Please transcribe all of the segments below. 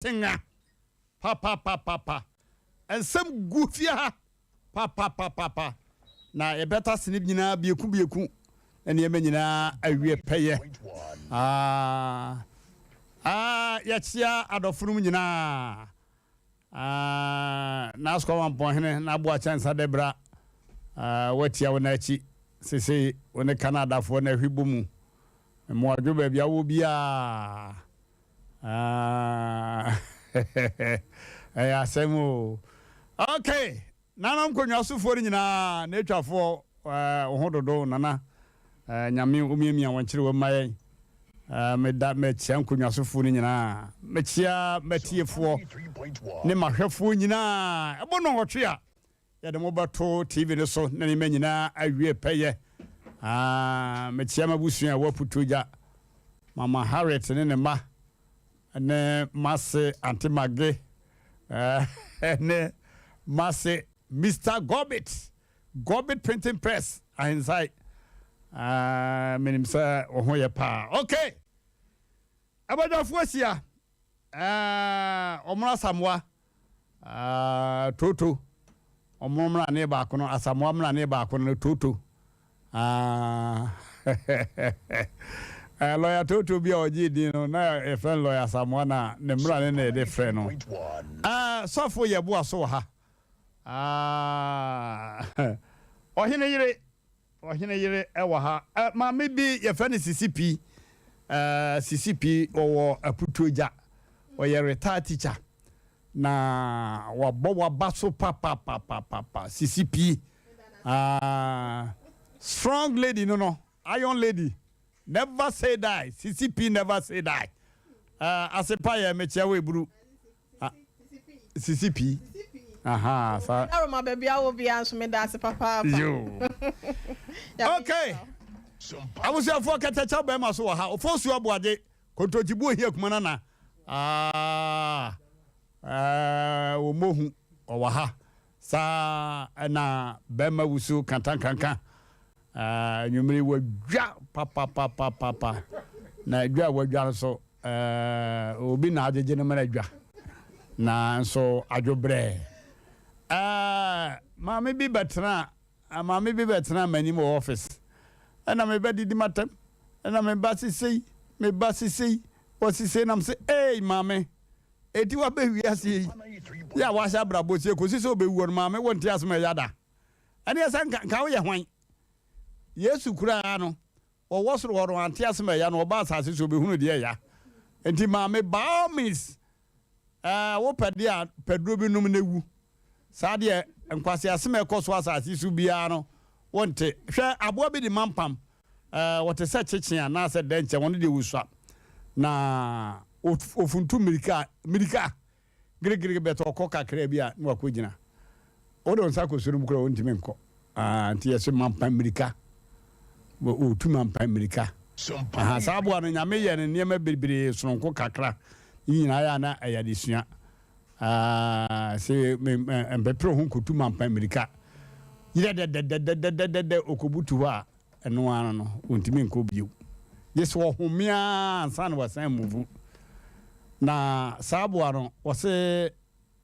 Tenga papapapapa nsɛm gu fie ha papapapapa na yɛbɛta sene nyinaa bieku bieku na nneɛma nyinaa awie pɛyɛ. Ah, ah, yɛkyea adɔfonom nyinaa. Ah, n'asokɔ wampɔnhene n'aboa kyɛnsa dɛ bra. Ah, watia wo n'akyi sesei wo ne Canadafoɔ na ahwi bɔ mu. Mmoadwo baabi awɔ biara. Ah, ɛyɛ asɛm o. Okay, nana nkonnwa sofoɔ no nyinaa na atwafoɔ wo ho dodo nana. Nyame omiamia wɔn kyerɛ wɔn ma yɛn. Meda mɛkyia nkonnwa sofoɔ no nyinaa. Mɛkyia mɛtiefoɔ ne mahwɛfoɔ nyinaa. Ɛbɔ nnɔnwɔtwe a Yɛde mo bɛto TV no so na nneɛma nyinaa awie pɛyɛ. Ah, mekyia m'abusua a ɛwɔ Putuogya, Mama Harriet ne ne mma, ne m'ase Auntie Maggie, eh, ne m'ase Mr. Gorbit, Gorbit Printing Press, Ahensae. Ah, menim sɛ wo ho yɛ paa. Okay, abadwafoɔ ahyia, eh, wɔn Asamoah. Ah, Toto. Ɔmo mmrane baako no, Asamoah mmrane baako no, Toto. Ah, eh, lɔya Toto bi a ɔgye din no, na yɛfrɛ no lɔya Asamoah na ne mmrane na yɛde frɛ no. Ah, sɔfo yɛboa so wɔ ha. Ah, ɔhene yere. Ɔhene yere wɔ ha. Ɛ, maame bi, yɛfrɛ no Sisi Pi. Ɛ, Sisi Pi, ɔwɔ Aputuogya. Ɔyɛ retired teacher. Na wabɔ waba so papapapapa. Sisi Pi. Ah, strong lady no no. Iron lady. Never say die. Sisi Pi never say die. Ɛ, asepa yɛ mekyia wo eburu. Ah, sisi pii. Aha, sa. Daroma baabi a wɔ biara nso meda ase papaapa. Yo. Okay. Abusuafoɔ kɛtɛkyɛw bɛrima so wɔ ha. Ofosu aboagye kontonkyibu ohia kuma nana. Ah, eh, wɔmmɔ ɔwɔ ha. Saa ɛna bɛrima wusu kantankanka. Ah, anwummere wadwa papapapapa. Na dwa a wadwa no so, eh, obi na agyegye no mana dwa. Na nso adwo brɛ. Eh, maame bi bɛtena, maame bi bɛtena m'anim wɔ office. Ɛna me ba didi m'atɛm. Ɛna me ba sesei, me ba sesei, wɔ sesei nam se, ei maame, eti wabɛ wiase yi. Yɛ a wahyɛ abrabɔ sie kɔsi sɛ ɔbɛwuo no maame wonte asɛm a ɛyɛ da. Ɛneɛ sɛ nka, nka woyɛ hwan? Yesu koraa no, ɔwɔ soro hɔ no, wante ase ma ɛya no, ɔbaa asase so, ɔbɛhunu deɛ ɛya. Nti maame, by all means, ɛɛ, wopɛ deɛ a, pɛ duro bi nom na wu. Saa deɛ, nkwaseasɛm a ɛkɔ so asase so biara no, wonte. Hwɛ, aboa bi de mampam, ɛɛ, wɔte sɛ kyekye anaasɛ dɛnkyɛm, ɔno deɛ ɔsua. Na ɔfuntu mmirika, mmirika. Girigirigi bɛtɔ ɔkɔ kakra bi a na wakɔgyina. Wode wo nsa kɔ soro mu koraa ɔntumi nkɔ. Ah, nti yɛse mampa mmirika. Ɔtu mampa mmirika. Aha, saa aboa no Nyame yɛ no nneɛma bebree sononko kakra. Ne nyinaa yɛ a na ɛyɛ adesua. Ah, se mpepere ho nkɔtu mampa mmirika. Yerɛ dɛdɛdɛdɛdɛdɛdɛ ɔkɔbutu hɔ a, Ɛno ara no, ontumi nkɔ bio. Gye sɛ ɔhome ara ansa na wasan muvu. Na saa aboa no, wɔse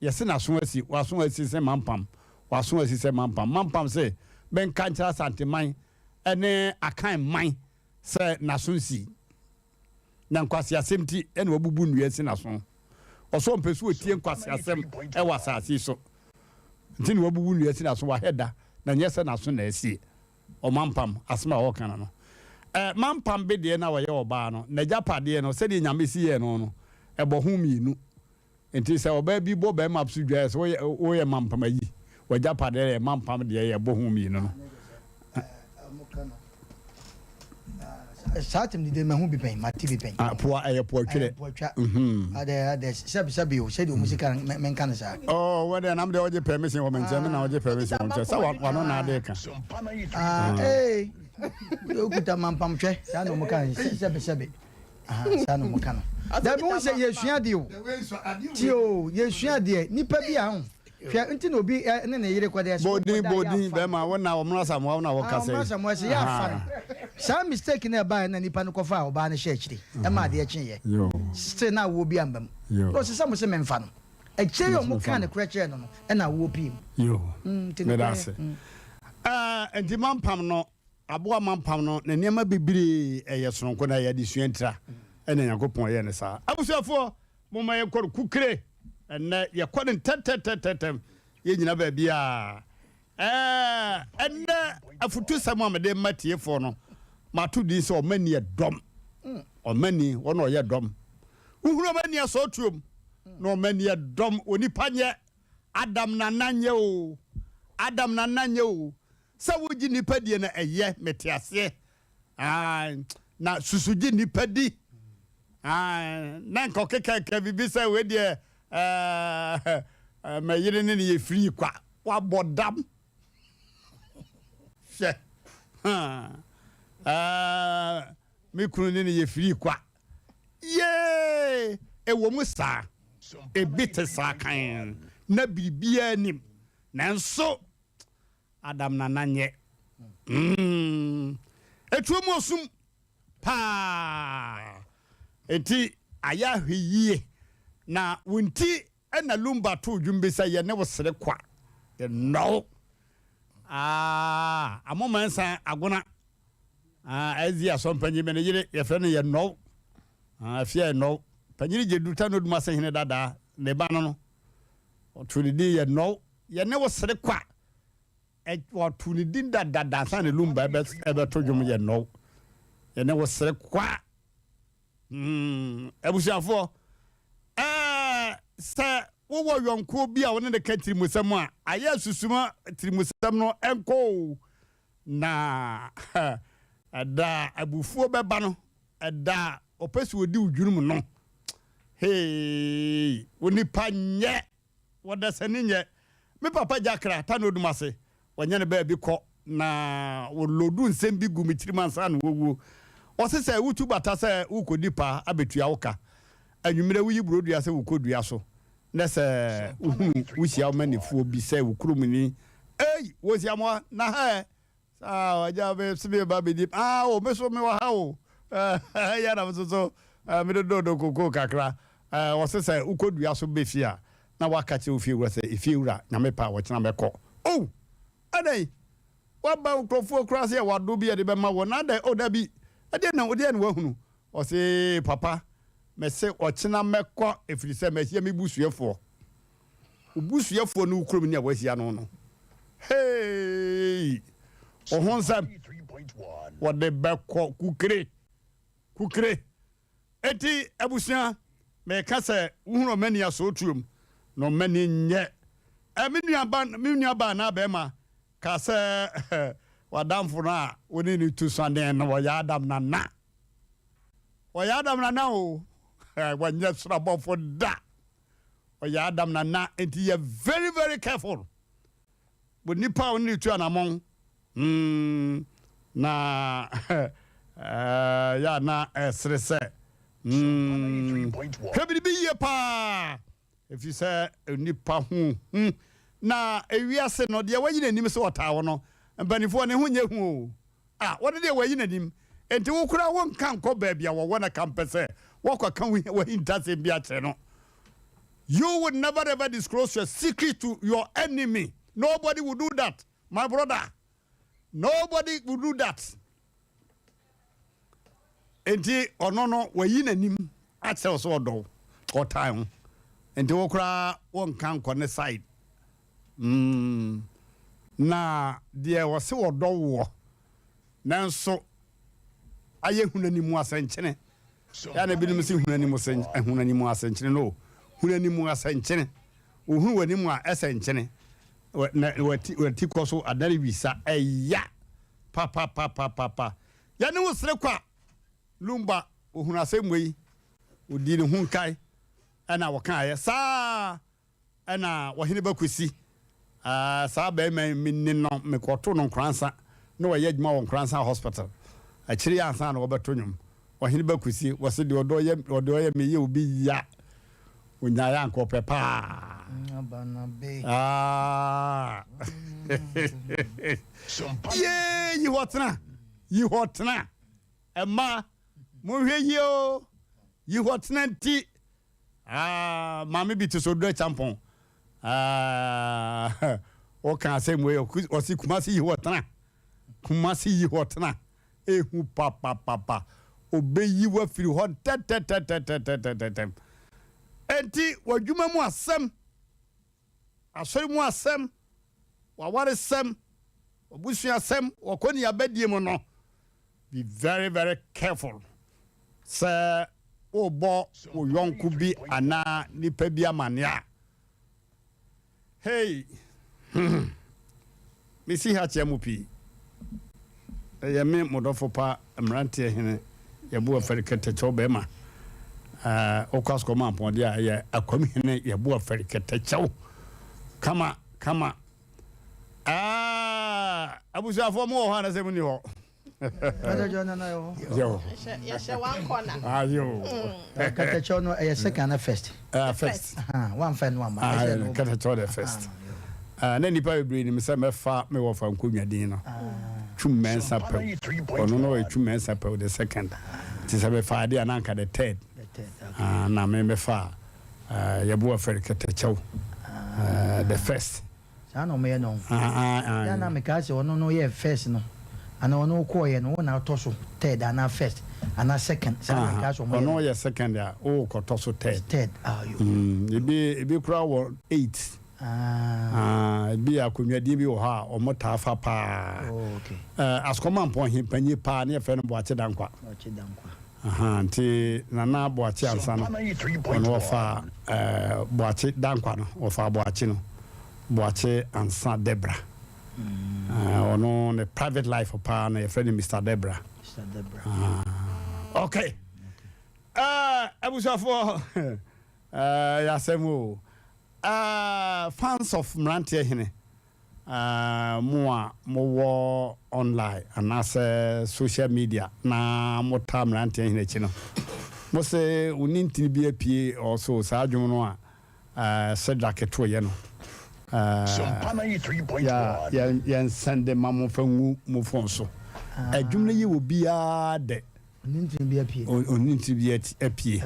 yɛse n'aso asi, w'aso asi sɛ mampam, w'aso asi sɛ mampam. Mampam se menka nkyerɛ Asanteman ne Akan man sɛ n'aso nsi. Na nkwaseasɛm nti na wabubu nnua asi n'aso. Ɔsɛ ɔmpɛ sɛ ɔtie nkwaseasɛm wɔ asase yi so. Nti na wabubu nnua asi n'aso, wahɛ da, na nyɛ sɛ n'aso na asie. Ɔmampam, asɛm a ɔreka no no. Ɛ, mampam bedeɛ no a ɔyɛ ɔbaa no, n'agyapadeɛ no, sɛdeɛ Nyame si yɛɛ no no, ɛbɔ ho mmienu. Nti sɛ ɔbaa bi bɔ barima so dwa sɛ woyɛ, woyɛ mampam ayi, w'agyapadeɛ yɛ mampam deɛ yɛbɔ ho mmienu no. Saa asɛm dede mahu bi pɛn, mate bi pɛn. Ah, poa, ɛyɛ poa twerɛ. Poa twa. Mhm. Adɛ, adɛ, sɛbi, sɛbi o, sɛdeɛ ɔmo si ka no, menka no saa. Oh, wɔ deɛ nam deɛ ɔgye permission wɔ me nkyɛn, me na ɔgye permission wɔ nkyɛn, sɛ wano na ade ka. Ah, ee, okuta mampam twɛ, saa na ɔmo ka no, sɛbi, sɛbi. Aha, saa na ɔmo ka no. Dabi, wohu sɛ yɛsua adeɛ o. Tie o, yɛsua adeɛ. Nipa bi a, ho. Hwɛ nti na obi ne ne yere kɔda ɛsɛ Bodin wɔkɔda yɛ bodin afa no. bɛrima wo na ɔmono asamoah wo na Ah, wɔkasa ɔmono yi. asamoah sɛ yɛ afa no. Saa mistake no ɛbaeɛ na nipa no kɔfaa ɔbaa no hyɛ akyire ɛma adeɛ kyeeɛ. Yo. Still na awoɔ bi amba mu. Yo. Na ɔse sɛ mo se memfa no. Akyire yi a Mo se ɔmo memfa kaa no. nokorɛ kyerɛɛ no no ɛna awoɔ pii mu. Yo. Mm, nti Meda nokorɛ ase. mm. Ɛɛ nti mampam no aboa mampam no ne nneɛma bebree ɛyɛ soronko na ɛyɛ adesua ntira ɛna Nyankopɔn yɛɛ no saa. Abusuafoɔ Momma yɛnkɔ no kukire ɛnnɛ. Yɛkɔ no ntɛntɛntɛntɛm. Yɛnnyina baabiara. Ɛɛ, ɛnnɛ afutusɛm a mede rema tiefoɔ no, mato din sɛ Ɔmanni yɛ dɔm. Ɔmanni, wɔn na ɔyɛ dɔm. Wohunu ɔmanni asɔɔtuom, na ɔmanni yɛ dɔm. Onipa nyɛ, Adam nana nyɛ o, Adam nana nyɛ o. Sɛ wogye nnipa die no, ɛyɛ, mete aseɛ. Ae, na susu gye nnipa di. Ae, na nka ɔkekɛkɛ biribi sɛ wei deɛ ɛɛ mɛyere ne ne yɛ firii kwa. Wabɔ dam. Hwɛ. Ɛɛ me kunu ne ne yɛ firii kwa. Yee! Ɛwɔ mu saa. Ebi te saa kan na biribiara nim. Nanso Adam nana nyɛ mm etuo mu osum paa enti ayɛ ahwɛ yie na wo nti na Lumba too dwom bi sɛ yɛne wo sere kwa yɛnnɔ wo ah Amoma Nsa Agona ah SDA asɔmpanyin me ne yere yɛfrɛ no yɛnnɔ wo ah afia yɛnnɔ wo panyini gye duta no odum ase hene dadaa ne ba no no ɔtoo ne din yɛnnɔ wo Yɛne wo sere kwa. Ɛ wɔto ne din dadada ansa na Lumba ɛbɛ ɛbɛto dwom yɛ nnɔw. Yɛne wo sere kwa. Hmm, abusuafoɔ, ɛɛ sɛ wowɔ yɔnkoɔ bi a wo ne no ka tirimusɛm a, ayɛ asusuma tirimusɛm no ɛnkɔ o. Na ɛda a abufuo bɛba no, ɛda a ɔpɛ sɛ ɔdi wo dwurum no, hei, onipa nyɛ. Wɔdasani nyɛ. Me papa Gyakra, Tano Odumase, wanya ne baabi kɔ na wɔlodu nsɛm bi gu me tirim ansa na wawuo. Ɔse sɛ wotu bata sɛ worekɔdi paa abɛtua wo ka. Anwummerɛ woyi burodua sɛ wokɔ dua so na sɛ wohunu wohyia wo manifoɔ bi sɛ wo kuromni. Ei! Wɔsiamoa, na ha ɛ? Saa agya me se me ba bɛdi ah o me so me wɔ ha o ɛyɛ na me so so me dodo do koko kakra ɔse sɛ wokɔ dua so bɛ fie a na waka kyerɛ wo fie wura sɛ efie wura nyame pɛ a wɔkyena mɛkɔ o adɛn waba nkurɔfoɔ kura sɛ wado bi yɛde bɛma wɔ na adɛn o dabi ɛdeɛ na ɛdeɛ na wahunu ɔse papa mɛse ɔkyena mɛkɔ ɛfiri sɛ mahyia me busuafoɔ Wo busuafoɔ ne wo kurom ni a woahyia no no, hey, wo ho nsɛm wɔde bɛkɔ kukire kukire. Eti abusua, meka sɛ wohunu ɔmani asootuom na ɔmani nyɛ. Ɛ me nua ba me nua ba anaa bɛrima ka sɛ w'adamfo no a wo ne no tu sɔne no wɔyɛ Adam nana. Wɔyɛ Adam nana o, wɔnyɛ soro abɔfo da. Ɔyɛ Adam nana nti yɛ very very careful wɔ nipa a ɔne ne tu anamɔn mm na yɛ a na ɛsere sɛ mm hwɛ biribi yie paa ɛfiri sɛ nipa ho hu na ewiase no deɛ wayi n'anim sɛ ɔtaa wo no mpanimfoɔ ne ho nyɛ hu o. A Wɔno deɛ wɔayi n'anim, enti wo koraa wonka nkɔ baabi a wɔwɔ na ka mpɛ sɛ woakɔka wo w'ahintasɛm bi akyerɛ no. You will never ever disclose your secret to your enemy. Nobody will do that, my brother. Nobody will do that. Enti ɔno no wayi n'anim akyerɛ wo sɛ ɔdɔ wo, ɔtan wo. Enti wo koraa wonka nkɔ ne side. Mm, na deɛ ɔse ɔdɔ woɔ, nanso ayɛ hunanimu asɛnkyene. Yɛ na ebinom se hunanimu sɛn, hunanimu asɛnkyene no, hunanimu asɛnkyene. Ohunu w'anim a ɛsɛ nkyene, na wati wati kɔ so adane wisa, ɛya papapapapa. Yɛne wo sere kwa, Lumba, ohunu asɛm wei, odi ne ho nkae, ɛna wɔkaeɛ saa. Ɛna ɔhene ba Kwesi, ah, saa barima yi me ni no, mekɔtoo no Nkoransa, na ɔyɛ adwuma wɔ Nkoransa Hospital. Akyire yi ansa na wɔbɛto nnwom. Ɔhene ba Kwesi, wɔse deɛ ɔdɔ yɛ, ɔde ɔyɛ me yɛ obi ya. Ɔnyaeɛ anka ɔpɛ paa. Ah. Yee, yi hɔ tena. Yi hɔ tena. Ɛma, monhwɛ yie o. Yi hɔ tena nti. Ah, maame bi te so dɔ kyampɔn. Ah, ɔka asɛm wei, ɔsi Kumasi yi hɔ tena. Kumasi yi hɔ tena. Ehu papapapa. Obeyi wo afiri hɔ ntɛntɛntɛntɛntɛntɛntɛm. Enti w'adwuma mu asɛm, asɔre mu asɛm, w'awaresɛm, w'abusuasɛm, w'akɔneabadie mu no, be very very careful sɛ worebɔ wo yɔnko bi anaa nipa bi amanneɛ a. Hey! Hmm. Mesi ha kyea mo pii. Ɛyɛ me mo dɔfo pa mmeranteɛ hene Yɛbo Afari Kɛtɛkyɛw bɛrima. Eh, wokɔ asukɔ ma apɔnde a ɛyɛ Akwam hene Yɛbo Afari Kɛtɛkyɛw. Kama, kama. Ah, abusuafoɔ mo wɔ hɔ anasɛ mo ni hɔ? Yɛhyɛ one corner. Ayo. Katakyɛw no ɛyɛ second na first. First. Wamfa no amma. Katakyɛw the first. Na nipa bebree nim sɛ mɛfa me wɔfa nkonnwa din no. Twum mɛnsa pɛw. Ɔno no ɔyɛ twum mɛnsa pɛw the second. Nti sɛ mefa adeɛ a na anka the third. Na me mɛfa yɛbo afɛre katakyɛw the first. Saa na wɔyɛ no. Yɛ a na mekaa sɛ ɔno no yɛ first no anaa ɔno kɔɔyɛ no wo na wotɔ so third anaa first anaa second saa na mekaa sɛ wɔyɛ no. Ɔno yɛ second a wo kɔtɔ so third. Third ah yo. Ebi ebi koraa wɔ eight. Ah. Ebi akonnwadie bi wɔ hɔ a wɔn taa fa paa. Oh okay. Asukɔmampɔn hempanyin paa ne yɛfrɛ no Boakye Dankwa. Boakye Dankwa. Ahaa nti Nana Boakye ansa no ɔno ɔfaa eh, Boakye Dankwa no ɔfaa Boakye no Boakye Ansa Debra eh, ɔno ne private life paa no yɛfrɛ no Mister Debra. Mister Debra. Ah, okay. Eh, abusuafoɔ eh, yɛ asɛm o. Eh, fans of Mmeranteɛ Hene Mo a mowɔ online anaasɛ social media na motaa mmeranteɛ hene akyi no, mo se wo ne ntini bi apue ɔso saa dwom no a Shadrack toeɛ no, yɛ yɛn sɛnde ma mo fa ngu mo phone so. Ɛdwom no yɛ obiara dɛ. Ɔne bi apue. Ɔne bi apue.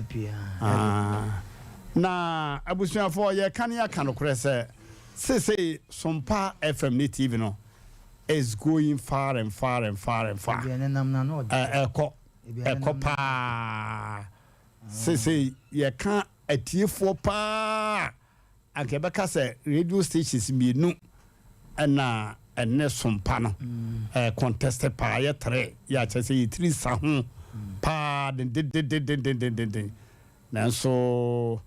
Na abusuafoɔ yɛka ne yɛaka nokorɛ sɛ seesei Sompa FM ne TV no is going far and far and far and far. Ɛkɔ ɛkɔ paa. Seesei yɛka atiefoɔ paa anka yɛbɛka sɛ radio stations mmienu na ɛne Sompa no contest paa yɛ tere yɛ akyerɛ sɛ yɛtiri sa ho paa dendendendendendenden nanso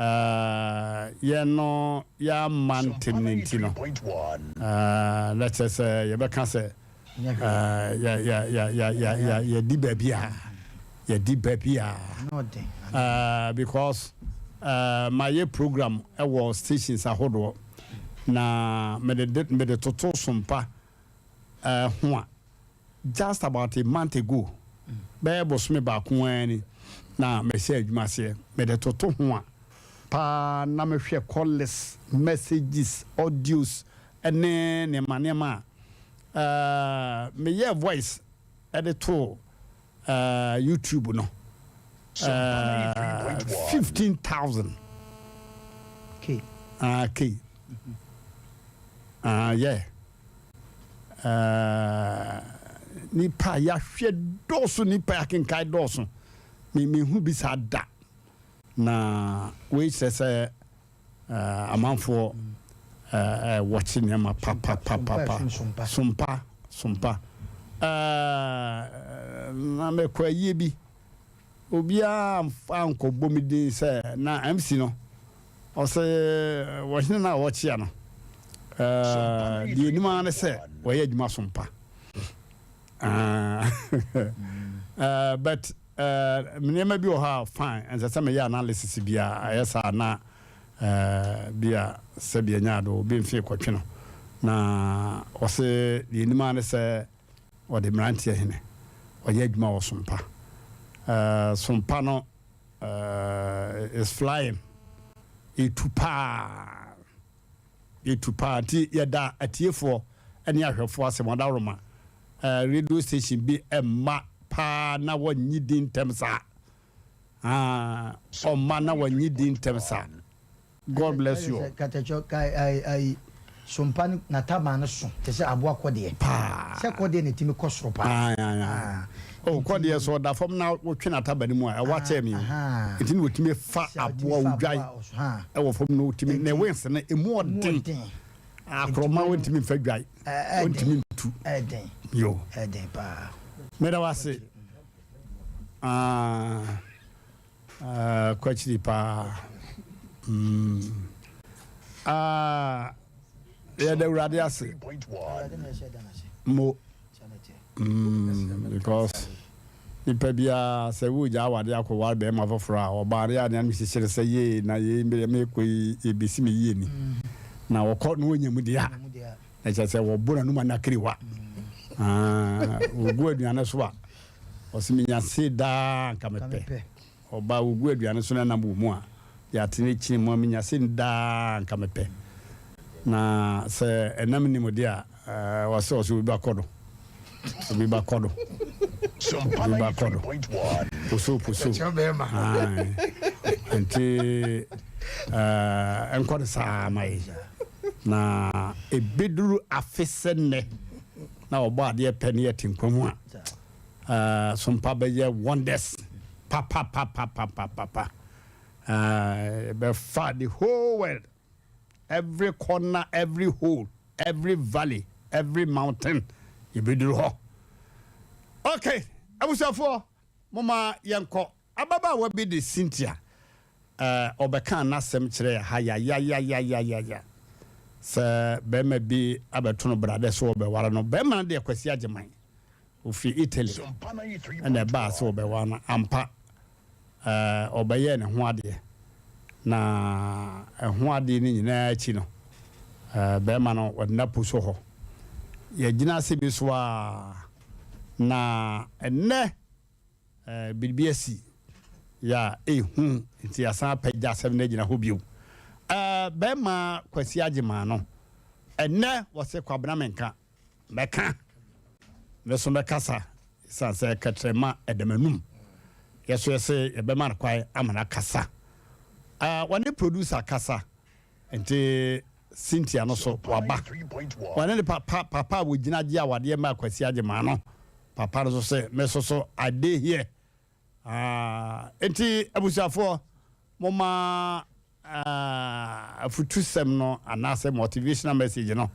yɛn no yɛamma ntem no nti no na kyerɛ sɛ yɛbɛka sɛ yɛdi baabi a yɛdi baabi a because mayɛ program wɔ stations ahodoɔ na mede mede toto sompa ho a just about a month ago bɛyɛ bosome baako ara ni na mehyɛ adwuma aseɛ mede toto ho a paa na mehwɛ calls messages audios ne nneɛma nneɛma a eh, meyɛɛ voice de too eh, YouTube no eh, 15,000 K. Ah, K. Ah, yeah. Eh, nipa a yɛahwɛ dɔɔso, nipa a yɛakenkan dɔɔso. Me mehu bi saa da. Na wei kyerɛ sɛ Amanfoɔ wɔkye nneɛma papapapapa sompa sompa na mekɔ ayie bi obiara ankɔ bɔ me din sɛ na MC no ɔsɛ wɔhene no a wɔkyea no deɛ anim ara ne sɛ wɔyɛ adwuma sompa but Nneɛma bi wɔ hɔ a fine, ɛnsɛ sɛ meyɛ analysis biara, ɛyɛ saa na bi a sɛbi ɛnyɛ ade obi mfe kɔtwe no. Na ɔse deɛ ɛnim ara ne sɛ ɔde mmeranteɛ hene, ɔyɛ adwuma wɔ Sompa. Sompa no is flying. Ɛtu paa. Ɛtu paa. Nti yɛda atiefoɔ ne ahwɛfoɔ ase mo adaworoma. Radio station bi mma paa na wɔnnye din ntɛm saa. Ah, ɔmma na wɔnnye din ntɛm saa. God bless you all. Katakyɛ ka ayi ayi sompa no n'ataban no so te sɛ aboa kɔdeɛ. Paa. Sɛ kɔdeɛ na etimi kɔ soro paa. Ayi ayi ayi. Ah. Oh, kɔdeɛ sɛ ɔda fam na wotwe n'ataban no mu a ɛwa kyɛn mi o. Nti na otumi fa aboa odwan ɛwɔ fam na otumi ne wings no emu ɔden. Akorɔma wontumi nfa dwan. Wontumi ntu. Ɛden. Yo. Ɛden paa. Meda wase. Ah. Ah, kɔ akyiri paa. Mm. Ah, yɛda Awurade ase. Mo. Mm, because nipa biara sɛ wogya awade akɔware bɛrima foforɔ a ɔbaa no yɛ adeɛ no hyehyere sɛ yee na yei mekɔ yi ɛbɛsi me yie ni na wɔkɔ na wɔnya mu deɛ a na kyerɛ sɛ wɔbo n'anom anakiriwa wɔgu aduane so a Ɔse menya se daa anka mepɛ. Ɔbaa wogu aduane so na nam wɔ mu a, yɛate ne kyene mu a menya se daa anka mepɛ. Na sɛ ɛnam nni mu de a, ɔse ɔse obi ba kɔ do. Obi ba kɔ do. Obi ba kɔ do. Poso poso. Ae. Nti ɛnkɔ no saa ma yi. Na ebeduru afe sɛ nnɛ na ɔbɔ adeɛ pɛ ne yɛte nkwa mu a, Uh, sompa bɛyɛ wonders papapapapapapa. Uh, bɛfa the whole world, every corner, every hole, every valley, every mountain, yɛbɛduru hɔ. Okay, abusuafoɔ, moma yɛnkɔ. Ababaawa bi de Cynthia, uh, ɔbɛkaa n'asɛm kyerɛ ha yayayayayaya sɛ bɛrima bi abɛto no bradɛ so ɔbɛware no. Bɛrima no deɛ Kwasi Agyeman, ofiri Italy ɛna ɛbaa sɛ ɔbɛware no ampa. Ɔbɛyɛɛ ne ho adeɛ, na ɛho adeɛ no nyinaa akyi no, bɛrima no wɔde no apo so hɔ. Yɛgyina ase bi so a na ɛnɛ biribi asi yɛ a ɛhu nti yɛasan apagya asɛm no agyina hɔ bio. Bɛrima Kwasi Agyeman no ɛnɛ wɔse Kwabena menka mɛka me so mɛkasa ɛsiane sɛ kɛtrɛma ɛda m'anum. Yɛso yɛsɛ yɛbɛma no kwan ama no akasa. Wɔne producer kasa nti Cynthia no so waba. Wɔne ne papa papa a wɔgyina gye awadeɛ ma Kwasi Agyeman no papa no so sɛ me so so I dey here. Nti abusuafoɔ moma afutusɛm no anaasɛ motivational message no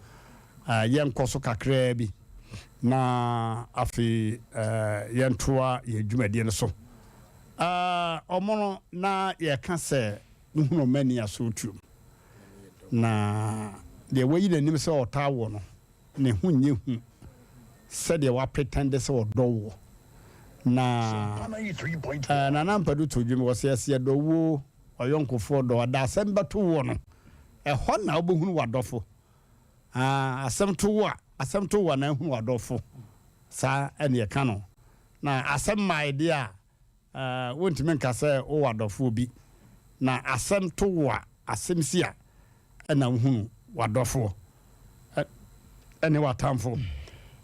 yɛnkɔ so kakraa bi na afei yɛntoa yɛn dwumadie no so. Ɔmo no na yɛka sɛ wohunu ɔma ani aso tuom na deɛ wayi n'anim sɛ ɔtaa wɔ no ne ho nyɛ hu sɛdeɛ wapretend sɛ ɔdɔ wɔ na Nana Ampadu to dwom wɔ sɛ yɛsɛ yɛdɔ wo ɔyɔnkofoɔ dɔ ɔda asɛm bɛto wɔ no ɛhɔ na wobɛhunu w'adɔfo. Asɛm to wo a asɛm to wo a na ahunu w'adɔfo saa ɛne ɛka no na asɛm mmae deɛ a wontumi nka sɛ wowɔ adɔfoɔ bi na asɛm to wo a asɛm si a ɛna wohunu w'adɔfoɔ ɛne w'atamfo.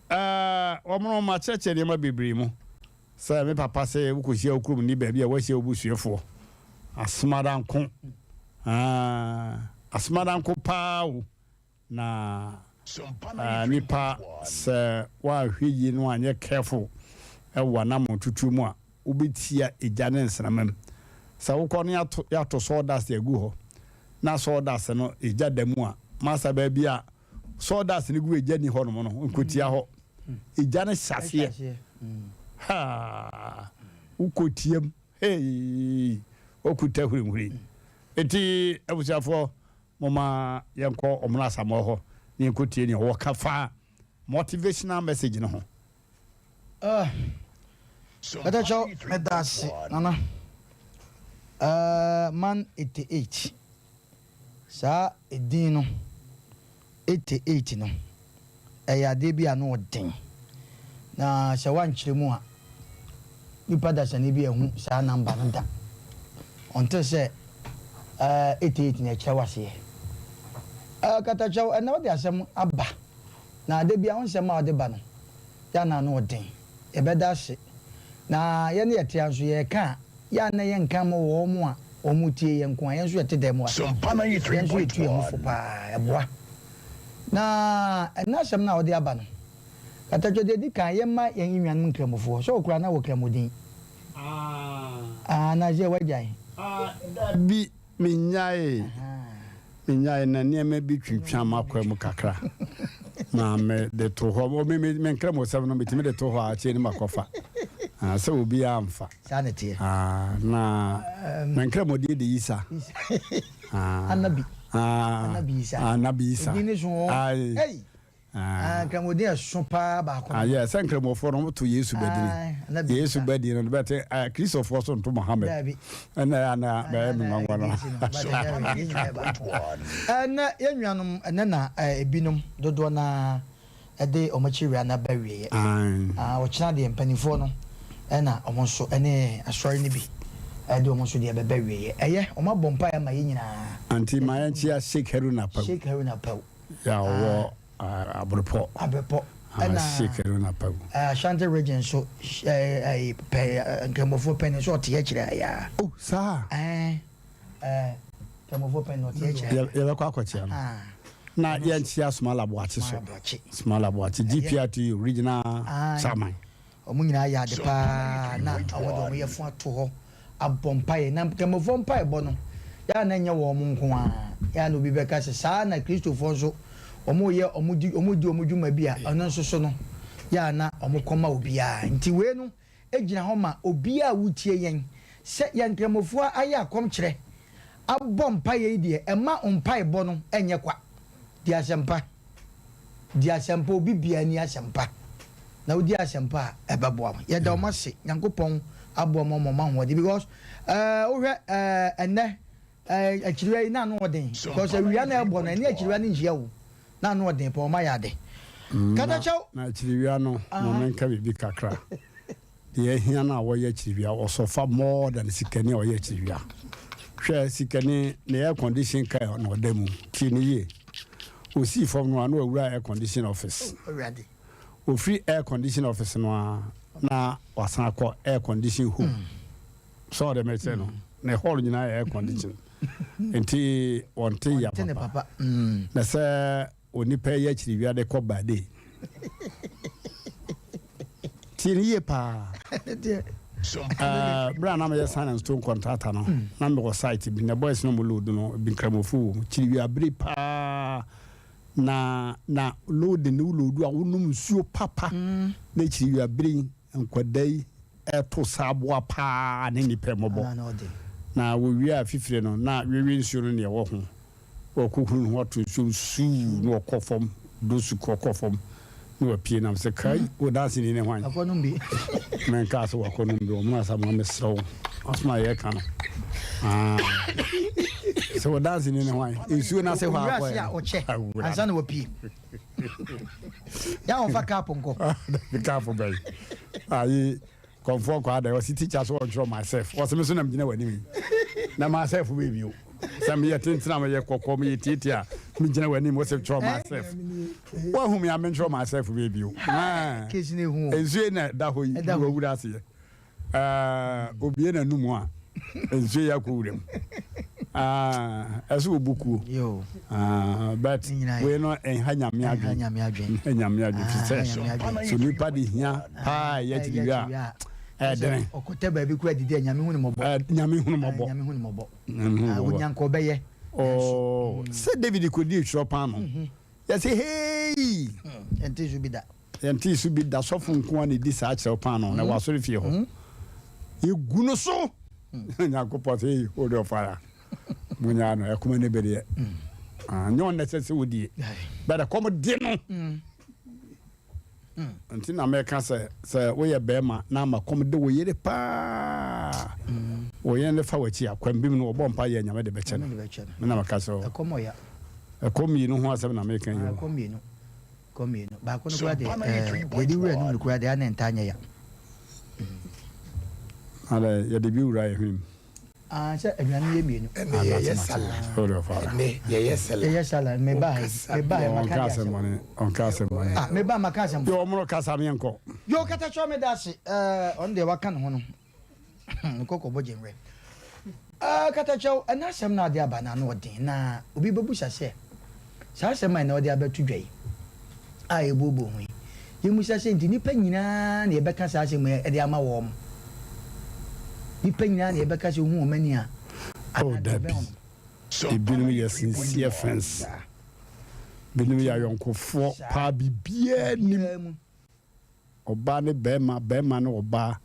Wɔn no ma kyerɛkyerɛ nneɛma bebree mu sɛ me papa sɛ wokɔhyia wo kurom ni baabi a woahyia wo busuafoɔ asomadanko asomadanko paa o na nipa sɛ woanhwɛ yie no anyɛ careful ɛwɔ anammɔn tutuo mu a wobɛtia egya ne nsrama mu sɛ wokɔ no yɛato sawdust agu hɔ na sawdust no egya da mu a masa baabi a sawdust no gu egya ni hɔ nom no nkotia hɔ egya no hyɛ aseɛ ha wokɔtia mu hey okuta hurihuri enti abusuafoɔ moma yɛnkɔ ɔmono asamoah hɔ na yɛnkɔtie nea ɔwɔ ka fa motivational message no ho. Katakyɛw meda ase nana. Man 88 saa edin no 88 no ɛyɛ adeɛ bi a no ɔden na sɛ woankyerɛ mu a nipa dasani bi ahu saa number no da ɔnte sɛ. 88 na ɛkyerɛ w'aseɛ. Katakyɛw, ɛnnɛ wode asɛm aba, na da biara wo nsɛm a wode ba no, yɛ a na ano ɔden. Yɛbɛda ase. Na yɛne yɛte ha nso, yɛreka a, yɛ a na yɛnka mma wɔn a wɔretie yɛn nko ara, yɛn nso yɛte dan mu ase. Yɛn nso yɛtu yɛn ho fo paa, ɛboa. Na ɛnnɛ asɛm no a wode aba no, Katakyɛw, deɛ ɛdi kan, yɛmma yɛn nuanom Nkramofoɔ, sɛ wokura na wɔ Kramodin. Ah, na sɛ wagyae. Ah, dabi, minnyaee. Minnyaee, na nneɛma bi twintwan m'akwan mu kakra ma mede to hɔ. O, me, me, me nkramosɛm no, metumi de to hɔ a, akyire no makɔfa. Ah, sɛ obiara amfa. Saa na ɛteɛ. Ah, na me nkramodie de Isa. Ah, Anabi. Ah, Anabi Isa. Anabi Isa. Edin ne so o. Aye. Hey! Ah. Ah, nkramodin ɛso paa baako no. Ah, yeah, sɛ nkramofoɔ no wɔto Yesu badini. Ah, Anabi Yesu Isa. badini no bɛte eh, Kristofoɔ so nto Mohammed. Daabi. Ɛna ɛyɛ ana bɛyɛ me nwanwa no. Ɛnɛ yɛn nuanom ɛnɛ na eh, ebinom dodoɔ no ara ɛde wɔn akyi wia no aba awieɛ. Ae. Ah, ɔkyena deɛ mpanimfoɔ no ɛna wɔn nso ɛne asɔre no bi ɛde wɔn nso deɛ ɛbɛba awieɛ. Ɛyɛ, wɔn abɔ mpaeɛ ama yɛn nyinaa. Anti ma yɛnkyea Sheikh Haruna Pawu. Sheikh Haruna Pawu. Yɛ a ɔwɔ Abrepɔ. Abrepɔ. Ɛna Sheikh Haruna Pawu. Ashanti region nso ɛɛ pɛ Nkramofoɔ panyin nso ɔte akyire ha yaa. Oh saa. Ɛɛ ɛɛ Nkramofoɔ panyin ɔte akyire ha. Yɛbɛkɔ akɔkyea no. Na yɛnkyea Sumala Boakye so. Sumala Boakye GPRTU regional chairman. Wɔn nyinaa yɛ ade paa na wɔde wɔn yafunu ato hɔ abɔ mpaeɛ. Na Nkramofoɔ mpaebɔ no, yɛ a na ɛnyɛ wɔn nko ara. Yɛ a na obi bɛka sɛ saa na Kristofoɔ nso wɔreyɛ wɔn di wɔredi wɔn dwuma bi a, ɛno nso so no, yɛ a na wɔkɔma obiara. Nti wei no gyina hɔ ma obiara a wotie yɛn sɛ yɛn Nkramofoɔ ayɛ akɔmkyerɛ abɔ mpaeɛ yi deɛ, ɛmma wo mpaebɔ no nyɛ kwa. Di asɛmpa. Di asɛmpa, obi biara nni asɛmpa. Na wodi asɛmpa a, ɛbɛboa wo. Yɛda wɔn ase, Nyankopɔn aboa wɔn ama wɔn ahoɔden because eh, wohwɛ eh, ɛnnɛ eh, akyiriwia yi na ano ɔden because awia na ɛbɔ no, ɛne akyiriwia no nhyia o. Na ano ɔden paa, wɔn ayɛ ade. Katakyɛw. Na akyiriwia no, ma menka biribi kakra. Deɛ ahia no a wɔyɛ akyiriwia, ɔsɔfa more than sikani a ɔyɛ akyiriwia. Hwɛ sikani ne air condition car na ɔda mu, tie no yie. Ɔsii fam no a na wawura air condition office. Ɔfiri air condition office no a na wasan akɔ air condition home. Sɛ ɔde mekyerɛ no, ne hall nyinaa yɛ air condition. Nti ɔnte ya papa. Na sɛ Onipa yi akyiriwia de kɔ ba de. Tie no yie paa. Berɛ a na meyɛ sign and stone contractor no, na mewɔ site bi, na boys no mo load no, ebi nkramofo wɔ mu. Kyiriwia bere paa na na load ne wo load a wonom nsuo papa na kyiriwia bere yi nkwadaa yi ɛto saa boa paa ne nnipa mmɔbɔ. Na wɔwie a fifire no na wewe nsuo no ne ɛwɔ ho. Ɔkɔhunu ne ho ato nsuom suu na ɔkɔ fam do su kɔ fam na wapue nam sɛ kai wo danseni ne hwan? Menkaa sɛ wakɔnom bi ɔmo asa ma mesrɛ wo asɛm a yɛka no ah. Sɛ wo danseni ne hwan? Nsuo no ase hɔ akɔɛ no ansa na wapue yɛ a wɔmfa kaapo nkɔ kaapo bɛn ayi Kɔmfoɔ kɔ adɛ ɔse teacher so ɔntwerɛ myself ɔse me so na megyina w'anim yi na myself bɛyɛ bio sɛ meyɛ tenten a meyɛ kɔkɔɔ meyɛ tietie a megyina w'anim ɔse twerɛ myself woahu me a mentwerɛ myself bɛyɛ bio nsuo na ɛda hɔ yi wawura aseɛ obie n'anum a nsuo yi akɔ wura mu ɛsɛ wɔ bukuo but wei no ɛnha nyame adwene ɛnha nyame adwene fi sɛ so nipa de hia paa ɛyɛ akyiriwia a ɛdene ɔkɔtɛ baabi kura didi a nyame hu no mɔbɔ nyame hu no mɔbɔ nyame hu no mɔbɔ onyanka ɔbɛyɛ sɛ David kɔdii twerɛ paano yɛsɛ hei yɛnte so bi da Yɛntee so bi da, sɔfo nko ara na edi saa kyerɛw paanoo no wɔ asɔrefie hɔ. Yegu no so! Nyankopɔn sɛ, Hey, hold your fire. Munyaa no, ɛkɔm ani bereɛ. Ah, nyɛ ɔno ɛsɛ sɛ wodie. But ɛkɔm de no. Nti na mɛka sɛ, sɛ woyɛ bɛrima na ama kɔm de wo yere paa, wo yere no fa w'akyi a, kwan bi mu no wɔbɔ mpa yɛ Nyame de bɛkyɛ no. Me na mɛka sɛ, ɛkɔm mmienu ho asɛm na meka yi o. Kɔ mmienu. Baako no koraa deɛ ɛɛ yɛde wura anum no koraa deɛ ana ntaa nyɛ ya. Ada yɛde bi wura yɛ hwenem. Ah, sɛ aduane yɛ mmienu. Ɛnɛ yɛyɛ salad. Ɛnɛ yɛyɛ salad. Yɛyɛ salad. Me ba me ba yɛ maka asɛm bɔne. Ɔnka asɛm bɔne. Ah, me ba maka asɛm. Yo, ɔmo kasa me nkɔ. Yo, kata kyerɛ me da ase. Eh, ɔno deɛ waka ne ho no. Ne kɔkɔ bɔ gyemmerɛ. Eh, kata kyerɛ ɛna asɛm na ɔde aba na ano ɔden na obi bɛbusa sɛ saa asɛm a ɛna ɔde abɛto dwa yi a yɛbuobuo ho yi, yɛmmisa sɛ nti nnipa nyinaa na yɛbɛka saa asɛm yi de ama wɔn? Nnipa nyinaa na yɛbɛka sɛ wohu wɔn ani a? Oh, dabi. Ebinom yɛ sincere friends. Binom yɛ ayɔnkofoɔ paa biribiara nim. Ɔbaa ne bɛɛma, bɛɛma ne ɔbaa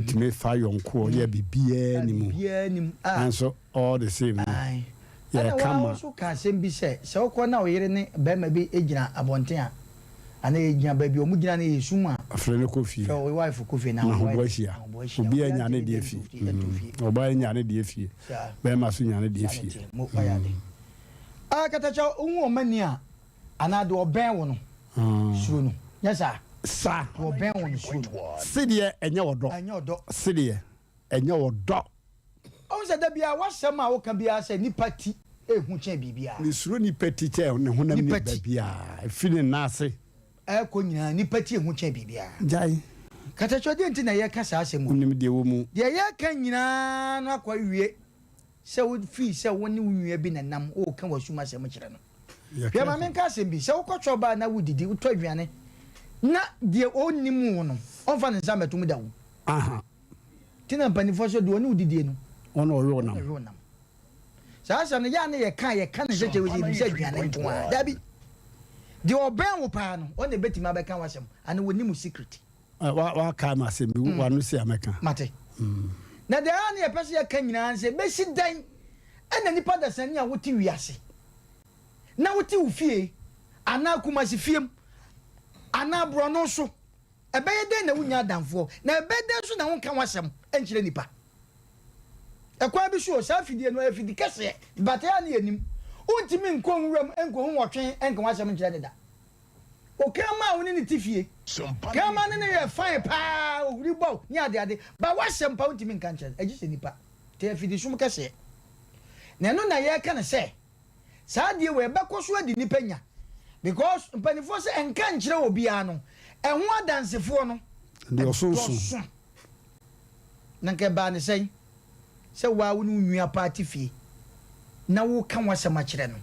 tumi fa yɔnkoɔ yɛ biribiara nni mu. Nanso all the same no, Ɛna yɛka woa ma. nso ka asɛm bi sɛ, sɛ wokɔ na wo yere ne bɛɛma bi gyina abɔnten a, anaa yɛgyina baabi a wɔn gyina no yɛ sum a, Frɛ no kɔ fie. frɛ wo wife kɔ fie na Na ahoboa ahoboa hyia. ahoboa hyia. Obiara Obiara nya ne ntumi deɛ deɛ fie. nto fie, ɛto fie. Ɔbaa nya ne deɛ fie. Saa. Bɛɛma nso nya ne deɛ Saa na fie. ɛteɛ. Mo wayɛ ade. Ah, Katakyɛ, wohu wɔn ani a, Anaa deɛ ɔbɛn wo no, suro no. Nyɛ saa? Sa. Deɛ ɔbɛn wo no, suro no. Sedeɛ ɛnyɛ ɔdɔ. Ɛnyɛ ɔdɔ. Sedeɛ ɛnyɛ ɔdɔ. Wohu sɛ da biara w'asɛm a woka biara sɛ nipa ti ehu kyɛn biribiara. Mesuro nipa ti kyɛn ne honam Nipa ne ti. baabiara, ɛfiri ne nan ase. Ɛrekɔ nyinaa, nipa ti ehu kyɛn biribiara. Gyae. Katakyɛ, deɛ nti na yɛreka saa asɛm wei? Wonim deɛ ɛwɔ mu. Deɛ yɛreka nyinaa no akɔ awie sɛ wofii sɛ wo ne wo nua bi na ɛnam, woreka w'asum asɛm kyerɛ no. Hwɛ, ma menka asɛm bi, sɛ wokɔ chop bar na wodidi, wotɔ aduane, na deɛ ɔnnim wo no, ɔmfa ne nsa mmɛto mu da o. Nti na mpanimfoɔ sɛ deɛ ɔne wo didie no, Ɔno ɔwe wo nam. ɔwe wo nam. Saa asɛm no, yɛ a na yɛka a, yɛka no sɛ kyɛ yɛnim sɛ aduane nko ara. Dabi. Deɛ ɔbɛn wo paa no, ɔno na ɛbɛtumi abɛka w'asɛm, anaa ɔnim wo secret. Wakae me asɛm bi, w'ano si a mɛka. Mate. Na deɛ a na yɛpɛ sɛ yɛka nyinaa ne sɛ, ɛbɛsi dɛn na nipa dasani a wote wiase, na wote wo fie, anaa Kumasi fie mu, anaa borɔno so, ɛbɛyɛ dɛn na wunnya adamfoɔ, na ɛbɛyɛ dɛn nso na wonka w'asɛm nkyerɛ nipa? Ɛkwan bi so o, saa afidie no, ɛyɛ afidi kɛseɛ, but ɛyɛ a na yɛnnim. Wontumi nkɔ nwuram nkɔhu ɔtwe nka w'asɛm nkyerɛ no da. Okraman a wo ne no te fie, kraman no ne yɛ fine paa, ohuri bɔ wo ne ade ade, but w'asɛm pa wontumi nka nkyerɛ no, ɛgye sɛ nipa. Nti ɛyɛ afidisum kɛseɛ. Na ɛno na yɛreka no sɛ, saa adeɛ wei ɛbɛkɔ so adi nipa nya, because mpaninfoɔ sɛ ɛnka nkyerɛ obiara no, ɛho adansefoɔ no Dɔso. Na nka ɛbaa no sɛn sɛ wo ara wo ne wo nua paa te fie na woreka w'asɛm akyerɛ no,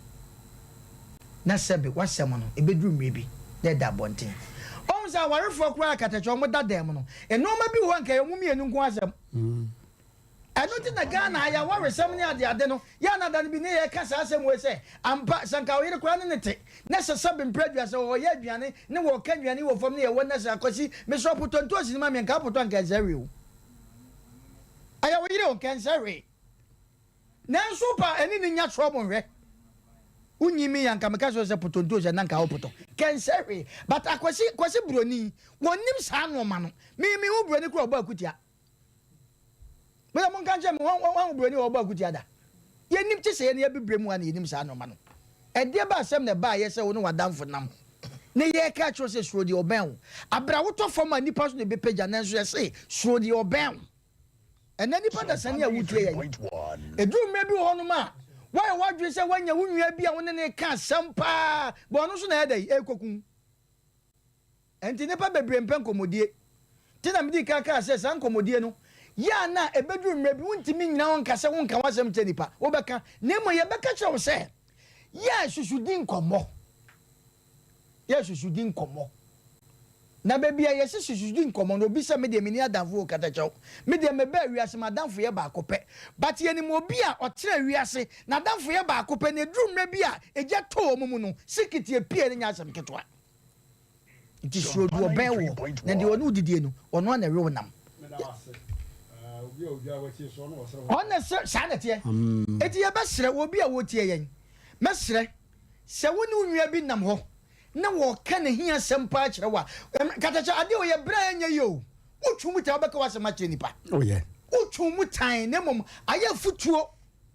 na sɛbe w'asɛm no, ɛbɛduru mmerɛ bi na ɛda abɔnten? Woahu sɛ awarefoɔ koraa katakyɛ wɔn da dan mu no, nnoɔma bi wɔ hɔ a nka ɛyɛ wɔn mmienu nko asɛm. Ɛno nti na Ghana ha yɛn awaresɛm ne adeade no, yɛ a na da no bi ne yɛka saa asɛm wei sɛ, ampa, sɛ nka wo yere koraa ne no te, na sɛ sɛbe mprɛ aduasa wɔyɛ aduane ne wɔka aduane yi wɔ fam ne yɛwɔ nnɛ sɛ Akwasi, mesrɛ wo potɔ ntoosi no ma me, nka wopotɔ a nka ɛnsɛ hwee o. Ɛyɛ wo yere o, nka ɛnsɛ hwee. Nanso wopɛ a ɛne no nya trouble nhwɛ. Wonyi me a nka meka kyerɛ wo sɛ potɔ ntoosi a na nka wopotɔ. Nka ɛnsɛ hwee. But Akwasi, Kwasi Buroni, wɔnnim saa nnoɔma no. Me, mehu Buroni koraa a ɔbɔ akutia. Mo deɛ monka nkyerɛ me, woahu buroni a ɔbɔ akutia da? Yɛnnim, kye sɛ yɛn abibire mu ha na yɛnim saa nnoɔma no. Ɛdeɛ ba asɛm na ɛbaeɛ sɛ wo ne w'adamfo nam na yɛreka akyerɛ wo sɛ suro deɛ ɔbɛn wo. Aberɛ a wotɔ fam a nnipa nso na ɛbɛpagya nanso yɛse suro deɛ ɔbɛn wo. Ɛnnɛ nnipa dasani a wotie yɛn, ɛduru mmerɛ bi wɔ hɔnom a woayɛ w'adwene sɛ woanya wo nua bi a wo ne no reka asɛm paa, but ɔno nso na ɛyɛ dɛn? Ɛrekɔku wo. Enti nnipa bebree mpɛ nkɔmmɔdie. Nti na medii kan kaa sɛ saa nkɔmmɔdie no, yɛ a na ɛbɛduru mmerɛ bi wontumi nnyina hɔ nka sɛ wonka w'asɛm nkyerɛ nnipa. Wobɛka, na mmom yɛbɛka kyerɛ wo sɛ, yɛ a susu di nkɔmmɔ. Yɛ a susu di nkɔmmɔ. Na baabi a yɛse susu di nkɔmmɔ no, obi sɛ me deɛ menni adamfo o, katakyɛw. Me deɛ mebaa wiase m'adamfo yɛ baako pɛ. But yɛnim obi a ɔtena wiase, n'adamfo yɛ baako pɛ, na ɛduru mmerɛ bi a egya tɔ wɔn mu no, sikiti epie no nyɛ asɛm ketewa. Nti suro deɛ ɔbɛn woɔ, na deɛ ɔne wo didie no, ɔno ara na ɛwe wo nam. Ɔno na ɛsrɛ, saa na ɛteɛ. Enti yɛbɛsrɛ obi a ɔretie yɛn, mɛsrɛ sɛ wo ne wo nua bi nam hɔ na wɔreka n'ahiasɛm paa kyerɛ wo a, katakyɛ adeɛ wei yɛ berɛ a ɛnyɛ yie o, wotwe mu tan wobɛka w'asɛm akyerɛ nipa. Wotwe mu tan na mmom ayɛ afutuo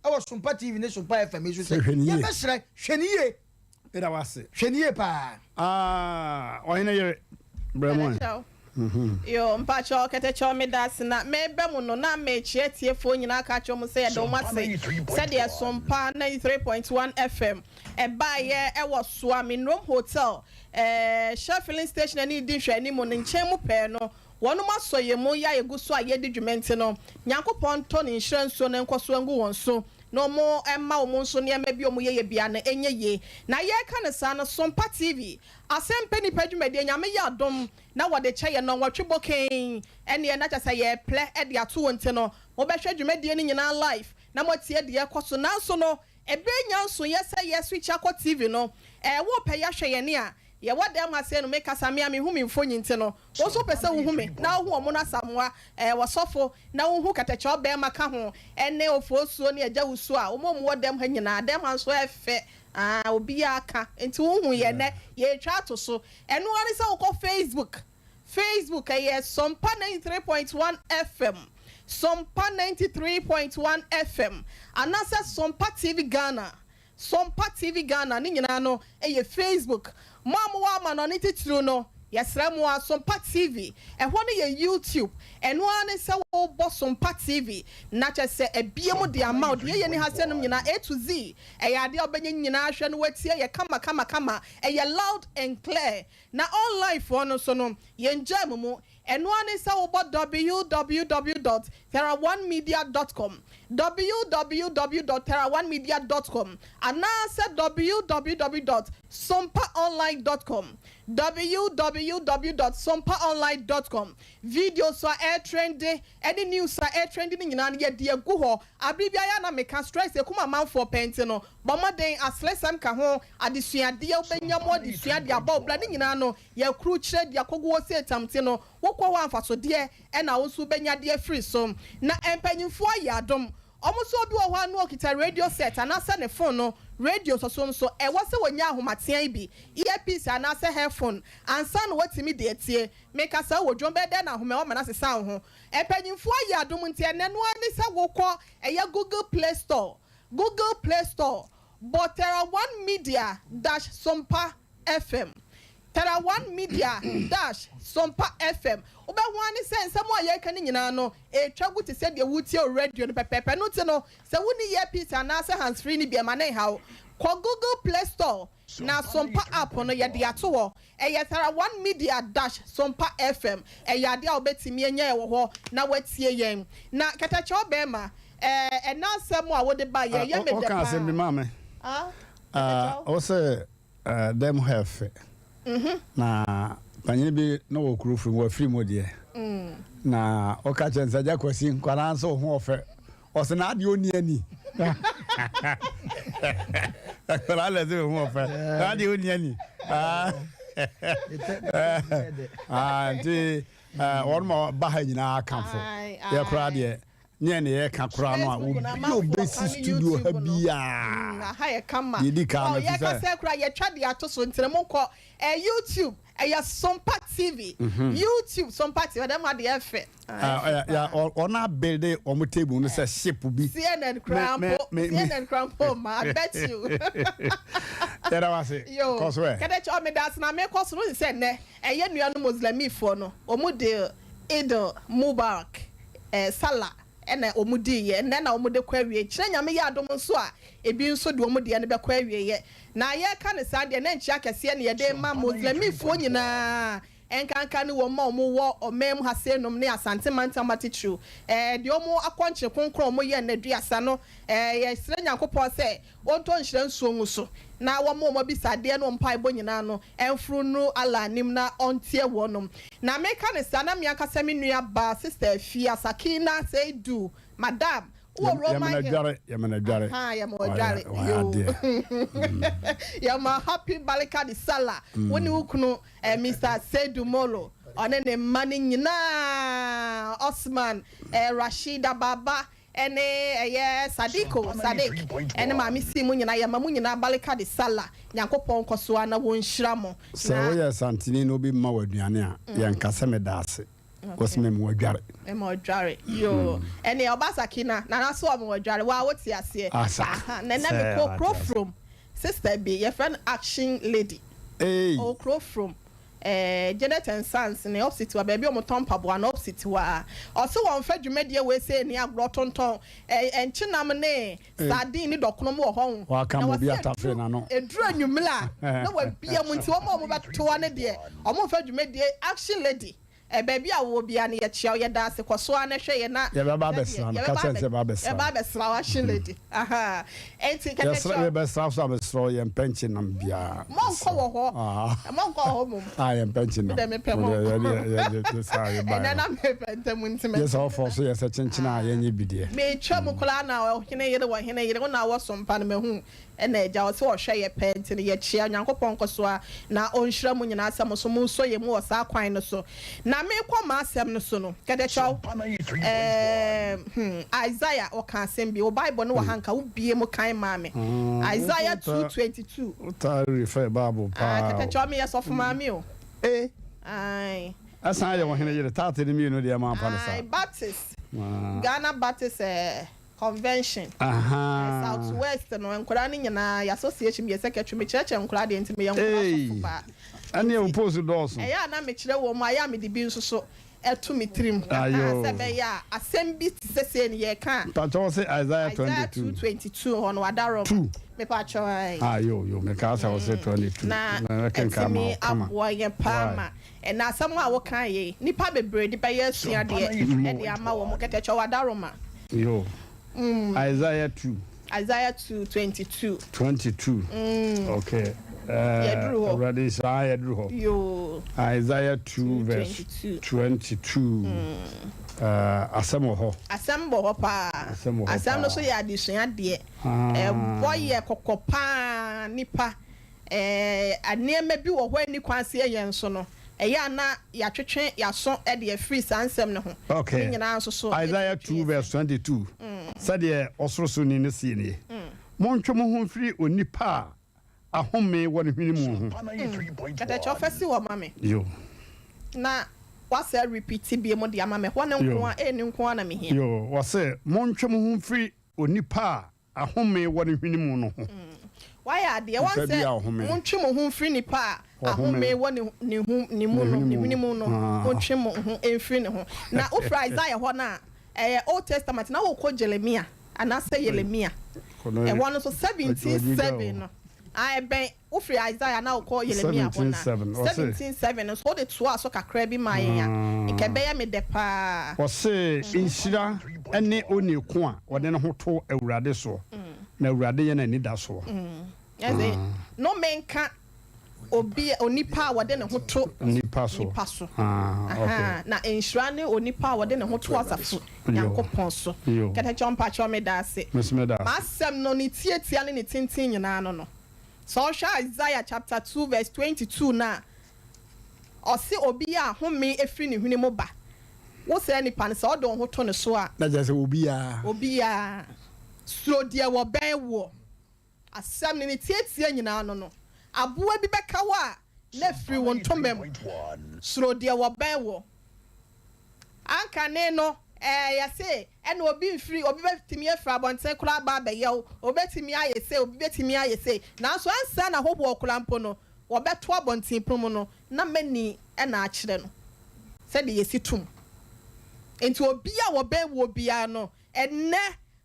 wɔ Sompa TV ne Sompa FM yi so sɛ yɛbɛsrɛ, hwɛ no yie. Meda wo ase. Hwɛ no yie paa. Ah, ɔhene yere, brɛ mu ɛ. Yoo mpakyɛw kɛtɛkyɛw medase na meba mu no na mekyea atiefoɔ nyinaa aka akyerɛ wɔn sɛ yɛda wɔn ase sɛdeɛ Sompa 93.1 FM ɛbaeɛ ɛwɔ Soame Nrom Hotel ɛɛ Shell filling station ɛne di nhwɛanimu no nkyɛn mu pɛɛ no wɔnom asɔ yɛn mu yɛ a yɛgu so a yɛdi dwuma nti no Nyankopɔn ntɔ ne nhyira nsuo no nkɔso ngu wɔn so na wɔn mma wɔn nso nneɛma bi a wɔn yɛyɛ biara no ɛnyɛ yie na yɛreka no saa no Sompa TV Asɛmpɛ Nipa dwumadie Nyame yɛ adom na wɔde kyɛ yɛn nnɔnwɔtwe bɔkɛn ɛneɛ na kyɛsɛ yɛreplɛ de ato hɔ nti no mobɛhwɛ dwumadie no nyinaa live na moatie deɛ ɛkɔ so nanso no ɛberɛ nya nsoeɛ sɛ yɛ switch akɔ TV no ɛɛ wopɛ yɛahwɛ yɛn a yɛwɔ dɛm ha sei no mekasa me a mehu me mfonyin nti no wo nso wopɛ sɛ wohu me na wohu ɔmo no Asamoah ɛɛ ɔsɔfo na wohu kɛtɛkyɛ ɔbɛɛma ka ho ɛne Ofosuo ne Agya Wusu a wɔn a wɔwɔ dɛm ha nyinaa dɛm ha nso ɛfɛ aa obiara ka nti wohu yɛn nɛ yɛretwa ato so Ɛno ara ne sɛ wokɔ Facebook, Facebook ɛyɛ Sompa 93.1 FM, Sompa 93.1 FM, anaasɛ Sompa TV Ghana, Sompa TV Ghana, ne nyinaa no yɛ Facebook. Mo a mowɔ amanɔne titiriw no, yɛsrɛ mo ara, Sompa TV, ɛhɔ no yɛ YouTube. Ɛno ara ne sɛ wobɔ Sompa TV na kyerɛ sɛ abue mu de ama wo. Deɛ ɛyɛ ni ha sɛ nom nyinaa A to Z, ɛyɛ adeɛ a wobɛnya nyinaa ahwɛ na woatie yɛ kama kama kama. Ɛyɛ loud and clear. Na online foɔ no nso no, yɛn gyaa mo mu. Ɛno ara ne sɛ wobɔ www dot theraonemedia dot com, www dot theraonemedia dot com, anaasɛ www dot sompaonline dot com, www dot sompaonline dot com. Videos a ɛretrende ne news a ɛretrende no nyinaa no, yɛde agu hɔ. Abere biara a na meka stress ɛkum amanfoɔ pɛ nti no, bɔ mmɔden, aseresɛm ka ho, adesuadeɛ, wobɛnya mu adesua de abɔ wo bra, ne nyinaa no, yɛakrukyire de akɔgu hɔ sei tam nti no, wokɔ hɔ a mfasodeɛ na wo nso wobɛnya de afiri so. Na mpanyinfoɔ ayɛ adom, wɔn nso obi wɔ hɔ a na ɔkita radio set anaasɛ ne phone no radio sɔso nso, ɛwɔ sɛ wɔnya ahomatea yi bi, earpiece anaasɛ headphone, ansa na watumi de atie. Meka saa wɔ dwom bɛyɛ dɛn na ahoma ɛwɔ ma no asesa wo ho. Mpanyimfoɔ ayɛ adom nti ɛnnɛ no ara ne sɛ wokɔ ɛyɛ Google Play Store, Google Play Store, bɔ Terra One Media dash Sompa FM, Terra One Media dash Sompa FM, wobɛho ara ne sɛ nsɛm a yɛreka no nyinaa no ɛretwa gu te sɛ deɛ woretie wɔ radio no pɛpɛɛpɛ. Ɛno nti no sɛ wonni earpiece anaasɛ hands free no bi a ɛma no nha wo. Kɔ Google Play Store Na Sompa app no yɛde ato hɔ. Ɛyɛ Thara One Media dash Sompa FM. Ɛyɛ adeɛ a wobɛtumi anya yɛn wɔ hɔ na woatie yɛn. Na Kɛtɛkyɛw bɛɛma, ɛɛ ɛnɛ asɛm a wode baeɛ ɛyɛ me dɛ Woka paa. asɛm bi ma me. Ah, Kɛtɛkyɛw. Wo se dɛm hɔ yɛ fɛ. Na panyini bi na ɔwɔ kuro firi mu, wafiri mu deɛ. Na woka kyerɛ no sɛ, Agya Kwasi, nkwadaa nso wo ho ɔfɛ. Ɔsɛ na adeɛ ɔnni ani. Akwadaa na ɛsɛ ho ɔfɛ. Na adeɛ ɔnni ani. Nti wɔn ma ba ha nyinaa kamfo. Yɛ koraa deɛ ne ɛna yɛ ka koraa no a obi a obesi studio ha biara. Deɛ edi kan no ti sɛ. Yɛ kasa koraa yɛtwa de ato so nti mo nkɔ YouTube ɛyɛ Sompa TV YouTube Sompa TV ɛdɛm adeɛ ɛfɛ. Ɔno abuilde wɔn table no sɛ ship bi. CNN koraa mpo CNN koraa mpo ma I bet you. Yɛda wo ase. Yo Kɔ so ɛ. Kɛdɛkyɛ ɔ meda ase na mekɔ so no wohu sɛ nnɛ ɛyɛ nuanom Muslimifoɔ no wɔn de Eid Mubarak eh, Salah ɛna wɔn diiɛ nnɛ na wɔn de kɔ awie kyerɛ Nyame yɛ adom nso a ebi nso de wɔn deɛ no bɛkɔ awieɛ na yɛka no saa deɛ na nkyia kɛseɛ na yɛde ma Muslimifoɔ nyinaa Ɛnkanka ne wɔn a wɔwɔ ɔman mu ha seinom ne Asante mantam atitiriw. Ɛɛ, deɛ wɔn akɔnkyene kronkron a wɔyɛ nnɛ duasa no, ɛɛ, yɛsrɛ Nyankopɔn sɛ Ɔntɔ nhyira nsuo ngu so, na wɔma wɔn abisadeɛ ne wɔn mpaebɔ nyinaa no mforo nnuru Allah anim na Ɔntie wɔnom. Na meka no saa na me ankasa me nua baa Sister Afia Sakina Seidu, Madam, Wowɔ Roman Hill. Yɛmena dware. Ahaa yɛma ɔdware. Yoo. Yɛma happy Barika de Sallah. Wo ne wo kunu eh, Mister Seidu Molo, ɔne ne mma no nyinaa, Osman, eh, Rashida Baba, ɛne ɛyɛ Sadiko, Sadik, ɛne Maame Sii mo nyinaa, yɛma mo nyinaa Barika de Sallah. Nyankopɔn nkɔ so ara na wɔnhyira mo. Sɛ Na. woyɛ Santini na obi mma wo aduane a, yɛnka sɛ meda ase. Wɔsi mɛma wadware. Mɛma wadware yoo. Ɛnneɛ ɔba Sakina nana so ɔma wadware waa wote aseɛ. Asa. Aha na ɛnɛ me kɔ kuro from sister bi yɛfrɛ no action lady. Eii. Ɔwɔ kuro from. Eh, Janet and Sons ne opposite hɔ, baabi a wɔtɔn mpaboa no opposite hɔ a. Ɔse wɔmfa dwumadie wei sei nni agorɔ, ɔtontɔn eh, nkyenam ne sardine ne dɔkono mu wɔ hɔ. Waka Na ma obi wɔse atafere ɛduru n'ano. ɛduru anwummerɛ a na wabia mu nti wɔn a wɔbɛto hɔ no deɛ wɔmfa dwumadie Action Lady Eh, baabi a wowɔ biara no yɛkyea wo, yɛda ase, kɔ so ara na hwɛ yɛn na Yɛbɛba sɛdeɛ abɛsra no, ka yɛbɛba kyerɛ no abɛ sɛ yɛbɛba abɛsra yɛbɛba no. abɛsra wo, Action Lady, ahaa, enti Yɛsrɛ, kɛtɛkyɛ. yɛbɛsra wo so a, mesrɛ wo, yɛmpɛ nkyenam biara, Mɔnkɔ mesrɛ wɔ wo. hɔ, Ah, mɔnkɔ wɔ hɔ mmom. ah, yɛmpɛ Me nkyenam. deɛ mepɛ Wo deɛ, mɔnkɔ. yɛdeɛ, yɛde, yɛ saa Ɛnnɛ yɛbaeɛ na no. mepɛ ntɛm nti Gye sɛ mɛtumi wofɔ so yɛ sɛ kyenkyen a yɛnyɛ bi deɛ. Metwa mu koraa na ɔhene yere wɔ hene yere, wo na wɔ so mpa no mahu. Ɛna Agya ɔse ɔhwɛ yɛ pɛɛ nti no yɛkyea Onyankopɔn nkɔso a na ɔnhyira mo nyinaa sɛ mo so mosɔ yɛ mu wɔ saa kwan no so. Na mekɔ m'asɛm no so no, kɛtɛkyɛw, ɛɛm, hmm, Isaiah ɔka asɛm bi, wo Bible no wɔ ha nka wo bie mu kan maa me. Isaiah 2:22. Wotaa refer Bible Ah, paa o. kɛtɛkyɛw meyɛ sɔfo maame o. Eh! Ae. Ɛsan yɛ ɔhene yere, taate no mmienu deɛ mamfa no saa. Ae, Baptist, Ghana Baptist eh. Convention, South West no nkwadaa no nyinaa yɛ association meyɛ secretary mekyerɛkyerɛ nkwadaa deɛ nti meyɛ nkwadaa sɔfo paa. Ɛneɛ wo post dɔɔso. Ɛyɛ a na mekyerɛ wɔn mu ayɛ a mede bi nso so to me tirim sɛ ɛbɛyɛ a asɛm bi te sɛ sei no yɛreka a. Mpakyɛ wo se Isaiah 22. Isaiah 2:22 hɔ no wada Roma. Mepakyɛ ae. Ah yo yo mekaa sɛ wo se 22. Na ɛtumi aboa yɛn paa ma Ɛna asɛm a wokae yi, nnipa bebree de bɛyɛ asuadeɛ de ama wɔn. Kɛtɛkyɛ w'adaroma. Yo. Isaiah 2. Isaiah 2, 22. 22. Okay. Yɛduru hɔ. Awurade saa yɛduru hɔ. Yo. Isaiah 2 verse 22. Asɛm wɔ hɔ. Asɛm wɔ hɔ paa. Asɛm wɔ hɔ paa. Asɛm no so yɛ adesua deɛ. Ɛbɔ yɛ kɔkɔ paa nipa. Nneɛma bi wɔ hɔ a enni kwan sɛ yɛyɛ nso no, ɛyɛ a na yɛatwetwe yɛn aso de afiri saa nsɛm no ho. Okay. Ne nyinaa nso so, Isaiah 2 verse 22, Sɛdeɛ Ɔsorosoroni no seɛ nie, Montwe mo ho mfiri onipa a ahome wɔ ne hwene mu ho. Kɛtɛkyɛ ɔfa si hɔ ma me. Yo. Na wasa repeat bio de ama me. Ɛhɔ no nko ara, ɛno nko ara na mehia. Yo, ɔse, Montwe mo ho mfiri onipa a Ahome wɔ ne hwene mu no ho. Wayɛ adeɛ. Wɔn Nipa bi a sɛ, ɔhome. Montwe mo ho mfiri nipa a Ɔhome. ahome wɔ ne ne ho ne mu no, Ne ne hwene hwene mu. mu no, Ah. montwe mo ho mfiri ne ho. Na wofiri Isaiah hɔ no a, ɛyɛ Old Testament, na wokɔ Jeremia anaasɛ Yeremia. Kɔ no Ɛhɔ no nso wagya 17:7 o. no, ah, ɛbɛn Wofiri Isaiah na wokɔ Yeremia hɔ no a, 17:7, ɔse. 17:7 no nso wode toaa so kakra bi maa yɛn a, nka ɛbɛyɛ me dɛ paa. Ɔse, Nhyira ne onii ko a ɔde ne ho to Awurade soɔ, na Awurade yɛ n'anidasoɔ. Ɛse, Nnome nka obi, onipa a wɔde ne ho to Nipa so. nipa so. Ah, okay. Ahaa, na nhyira ne onipa a wɔde ne ho to asafo Nyankopɔn so. Yo. Kɛtɛkyɛw mpakyɛw meda ase. Me nso meda ase. M'asɛm no, ne tiatia ne ne tenten nyinaa no no. Sɛ ɔhwɛ Isaiah chapter 2 verse 22 no a, ɔse obi a home firi ne hwene mu ba. Wo saa nipa no, sɛ wode wo ho to ne so a. Na kyerɛ sɛ obiara. Obiara. Suro deɛ wɔbɛn woɔ. Asɛm no, ne tiatia nyinaa no no. Aboa bi bɛka wo a, na afiri wo ntoma mu. Suro deɛ wɔbɛn woɔ. Ankane no, ɛɛ, yɛse ɛna obi mfiri, obi bɛtumi afiri abɔnten koraa aba abɛyɛ wo, obi bɛtumi ayɛ sei, obi bɛtumi ayɛ sei. Nanso ansa na hɔhoɔ koraa mpo no, wɔbɛto abɔnten pono mu no, na mani na akyerɛ no sɛdeɛ yɛsi tom. Enti obi a wɔbɛn woɔ biara no, ɛnnɛ,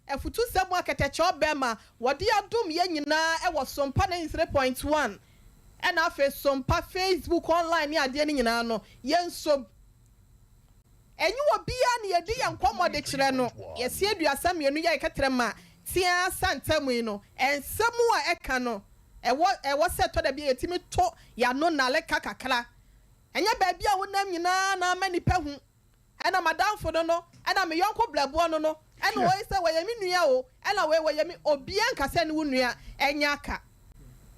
afutusɛm a kɛtɛkyɛw bɛma wɔde adom yɛn nyinaa wɔ Sompa 93.1 ɛna afei Sompa Facebook online ne adeɛ no nyinaa no, yɛnsom. Ɛnyɛ obiara na yɛdi yɛn nkɔmmɔ de kyerɛ no. Yɛse 32 yɛ kɛtrɛma teaa sa ntam yi no, nsɛm a ɛka no, ɛwɔ ɛwɔ sɛ ɛtɔ da bi a yɛtumi to yɛn ano nnaleka kakra. Ɛnyɛ baabi a wonam nyinaa na ama nnipa hu. Ɛna m'adamfo no no, ɛna me yɔnko brɛboɔ no no, ɛna wei sɛ wɔyɛ me nua o, ɛna wei wɔyɛ me, obiara nka sɛ ne wo nua nyɛ aka.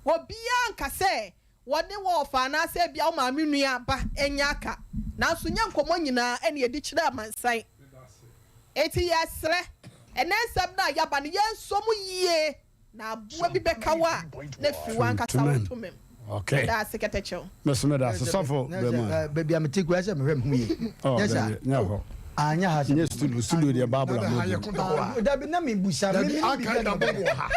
Obiara nka sɛ wɔne wo ɔfa anaasɛ ebia wo maame nua ba nyɛ aka. Nanso nyɛ nkɔmmɔ nyinaa na yɛdi kyerɛ amansan. Enti yɛsrɛ, ɛnnɛ nsɛm no a yɛaba no, yɛnsɔ mu yie. Na aboa bi bɛka wo a, na firi w'ankasa wo ntoma mu. Okay. Meda ase kɛtɛkyɛw. Meso meda ase sɔfo bɛma. Baabi a mete kura sɛ mehwɛ me ho yie. Oh, Nyɛ saa. nyɛ hɔ. Ah, nyɛ ha sɛ. Nyɛ studio, studio deɛ Bible a mo Ah, dabi na me busa. Dabi, Al-Qaeda bɔ wɔ ha.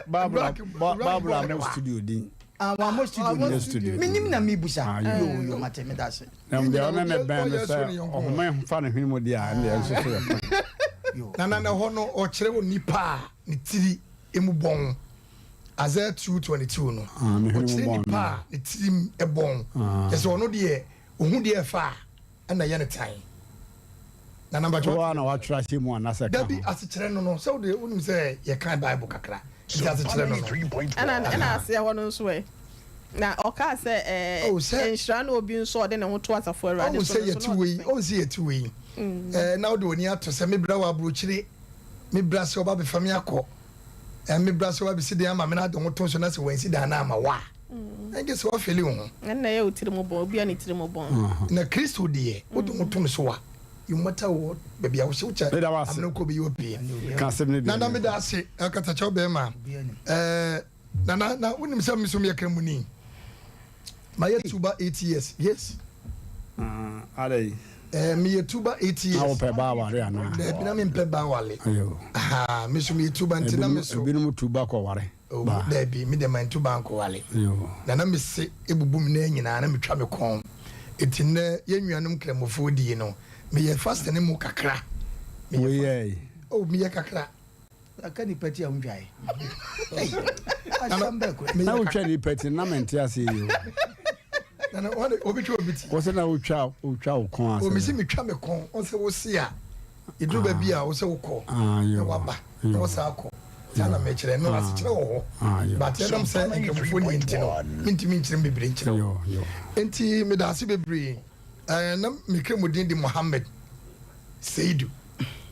Bible a mo studio din. Ah, wammɔ studio no. Studio. Menim na mebusa. Ah, yo yo mate meda ase. Na deɛ ɔne ne bɛn no sɛ ɔhome fa ne hwene mu deɛ a ɛndeɛ nso so yɛ kwan. Na na na hɔ no ɔkyerɛ wɔ nipa a ne tiri emu bɔn. Isaiah 2:22 no. Ah, ɔkyerɛ nipa a ne tiri bɔn. Kyɛ sɛ ɔno deɛ ohu deɛ ɛfa a ɛna ɛyɛ no tan. Nana mpakyɛ Wo ara na woatwerɛ ahyɛ mu anaasɛ ɛka ho? Dabi, asekyerɛ no no, sɛ wode wonim sɛ yɛkan Bible kakra, nti asekyerɛ no no. Ɛna ɛna aseɛ hɔ no nso ɛ? Na ɔkaa sɛ ɛɛ Oh, sɛ. nhyira ne obi nso a ɔde ne ho to Asafo Awurade Ɔhu so sɛ no nso yɛte na ɔte wei, sɛn? ɔhu sɛ yɛte wei, ɛɛ na wode w'ani ato sɛ me bra wɔ aburokyire, me bra sɛ ɔba abɛfa me akɔ, ɛɛ me bra sɛ ɔba abɛsi dan ama me na ade ho to so na sɛ wansi dan no amma wo a, Ɛnde sɛ woafeeli wo ho. Ɛnna ɛyɛ wo tirim bɔn, obi a ne tirim bɔn. Na Kristo deɛ, wode wo ho to no so a, you matter what, baabi a wohyɛ wokyɛ Meda wo ase. amene kɔ bɛyi wo apue. Ka asɛm no bio. Nana meda ase, akatakyɛw bɛrima. Ɛɛ Nana, na wonim sɛ me nso meyɛ Kramoni. Mayɛ tuba 8 years, yes. Ah, adɛn? Ɛɛ meyɛ tuba 8 years. Na wopɛ ba aware anaa? Daabi, na mempɛ ba aware. Ayo. Aha, me nso meyɛ tuba nti na me so. Ebinom tuba kɔware. Oh, daabi, me deɛ mantu ba ankɔware. Na na me se ebubu me nan nyinaa na metwa me kɔn. Enti nnɛ yɛn nuanom Nkramofoɔ die no, meyɛ fasting no mu kakra. Woyɛe? Oh, meyɛ kakra. Aka nipa ti a wontwae. Ei, asɛm bɛɛ kora. Na wotwa nipa ti na mente aseɛ yi o. Nana, wɔde obi twa obi ti. Wo sɛ na wotwa wotwa wo kɔn asɛ. O, mesi metwa me kɔn, wɔn sɛ wo se a. Ɛduru baabi a wo sɛ wokɔ na waba na wosan akɔ saa na mekyerɛ no asekyerɛ wɔ hɔ but ɛnam sɛ nkramofoɔ ni nti no mentumi nkyerɛ bebree nkyerɛ wo nti meda ase bebree na me kramodin de Mohammed Seidu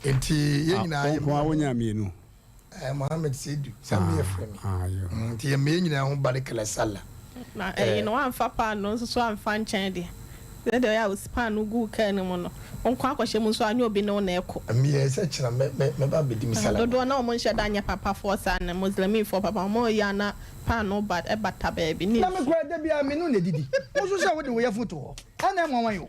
nti yɛn nyinaa yɛ nko a wonya mmienu. Mohammed Seidu sɛ meyɛ frɛ me nti yɛ mmea nyinaa ho barikala sala. Na ɛyi no wamfa paano nso so amfa nkyɛn deɛ sɛdeɛ ɔyɛ a osi paano gu kaa no mu no wonkɔ akɔhyɛ mu nso anyɛ obi ne wo na ɛkɔ. Meyɛ sɛ kyena mɛ mɛ mɛba abɛdi me sala. Dodoɔ na wɔn nhyɛ da nyɛ papafoɔ saa na Muslimifoɔ papa wɔn yɛ a na paano ba ɛbata baabi ne Na me nsuo. koraa da biara me ne wo na ɛdidi. Wo nso sɛ wode wo yafunu to hɔ. Ɛna ɛnwanwa yi o.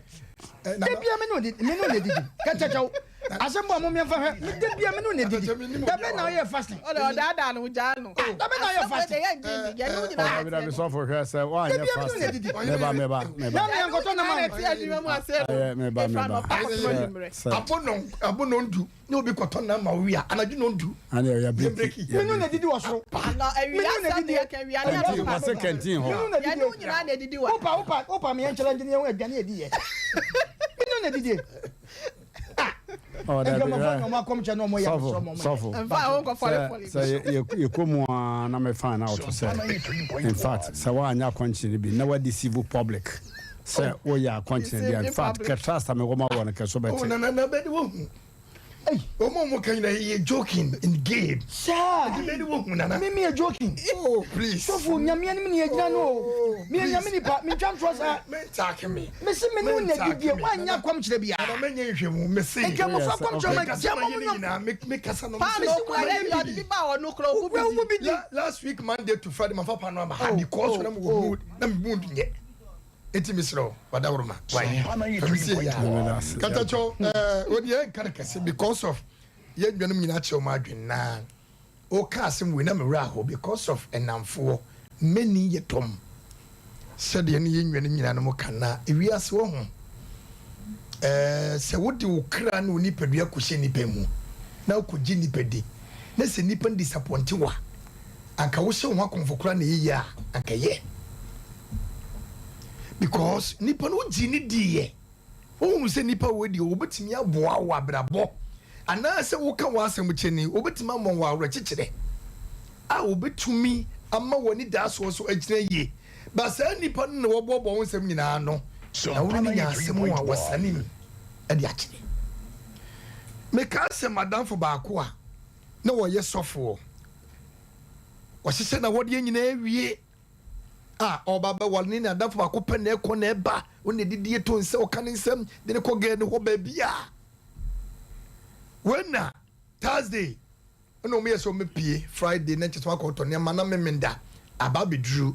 Da biara me ne wo me ne wo na ɛdidi. Kɛkyɛkyɛw. Asɛm bɔ a mommyɛ mfa hwɛ. Me da biara me ne wo na ɛdidi. Da bɛn na woyɛɛ fasting? Ɔde ɔdaadaa no ho gyaa no. Da bɛn na woyɛɛ fasting? Asɛm wei deɛ yɛngye ndi. Yɛne wo nyinaa Dabi dabi sɔfo hwɛ sɛ Da woanyɛ biara me ne wo na fasting. ɛdidi. Meba meba meba. Na me yɛnkɔtɔ nam Nyinaa a. na ɛte adwuma mu ase no. Ɛyɛ meba Ɛfiri meba. anɔpa kɔpem Sɛ anwummerɛ. sɛ Abo nondu na obi kɔtɔ nam ma wo wie a anadwo nondu. Ane ɔyɛ Yɛ breki. breki. Yɛ Me ne wo na breki. ɛdidi wɔ soro. Anɔ Me awia ne wo na asɛm ɛdidi. deɛ ka awia ne Kɛntin anɔpa. wɔse kɛntin Me ne hɔ. wo na Yɛne ɛdidi. wo nyinaa na ɛdidi wɔ. Wopa wopa wopa me yɛnkyerɛ nkyene yɛn ho aduane yɛdi yɛ. Me ne wo na ɛdidi. Ah. Oh, dabi Nkramofoɔ hwɛ. na ɔmo akɔmkyɛ na ɔmo yɛ Sɔfo mesrɛ mo ɔmo yɛ. sɔfo. Mfa wo nkɔ Sɛ fɔlefɔle sɛ bi so. yɛ yɛkɔ mu a na me find out sɛ in fact sɛ woanyɛ akɔnkyene no bi na woadeceive public sɛ woyɛ akɔnkyene bi a in Deceive fact public. kɛ trust a mewɔ ma wɔ no kɛ so Oh, bɛte. na na na bɛde wohu. Wɔn a wɔn ka nyinaa yɛ joking in game. Saa. Ɛdi bɛde wohu nana. Me me yɛ joking. Oh please. Sɔfo nyame anim ne yɛgyina no o. Me yɛ nyame nipa mentwa ntorɔ saa. Me ntaake me. Mese me ne wo na ɛdidie woanyɛ akɔmkyerɛ biara. Nana mɛnyɛ nhwɛmu mese. Nkramofoɔ akɔmkyerɛ Okay. ma gya mo mo nyam. Me me kasa no. Paano Mese kura woanyɛ yɛ ɔde bi ba ɔno kura obu Wokura bi wo di. bi di. Last week Monday to Friday ma fa paano ama ha Oh, because oh, na me wɔ oh. mood na me mood nyɛ. Eti mesrɛ wo wadaworoma. Why? Famisi yɛ Meda ase. Katakyɛw ɛɛ odi yɛn nka no kɛse because of yɛn nuanom nyinaa kyerɛ wɔn adwene na ɔka asɛm wei na me werɛ ahɔ because of ɛnamfoɔ many yɛ dɔm sɛdeɛ ne yɛn nuanom nyinaa no mo ka na ewiase wɔ ho sɛ wode wo kra ne wo nipadua kɔhyɛ nipa mu na wokɔgye nipa di na sɛ nipa no disappoint wa anka wohyɛ wo ho akɔmfo kora na ɛyɛ a anka yɛ because nipa no wogye ne diiɛ wohunu sɛ nipa wɔ deɛ wɔbɛtumi aboa wo abrabɔ anaasɛ woka w'asɛm kyɛ ni wɔbɛtumi ama wɔ awerɛkyekyerɛ a wɔbɛtumi ama w'ani daasoɔ so agyina yie ba saa nipa no na wɔboaboa wo nsɛm nyinaa no na wo ne no nya asɛm a wɔsane mu de akyerɛ. Mekaa sɛ madamfo baako a na wɔyɛ sɔfoɔ wɔhyehyɛ na wɔdeɛ nyinaa awie a ɔba bɛwale ne nadamfo baako pɛ na ɛkɔ na ɛba ɔne didie to nsɛ ɔka ne nsɛm de ne kɔ gɛɛ ne hɔ baabi a wei na Thursday ɛna ɔmo yɛ sɛ ɔmo pie Friday na nkyɛn sɛ wakɔtɔ nneɛma na memenda aba abɛduru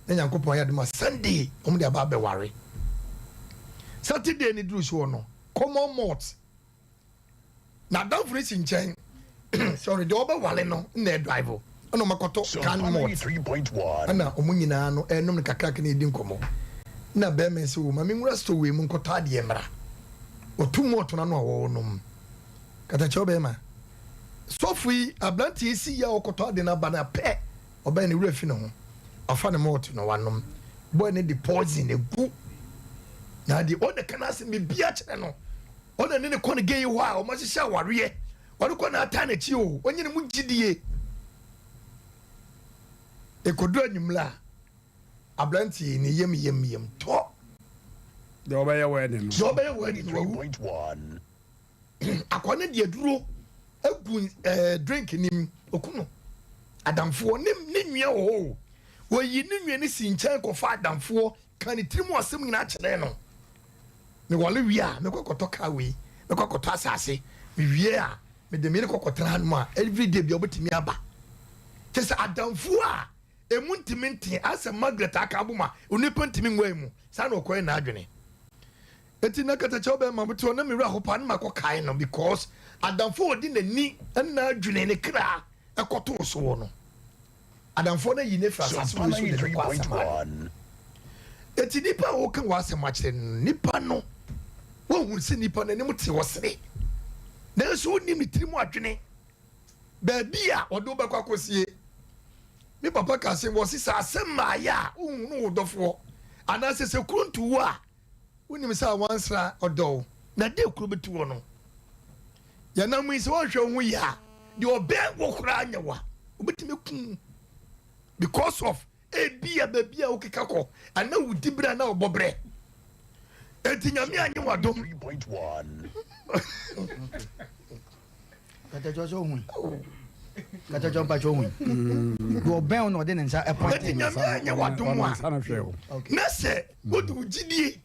na Nyankopɔn ayɛ adom a Sunday ɔmo de aba abɛware. Saturday ne duru soɔ no common malt na adamfo no si nkyɛn, sorry, deɛ ɔbɛwale no na ɛdrive. Ɛna wɔn akɔtɔ can malt ɛna wɔn nyinaa no ɛrenom no kakraka na ɛredi nkɔmmɔ. Na bɛrima yi sɛ o ma menwura store wei mu nkɔtɔ adeɛ mmra. Ɔtu malt no ano a wɔrenom. Katakyɛw bɛrima. Sɔfo yi, aberanteɛ yi si yɛ a ɔkɔtɔ ade no aba no pɛ, ɔbɛn ne werɛ fi ne ho. Wafa ne malt no wanom. Boy no de poison agu n'adeɛ. Ɔna ka n'asɛm biribiara kyerɛ no. Ɔna ne ne kɔ ne gay hɔ a wɔahyehyɛ awareɛ. Ɔno kɔ na ataa n'akyi o, ɔnyɛ ne mu gyidie. Ɛkɔduru anwummerɛ a, aberanteɛ yi ne yam yam yam tɔ. Deɛ ɔbɛyɛ wɛɛden no. Deɛ ɔbɛyɛ wɛɛden no wawu. Akwa no de aduro agu ɛɛ drink nim, oku no. Adamfoɔ ne ne nua wɔ hɔ o. Wɔyi ne nua no si nkyɛn kɔfa adamfoɔ ka ne tirim asɛm nyinaa kyerɛ no. Meware wie a, mɛkɔ akɔtɔ car wei, mɛkɔ akɔtɔ asase. Mewie a, mede me yere kɔ kɔtena hanom a, everyday bia wobɛtumi aba. Kyerɛ sɛ adamfoɔ a ɛmu ntumi nte, ayɛ sɛ Margaret aka abom a onipa ntumi nguan mu, saa na ɔkɔyɛ n'adwene. Enti na katakyɛ wobɛma mete hɔ na me werɛ ho paa na makɔ kae no because adamfoɔ a ɔde n'ani ne n'adwene ne kra ɛkɔtoo soɔ no, Adamfoɔ no ayi no afiri asase wei so de no kɔ asamado. Enti nipa a woka w'asɛm akyerɛ no no, nipa no, woahu sɛ nipa no anim te ɔsere, nanso wonnim ne tirim adwene, baabi a ɔde wo bɛkɔ akɔsie. Me papa ka asɛm bi, ɔse sɛ asɛm mmaeɛ a, wonhunu wo dɔfoɔ, anaasɛ sɛ kuro nto wo a, Wonim sɛ awansra ɔdɔ wo, na deɛ kuro bɛtu wɔ no. Yɛnam yi sɛ woanhwɛ wo ho yie a, deɛ ɔbɛn wo koraa nyɛ wo a, wobɛtumi aku wo because of ebia baabi a wokeka kɔ anaa wo diberɛ anaa wo bɔberɛ. Enti Nyame anyɛ wo adom. Katakyɛ sɛ ohun. Katakyɛ mpakyɛ ohun. Deɛ ɔbɛn wo na ɔde ne nsa ɛpɔn. Enti Nyame anyɛ wo adom a, na sɛ wode wo gyidie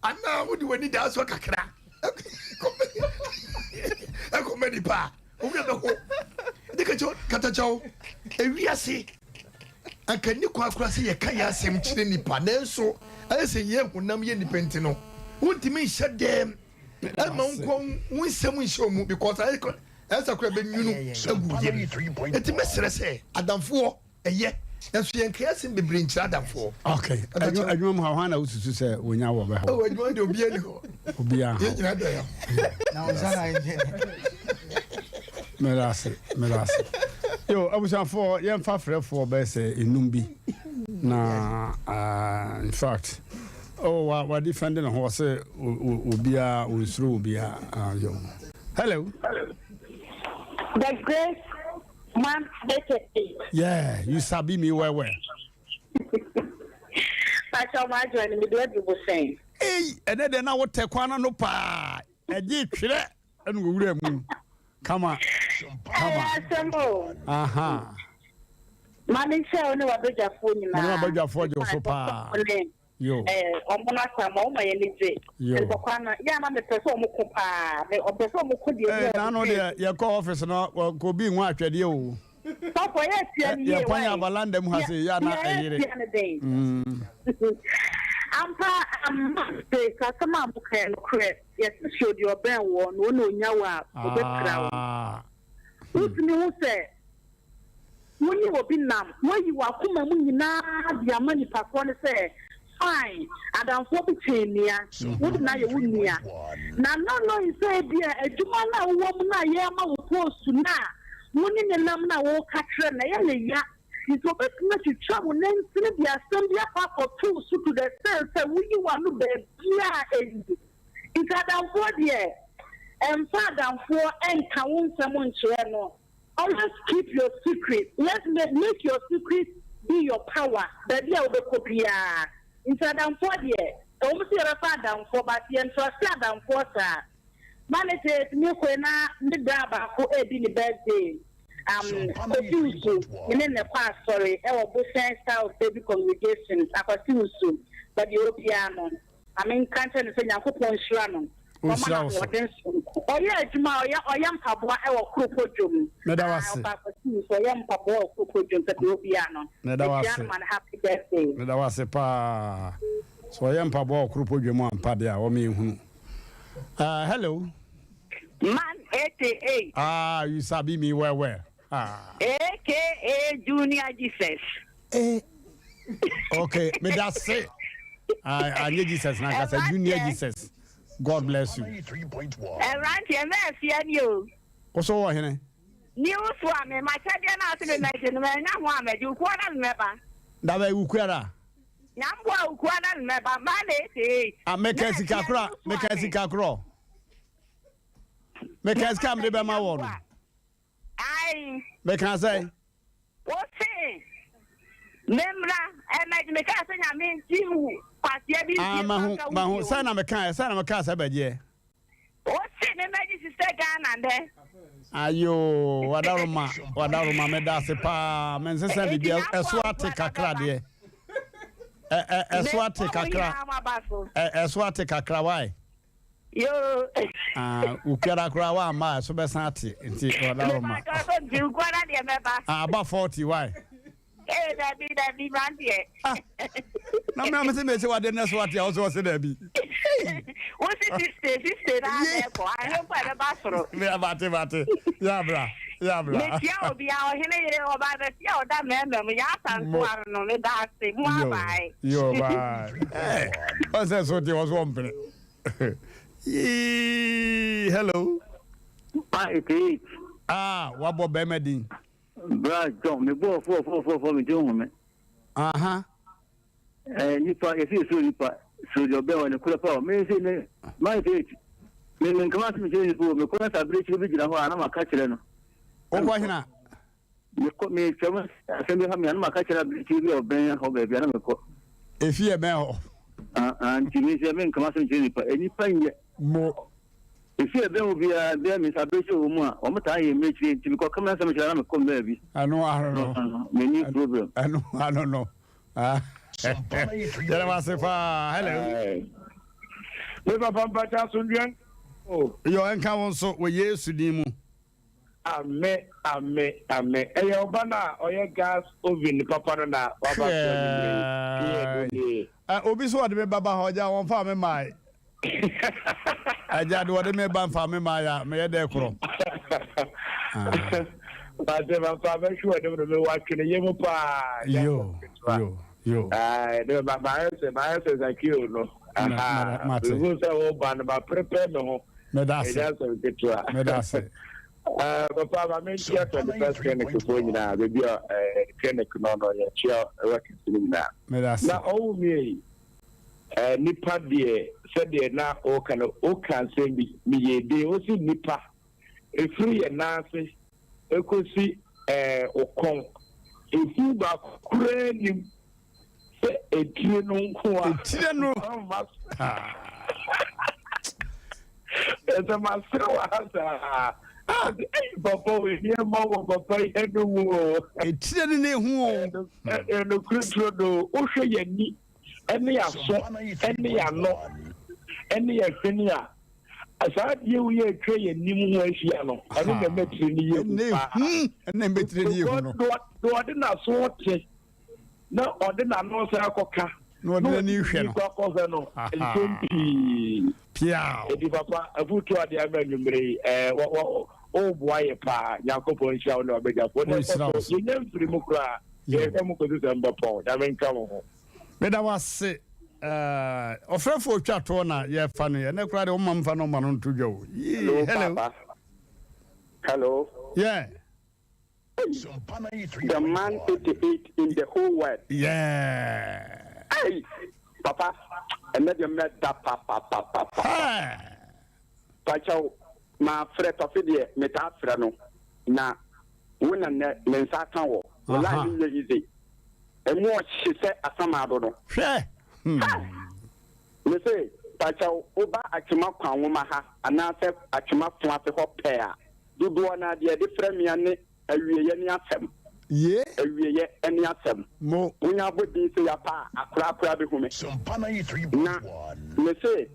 anaa wode w'anidaasoɔ kakra ɛkɔma nipa a, wo werɛ bɛho. Ɛde katakyɛw, ewiase anka nni kwan koraa sɛ yɛka yɛn asɛm kyerɛ nipa, nanso ayɛ sɛ yɛn honam yɛ nipa nti no, wontumi nhyɛ dɛm ɛma wo nkɔ wo nsɛm nhyɛ wo mu because ayɛ ɛsɛ koraa bɛnwunu agu yam. Enti mɛsrɛ sɛ adamfoɔ ɛyɛ nanso yɛnka yɛn asɛm bebree nkyerɛ adamfoɔ. Okay, adwuma mu ha hwan na wosusu sɛ wonya wɔ bɛha? Oh, adwuma deɛ obiara ni hɔ. Obiara ha. Yɛn nyinaa dɔ yɛn. Na wo nsa na ɛnyɛ. Meda ase, meda ase. Yo, abusuafoɔ yɛmfa frɛfoɔ bɛyɛ sɛ enum bi na uh, in fact oh, wa wa defend ne ho ɔsɛ obiara onsuro obiara. Uh, yo. Hello. The great man aka. Yeah, you sabi me well well. Pacho ma join me do adu bosen. Ei, ɛnɛ deɛ na wotɛ kwan no paa. Ɛgye twerɛ ɛna owura mu. Kama. Kama. Ɛyɛ asɛm o. Aha. Maame nkyɛn wo ne w'abadwafoɔ nyinaa. Me ne w'abadwafoɔ gye wo so paa. Yo. Eh, ɔmo no asa ma ɔmo yɛ ne gye. Yo. Ntɔkwa no, yɛ a na mepɛ sɛ ɔmo ko paa. Me ɔpɛ sɛ ɔmo ko deɛ Eh, bi a n'ano deɛ yɛkɔ office no kɔ bi nwa atwɛdeɛ o. Sɔfo yɛ tia ne yie Yɛpɔn yɛ abalanda mu ha se yɛ ana ɛyere. Yɛ tia ne den. Ampa amma se asɛm a mo ka yɛ nokorɛ. Yɛse suro deɛ ɔbɛn woɔ no, ɔna onya wo a ɔbɛpira wo. Ah. Wotumi hu sɛ Wo ne obi nam, woayi w'akoma mu nyinaa de ama nipa korɔ no sɛ, Fine, adamfoɔ bi kyɛn nua, wode no ayɛ wo nua. Na not knowing sɛ ebia adwuma no a wowɔ mu no a yɛrema wo post no a wo ne no nam no a woreka kyerɛ no, ɛyɛ no ya. Nti ɔbɛtumi atwitwa wo nansini de asɛm bi akɔ akɔto wo so to the extent sɛ woyi w'ano baabiara a ɛnni. Nti adamfoɔ deɛ, mfa adamfoɔ nka wo nsɛm nkyerɛ no. Always keep your secret, let make your secret be your power, baabi a wobɛkɔ biara. Nti adamfoɔ deɛ, ɛwɔ mu sɛ yɛbɛfa adamfoɔ but yɛn truste adamfoɔ saa. Mane te me koe na me bra baako redi ne birthday, um, Kofi Wusu, me ne no kɔ asɔre ɛwɔ Bohyɛn South Baby Congregation, Akwasi Wusu, baabi a ɔwɔ biara no. Ma menka nkyerɛ no sɛ Nyankopɔn nhyira no na ɔma no Ɔnhyira wo so. ahoɔden soronko. Ɔyɛ adwuma a ɔyɛ ɔyɛ mpaboa wɔ Koropɔ dwom. Meda wo Ah, ase. ɔfa Akwasi nso ɔyɛ mpaboa wɔ Koropɔ dwom sɛ deɛ obiara no. Meda wo Mekyia ase. no ma no happy birthday. Meda wo ase paa. Sɛ ɔyɛ mpaboa wɔ Koropɔ dwom ampa deɛ a, wɔma yɛhunu. Ah, hello. Man 88. Ah, you sabi me well well. Ah. AKA. AKA Junior Jesus. Eh. Okay, meda se. Anyɛ Jesus na ankasa Junior Jesus. God bless you. Ɛwranteɛ mɛɛfia ni o. Wo so wɔ hene? New so a me makyɛdeɛ no ase me mɛgye no manya ho a mɛgye ukuo na me mɛba. Dabɛ ukuara. Nyamboa ukuo na me mɛba ma na ese. Ah, meka sika koro, meka sika koro. Meka sika mede bɛma wɔ no. Ae. Meka sɛ. Wo se memmra ɛmɛgye mekaa sɛ Nyame nti wo kwasia bi ntie ah, mahu mahu sɛ na meka sɛ na meka sɛ bɛgyeɛ. Wo se memmɛgye sister Ghana dɛ. Ayo wadaroma wadaroma meda ase paa mensesa biribi ɛso ate kakra deɛ ɛso ate kakra ɛso ate kakra wae. Yoo. Ah, wokuara koraa woamma a ɛso bɛsan ate nti ɔdaroma. Nti wokuara deɛ mɛba. Ah, aba 40 why? Ee dabi dabi mmeranteɛ. Ah, na mmea mese mese wade nɛ so ate a wosɛ ɔse dabi. Wosi 60 60 na abɛɛkɔ ahwɛ mpo a ɛbɛba soro. Mate mate yabra yabra. Metia obi a ɔhene yere ɔba bɛsi a ɔda mmarima mu yɛ asa nso ano no meda ase mu abae. Yo bye. Ɔsɛ so te ɔso ɔmpene. Yee, hello. Ah, 88. Ah, wabɔ bɛrima din. Bra John, me bɔɔ fɔ fɔ fɔ fɔ me ti hu me. Aha. Eh, nipa, yɛsi suro nipa, suro deɛ ɔbɛn wɔ ne kura pa o. Me se ne, my faith. Me me nkama se me kyerɛ nipa o. Me kɔ na sa abere kyerɛ bi gyina hɔ a na ma ka kyerɛ no. Wokɔ hena? Mekɔ metwam asɛm bi ha me a na maka kyerɛ abirekyie bi a ɔbɛn hɔ baabi a na mekɔ. Efi ɛbɛn hɔ. Ah, ah, nti me sɛ menka m'asɛm kyerɛ nipa. Nipa nyɛ. Mo. Efi ɛbɛn hɔ biara bɛn me sɛ abirekyie wɔ mu a wɔn taa yɛ mmirekyie nti mekɔ ka m'asɛm kyerɛ na mekɔ baabi. Ɛno ano no. Menni problem. Ɛno ano no. Yɛrɛ wa se paa. Hello. Me papa mpakyɛ asomdwoeɛ nka wo. Yɔ ɛnka wo nso wɔ Yesu din mu. Ame ame ame. Ɛyɛ ɔba no a ɔyɛ gas oven papa no na waba so anwummerɛ yi. Yɛ no nie. Ɛ obi so ɔde me bɛba hɔ agya wɔmfaa me mmae. Agya de wɔde me ba mfaa me mmae a meyɛ dɛ korɔ. Mate papa mɛhwe wɔ ne mu no mewɔ atwene mu paa. Yo yo yo. Ɛɛ ne ma mayɛ sɛ mayɛ sɛ Zakeo no. Mate. Mehu sɛ woba no ma prepare me ho. Meda ase. Ɛnyɛ asɛm ketewa. Meda ase. Papa ma menkyia 21st clinic foɔ nyinaa baabi a clinic no no yɛkyia workers no nyinaa. Meda ase. Na ɔwo mie yi nipa deɛ sɛdeɛ na woka no woka nsɛm bi meyɛ den wo se nipa ɛfiri yɛ nan ase ɛkɔsi wo kɔn efu baako koraa nim sɛ etire no nko a. Etire no. Ɛsɛ ma sere wɔ ha saa. Ɛyi papa o nneɛma wɔ papa yi ɛno mu o. Etire no na ehu o. Ɛnokuri turo do wohwɛ yɛn ni ɛne yɛn aso ɛne yɛn ano ɛne yɛn hwene a saa adeɛ wo yɛ atwa yɛn anim ho ahyia no ɛno na ɛma tire no yɛ hu paa. Ɛna ɛma tire no yɛ hu no. Deɛ ɔde n'aso te. na ɔde n'ano san akɔka na ɔde n'ani hwɛ no kɔ akɔhwɛ no nsɛm pii piaw edi papa afutu ade ama anwummere yi ɛɛ wɔ wɔ ɔreboa yɛ paa nyankopɔn nhyira wo ne wabɛgyafoɔ na ɛkɔ so yɛnya mfiri mu koraa yɛhwɛ mu kɔsi sɛ mbɛpɔn nyame nka wo ho. Meda wo ase. Ɔfrɛfo otwa toɔ na yɛfa no yɛ. Ɛnɛ koraa deɛ ɔma mfa nɔmba no nto dwa o. Yee, Hello, hello. Papa. Hello. Yeah. The man 88 in the whole world. Yeah. Hey, Papa, ɛnɛ deɛ mɛda papapapapa. Pakyɛw, mafrɛ tɔfe deɛ metaa frɛ no na wo na nnɛ me nsa aka wɔ. Wo line no nyɛ easy. Ɛmu ɔhye sɛ asamado no. Hwɛ. Me se, pakyɛw, woba Atwema Kwanwoma ha anaasɛ Atwema Foase hɔ pɛɛ a, Dodoɔ no ara deɛ yɛde frɛ mmea ne awieɛ ne asɛm. Ye. Awieɛ ne asɛm. Mo. Wonya abɔ din sei apa a, akoraa koraa bɛhu me. Na me se,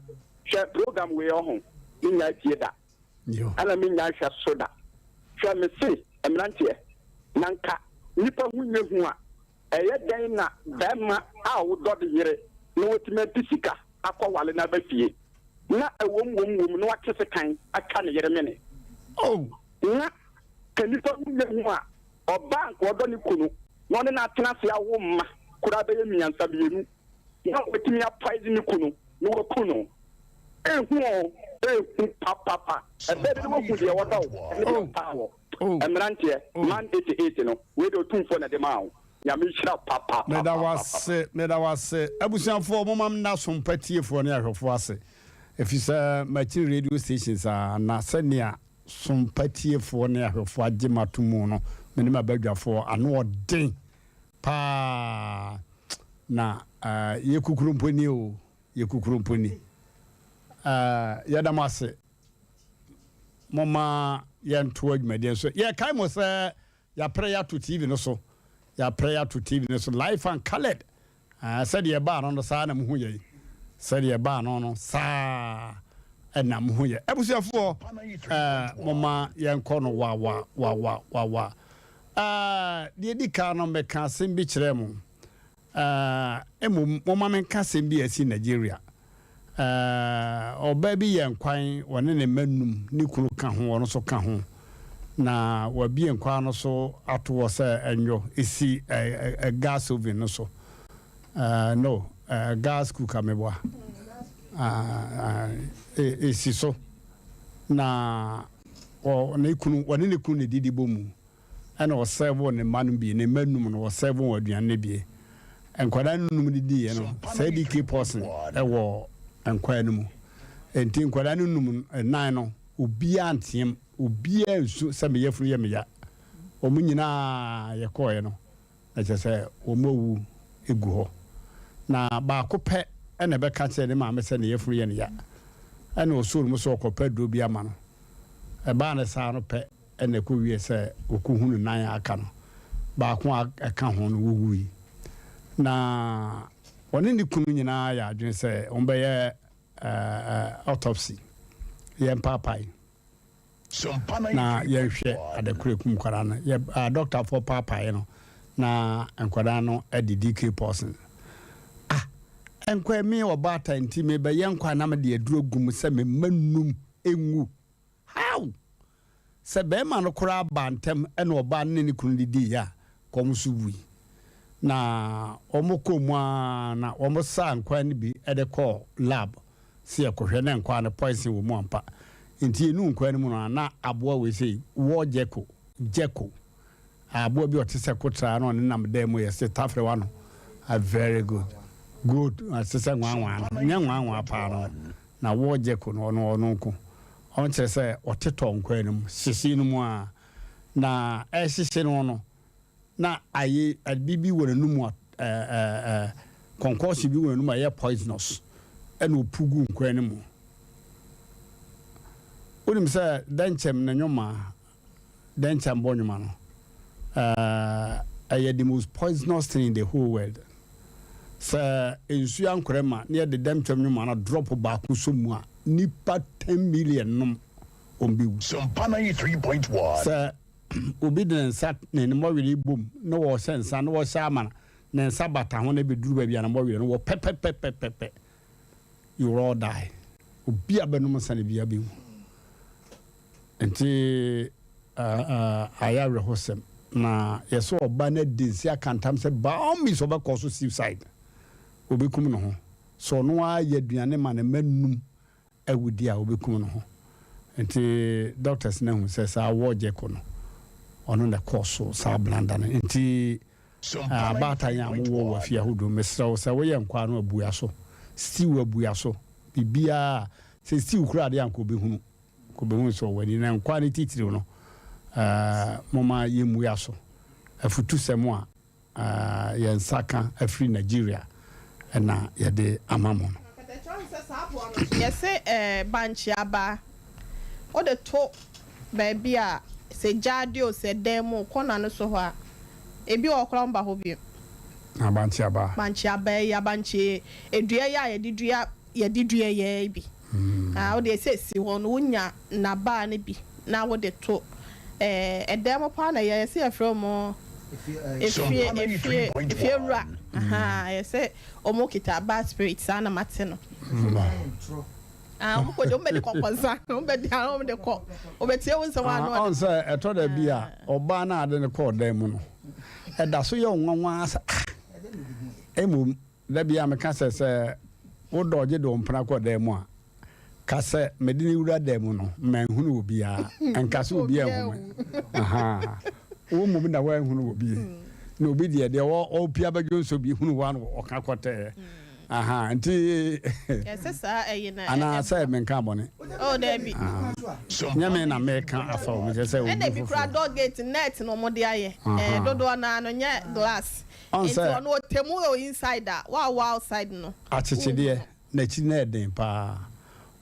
hwɛ program wei ɔho, me nnyae tie da. Yo. Ɛna me nnyae hwɛ so da. Hwɛ me se, mmeranteɛ, na nka nnipa ho nyɛ hu a, Ɛyɛ dɛn na barima a wodɔ ne yere na watumi adi sika akɔware no aba fie, na ɛwom wom wom na wate sekan atwa ne yere mene? Oh! Na ka nnipa ho nyɛ hu a, Ɔbaa a anka ɔdɔ ne kunu na ɔne no atena ase awo mma koraa bɛyɛ mmiɛnsa, mmienu, na watumi apoison ne kunu na waku no. Ehu o, ehu papapa. Ɛbɛyɛ dɛ na wahu deɛ ɔdɔ wo ne deɛ ɔtaa wɔ. Mmeranteɛ, Man 88 no, wei deɛ Otumfoɔ na ɛde maa wo. Nyame nhyira wo papapapapa. Meda wo ase, meda wo ase. Abusuafoɔ, momma menna Sompa tiefoɔ ne ahwɛfoɔ ase, ɛfiri sɛ makyini radio stations a, na sɛnea Sompa tiefoɔ ne ahwɛfoɔ agye me ato mu no, me ne m'abadwafoɔ ano ɔden paa. Na yɛ kukuru mpo ni o, yɛ kukuru mpo ni. Yɛda mo ase. Momma yɛntoa dwumadie no so. Yɛkae mo sɛ Yɛaprɛ yɛato TV no so, yɛaprɛ yɛato TV no so live and coloured. Ah, sɛdeɛ ɛbaa no no saa na mohu yɛn. Sɛdeɛ ɛbaa no no saa na mohu yɛn. Abusuafoɔ, eh, momma yɛnkɔ no wawa wawa wawa. Eh, deɛ ɛdi kan no meka asɛm bi kyerɛɛ mo. Mmom momma menka asɛm bi a asi Nigeria. Ɔbaa bi yɛ nkwan, ɔne ne mma num, ne kunu ka ho, ɔno nso ka ho. Na wabue nkwan no so ato hɔ sɛ ɛnwɔ, ɛsi gas oven no so. No, gas cooker meboa. Ɛsi so. Na ne kunu, ɔne ne kunu na ɛdidi bɔ mu. Ɛna ɔsɛɛvoo ne mma no bi, ne mma num no, ɔsɛɛvoo wɔn aduane no bi. Nkwadaa no num didiiɛ no, saa DK Paulson wɔ nkwadaa no mu. Enti nkwadaa no num, nnan no, obiara anteam, obiara ansu sɛ me yafunu yɛ me ya. Wɔn nyinaa yɛkɔeɛ no, na kyerɛ sɛ wɔn awu gu hɔ. Na baako pɛ na ɛbɛka kyerɛɛ ne maame sɛ ne yafunu yɛ no ya. Ɛna ɔsoo ne mu sɛ ɔrekɔpɛ aduro bi ama no. Ɛbaa no saa no pɛ, na ɛkɔwiee sɛ wɔkɔhunu nan a aka no, baako a ɛka ho no wɔwui. Na ɔne ne kunu nyinaa yɛ adwene sɛ wɔbɛyɛ autopsy, yɛmpaapae na yɛnhwɛ adekoro ɛkum nkwadaa no. Yɛ dɔktafoɔ paapaeɛ no na nkwadaa no de DK poison. Ah, nkwa mi ɔbaatan nti mebɛyɛ nkwa na mede aduro gu mu sɛ me mma num nwu. How? Sɛ barima no koraa baa ntɛm na ɔbaa no ne ne kunu didiiɛ a, kɔm nso wui. Na wɔkɔɔ mu ara na wɔsaa nkwan no bi de kɔɔ lab sɛ yɛkɔhwɛ na nkwan no poison wɔ mu ampa. Nti yɛnuu nkwan no mu no a, na aboa wei sei, war gecko, gecko, aboa bi a ɔte sɛ kotraa na ɔnenam dan mu yɛse tafere w'ano. Ah, very good. Good. Ɛte sɛ nwanwaa no. Nyɛ nwanwaa paa no. Na war gecko no, ɔno ɔno nko. Ɔnkyerɛ sɛ ɔtetɔ nkwan no mu, hyehye no mu ara. Na ɛrehyehye no no, na aye ade bi wɔ n'anum a ɛɛ ɛɛ concoction bi wɔ n'anum a ɛyɛ poisonous, ɛna opu gu nkwan no mu. Wonim sɛ dɛnkyɛm ne nwoma Dɛnkyɛm bɔ nnwuma no, ɛyɛ the most poisonous thing in the whole world. Sɛ nsuo ankorɛ ma na yɛde dɛnkyɛm nnwuma no drop baako sɔ mu a, nnipa 10 million nom wɔn bɛwu. Sɛ obi de ne nsa ne ne mmɔwere bom na wɔhyɛ nsa na wɔhyɛ ama no, ne nsa bata ho na ɛbɛduru baabi a ne mmɔwere no wɔ pɛpɛpɛpɛpɛ, you will all die. Obi a bɛnom nsa no biara bɛwu. Nti ayɛ awerɛhosɛm. Na yɛsɛ ɔba no adi nse aka ntam sɛ by all means ɔbɛkɔ so suicide. Ɔbɛkum ne ho. Sɛ ɔno ara yɛ aduane ma ne mma num awudi a ɔbɛkum ne ho. Nti doctors no ahu sɛ saa war gyeko no ɔno na ɛkɔɔ so saa blunder no. Nti abaatan a mowɔ wɔ afie ahodoɔ mesrɛ wo sɛ woyɛ nkwaa no abua so. Stew abua so. Biribiara sɛ stew koraa deɛ anka ɔbɛhunu. Kobehu sɛ ɔwɔ ani, na nkwa ne titiriw no, momma yemmua so. Afutusɛm a yɛn nsa ka afiri Nigeria na yɛde ama mo no. Yɛse bankye aba wode to baabi a sɛ gyaade o sɛ dan mu o kɔna no so hɔ a ebi wɔ hɔ koraa wɔmba hɔ bio. Na bankye aba. Bankye aba yi abankye dua yi a yɛde dua yɛde dua yi bi. Na wode sɛ si hɔ no wonya n'abaa no bi na wode to ɛdan mu paa na ɛyɛ sɛ yɛfrɛ wɔn efie efie efie wura yɛ sɛ wɔn kita bad spirit saa na mate no. Ah, wɔn kɔ de wɔn bɛ de kɔkɔnsa, wɔn bɛ de wɔn de kɔ, wɔbɛ tie wɔn nsɛm ano. Ɔn sɛ ɛtɔ da bi a ɔbaa no a ade no kɔɔ dan mu no, ɛda so yɛ wo nwanwa sɛ ah. Mmom da bi a meka sɛ sɛ wodɔ ɔgye de wo mpena kɔ dan mu a, Ka sɛ, Mede no wura dan mu no, manhunu obiara. Nka sɛ obi anhu me. Ahaa. Wo mmom na woanhunu obi. Na obi deɛ, deɛ ɔpia bɛdwo nso bi hunu wo ano ɔka kɔtɛɛ. Ahaa, nti. Ɛsɛ saa ɛyi na. Anaa sɛ menka bɔne. Oh, dabi. Nyɛ me na meka afa o, mekyerɛ sɛ obi foforɔ. Ɛna bi kura door gate net na wɔde ayɛ. Ɛɛ dodoɔ naa no nyɛ glass. Nti ɔno ɔtɛmu wɔ inside a, wo a wowɔ outside no. Akyekyedeɛ. N'akyi no yɛ den paa.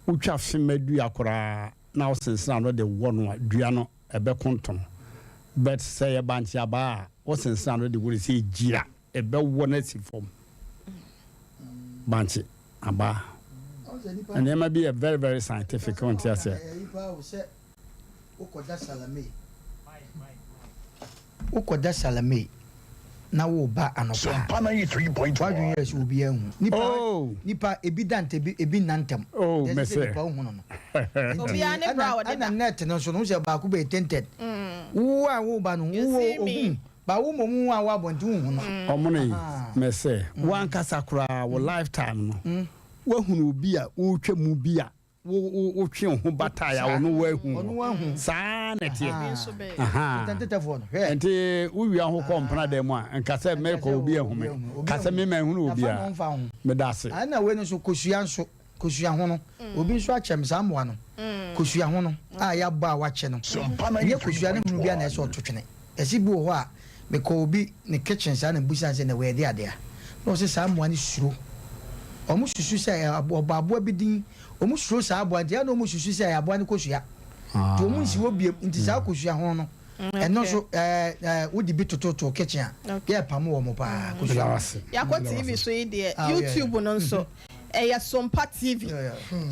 Wotwa femma dua koraa na wosensene ano de wɔ no a, dua no, ɛbɛkonton. But sɛ ɛyɛ bankye abaa a, wosensene ano de wɔ no sɛ egyira, ɛbɛwɔ no asi fam. Bankye abaa. Nneɛma bi yɛ very very scientific, wonte aseɛ. Wokɔda Salame Wokɔda Salame na woreba anɔpa a, w'adwene yɛ sɛ obiara nhu. Nipa, Oh! nipa ebi da ntɛm, ebi ebi nna ntɛm. Oh, Ɛsɛ sɛ mese. nipa wohu no no. Nti Obiara ne bra a ɛna ɔde da. ɛna net no nso no, wohu sɛ baako bɛyɛ tinted. Wo a woreba no, You wo see me? ohu. Ba wo mmom wo a wɔ abɔnten wonhu no. Ɔmono yi, Ahaa. mese, w'ankasa koraa wo lifetime no, woahunu obi a ɔretwa mu bi a Wo wo wotwe wo ho batae a ɔno wahu wo. Saa na ɛteɛ. Ahaa. Nti wowia ho kɔ mpena dan mu a, nka sɛ merekɔ obi ahu me. Ka sɛ me manhunu obiara. Meda ase. Ɛna wei no nso kosua nso kosua ho no obi nso akyɛ me saa mmoa no kosua ho no a yɛabɔ a wakyɛ no ɛnyɛ kosua no hunu bi a na ɛsɛ ɔto twene ɛsi bi wɔ hɔ a mekɔ obi ne kitchen saa na mbusa no sɛ na wei ɛde adeɛ a na ɔse saa mmoa no suro wɔn susu sɛ ɔbɔ aboa bi din Wɔn suro saa aboa nti ɛna wɔn susu sɛ ɛyɛ aboa no kosua. Nti wɔn nsi hɔ biem nti saa kosua ho no ɛno nso ɛɛ ɛɛ wode bi tototo kitchen a yɛ pam wɔn paa kosua ho. Yakɔ TV so yi deɛ Ah, yeah, yeah. YouTube no nso ɛyɛ Sompa TV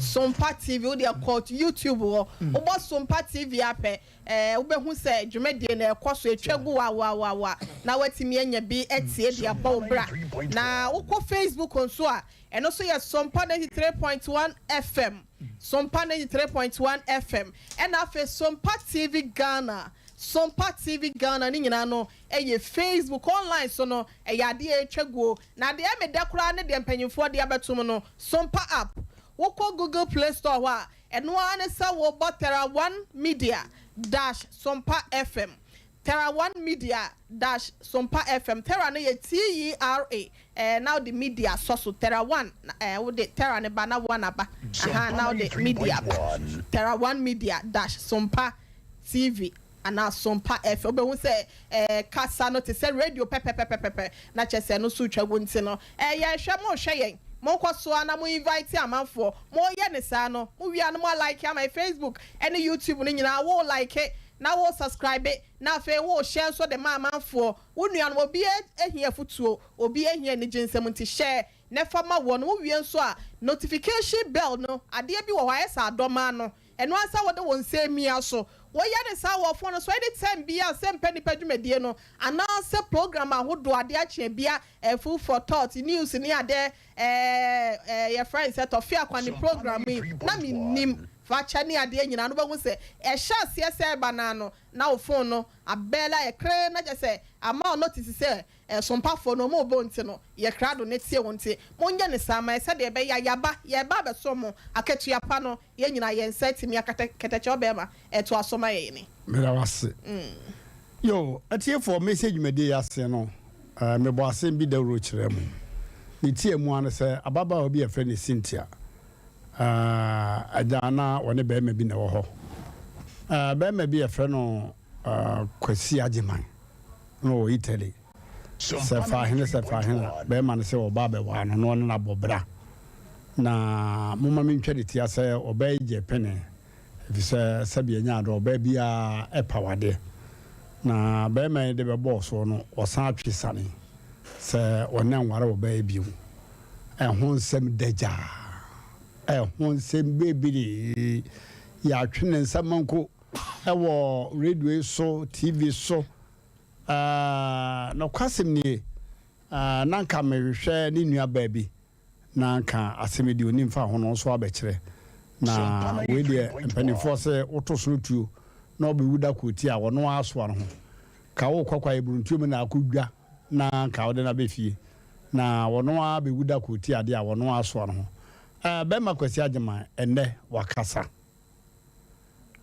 Sompa TV wo deɛ kɔ YouTube hɔ wobɔ Sompa TV apɛ ɛɛ wobɛhu sɛ dwumadie no ɛkɔ so ɛtwa gu wawawawa na watumi anya bi atie de abɔ wo bra na wokɔ Facebook nso a Ɛno nso yɛ Sompa 93.1 FM, Sompa 93.1 FM, ɛna afei Sompa TV Ghana, Sompa TV Ghana ne nyinaa no yɛ Facebook online so no ɛyɛ adeɛ a ɛtwa guo. Na deɛ ɛyɛ me dɛ koraa ne deɛ mpanyinfoɔ de abɛtom no, Sompa app. Wokɔ Google Play Store hɔ a, ɛno ara ne sɛ wobɔ Tera One Media dash Sompa FM. Tera One Media dash Sompa FM Tera no yɛ T-E-R-A eh, na wode media sɔ so Tera One eh, wode Tera no ba na One aba aha na wode media aba Tera One Media dash Sompa TV anaa Sompa FM wobɛhu sɛ eh, kasa no te sɛ radio pɛpɛpɛpɛpɛ na kyerɛ sɛ ɛno nso retwa gu nti no eh, yɛhwɛ mohwɛ yɛn monkɔ so ara na mo invite amanfoɔ moyɛ ne saa no mowie a no mo alike ama yɛ Facebook ne YouTube no nyinaa wo like na wo subscribe na afei wo share nso de ma amanfoɔ, wo nuanom, obiara hia afutuo, obiara hia anigye nsɛm nti share na fa ma wɔn, wo wie nso a notification bell no adeɛ bi wɔ hɔ ayɛ sɛ adɔmaa no ɛno ara sɛ wode wo nsa remia so, woyɛ no saa wɔ phone no so anytime biara sɛ mpɛ nipa dwumadie no anaa sɛ program ahodoɔ adeɛ akye bia food for thought, news ne adeɛ Ɛɛ ɛɛ yɛfrɛ no sɛ Tɔfe Akwane program yi na mennim fa kyɛ ne adeɛ nyinaa no wobɛhu sɛ ɛhyɛ aseɛ sɛ ɛba no ara no na wo phone no abɛɛle ayɛ kree na kyerɛ sɛ ama wo notice sɛ sompafoɔ no wɔn rebɔ nti no yɛ krado na tie wɔn nti monyɛ no saa ma yɛ sɛdeɛ ɛbɛyɛ a yɛaba yɛreba abɛsom mo akatua pa no yɛn nyinaa yɛn nsa atumi akata kɛtɛkyɛ ɔbɛɛma ɛtoa so ma yɛn ni. Meda wo ase. Yo, atiefoɔ, mɛhyɛ dwumadie yi ase no, mebɔɔ asɛm bi dawuro kyerɛɛ mo. Ne tiamu ara ne sɛ, ababaawa bi a yɛfrɛ no Cynthia, agya na ɔne barima bi na ɛwɔ hɔ. Barima bi a yɛfrɛ no Kwasi Agyeman, na ɔwɔ Italy. Sɛ fa hene sɛ fa hene a, barima no sɛ ɔba abɛwaa no na ɔne no abɔ bra. Na momma mentwa ne ti asɛ ɔbaa yi gye pene. Efisɛ sɛdeɛ ɛnyɛ ade ɔbaa biara paw adeɛ, na barima yi de bɛbɔɔ soɔ no, ɔsan twe sane sɛ ɔne nware ɔbaa yi bio. Ɛho nsɛm da gyaa. Ɛho nsɛm bebree. Yɛatwe ne nsa manko wɔ radio yi so, TV so. Nokwasɛm nie, na anka mehwehwɛ ne nuabaa bi na anka asɛm yi deɛ ɔnim fa ho no nso abɛkyerɛ. Na wei deɛ mpanimfoɔ sɛ woto sono tuo na ɔbɛwu da koro ti a ɔno ara soa no ho. Ka wokɔ kwaeɛ buruntuo mu na akɔdwa na nka wode no abɛ fie na ɔno ara bɛwu da koro ti adeɛ a ɔno ara soa no ho. Ɛɛ bɛrima Kwasi Agyeman ɛnnɛ wakasa.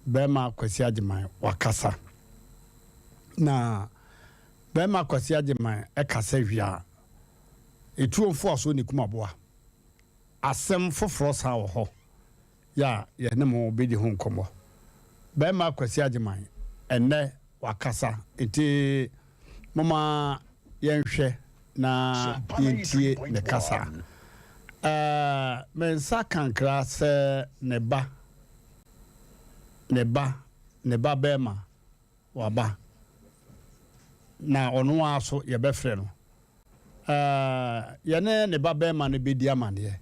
Bɛrima Kwasi Agyeman wakasa. Na bɛrima Kwasi Agyeman ɛkasa wie a etuo mfoasoɔ ne kum aboa. Asɛm foforɔ san wɔ hɔ yɛ a yɛne mo bɛdi ho nkɔmmɔ. Barima Kwasi Agyeman, ɛnnɛ wakasa nti momma yɛnhwɛ na yɛntie ne kasa. Ɛɛ, me nsa ka nkra sɛ ne ba, ne ba, ne ba barima waba, na ɔno ara so yɛbɛfrɛ no. Yɛne ne ba barima no bɛdi amaneɛ.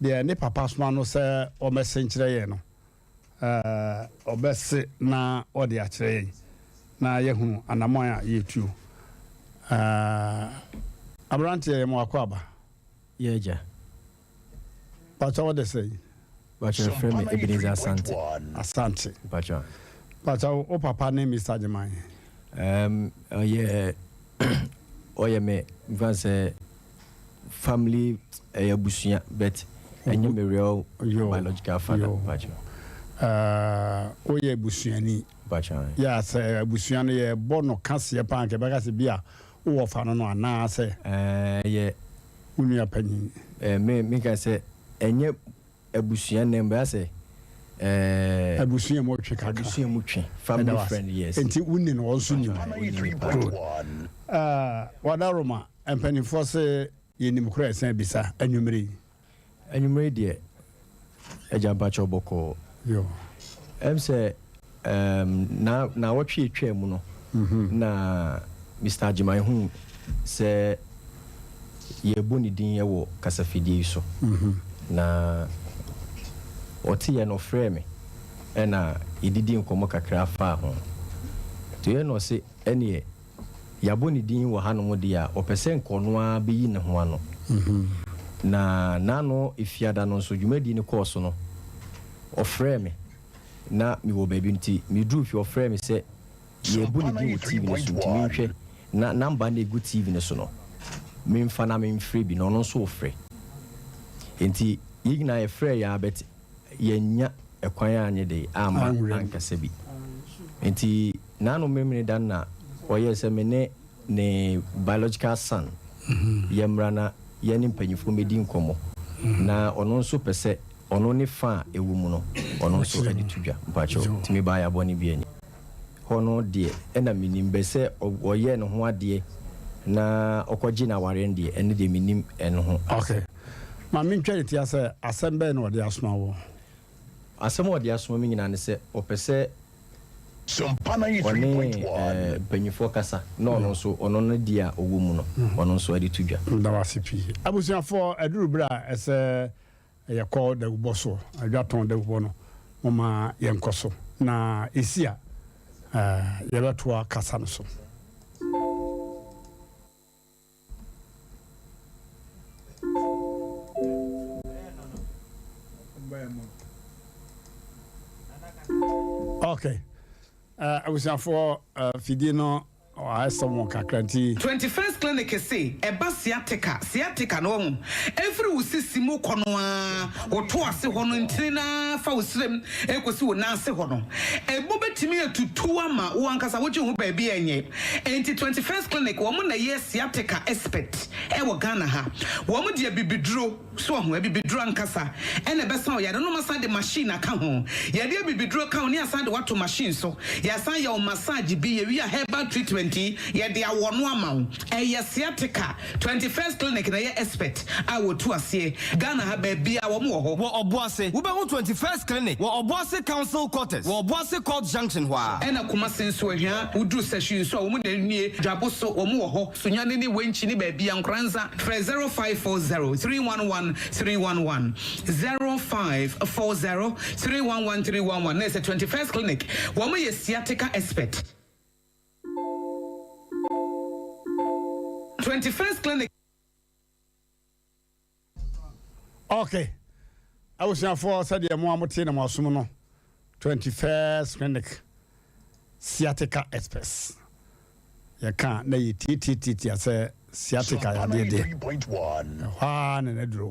Deɛ ne papa soma no sɛ ɔmmɛse nkyerɛ yɛn no, ɔbɛse na ɔde akyerɛ yɛn na yɛahunu anammɔn a yɛretuo. Aberanteɛ, yɛ mo akwaaba. Yɛ agya. Pakyɛ wo de sɛn? Pakyɛ yɛfrɛ me Ebenezer Asante. Asante. Pakyɛ. Pakyɛ wo papa ne Mister Agyeman? Um, ɔyɛ ɔyɛ me nfa sɛ family ɛyɛ abusua but ɛnyɛ me real biological father. Pakyɛ. Uh, woyɛ abusuani. Pakyɛ. Yɛ sɛ abusua no yɛbɔ no kaseɛ paa nka ɛbɛka sɛ bi a wowɔ fa no no anaasɛ. Ɛɛ yɛ. Wo nua panyin. Eh, me me ka sɛ ɛnyɛ abusua nɛ mbɛ asɛ eh. Abusua mu twe kakra. Abusua mu twe. Family friend yes. Nti wo ni no wɔn nso ni wo. Good. Eh, Wadaroma, mpanimfoɔ se yɛnim koro a ɛsɛn bisa anwummere yi. Anwummere yi deɛ agya mpakyɛw bɔkɔɔ. Yo. Ɛm sɛ ɛɛm na naawɔtwe etwaa mu no na Mister Agyeman huu sɛ yɛrebɔ ne din wɔ kasafidie yi so. Na ɔteeɛ no ɔfrɛɛ me ɛna yɛdidii nkɔmmɔ kakra faa ho. Nti ɔyɛ na ɔse ɛneɛ yɛabɔ ne din wɔ hanom deɛ a, ɔpɛ sɛ nka ɔno ara bɛyi ne ho ano. Na n'ano Efiada no nso, dwumadie no kɔɔ so no, ɔfrɛɛ me. Na mewɔ baabi nti, meduruu fie, ɔfrɛɛ me sɛ yɛrebɔ ne din wɔ TV no so nti menhwɛ na number no a ɛgu TV no so no, memfa na memfrɛ bi, na ɔno nso refrɛ. Nti yɛn nyinaa yɛfrɛeɛ ara but yɛannya ɛkwan anyɛ dɛn amma ankasa bi. Nti N'ano Memeneda no na ɔyɛɛ sɛ me ne ne biological son yɛmmra na yɛne mpanyimfoɔ mmɛdi nkɔmmɔ. Na ɔno nso pɛ sɛ ɔno ne fa a ɛwɔ mu no, ɔno nso de to dwa. Mpakyɛw, nti mebaeɛ a bɔne biara nni hɔ no deɛ ɛna mennim, bɛ sɛ ɔyɛɛ ne ho adeɛ na ɔkɔgyee no awareɛ no deɛ, ɛno deɛ mennim ɛno ho asɛm. Okay. Ma mentwa ne tia sɛ, asɛm bɛn na ɔde asoma wo? Asɛm a ɔde asoma me nyinaa ne sɛ ɔpɛ sɛ ɔne mpanyimfoɔ kasa na ɔno nso ɔno no deɛ a ɔwɔ mu no ɔno nso de to dwa. Meda wo ase pii. Abusuafoɔ, aduru berɛ a ɛsɛ yɛkɔ dawubɔ soɔ, adwatɔn dawubɔ no, momma yɛnkɔ so, na ɛsi a, yɛbɛtoa kasa no so. Okay. Abusuafoɔ fidie no ayɛ sɛ wɔn kakra nti. 21st Clinic se ɛba sciatica, sciatica no wahu, ɛfiri wo sisi mu kɔ no ara, wo to ase hɔ no ntini no ara fa wo srem ɛkɔsi wo nan ase hɔ no, ɛmu bɛtumi atutu ama wo ankasa wogye ho baabi a ɛnyɛ. Enti 21st Clinic wɔn na ɛyɛ sciatica expert ɛwɔ Ghana ha. Wɔn de abibiduro, so wahu, abibiduro ankasa ɛna ɛbɛsa wo yare no, na wɔasan de machine aka ho. Yɛde abibiduro ka ho ne yɛasan de wo ato machine so, yɛasan yɛ wo massage bi, yɛwie a herbal treatment yi yɛde awɔ no ama wo. Ɛyɛ sciatica. 21st Clinic na ɛyɛ expert a wɔtu aseɛ. Ghana ha baabiara wɔn wɔ hɔ. Wɔ Ɔboase, wobɛhu 21st Clinic wɔ Ɔboase Council Quarters wɔ Ɔboase Court Junction hɔ ara. Ɛna Kumasi nso Ahwia, woduru Sahwi nso a wɔn na nie, Dwabo so wɔn wɔ hɔ, Sunyani ne Wenchi ne baabia, Nkoranza, frɛ 0540 311 311, 0540 311 311, na ɛsɛ 21st Clinic, wɔn yɛ sciatica expert. 21st Clinic. Okay. Abusuafoɔ, sɛdeɛ mo a mote na mo asom no, 21st Clinic Sciatica Experts. Yɛka na yɛtiatiatiatia sɛ sciatica yadeɛ deɛ, ɛhɔ ara na n'aduro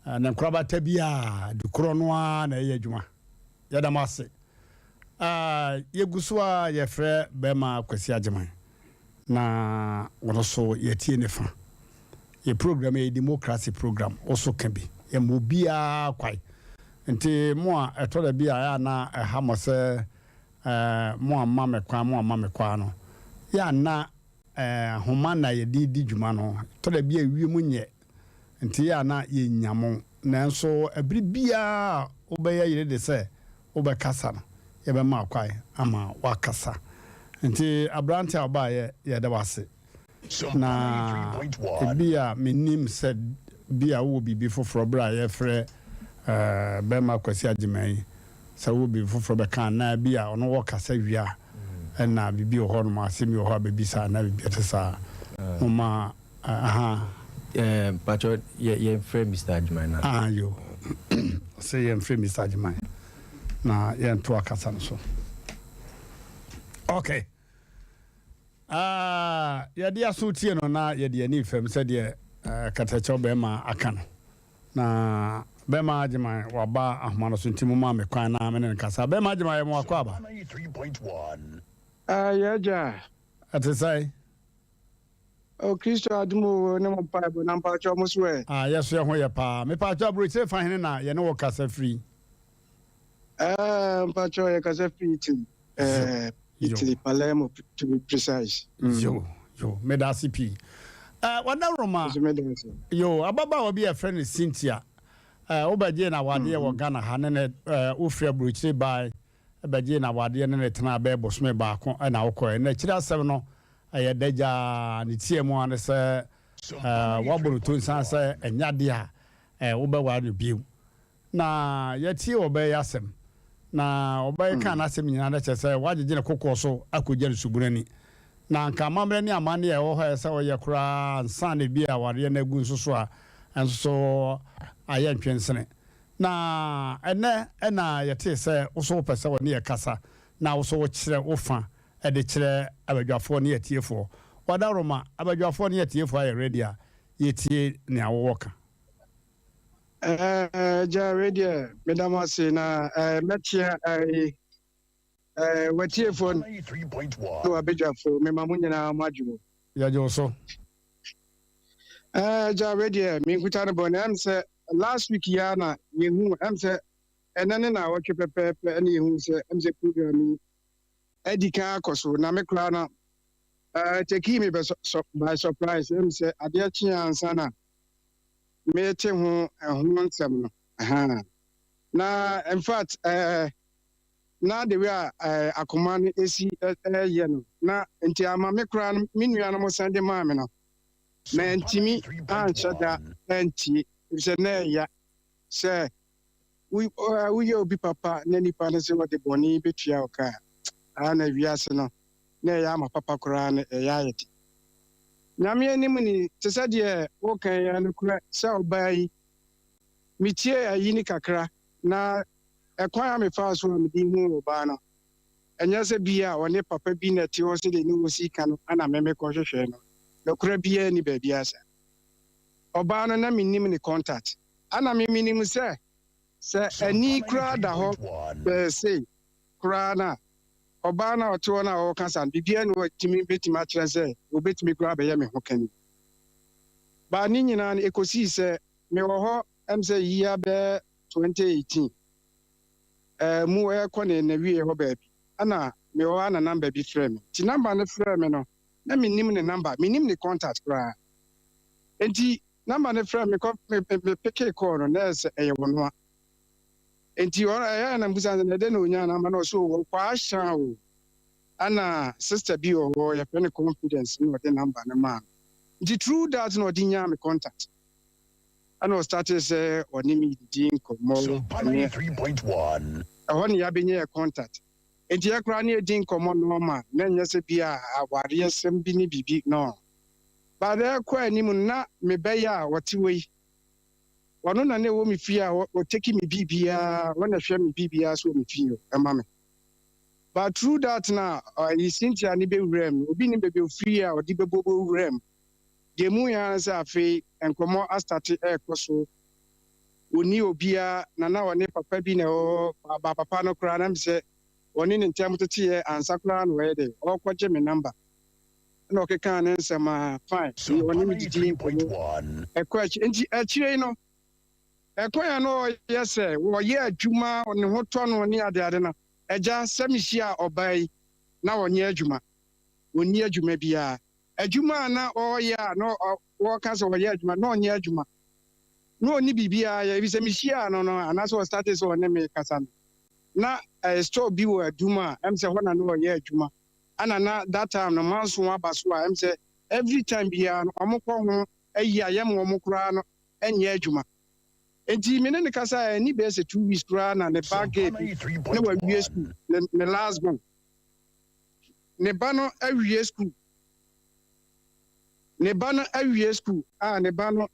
wɔ. Ne nkorabata biara, adu korɔ no ara na ɛyɛ adwuma. Yɛda mo ase. Yɛgu so ara yɛfrɛ bɛrima Kwasi Agyeman na ɔno nso yɛatie ne fa. Yɛ program yi yɛ democracy program, wo so ka bi. Yɛma obiara kwae. Nti mo a ɛtɔ da bi a ɛyɛ a na ɛha mo sɛ mo amma me kwan, mo amma me kwaa no, yɛ a na ahoma na yɛde di dwuma no. Ɛtɔ da bi a wiem nyɛ Nti yɛ a na yɛnya mo. Nanso bere biara a wobɛyɛ yere de sɛ wobɛkasa no, yɛbɛma wo kwan ama woakasa. Nti aberante a wobaeɛ, yɛda wo ase. Na ebia mennim sɛ bia wowɔ biribi foforɔ berɛ a yɛrefrɛ Bɛrima Kwasi Agyemang yi, sɛ wowɔ biribi foforɔ bɛka anaa ebia ɔno wɔkasa wie a ɛna biribi wɔ hɔnom, asɛm bi wɔ hɔ a bɛbisa anaa biribi a ɛte saa. Momma Aha. Eh, mpakyɛ yɛ yɛn frɛ Mister Agyeman na. Ah yo. Ɔsɛ yɛn frɛ Mister Agyeman na yɛn to akasa no so. Okay. Ah, yɛde aso tie no na yɛde ani fam sɛdeɛ uh, katakyɛw bɛrima aka no. Na bɛrima Agyeman waba ahoma no so nti mo maa me kwan na me ne no kasa. Bɛrima Agyeman yɛ mo akɔ aba. Ah, yɛ agya. Ɛte sɛn? Oh Kristo adom oo ne mo mpaebɔ na mpakyɛw mo so ɛ? Ah yɛso yɛho yɛ paa. Mepakyɛw aburokyire fa hene na yɛne wo kasa firi? Eh mpakyɛw yɛ kasa firi Italy eh Italy Palermo to be precise. Yo yo medase pii. Eh Wadaworoma yo ababaawa bi a yɛfrɛ no Cynthia eh wobɛgyee no awadeɛ wɔ Ghana ha ne ne eh wofiri aburokyire bae bɛgyee no awadeɛ ne no tenaa bɛyɛ bosome baako na wokɔɛ na akyire asɛm no Ɛyɛ dɛ gyaa ne tia mu ara ne sɛ woabɔ no tonsan sɛ ɛnyɛ adeɛ a wobɛware no bio. Na yɛatie ɔbaa yi asɛm, na ɔbaa yi kaa n'asɛm nyinaa na kyerɛ sɛ woagyegye ne kokoɔ so akɔgya no subunu ani. Na anka amammerɛ ne amanneɛ a ɛwɔ hɔ a ɛsɛ sɛ ɔyɛ koraa ansa na ebia awareɛ no agu nso so a, ɛnso so ayɛ ntwensene. Na ɛnnɛ na yɛtee sɛ wo nso wopɛ sɛ wɔne yɛ kasa na wo nso wokyerɛ wo fa de kyerɛ abadwafoɔ ne atiefoɔ. Wadaworoma, abadwafoɔ ne atiefoɔ ayɛ ready a yɛtie nea wowɔ ka. Ɛɛ agya wei deɛ meda mo ase na ɛɛ mɛkyea ɛɛ ɛɛ w'atiefoɔ ne w'abadwafoɔ mema mo nyinaa mo adwo. Yɛgye wo so. Ɛɛ agya wei deɛ menkuta no bɔne ɛm sɛ last week yi ara na yɛhu ɛm sɛ ɛnɛ ne naawɔtwe pɛpɛɛpɛ ɛna yɛhu sɛ ɛm sɛ program yi adi kan akɔ so na me koraa no uh, takii me by surprise ɛm sɛ adeɛ kye ansa na mete ho ɛho nsɛm no uh, na in fact uh, na the way a uh, akoma no ɛsi ɛyɛ no na nti ama me koraa no me nuanom san de maa me no mantumi anhyɛ da antie efisɛ na ɛya sɛ Woyɛ obi papa na nipa no sɛ ɔde bɔne bɛtua wo ka a, aa na wiase no na ɛyɛ ama papa koraa no ɛyɛ ayɛ den. Nyame anim ni, te sɛ deɛ woka yi ɛyɛ nokorɛ sɛ ɔbaa yi, metiee ayi no kakra na ɛkwan a mefaa so a mede huu ɔbaa no, ɛnyɛ sɛ bi a ɔne papa bi na ɛte hɔ sɛdeɛ ne wɔsi ka no ana me mekɔhwehwɛɛ no, nokorɛ biara nni baabiara saa. Ɔbaa no na mennim ne contact. Ana me menim sɛ, sɛ ani koraa da hɔ bɛɛ sei koraa no a, ɔbaa no a ɔte hɔ no a ɔrekasa no, biribiara nni hɔ a ɛtumi bɛtumi akyerɛ sɛ ɔbɛtumi koraa abɛyɛ me ho kani. But ne nyinaa no, ɛkɔsii sɛ mewɔ hɔ ɛm sɛ year bɛyɛ 2018 ɛɛ mu ɛrekɔ ne n'awieɛ hɔ baabi, ɛna mewɔ hɔ a na number bi frɛɛ me. Nti number no frɛɛ me no, na mennim ne number, mennim ne contact koraa. Nti Number no frɛ me kɔ me me pekee call no na ɛyɛ sɛ ɛyɛ wɔn a. Nti ɔno ɛyɛ a na mbusa no sɛ na ɛdɛn na onyaa number no ɔsɛ o ɔkɔ ahyɛn o ɛna sister bi wɔ hɔ yɛfrɛ no confidence na ɔde number no maa no. Nti through that na ɔde nyaa me contact ɛna ɔstartee sɛ ɔne me didi nkɔmmɔ ɛne ɛhɔ na yɛabɛnya yɛ contact. Nti yɛ koraa ne yɛdi nkɔmmɔ normal na ɛnyɛ sɛ bi a awareɛsɛm bi ne biribi no. But ɛrekɔ anim no na me ba yi a ɔte hɔ yi, Ɔno na na ɛwɔ me fie a ɔteki me biribiara, ɔna hwɛ me biribiara so wɔ me fie ɛma me. But through that na ɔyi Cynthia ne bɛwura mu, obi nim baabi ofiri a ɔde bɛbɔ bɛwura mu. Deɛ mu yɛ ara sɛ afei nkɔmmɔ astate ɛrekɔ so. Ɔnni obiara na na ɔne papa bi na ɛwɔ hɔ, ba papa no koraa na mesɛ ɔne ne ntam teteeɛ ansa koraa na ɔyɛ dɛ ɔrekɔgye me number. Ɛna ɔkekaa ne nsɛm a fine, ɔne me didii nkɔmmɔ ɛkɔ akyi. Nti akyire yi no, ɛkwan a na ɔyɛ sɛ ɔyɛ adwuma, ne ho tɔ no ne adeade no, agya, sɛ mehyia ɔbaa yi na ɔnyɛ adwuma, ɔnni adwuma biara. Adwuma a na ɔreyɛ a na ɔreka sɛ ɔyɛ adwuma, na ɔnyɛ adwuma. Na ɔnni biribiara yɛ, efisɛ mehyiaa no no, anaasɛ ɔstartee sɛ ɔne me kasa no, na ɛyɛ store bi wɔ Adum a ɛm sɛ hɔ na na ɔyɛ adwuma. Ɛna na that time no manso aba so a ɛm sɛ every time biara no wɔkɔ ho ayi a yɛma wɔn koraa no nyɛ adwuma. Enti me ne no kasaeɛ, ɛnni bɛyɛ sɛ 2 weeks koraa na ne ba girl bi na wawie school, ne last born. Ne ba no awie school. Ne ba no awie school a ne ba no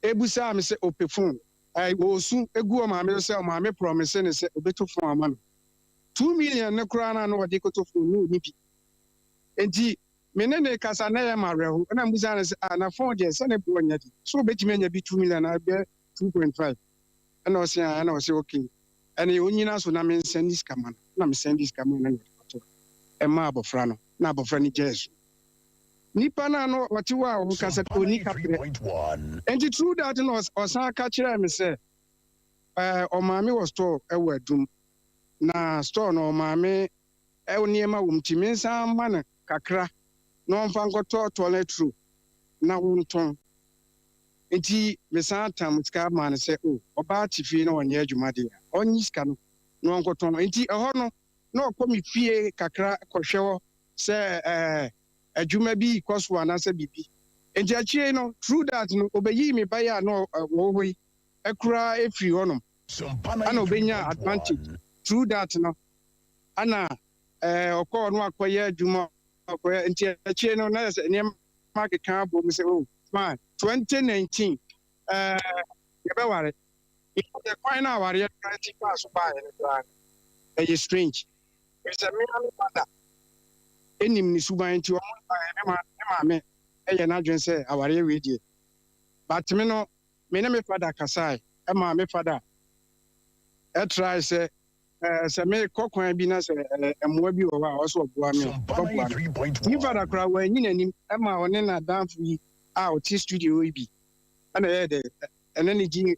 ebusaa me sɛ ɔpɛ phone. Ɛɛ ɔresu egu ɔmaame so sɛ ɔmaame promise ne sɛ ɔbɛtɔ phone ama no. 2 million no koraa na na ɔde kɔtɔ phone no, ɔnni bi. Enti me ne ne kasa na ɛyɛ ma awerɛho. Ɛna mbusaa no sɛ, ah, na phone deɛ sɛ ne boɔ nyɛ de. So obetumi anya bi 2 million anaa bɛyɛ 2.5? Ɛna ɔse ah, ɛna ɔse okay. Ɛne onyina so na mensɛn ne sika ma no. Na mesɛn de sika ma no na ɔde kɔtɔ ɛma abɔfra no na abɔfra no gyae su. Nipa no a na ɔte hɔ a ɔkasa ɔnni kaprɛ. Nti through that na ɔsan ka kyerɛɛ me sɛ ɔmaame wɔ store ɛwɔ Adum na store no ɔmaame ɛwɔ nneɛma wɔ mu, nti mensan ma no kakra na ɔmfa nkɔtɔ toilet roll na wɔntɔn. Nti mesan tam sika maa no sɛ o ɔbaa te fie na ɔnyɛ adwuma deɛ a, ɔnyi sika no na ɔnkɔtɔn. Nti ɛhɔ no na ɔkɔ me fie kakra kɔhwɛ hɔ sɛ adwuma bi kɔ so anaasɛ biribi. Nti akyire no, through that no, ɔbɛyii me ba yi a na ɔwɔ hɔ yi ɛkoraa ɛfiri hɔnom ana ɔbɛnya advantage through that no, ana ɔkɔɔ no akɔyɛ adwuma ɔkɔyɛ. Nti akyire no na yɛ sɛ nneɛma akeka abɔ mu sɛ oh fine, 2019 yɛbɛware. Yɛ kwan no awareɛ no ti faa so baeɛ no koraa no ɛyɛ strange, ɛfiri sɛ mea me mother ɛnim ne suban, nti ɔmo me maame ɛyɛ n'adwene sɛ awareɛ wei deɛ, but me no me ne me father kasae, ɛma me father ɛtrae sɛ sɛ mekɔ kwan bi na sɛ mmoa bi wɔ hɔ a ɔsɛ ɔboa me a, ɔbɛboa me. Me father koraa wanyi n'anim, ɛma ɔne n'adamfo yi a ɔte studio yi bi ɛna ɛyɛ dɛ ɛne ne gye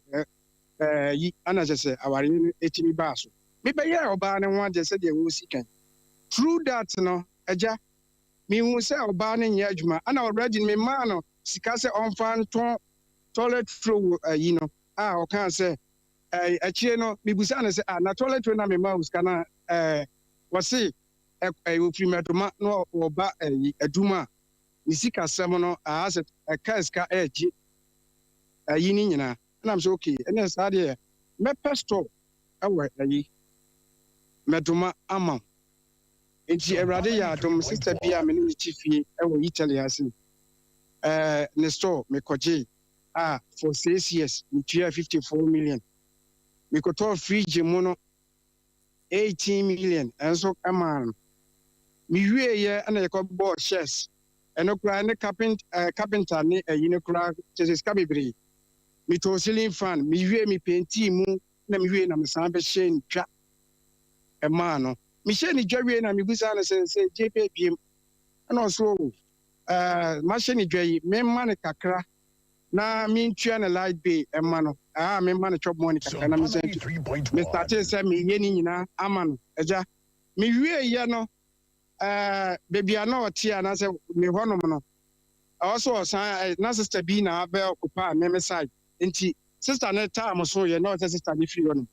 ɛɛ yi, ɛna kyerɛ sɛ awareɛ no ɛtumi baa so. Mebɛyɛɛ ɔbaa no ho adeɛ sɛdeɛ wɔsi kan. Through that no, agya, mehu sɛ ɔbaa no nyɛ adwuma, ɛna already memaa no sika sɛ ɔmfa ntɔn toilet roll ayi no a ɔkaa sɛ akyire no mebusa no sɛ, ah, na toilet roll na memaa wo sika no a, wɔse ɛ ofiri Mɛdoma na ɔba ɛyi Adum a ne sikasɛm no aa sɛ ɛka sika ɛɛgye ayi no nyinaa. Ɛnam sɛ okay, ɛnɛ saa deɛ mɛpɛ store ɛwɔ ayi Mɛdoma ama wo. Nti Awurade yɛ adom, sister bi a me ne ne te fie ɛwɔ Italy ase, ne store mekɔgyee a for 6 years metua 54 million. Mekɔtɔɔ fridge mu no 18 million ɛnso ɛmaa no. Mewieeɛ ɛna yɛkɔbɔɔ shares, ɛno koraa ne carpenter ne ayi no koraa kyerɛ sɛ sika bebree. Metɔɔ ceiling fan, mewie me paintii mu na mewie na mesan bɛhyɛ ne dwa ɛmaa no. Mehyɛ ne dwa wie na mebusa no sɛ gye bɛ biem, ɛna ɔso o mahyɛ ne dwa yi, memma no kakra na mentua ne light bill ɛma no a, memma no chop money kakra na mesan tu. Mestartee sɛ meyɛ ne nyinaa ama no. Agya, mewieyɛ no, baabi a na ɔte anaasɛ me hɔnom no, ɛwɔ so ɔsan na sister bi na abɛ occupy me me side, nti sister no taa mo so yɛ na ɔsɛ sister no firi hɔnom,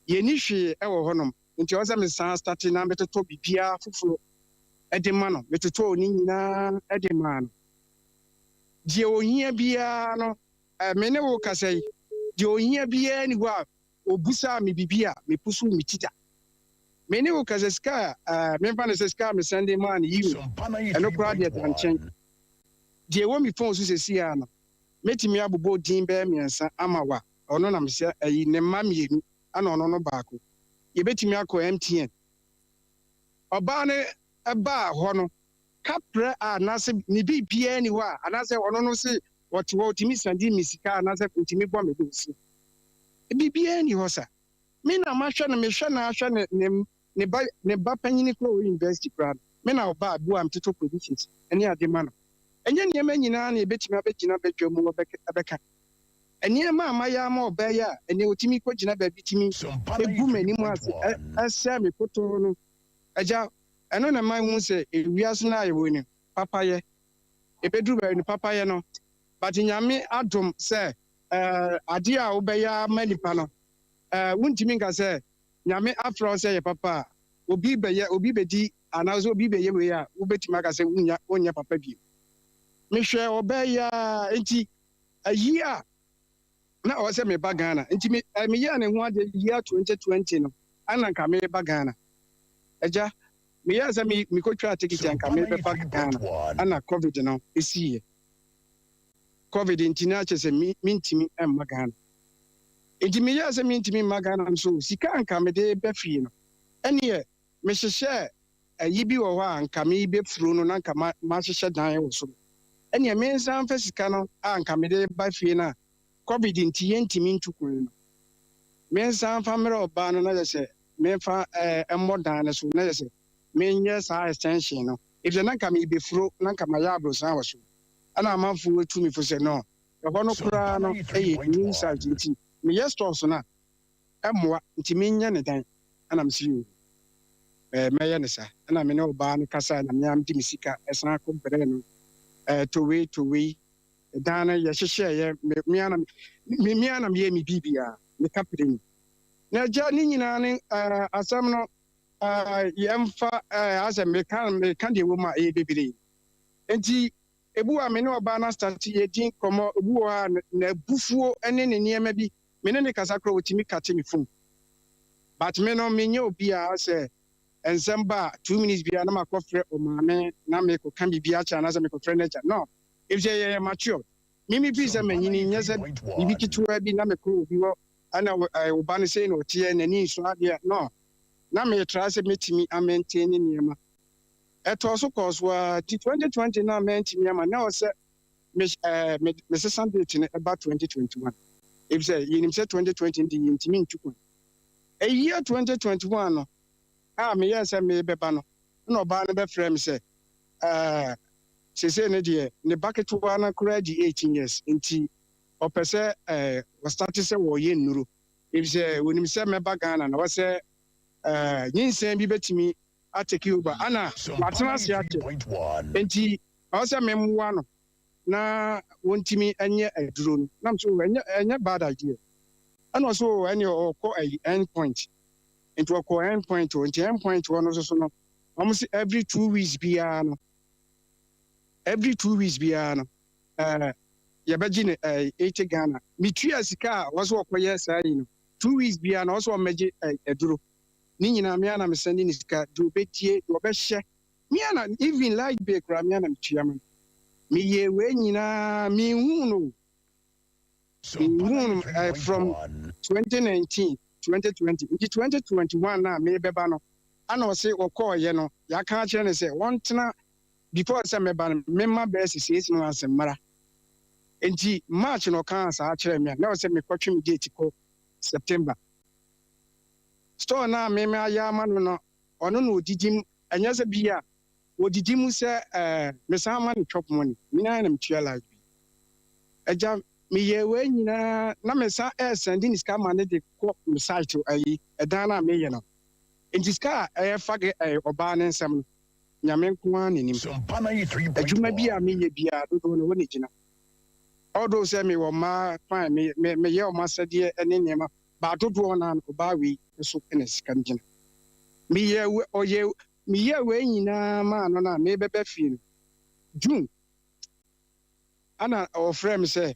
yɛni hwee ɛwɔ hɔnom, nti ɔsɛ mesan start na metotɔ biribiara foforɔ ɛde ma no. Metotɔɔ ne nyinaa ɛde maa no. Deɛ ohia biara no, me ne wo kasa yi, deɛ ohia biara ni hɔ a obusaa me biribi a mepusu me ti da. Me ne wo kasa, sika a memfa no sɛ sika a mesɛnde maa no yi o, ɛno koraa deɛ da nkyɛn. Deɛ ɛwɔ me phone so sɛsi a no Mɛtumi abobɔ din bɛyɛ mmiɛnsa ama wo a, ɔno na mesɛ ayi, ne mma mmienu ɛna ɔno no baako. Yɛbɛtumi akɔ MTN. Ɔbaa no baa hɔ no, kaprɛ a anaasɛ ne biribiara nni hɔ a, anaasɛ ɔno no se ɔte hɔ ɔtumi sɛnde me sika anaasɛ ɔtumi bɔ me bosea. Biribiara nni hɔ sa. Me na mahwɛ no, mehwɛ no ara hwɛ ne ne ne ba ne ba panyini koraa ɔwɔ university koraa no, me na ɔba a bu a metotɔ provisions ne ade ma no. Ɛnyɛ nneɛma nyinaa na yɛbɛtumi abɛgyina badwa mu abɛka. Nneɛma a mayɛ ama ɔbaa yi a ɛnnɛ ɔtumi kɔgyina baabi tumi gu m'anim ase sɛe me kotoo no, Agya, ɛno na ɛma mehu sɛ ewiase no a yɛwɔ yi no, papayɛ, ɛbɛduru baabi no, papayɛ no, but Nyame adom sɛ adeɛ a wobɛyɛ ama nipa no, wontumi nka sɛ Nyame afrɛ wo sɛ yɛ papa a, obi bɛyɛ, obi bɛdi anaasɛ obi bɛyɛ wei a, wobɛtumi aka sɛ wonnya, wonyɛ papa bio. Mehwɛɛ ɔbaa yi ara, nti ayi a na ɔwɔ sɛ meba Ghana, nti me, eh, meyɛɛ ne ho adeɛ year 2020 no, ana nka meba Ghana. Agya, meyɛɛ sɛ me, mekɔtwaa tikiti a nka mebɛba Ghana, ana covid no ɛsiiɛ. Covid nti na kyerɛ sɛ me, mentumi mma Ghana. Nti meyɛɛ sɛ mentumi mma Ghana nso, sika a nka mede ba fie no, ɛneɛ mehyehyɛɛ ayi bi wɔ hɔ a nka mebɛfuro no na nka mahyehyɛ dan wɔ soro. Ɛneɛ mensan mfa sika no a nka mede ba fie no a Covid nti yɛntumi ntu kwan no, mensan mfa mmerɛ ɔbaa no na kyerɛ sɛ memfa mmɔ dan no so na kyerɛ sɛ menyɛ saa extension no, efisɛ na nka merebɛfuro na nka mayɛ aborosan wɔ soro. Ɛna amanfoɔ tu me fo sɛ no, ɛhɔ no koraa no yɛ new site nti meyɛ stores no a, ɛmmoa nti menyɛ no dan. Ɛna mese yoo, mɛyɛ no saa. Ɛna me ne ɔbaa no kasae na me ara mede me sika san kɔ brɛɛ no, tɔ wei, tɔ wei. Dan no yɛhyehyɛeɛ, me ara na me ara na meyɛɛ me biribiara, me kapre ni. Na agya ne nyinaa ne asɛm no yɛmfa asɛ meka meka deɛ ɛwɔ mu a ɛyɛ bebree. Nti ebi wɔ a me ne ɔbaa no astate yɛdi nkɔmmɔ, ebi wɔ hɔ a n'abufuo ne ne nneɛma bi, me ne no kasa koraa ɔtumi kate me phone. But me no menyɛ obi a sɛ nsɛm ba a 2 minutes biara na makɔfrɛ ɔmaame na mekɔka biribi akyerɛ anaasɛ mekɔfrɛ n'agya. No, efisɛ yɛyɛ mature. Me me feel sɛ manyini nyɛ sɛ biribi ketewa bi na mekɔ obi hɔ ɛna wo ba no sei na ɔteɛ n'ani nsɔ adeɛ. No, na metra sɛ mɛtumi amaintain ne nneɛma. Ɛtɔɔ so kɔɔ so ara nti 2020 no a mantumi ama na ɛwɔ sɛ me ɛɛ me mesesa date no ɛba 2021 efisɛ yɛnim sɛ 2020 no de yɛntumi ntu kwan. Ɛyia 2021 no a meyɛɛ sɛ merebɛba no ɛna ɔbaa no bɛfrɛɛ me sɛ ɛɛ seesei no deɛ ne ba ketewa no koraa di 18 years nti ɔpɛ sɛ ɛɛ ɔstarte sɛ wɔreyɛ nnuro efisɛ wɔnim sɛ mɛba Ghana na wɔsɛ ɛɛ nyinsɛn bi bɛtumi atake over ana watena ase akyɛ nti ɔwɔ sɛ memmoa no na wɔntumi nyɛ aduro no. Na mesɛ oh ɛnyɛ ɛnyɛ bad idea. Ɛna ɔsɛ oh ɛne ɔkɔ ayi end point nti ɔkɔ end point hɔ nti end point hɔ no nso so no wɔn sɛ every 2 weeks biara no, every 2 weeks biara no yɛbɛgye ne 80 Ghana. Metua sika a wɔsɛ ɔkɔyɛ saa yi no, 2 weeks biara na ɔsɛ ɔmmɛgye aduro ne nyinaa. Me ara na mesɛnde ne sika deɛ ɔbɛtie deɛ ɔbɛhyɛ me ara na even light bill koraa me ara na metua ma no. Meyɛ wei nyinaa menhuu no, menhuu no from 2019, 2020 nti 2021 na mebɛba no ana ɔse ɔkɔɔyɛ no yɛaka akyerɛ no sɛ wɔntena before sɛ mɛba no mema bɛyɛ sɛ 6 months mmara. Nti March na ɔkaa saa kyerɛ me a na ɔsɛ mekɔtwe me date kɔ September. Store no a meme ayɛ ama no no, ɔno na ɔdidi mu, ɛnyɛ sɛ bi a wɔdidi mu sɛ mesan ma no chop money. Me ara na metua light bill. Agya, meyɛ wei nyinaa na mesan ɛsɛnde ne sika ma ne de kɔ me site ayi ɛdan no a meyɛ no. Nti sika a ɛyɛ fa ge ɔbaa ne nsɛm no, Nyame nko ara n'anim. Adwuma bi a meyɛ biara dodoɔ no hɔ ne gyina. Although sɛ mewɔ mmaa fine, me me meyɛ ɔmo asɛdeɛ ne nneɛma baa dodoɔ no ɔbaa wei nso na sika no gyina. Meyɛ we ɔyɛ meyɛ wei nyinaa maa no na mebɛba fie no June ana ɔfrɛ me sɛ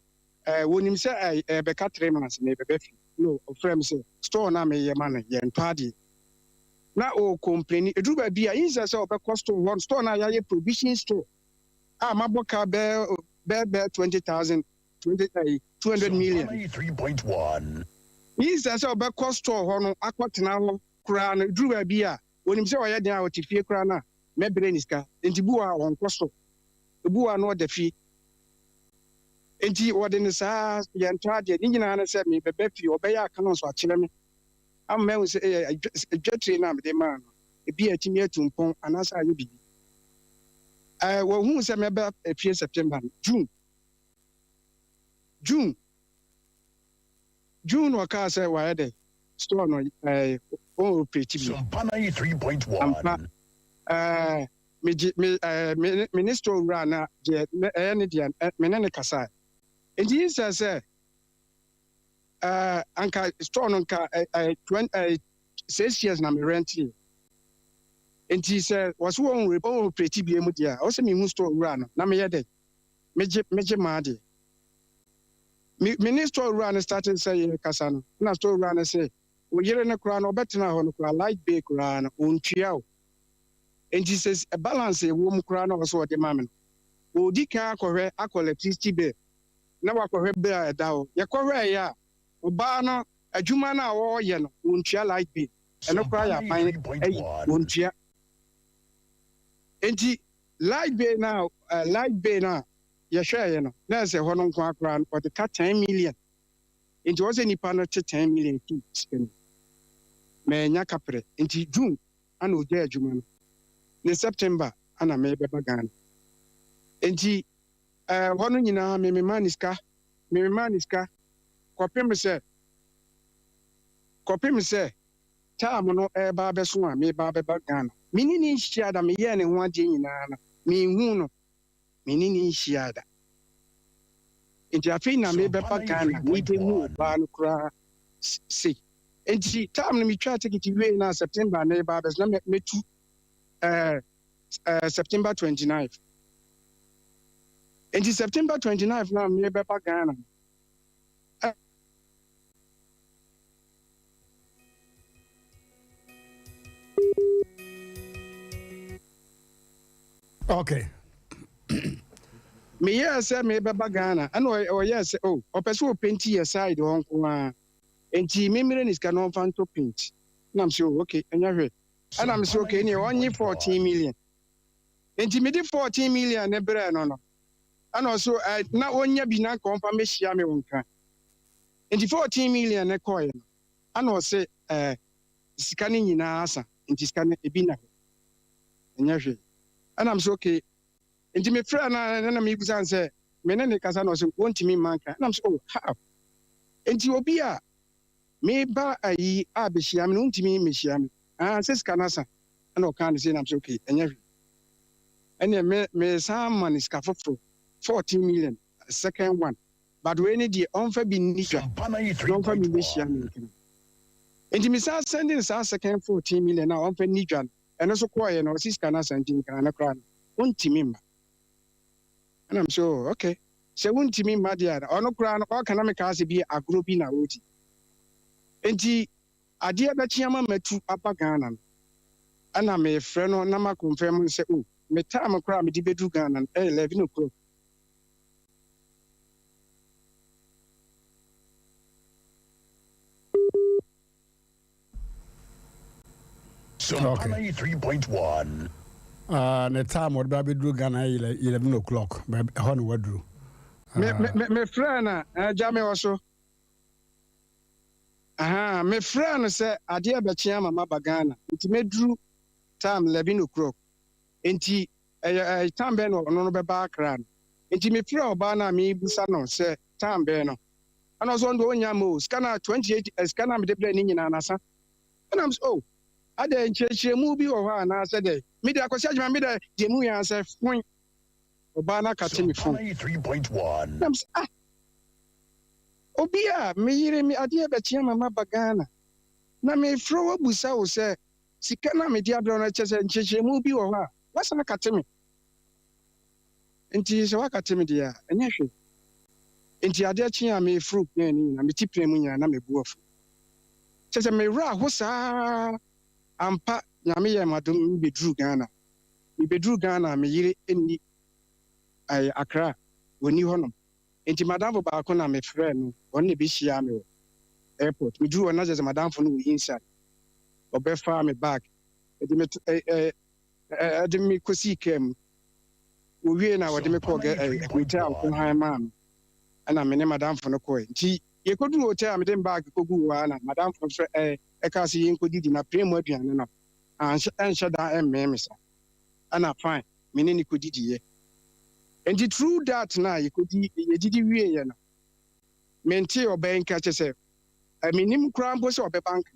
wɔnim sɛ ɛbɛka 3 months mebɛba fie no. Ɔfrɛ me sɛ store no a meyɛ ma no yɛntɔ adeɛ na ɔcomplaini. Ɛduru baabi a yinsɛ sɛ ɔbɛkɔ store hɔ, store no a yɛayɛ provision store a mabɔ ka bɛɛ bɛɛ bɛɛ 20,000. 20 ɛyi 200 million. Instead sɛ ɔbɛkɔ store hɔ no akɔtena hɔ koraa no, duru baabi a onim sɛ ɔyɛ den a ɔte fie koraa no a mɛbrɛ ne sika. Nti bi wɔ hɔ a ɔnkɔ store, ebi wɔ hɔ a na ɔda fie. Nti wɔde no saa yɛntɔ adeɛ. Ne nyinaa ne sɛ mebɛba fie ɔbɛyɛ accounts akyerɛ me ama mahu sɛ ɛyɛ dwatire no a mede maa no ebi a atumi atu mpɔn anaasɛ ayɛ biribi. Ɛɛ wɔhuu sɛ mɛba fie September no, June June June na ɔkaa sɛ wayɛ dɛ store no ɛɛ wɔn operate bio. Ampa ɛɛ megye me ɛɛ me me ne store wura na deɛ ɛyɛ ne deɛ me ne ne kasae. Nti yi sɛ sɛ ɛɛ anka store no nka ɛɛ 20 ɛɛ 6 years na me rent yɛ. Nti sɛ wɔso wɔn wɔn operate bio mu deɛ a, ɔsɛ mehu store wura no na meyɛ dɛ megye maa deɛ. Me ne store wura no starting sɛ yɛkasa no, na store wura no sɛ wo yere no koraa no ɔbɛtena hɔ no koraa light bill koraa no ɔntua o. Nti sɛ balance ɛwɔ mu koraa na ɔsɛ ɔde ma me no, ɔdi kan akɔhwɛ akɔ electricity bill na wakɔhwɛ bill a ɛda hɔ. Yɛkɔhwɛ yɛ a, ɔbaa no adwuma no a wɔreyɛ no wɔntua light bill. Ɛno koraa yɛ aban ayi wɔntua. Nti light bill na yɛhwɛeɛ no na ɛsɛ hɔ no nko akora no ɔde ka 10 million. Nti wɔ sɛ nipa no te 10 million fi sika no mɛnya kaprɛ. Nti June ana ogya adwuma no ne September ana mebɛba Ghana. Nti hɔ no nyinaa memema ne sika kɔpem sɛ time no ɛreba abɛso a meba abɛba Ghana. Mene ne nhyia da. Meyɛɛ ne ho adeɛ nyinaa no menhu no, mene ne nhyia da. Nti afei na mebɛba Ghana mebɛhu ɔbaa no koraa sei. Nti time no metwaa ticket wie na September na ɛba abɛso na mɛtu September 29. Nti September 29 na mebɛba Ghana. Meyɛɛ sɛ mebɛba Ghana ɛna ɔyɛɛ sɛ o ɔpɛ sɛ ɔpaint yɛ side hɔ nko ara, nti memmere ne sika na ɔmfa ntɔ paint. Nam sɛ o okay, ɛnyɛ hwɛ. Ɛna me sɛ okay, neɛ ɔnye 14 million. Nti mede 14 million ne brɛɛ no. Ɛna ɔso na ɔnya bi na nka ɔmfa mmɛhyia me wɔ Nkran. Nti 14 million ne kɔɔeɛ no, ɛna ɔse sika no nyinaa asa, nti sika no ebi na hɔ, ɛnyɛ hwee. Ɛna me sɛ okay. Nti mefrɛ no a na mebusa no sɛ me ne ne kasa na ɔsɛ wɔntumi mma Nkran. Ɛna me sɛ oh, how? Nti obi a meba ayi a bɛhyia me no wontumi mmɛhyia me ah sɛ sika no asa. Ɛna ɔkaa no sei na me sɛ okay, ɛnyɛ hwee. Ɛneɛ me mesan ma no sika foforɔ 14 million second one, but wei ne deɛ ɔmfa bi nni dwa na ɔmfa mi bɛhyia me Nkran. Nti mesan send no saa second 14 million a ɔmfa nni dwa no, ɛno nso kɔɔyɛ no ɔsi sika no asa, nti Nkran no koraa no wontumi mma. Ɛna m sɛ oh okay, sɛ wontumi mma deɛ a, ɔno koraa no ɔka na mekaa sɛ bi agorɔ bi na ɔredi. Nti adeɛ bɛkye ama matu aba Ghana no, ɛna mefrɛ no na ma confirm no sɛ oh, me time koraa mede bɛduru Ghana no ɛyɛ 11 o'clock. Okay. 3.1. Ne time wɔde ba bɛduru Ghana yɛ 11 o'clock. Ɛhɔ na waduru. Me me me mefrɛ no a agya me wɔ so aha. Mefrɛ no sɛ adeɛ bɛkye ama maba Ghana, nti mɛduru time 11 o'clock. Nti ɛyɛ time bɛn na ɔno no bɛba Akra no? Nti mefrɛ ɔbaa no a mebusa no sɛ time bɛn no, ɛna ɔsɛ ɔno deɛ ɔnya ma o sika no 28 sika no a mede brɛ ne nyinaa nasa. Ɛna m sɛ oh, adɛ nkyerɛkyerɛmu bi wɔ hɔ anaasɛ dɛ mede akɔsi adwuma mede deɛ mu yɛ sɛ foin ɔbaa no akate me phone. 3.1. Na m sɛ ah, obi a meyere me adeɛ bɛkye ama maba Ghana na mefrɛ wo abusa wo sɛ sika no a mede abrɛ no kyɛ sɛ nkyerɛkyerɛmu bi wɔ hɔ a wasan akate me. Nti sɛ wakate me deɛ a, ɛnyɛ hwee. Nti adeɛ kye a meforo plane no nyinaa, mete plane mu nyinaa na mebu afu kyɛ sɛ mewerɛ aho saa. Ampa, Nyame yɛ m'adom, mebɛduru Ghana. Mebɛduru Ghana a, me yere nni Accra, wɔnni hɔnom. Nti m'adamfo baako na mefrɛɛ no, ɔno na ɛbɛhyiaa me wɔ airport. Meduruu hɔ no na kyerɛ sɛ m'adamfo no wɔ inside. Ɔbɛfaa me bag de me to ɛ ɛ ɛ de me kɔsii kaa mu. Wɔwiee no a wɔde me kɔɔ gɛ ɛ hotel a wɔhan maa me. Ɛna me ne m'adamfo no kɔe. Nti yɛkɔduruu hotel a mede me bag kɔguu hɔ ara na m'adamfo no frɛ ɛ ɛkaa sɛ yɛnkɔdidi na plane mu aduane no anhyɛ ɛnhyɛ da ɛmmee me saa. Ɛna fine me ne no kɔdidiiɛ. Nti through that no a yɛkɔdi yɛdidi wieeɛ no mentee ɔbaa yi nka kyerɛ sɛ ɛ mennim koraa mpo sɛ ɔbɛba nka.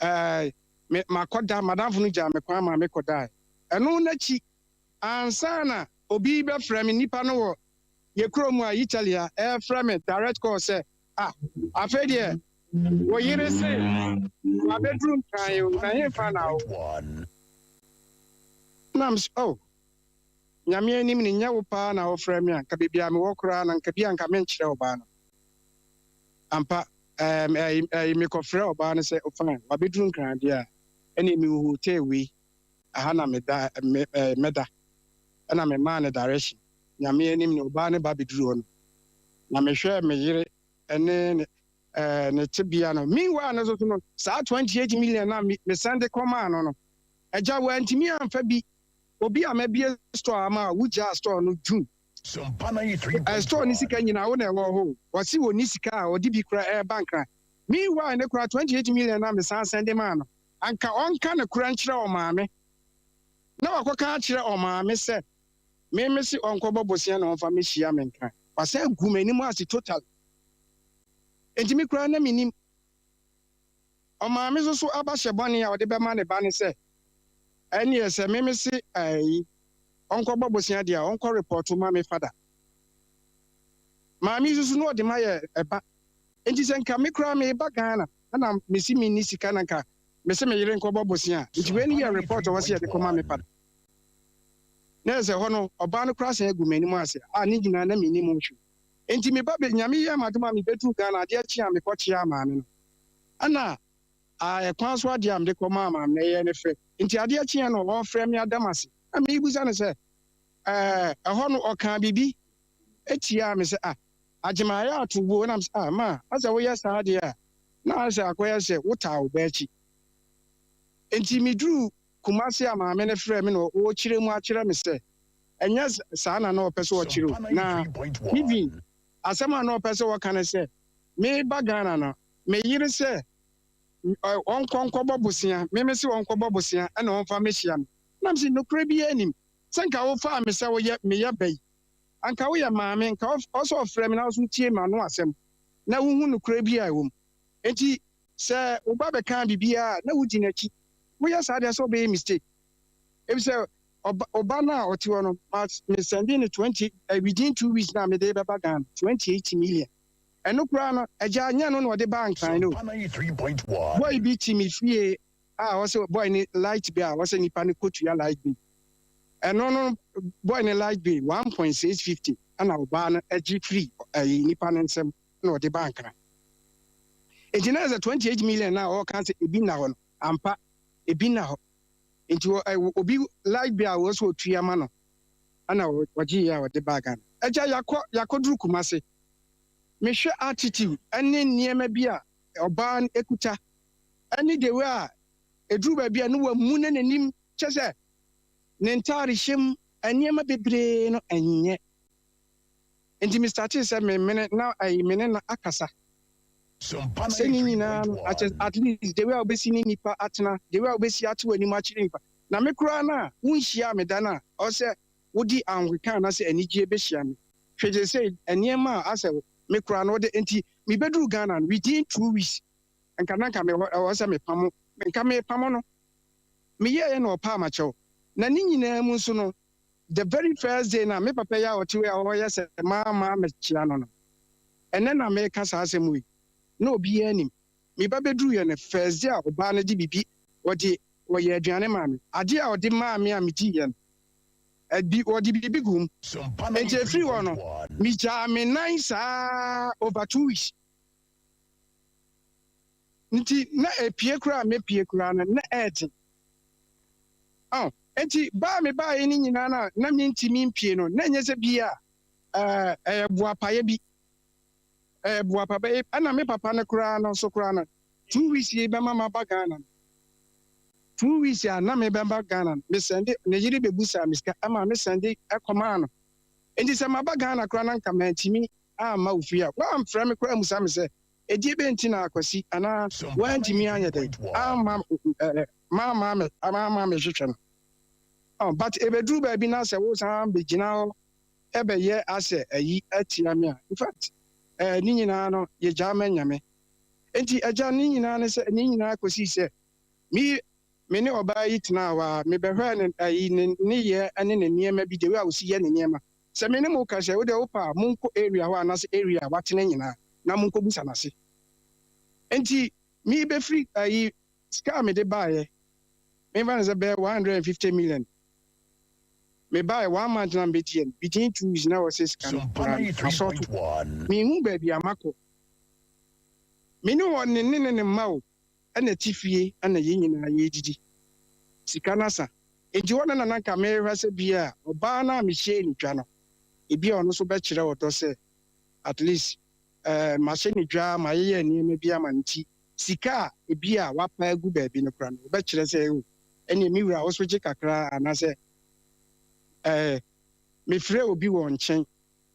Ɛɛ me makɔda m'adamfo no gyaa me kwan maa mekɔdaeɛ. Ɛno n'akyi ansa na obi rebɛfrɛ me nnipa no wɔ yɛ kurom a Italy ha ɛrefrɛ me direct call sɛ ah afei deɛ wo yere se wabɛduru Nkran o na hefa na wowɔ? Na mese oh Nyame anim no nyɛ wo paa na wofrɛ me a nka baabi a mewɔ koraa no nka bi a nka menkyerɛ ɔbaa no. Ampa ɛɛm ɛyi ɛyi mekɔfrɛ ɔbaa no sɛ oh fine wabɛduru Nkran deɛ a ɛneɛ mewɔ hotel wei aha na meda me ɛɛ mɛda ɛna memaa no direction. Nyame anim no ɔbaa no ba bɛduruu hɔ no na mehwɛɛ me yere ne ne eh, ne tebea no. Meanwhile no nso no, saa 28 million na me mesan de kɔmaa no no, agya wantumi amfa bi. Obi a mabie store ama a wogyaa store no June. Eh, store no sika nyinaa wo na ɛwɔ hɔ o. Ɔse ɔnni sika a ɔde bi kora ɛreba Nkran. Meanwhile no koraa 28 million na mesan sɛnde maa no, anka ɔnka nokorɛ nkyerɛ ɔmaame. Na wakɔka akyerɛ ɔmaame sɛ Me me se ɔnkɔbɔ bosea na ɔmfa me hyia me nkran. Wasan agu m'anim ase totally. Enti me koraa na mennim. Ɔmaa me nso so aba hyɛ bɔne a ɔde bɛma ne ba ne sɛ, ɛneɛ sɛ me me se ayi ɔnkɔbɔ bosea deɛ a ɔnkɔ repɔto ma me fada. Maame yi nso so na ɔde mayɛ ɛba. Enti sɛ nka me koraa meba Ghana na mese menni sika na nka mese me yere nkɔbɔ bosea a, nti wei ne yɛ report a ɔwɔ sɛ yɛde kɔma me fada. Na ɛsɛ hɔ no, ɔbaa no koraa san agu m'anim ase a ne nyinaa na mennim ho hwee. Enti me ba bɛ, Nyame yɛɛ m'adom a mebɛduruu Ghana, adeɛ kyee a mekɔkyeaa maame no. Ɛna a ɛkwan so adeɛ a mede kɔmaa maame no, ɛyɛɛ no fɛ. Enti adeɛ kyeeɛ no, ɔrefrɛ me ada m'ase. Na merebisa no sɛ, ɛɛ, ɛhɔ no ɔkaa biribi tiaa me sɛ, ah, Agyemang ayɛ ato wo. Ɛna mesɛ, ah, ma, asɛ woyɛ saa deɛ a, na ayɛ sɛ akɔyɛ sɛ wotaa wo ba akyi. Enti meduruu Kumasi a maame no frɛɛ me na ɔrekyerɛ mu akyerɛ me sɛ ɛnyɛ saa na na ɔpɛ sɛ ɔkyerɛ o, na even asɛm a na ɔpɛ sɛ ɔka ne sɛ mereba Ghana no me yere sɛ ɔnkɔ nkɔbɔ bosea, me mese ɔnkɔbɔ bosea ɛna ɔmfa mmɛhyia me. Na mese nokorɛ biara nnim, sɛ nka wofaa me sɛ woyɛ meyɛ ba yi, anka woyɛ maame, nka ɔsɛ ɔfrɛ me na wo nso wotie m'ano asɛm na wohu nokorɛ bi a ɛwɔ mu. Enti Sɛ wo ba bɛka biribiara a, na wodi n'akyi. Woyɛ saa deɛ sɛ wobɛyɛ mistake. Efisɛ ɔba wo ba no a ɔte hɔ no, ma me sɛnde no 20 eh, within 2 weeks na mede bɛba Ghana, 28 million. Ɛno koraa no, agya nyɛ no na ɔde baa Nkran no o. Boy bi te me fie a ɔsɛ boy ne light bill a ɔsɛ nipa no kɔtua light bill. Ɛno no boy ne light bill 1.650 ɛna ɔbaa no agye firi ɛyi nipa no nsam na ɔde baa Nkran. Nti na sɛ 28 million na ɔka sɛ ebi nna hɔ no, ampa ebi nna hɔ. Nti obi light bill a wɔ sɛ ɔtua ma no ɛna ɔgye yɛ a ɔde baa Ghana. Agya yakɔ yakɔduru Kumase. Mehwɛ attitude ɛne nneɛma bi a ɔbaa no ekuta ɛne the way a eduru baabi a ne wamu ne n'anim kyɛ sɛ ne ntaare hyɛ mu nneɛma bebree no ɛnyɛ. Nti me startee sɛ me mene na ɛyi me ne no akasa. Sɛ ne nyinaa no akyɛ at least the way a wobɛsi ne nipa atena, the way a wobɛsi ate w'anim akyerɛ nipa. Na me koraa no a wonhyiaa me da no a ɔwɔ sɛ wode ahokeka anaasɛ anigyeɛ bɛhyia me. Hwɛ seesei nneɛma a asɛ me koraa no wode nti mebɛduru Ghana no within 2 weeks nka na nka mewɔ ɛwɔ sɛ mepamo nka mepamo no. Meyɛeɛ na ɔpaa m'akyɛw. Na ne nyinaa mu nso no the very first day na me papa yi a ɔte hɔ yi a ɔyɛ sɛ maa maa mekyea no no, ɛnnɛ na meka saa asɛm wei na obiara nim. Me ba bɛduruiɛ no, first day a ɔbaa no de biribi, ɔde ɔyɛ aduane maa me. Adeɛ a ɔde maa me a mediiɛ no, ɛbi ɔde biribi guu mu. Enti ɛfiri hɔ no, megyaa me nan saa over 2 weeks. Nti na ɛpue koraa a mɛpue koraa no, na ɛyɛ den. Oh, enti baa me baeɛ no nyinaa no a na mentumi mpue no, na ɛnyɛ sɛ bi a Ɛɛ, ɛyɛ boapayɛ bi. Ɛyɛ boapa bɛ, ɛna me papa no koraa no nso koraa no, 2 weeks yi bɛma maba Ghana no. 2 weeks a na mebɛba Ghana no, mesɛnde, ne yere bɛbusaa me sika, ɛma mesɛnde ɛkɔmaa no. Enti sɛ maba Ghana koraa na nka mantumi amma wo fie a, woamfrɛ me koraa ammusa me sɛ, ɛdeɛ bɛn nti na Akwasi anaa woantumi anyɛ dɛn amma ɛɛ mamma me mamma mehwehwɛ no. Oh, but ɛbɛduru baabi na sɛ wosan bɛgyina hɔ ɛbɛyɛ asɛ ayi atia me a, in fact, ne nyinaa no yɛgyaa ma Nyame. Enti agya, ne nyinaa ne sɛ, ne nyinaa kɔsii sɛ me ne ɔbaa yi tenaa hɔ a, mebɛhwɛɛ ne ayi ne nneyɛɛ ne ne nneɛma bi, the way a ɔsi yɛ ne nneɛma. Sɛ me ne mo ka sɛ, wode wopɛ a monkɔ area hɔ anaasɛ area a watena nyinaa na monkɔbusa n'ase. Enti mebɛfiri ayi sika a mede baeɛ, memfa no sɛ bɛyɛ 150 million. Mebaeɛ one month na mebɛdiɛ no, within 2 weeks na wɔsɛ sika no koraa no asɔɔto. Menhu baabi a makɔ. Me ne wɔ ne mma o, ɛna ti fie ɛna yɛn nyinaa yɛredidi. Sika no asa. Enti hɔ no na nanka mehwɛ sɛ bi a ɔbaa no a mehyɛɛ ne dwa no, ebi a ɔno nso bɛkyerɛ ɔdɔ sɛ at least mahyɛ ne dwa, mayeyɛ nneɛma bi ama no nti sika a ebi a wapa agu baabi no koraa no, ɔbɛkyerɛ sɛ o, ɛneɛ me wura wo so gye kakra anaasɛ mefrɛ obi wɔ nkyɛn.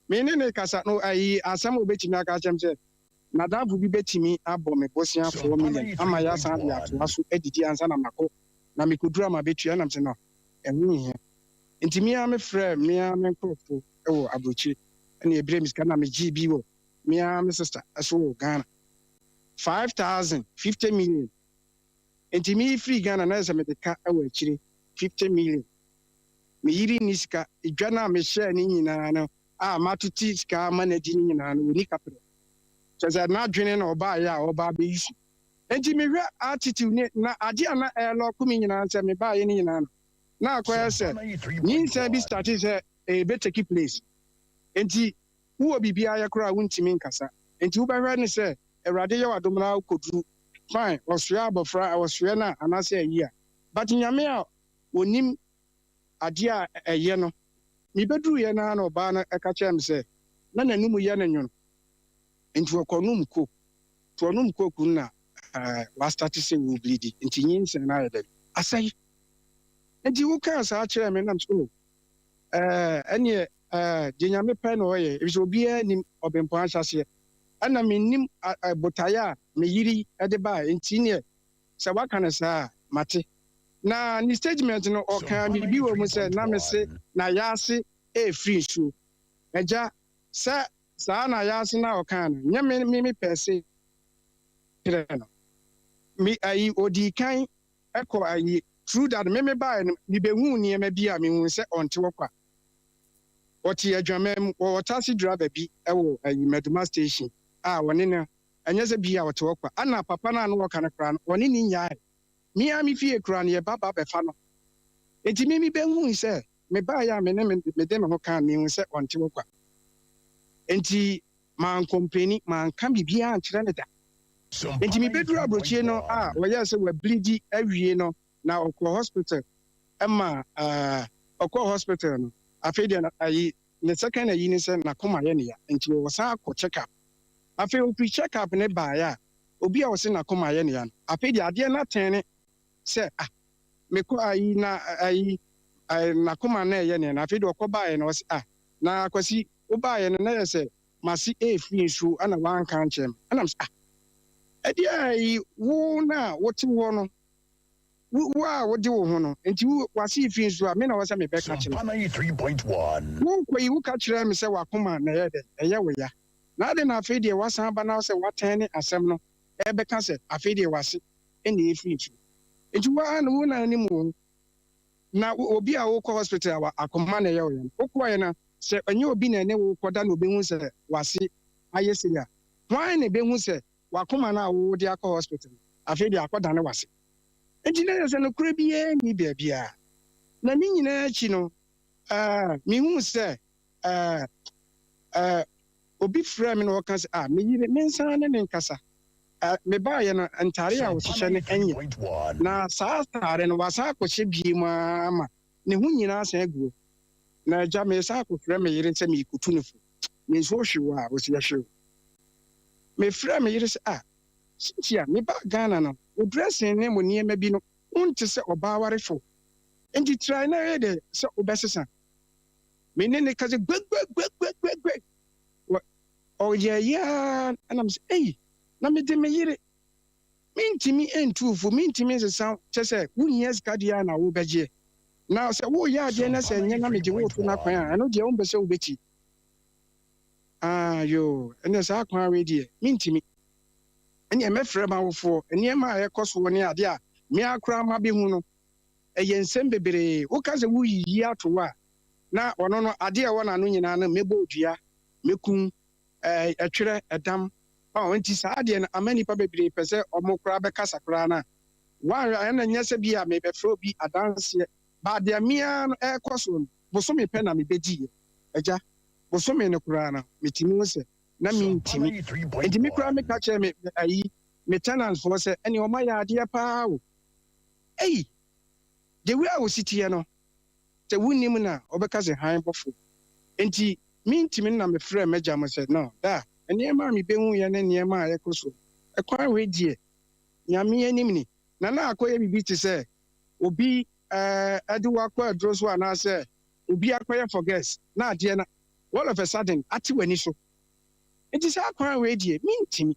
Me ne ne kasa no ayi asɛm a obetumi aka akyerɛ me sɛ n'adamfo bi bɛtumi abɔ me bosea 4 million ama yɛasan de atoa so adidi ansa na makɔ na mekɔduru ama bɛtua nam sɛ no ɛho nhia. Nti me ara mefrɛ me ara me nkurɔfoɔ wɔ aburokyire ɛna ebire me sika na megyee bi wɔ me ara me sister ɛso wɔ Ghana 5,000, 50 million. Nti me firi Ghana na yɛ sɛ mede ka wɔ akyire 50 million. Me yere nni sika. Edwa no a mehyɛɛ ne nyinaa no a matote sika ama no adi no nyinaa no, wɔni kaprɛ kyerɛ sɛ n'adwene na ɔbaayɛ a ɔba abɛyi so. Nti mehwɛ attitude ne na ade a na ɛlɔko me nyinaa sɛ mebaayɛ no nyinaa no na akɔyɛ sɛ nyinsɛn bi start sɛ ɛbɛ take place. Nti wowɔ biribiara yɛ koraa a wontumi nkasa. Nti wobɛhwɛ ne sɛ Awurade yɛ w'adom na wokɔduru fine, ɔsoɛ abɔfra, ɔsoɛ no a anaasɛ ayi a, but Nyame a onim adeɛ a ɛyɛ no, mebɛduruiɛ no ara na ɔbaa no ɛka kyerɛ me sɛ na n'anum yɛ no nwono, nti ɔkɔnom Coke. Nti ɔnom Coke no na wastart sɛ wɔbleed, nti nyinsɛn no ayɛ dɛn asɛe. Nti wokaa saa kyerɛɛ me nam sɛ o, ɛneɛ deɛ Nyame pɛ na ɔyɛ, ɛfiri sɛ obiara nim ɔbempɔn ahyɛseɛ, ɛna mennim botaeɛ a me yere de baeɛ. Nti neɛ sɛ waka no saa a, mate. Na ne statement no, ɔkaa biribi wɔ mu sɛ na mese na yɛase ɛɛfiri nsuo. Agya, sɛ saa na yɛase na ɔkaa no, nyɛ me mepɛ se kyerɛ no me ayi odii kan ɛkɔ ayi. True that, me baeɛ no, mebɛhuu nneɛma bi a mehu sɛ ɔnte hɔ kwa. Ɔte adwaman mu, wɔwɔ taxi driver bi ɛwɔ ayi Maduma Station a ɔne no ɛnyɛ sɛ bi a ɔte hɔ kwa. Ana papa no a no wɔka no koraa no, ɔne ne nyae. Me a me fie koraa no, yɛba ba bɛfa no. Nti me mebɛhuu sɛ mebaeɛ a me ne me mede me ho kaa, mehu sɛ ɔnte hɔ kwa. Nti mancomplain, manka biribiara nkyerɛ no da. Nti mebɛduru aburokyie no a ɔyɛɛ sɛ wableed awie no na ɔkɔ hospital, ɛma ɔkɔɔ hospital no, afei deɛ ayi ne second ayi ne sɛ n'akoma yɛ ne ya, nti wɔsan akɔ check up. Afei ofiri check up ne baeɛ a, obi a ɔse n'akoma yɛ ne ya no, afei deɛ adeɛ no atɛn ne sɛ ah, mekɔ ayi na ayi n'akoma na ɛyɛ ne ya no. Afei deɛ ɔkɔ baeɛ no, ɔse ah, na Akwasi wobaeɛ no na yɛ sɛ mase ɛɛfiri nsuo ɛna wanka nkyerɛ me. Ɛna mesɛ ah, ɛdeɛ ayi wo na wote hɔ no, wo a wode wo ho no, nti wo wase firi nsuo a me na wɔ sɛ mebɛka kyerɛ wo. Wokɔ yi, woka kyerɛ me sɛ wakoma na ɛyɛ dɛ ɛyɛ wo ya, na ade na afei deɛ wasan ba na sɛ watɛn ne asɛm no ɛbɛka sɛ afei deɛ wase ɛna ɛfiri nsuo. Nti wo na wo na anim wo na obi a wokɔ hospital a akoma na ɛyɛ wo ya no, wokɔɛ no sɛ ɛnyɛ obi na ɛne wo kɔda na obɛhu sɛ wase ayɛ sei a, hwan na ɛbɛhu sɛ wakoma no a wode akɔ hospital afei deɛ akɔdane wase? Nti na yɛ sɛ nokorɛ biara nni baabiara. Na ne nyinaa akyi no, mehu sɛ obi frɛ me na ɔka sɛ ah, meyere mensan ne ne nkasa. Mebaeɛ no, ntare a wɔhyehyɛ no ɛnyɛ na saa atare no wasan akɔhyɛ bie mu ama ne ho nyinaa san aguo. Na agya, mesan akɔfrɛ me yere sɛ meekɔtu no fo. Na nsuo hwe wo a, ɔse ɛhwe wo. Mefrɛɛ me yere sɛ ah, Cynthia, mebaa Ghana no, wo dressing ne wo nneɛma bi no, wonte sɛ ɔbaa warefo. Enti try na yɛ dɛ sɛ wobɛsesa. Me ne no kasa gbɛgbɛgbɛgbɛgbɛ. Wɔ ɔyɛeɛ ara na mese ei, na mede me yere. Mentumi ntu wo fo, mentumi nsesa wo, kyerɛ sɛ wohia sika deɛ a na wobɛgyeɛ. Na sɛ woreyɛ adeɛ na sɛ ɛnyɛ na mede wo reto no akwan a, ɛno deɛ wompɛ sɛ wobɛtie. Ah, yoo, ɛnneɛ saa kwan wei deɛ, mentumi. Ɛnneɛ mɛfrɛ m'awofoɔ, nneɛma a ɛrekɔ soɔ ne adeɛ a me ara koraa mabɛhu no, ɛyɛ nsɛm bebree. Woka sɛ woreyiyi ato hɔ a, na ɔno no, adeɛ a ɛwɔ n'ano nyinaa no, mɛbɔ wo dua, mɛku wo, ɛɛ, ɛtwerɛ, ɛdam. Ɔɔ, nti saa adeɛ no ama nnipa bebree pɛ sɛ wɔn koraa bɛkasa koraa no a, woanhwɛ a, ɛna nyɛ sɛ bi a merebɛfrɛ obi adanseɛ, but deɛ me ara no ɛrekɔ soɔ no, bosome pɛ na mebɛdiiɛ. Agya, bosome no koraa no, metumi hu sɛ na mentumi. Nti me koraa meka kyerɛɛ me, ayi, me tenants foɔ sɛ, ɛneɛ wɔayɛ adeɛ paa o. Ei! The way a wɔsi teɛ no, sɛ wonnim no a, wɔbɛka sɛ hann bɔfoɔ. Enti mentumi no na mefrɛɛ m'agya mo sɛ, no, da, nneɛma a mebɛhuiɛ ne nneɛma a ɛrekɔ soɔ, ɛkwan wei deɛ, Nyame anim ni, na na akɔyɛ biribi te sɛ obi de wo akɔ aduro so anaasɛ obi akɔyɛ forgets na adeɛ no all of a sudden ate w'ani so. Enti saa kwan wei deɛ, mentumi.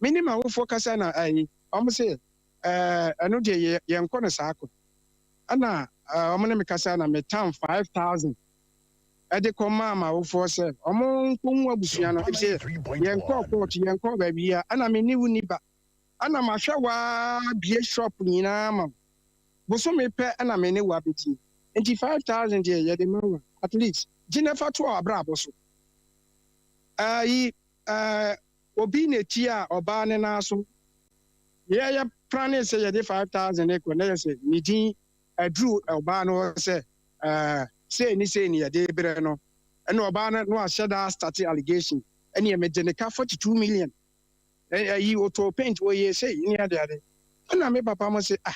Me ne m'awofoɔ kasa na ayi, wɔn se ɛno deɛ yɛnkɔ no saa kwan. Ɛna wɔn ne me kasa na metam 5000 de kɔmaa m'awofoɔ sɛ wɔn nkɔhu abusua no, efisɛ yɛnkɔɔ kɔɔto, yɛnkɔɔ baabiara, ɛna me ne wo nni ba, ɛna mahwɛ wo ara bue shop nyinaa ama wo, bosome pɛ na me ne wo abɛdi, nti 5000 deɛ yɛde ma wo a, at least gye na fa to w'abrabɔ so. Ayi, eh, obi na ɛtiaa ɔbaa no nan so, yɛyɛ planee sɛ yɛde 5000 rekɔ, na yɛ sɛ ne din aduru ɔbaa no hɔ sɛ ɛɛ sei ne sei ne yɛde rebrɛ no, ɛna ɔbaa no na wahyɛ da astate allegation, ɛneɛ mede ne ka 42 million, ɛyi ɔtɔɔ paint, ɔyɛɛ sei ne ade ade, ɛna me papa mo se ah,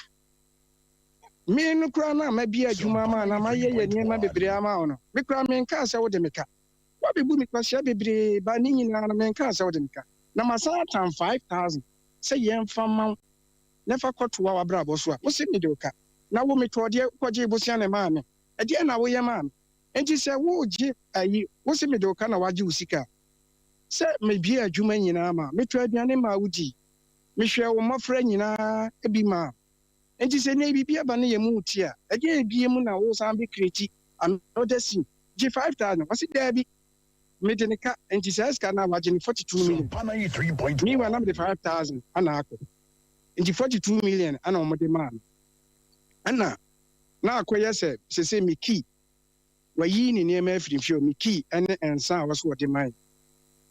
me no koraa no a mabie adwuma ama na mayɛ yɛ nneɛma bebree ama wo no, me koraa menkaa sɛ wode me ka, woabɛbu me kwasia bebree ba ne nyinaa no menkaa sɛ wode me ka, na masan atam 5000 sɛ yɛmfa mma wo na fa kɔtoa w'abrabɔ so a, wose mede wo ka, na wo metɔɔ deɛ wokɔgyee bosea na ɛmaa me, ɛdeɛn na woyɛ maa me? Enti sɛ woregye ayi, wose mede wo ka na woagye wo sika a, sɛ mebuee adwuma nyinaa maa wo, metɔɔ aduane maa wodii, mehwɛɛ wo mmɔfra nyinaa bi maa wo, enti sɛ nnɛ yi biribi aba na yɛn mu rete a, ɛdeɛn bio na woresan bɛcreate another scene? Gye 5000. Ɔse daabi, mede ne ka, enti saa sika no a wagye no 42 million, meanwhile na mede 5000 na akɔ. Nti 42 million na wɔde maa no. Ɛna na akɔyɛ sɛ sese me key, wayi ne nneɛma afiri mfie hɔ, me key ne nsa a ɔso ɔde mae.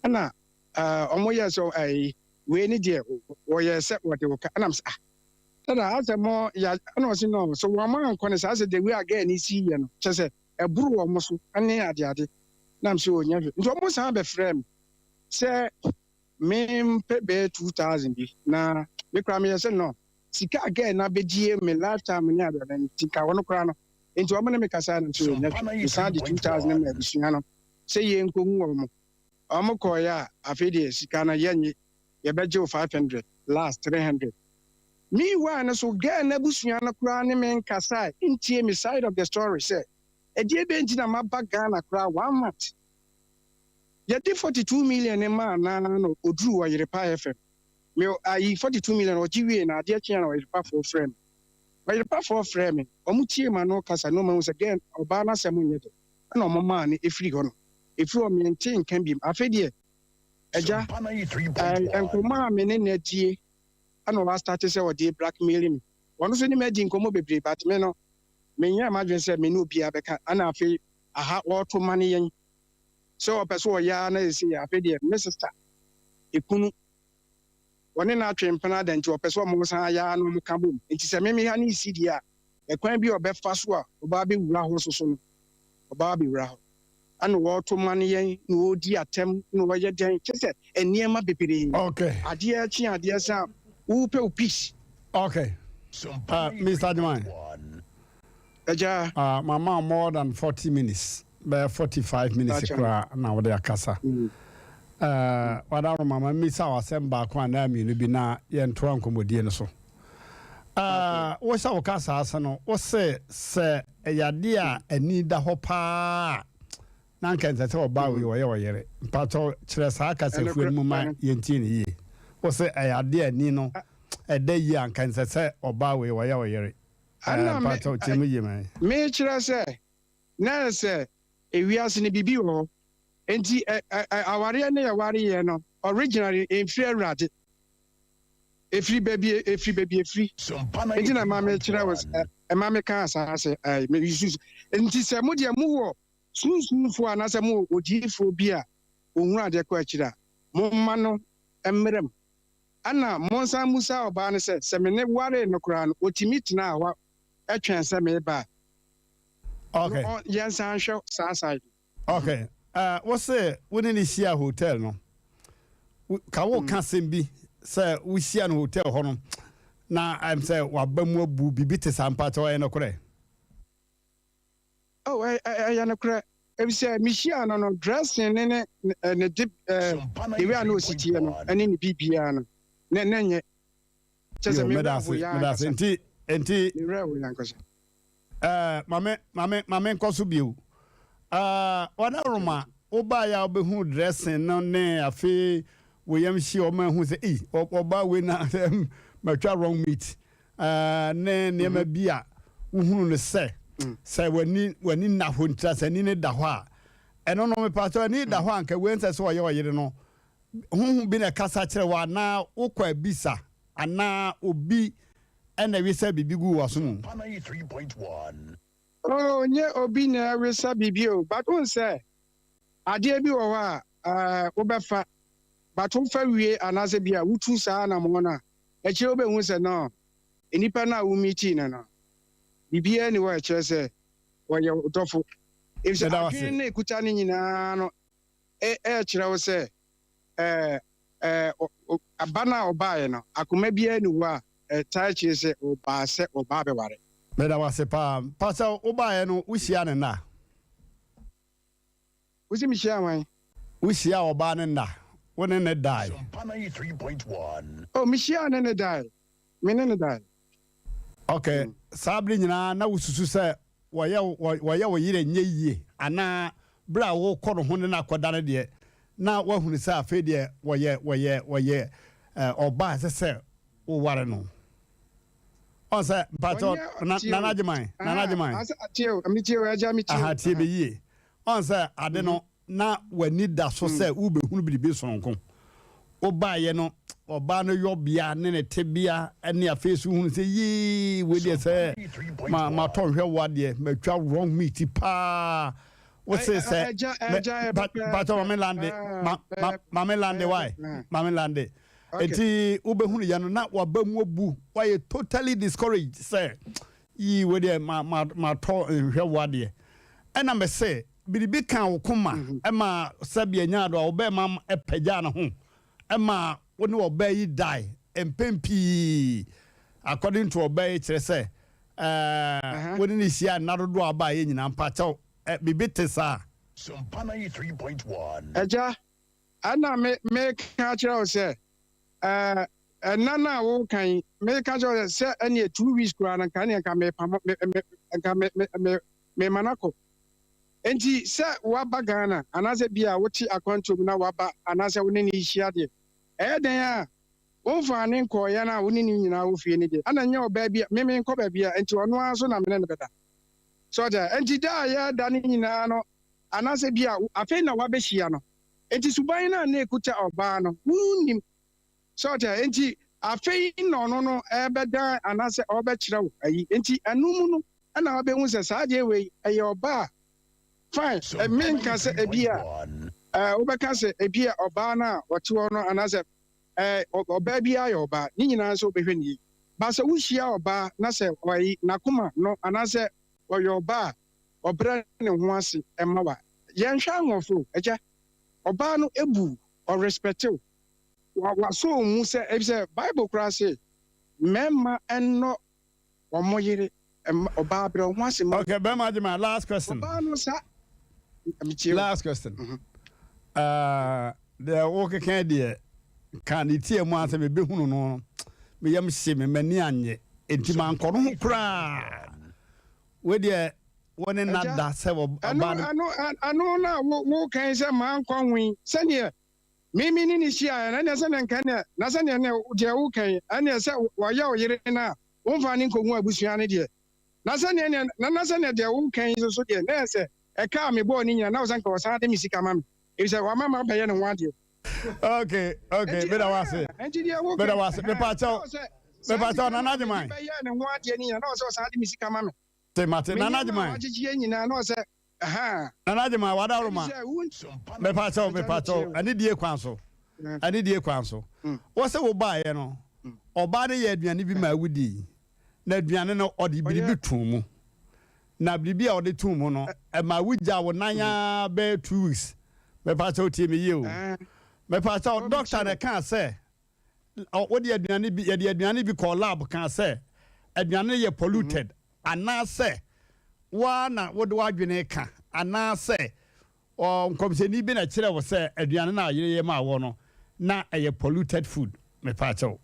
Ɛna wɔyɛɛ sɛ ɛyi wei ne deɛ wɔyɛɛ sɛ wɔde wo ka. Ɛna mesɛ ah, dada asɛ mo ya, ɛna ɔse no, so wɔn ankɔ no saa sɛ the way a girl no si yɛ no, kyerɛ sɛ ɛboro wɔn so ne adeade. Na mesɛ ɔnyɛ hwee. Nti wɔn san bɛfrɛɛ me sɛ Mempɛ bɛyɛ 2000 bi na me koraa meyɛ sɛ no sika a girl no abɛgyie me lifetime ne adeade no nti nka ɔno koraa no nti ɔmo ne me kasaɛ no nso ɛnyɛ hwee mesan de 2000 no maa abusua no sɛ yɛnkɔhu ɔmo ɔmo kɔɔeɛ a afei deɛ sika no yɛnye yɛbɛgye wo 500 last 300 meanwhile no so girl no abusua no koraa ne me nkasaɛ ntie me side of the story sɛ ɛdeɛ bɛn nti na maba Ghana koraa one month Yɛde 42 million no maa no ara na ɔduruu Ɔyerepa FM. Me ayi 42 million ɔgye wiee no adeɛ kyeeɛ na Ɔyerepafoɔ frɛɛ me. Ɔyerepafoɔ frɛɛ me, wɔn tiee m'ano kasa na wɔn ahu sɛ girl ɔbaa no asɛm nyɛ dɛ ɛna wɔn maa no ɛfiri hɔ no. Ɛfiri hɔ mentee nka biom. Afei deɛ agya ɛɛ nkɔmmɔ a me ne no adie ɛna wastarte sɛ ɔde blackmail me. Ɔno nso ne me adi nkɔmmɔ bebree but me no menyɛɛ m'adwene sɛ me ne obiara bɛka ɛna afei aha ɔreto mane yɛn. Sɛ ɔpɛ sɛ ɔyɛ ara na seesei afei deɛ me sista ekunu ɔne no atwe mpena da nti ɔpɛ sɛ ɔmo san ayɛ ara na ɔmo ka bom nti sɛ me me ha ne si deɛ a ɛkwan bi a ɔbɛfa so a ɔbaa bɛwura hɔ soso no ɔbaa bɛwura hɔ ɛna ɔɔto mane yɛn na ɔɔdi atɛm na ɔyɛ dɛn kyɛ sɛ nneɛma bebree Okay. adeɛ kye adeɛ sa a wopɛ wo peace. Okay. Mr. Adjumani. Agya. Mama wo more than 40 minutes. Bɛyɛ 45 minutes koraa na wode akasa. Eh, Wadaroma, ma mmisa wo asɛm baako anaa mmienu bi na yɛntoa nkɔmmɔdie no so. Eh, wohyɛ wo kasa ase no, wose sɛ ɛyɛ adeɛ a ani da hɔ paa a, na anka ɛnsɛ sɛ ɔbaa wei ɔyɛ ɔyere. Mpakyɛw kyerɛ saa kasafua no mu ma yɛntie no yie. Wose ɛyɛ adeɛ a ani no ɛda yie a anka ɛnsɛ sɛ ɔbaa wei ɔyɛ ɔyere. Ɛna me, Mpakyɛw kyerɛ mu yie ma yɛn. Mekyerɛ sɛ, na ayɛ sɛ ewiase no biribi wɔ hɔ. Enti ɛ, ɛ, ɛ, awareɛ no yɛwareɛ no, originally ɛmfiri Awurade. Ɛfiri baabi, ɛfiri baabi ɛfiri. Enti na ɛma mekyerɛ wo, ɛ, ɛma mekaa saa sɛ, ɛɛ, me, nti sɛ mo deɛ mowɔ Sunsumfoɔ anaasɛ mowɔ odiyifoɔ bi a ɔhunu adeɛ kɔ akyiri a, momma no mmra mu. Ɛnna monsan mmisa ɔbaa no sɛ, 'Sɛ me ne waree no koraa no, ɔtumi tenaa hɔ twɛn sɛ meba a? Okay. No, yɛnsan nhwɛ saa side no. Okay. Uh, wo se wo ne no hyia hotel no, ka wo ka asɛm bi sɛ wohyia no hotel hɔ no na ɛm sɛ waba mu abu biribi te saa mpakyɛw ɛyɛ nokorɛ? Oh, ɛyɛ nokorɛ, efisɛ mehyiaa no no, dressing ne ne ne de ɛɛ the way a na osi teɛ no ɛne ne biribiara no, na na nyɛ. Kyɛ sɛ Yo, me meda werɛ ase, ho yɛ meda ase. ankasa. Nti, nti. Me werɛ ho yɛ ankasa. Ɛɛ, mame, mame, mame nkɔ so bio. Ɛɛ, Ɔdawuruma, wobaeɛ a wobɛhu dressing no ne afei wo yam hye ɔma ahu sɛ, ei, ɔbaa wei na matwa wrong meat. ne nneɛma bi a wohunu no sɛ sɛ w'ani w'ani nna hɔ ntira sɛ ani no da hɔ a ɛno no mepa sɛ ani da hɔ a nka wei nsɛ sɛ ɔyɛ ɔyere no honhom bi na ɛkasa kyerɛ wo anaa wokɔ abisa anaa obi ɛna ɛwesa biribi gu w'aso mu. Oh nyɛ obi na ɛwesa biribi o but wohu sɛ adeɛ bi wɔ hɔ a eh, wobɛfa but wofa wie anaasɛ bi a wotu saa anamɔn no a Akyire wobɛhu sɛ no nnipa no a wo meetii no no, biribiara nni hɔ a ɛkyerɛ sɛ wɔyɛ wo dɔfo. Efisɛ Meda wo ase. adwene no a ɛkuta no nyinaa no ɛrekyerɛ wo sɛ ɛɛ ɛɛ aba no a ɔbaeɛ no, akoma biara nni hɔ a ɛtaa akyire sɛ ɔbaa sɛ ɔba abɛware. Meda wo ase paa. Pastor, wobaeɛ no, wohyiaa no nna? Wo se mehyiaa hwan? Wo hyiaa ɔbaa no nna? Wo ne no dae? Oh, mehyiaa ne no dae. Me ne no dae. Ok, saa bere nyinaa na wo susu sɛ wɔyɛ wɔyɛ wo yere nyɛ yie anaa bere a wokɔ no ho ne no akɔda no deɛ na woahunu sɛ afei deɛ wɔyɛ wɔyɛ wɔyɛ ɔbaa a ɛsɛ sɛ woware no? Ɔn sɛ mpakyɛw Ɔnyɛ, tie Nana o. Agyeman, Nana Aha, Agyeman. asa, tie o, metie o, agya metie Aha, o. tie Aha. me yie. Ɔn sɛ ade no, na w'ani da so sɛ wobɛhunu biribi sononko. Wobaeɛ no, ɔbaa no yɔbea ne ne tebea ne afei so wohunu sɛ yee, wei deɛ sɛ ma matɔ nhwɛ wo adeɛ, matwa wrong meat paa. Wo se sɛ, me, pa, pakyɛ ma me lande, ma, ma, ma me lande, why? Ma me lande. Enti wobɛhunu yɛ no na waba mu abu, wayɛ totally discouraged sɛ Yii wei deɛ ma ma matɔ nhwɛ wo adeɛ. Ɛna me se biribi kaa wo koma ma sɛbea nyaa do a ɔbɛɛma pagyaa ne ho ma wo ne ɔbaa yi dae mpɛn pii according to ɔbaa yi kyerɛ sɛ ɛɛ wo ne no hyiaa nna dodoɔ a ɔbaeɛ nyinaa mpakyɛw ɛ biribi te saa? Agya, ɛna me meka akyerɛ wo sɛ Ɛɛ, ɛnna no a woreka yi, meka kyerɛ wo sɛ, sɛ ɛnneɛ 2 weeks koraa no, nka ɛnneɛ nka mepamo, me, me, nka me, me, me, mema no akɔ. Enti sɛ woaba Ghana, anaasɛ bi a wote akwantuo mu na woaba, anaasɛ wo ne no rehyia deɛ, ɛyɛ dɛn a womfaa no nkɔɔ yɛn a wo ne no nyinaa wɔ fie no deɛ, ɛna nyɛ ɔbaa bi a, me menkɔ baabi a, enti ɔno ara nso na me ne no bɛda. So ɔte a? Enti da a yɛreda no nyinaa no, anaasɛ bi a afei na woabɛhyia no, Enti suban no a na ekuta ɔbaa no, wonnim. So ɔte a? Enti afei na ɔno no rebɛdan anaasɛ ɔrebɛkyerɛ wo ayi. Enti ɛno mu no na wabɛhu sɛ saa adeɛ wei ɛyɛ ɔbaa a, fine, menka sɛ ebia wobɛka sɛ ebia ɔbaa no a ɔte hɔ no anaasɛ ɔbaa biara yɛ ɔbaa, ne nyinaa nso wobɛhwɛ no yie. But sɛ wohyia ɔbaa na sɛ ɔyi n'akoma no anaasɛ ɔyɛ ɔbaa a ɔbrɛ ne ho ase ma wo a, Yɛnhwɛ ahoɔfɛ o, agya. Ɔbaa no bu wo, ɔrespɛte wo, wasɔ wo mu sɛ, efisɛ Bible koraa se, mmarima nnɔ wɔn yere, ɔbaa brɛ wo ho ase ma. Okay, bɛrima agye ma last question. Ɔbaa no saa. Metie wo. Last question. Ah, deɛ wokeka deɛ, ka ne tie mu ansɛ mebɛhunu no, me yam hye me, m'ani annye. Enti mankɔ no ho koraa. Wei deɛ, wo ne na da sɛ Ɛno, ɔbaa no. ɛno, ɛno na wo, wokan sɛ mankɔ ho yi, sɛdeɛ me me ne no hyiaeɛ no, ɛnneɛ sɛdeɛ nka ɛnneɛ, na sɛdeɛ ɛnneɛ deɛ wokan, ɛnneɛ sɛ wɔyɛ wo yere no a, womfa no nkɔhu abusua no deɛ, Na sɛdeɛ neɛ, na na sɛdeɛ deɛ woreka yi nso so deɛ, na ɛyɛ sɛ ɛka a mebɔɔ ne nyinaa, na ɔsɛ anka ɔsan de me sika ma me, ɛfiri sɛ wama mabɛyɛ ne ho adeɛ. Okay, okay, Enti, meda wo ase. ɛhaa, enti deɛ woreka Meda yi, wo ase. ɛhaa, na Mepakyɛw, ɔsɛ saa mepakyɛw, sika no Nana a mede Agyeman. bɛyɛɛ ne ho adeɛ no nyinaa, na ɔsɛ ɔsan de me sika ma me. Te, mate. Me Nana nneɛma a Agyeman. wagyegyeɛ nyinaa, na ɔsɛ, ɛhaa. Nana Agyeman, wadaworoma. Ɛfiri sɛ wo, Mepakyɛw, Agya, metie mepakyɛw, wo. anidie kwan so. Anidie kwan so. Wo se wo baeɛ no, ɔbaa no yɛɛ aduane bi maa wodii. Na aduane no, ɔde biribi too mu. Na biribi a ɔde too mu no, ɛma wogyaa wo nan ara bɛyɛ 2 weeks. Mepa kyɛw, tie me yie o. Mepa kyɛw, doctor na ɛkaa sɛ, wode aduane bi, yɛde aduane bi kɔɔ lab kaa sɛ aduane no yɛ polluted, anaasɛ woa na wode w'adwene ka, anaasɛ nkɔmhyɛni bi na kyerɛ wo sɛ aduane no a yere yɛ maa wɔ no na ɛyɛ polluted food? Mepa kyɛw.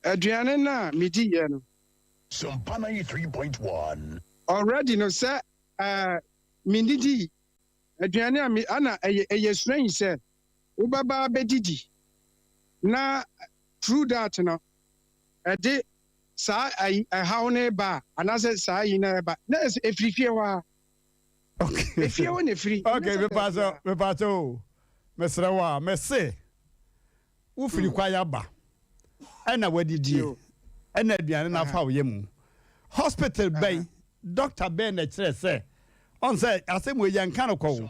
Aduane no a mediiɛ no. Sompa 93.1. Already no sɛ eh, mennidii aduane a me ana ɛyɛ ɛyɛ strange sɛ wobɛba abɛdidi na through that no ɛde saa ayi ɛhaw no reba a anaasɛ saa ayi no ɛreba na ɛsɛ ɛfiri fie hɔ ara. Efie hɔ na ɛfiri. Okay, mepa kyɛw, mepa kyɛw o, mesrɛ wo a, mese wofiri kwae aba ɛna wadidie ɛna aduane no afa wo yɛ mu. Hospital bɛn, doctor bɛn na ɛkyerɛ sɛ ɔn sɛ asɛm wei yɛnka no kɔ wo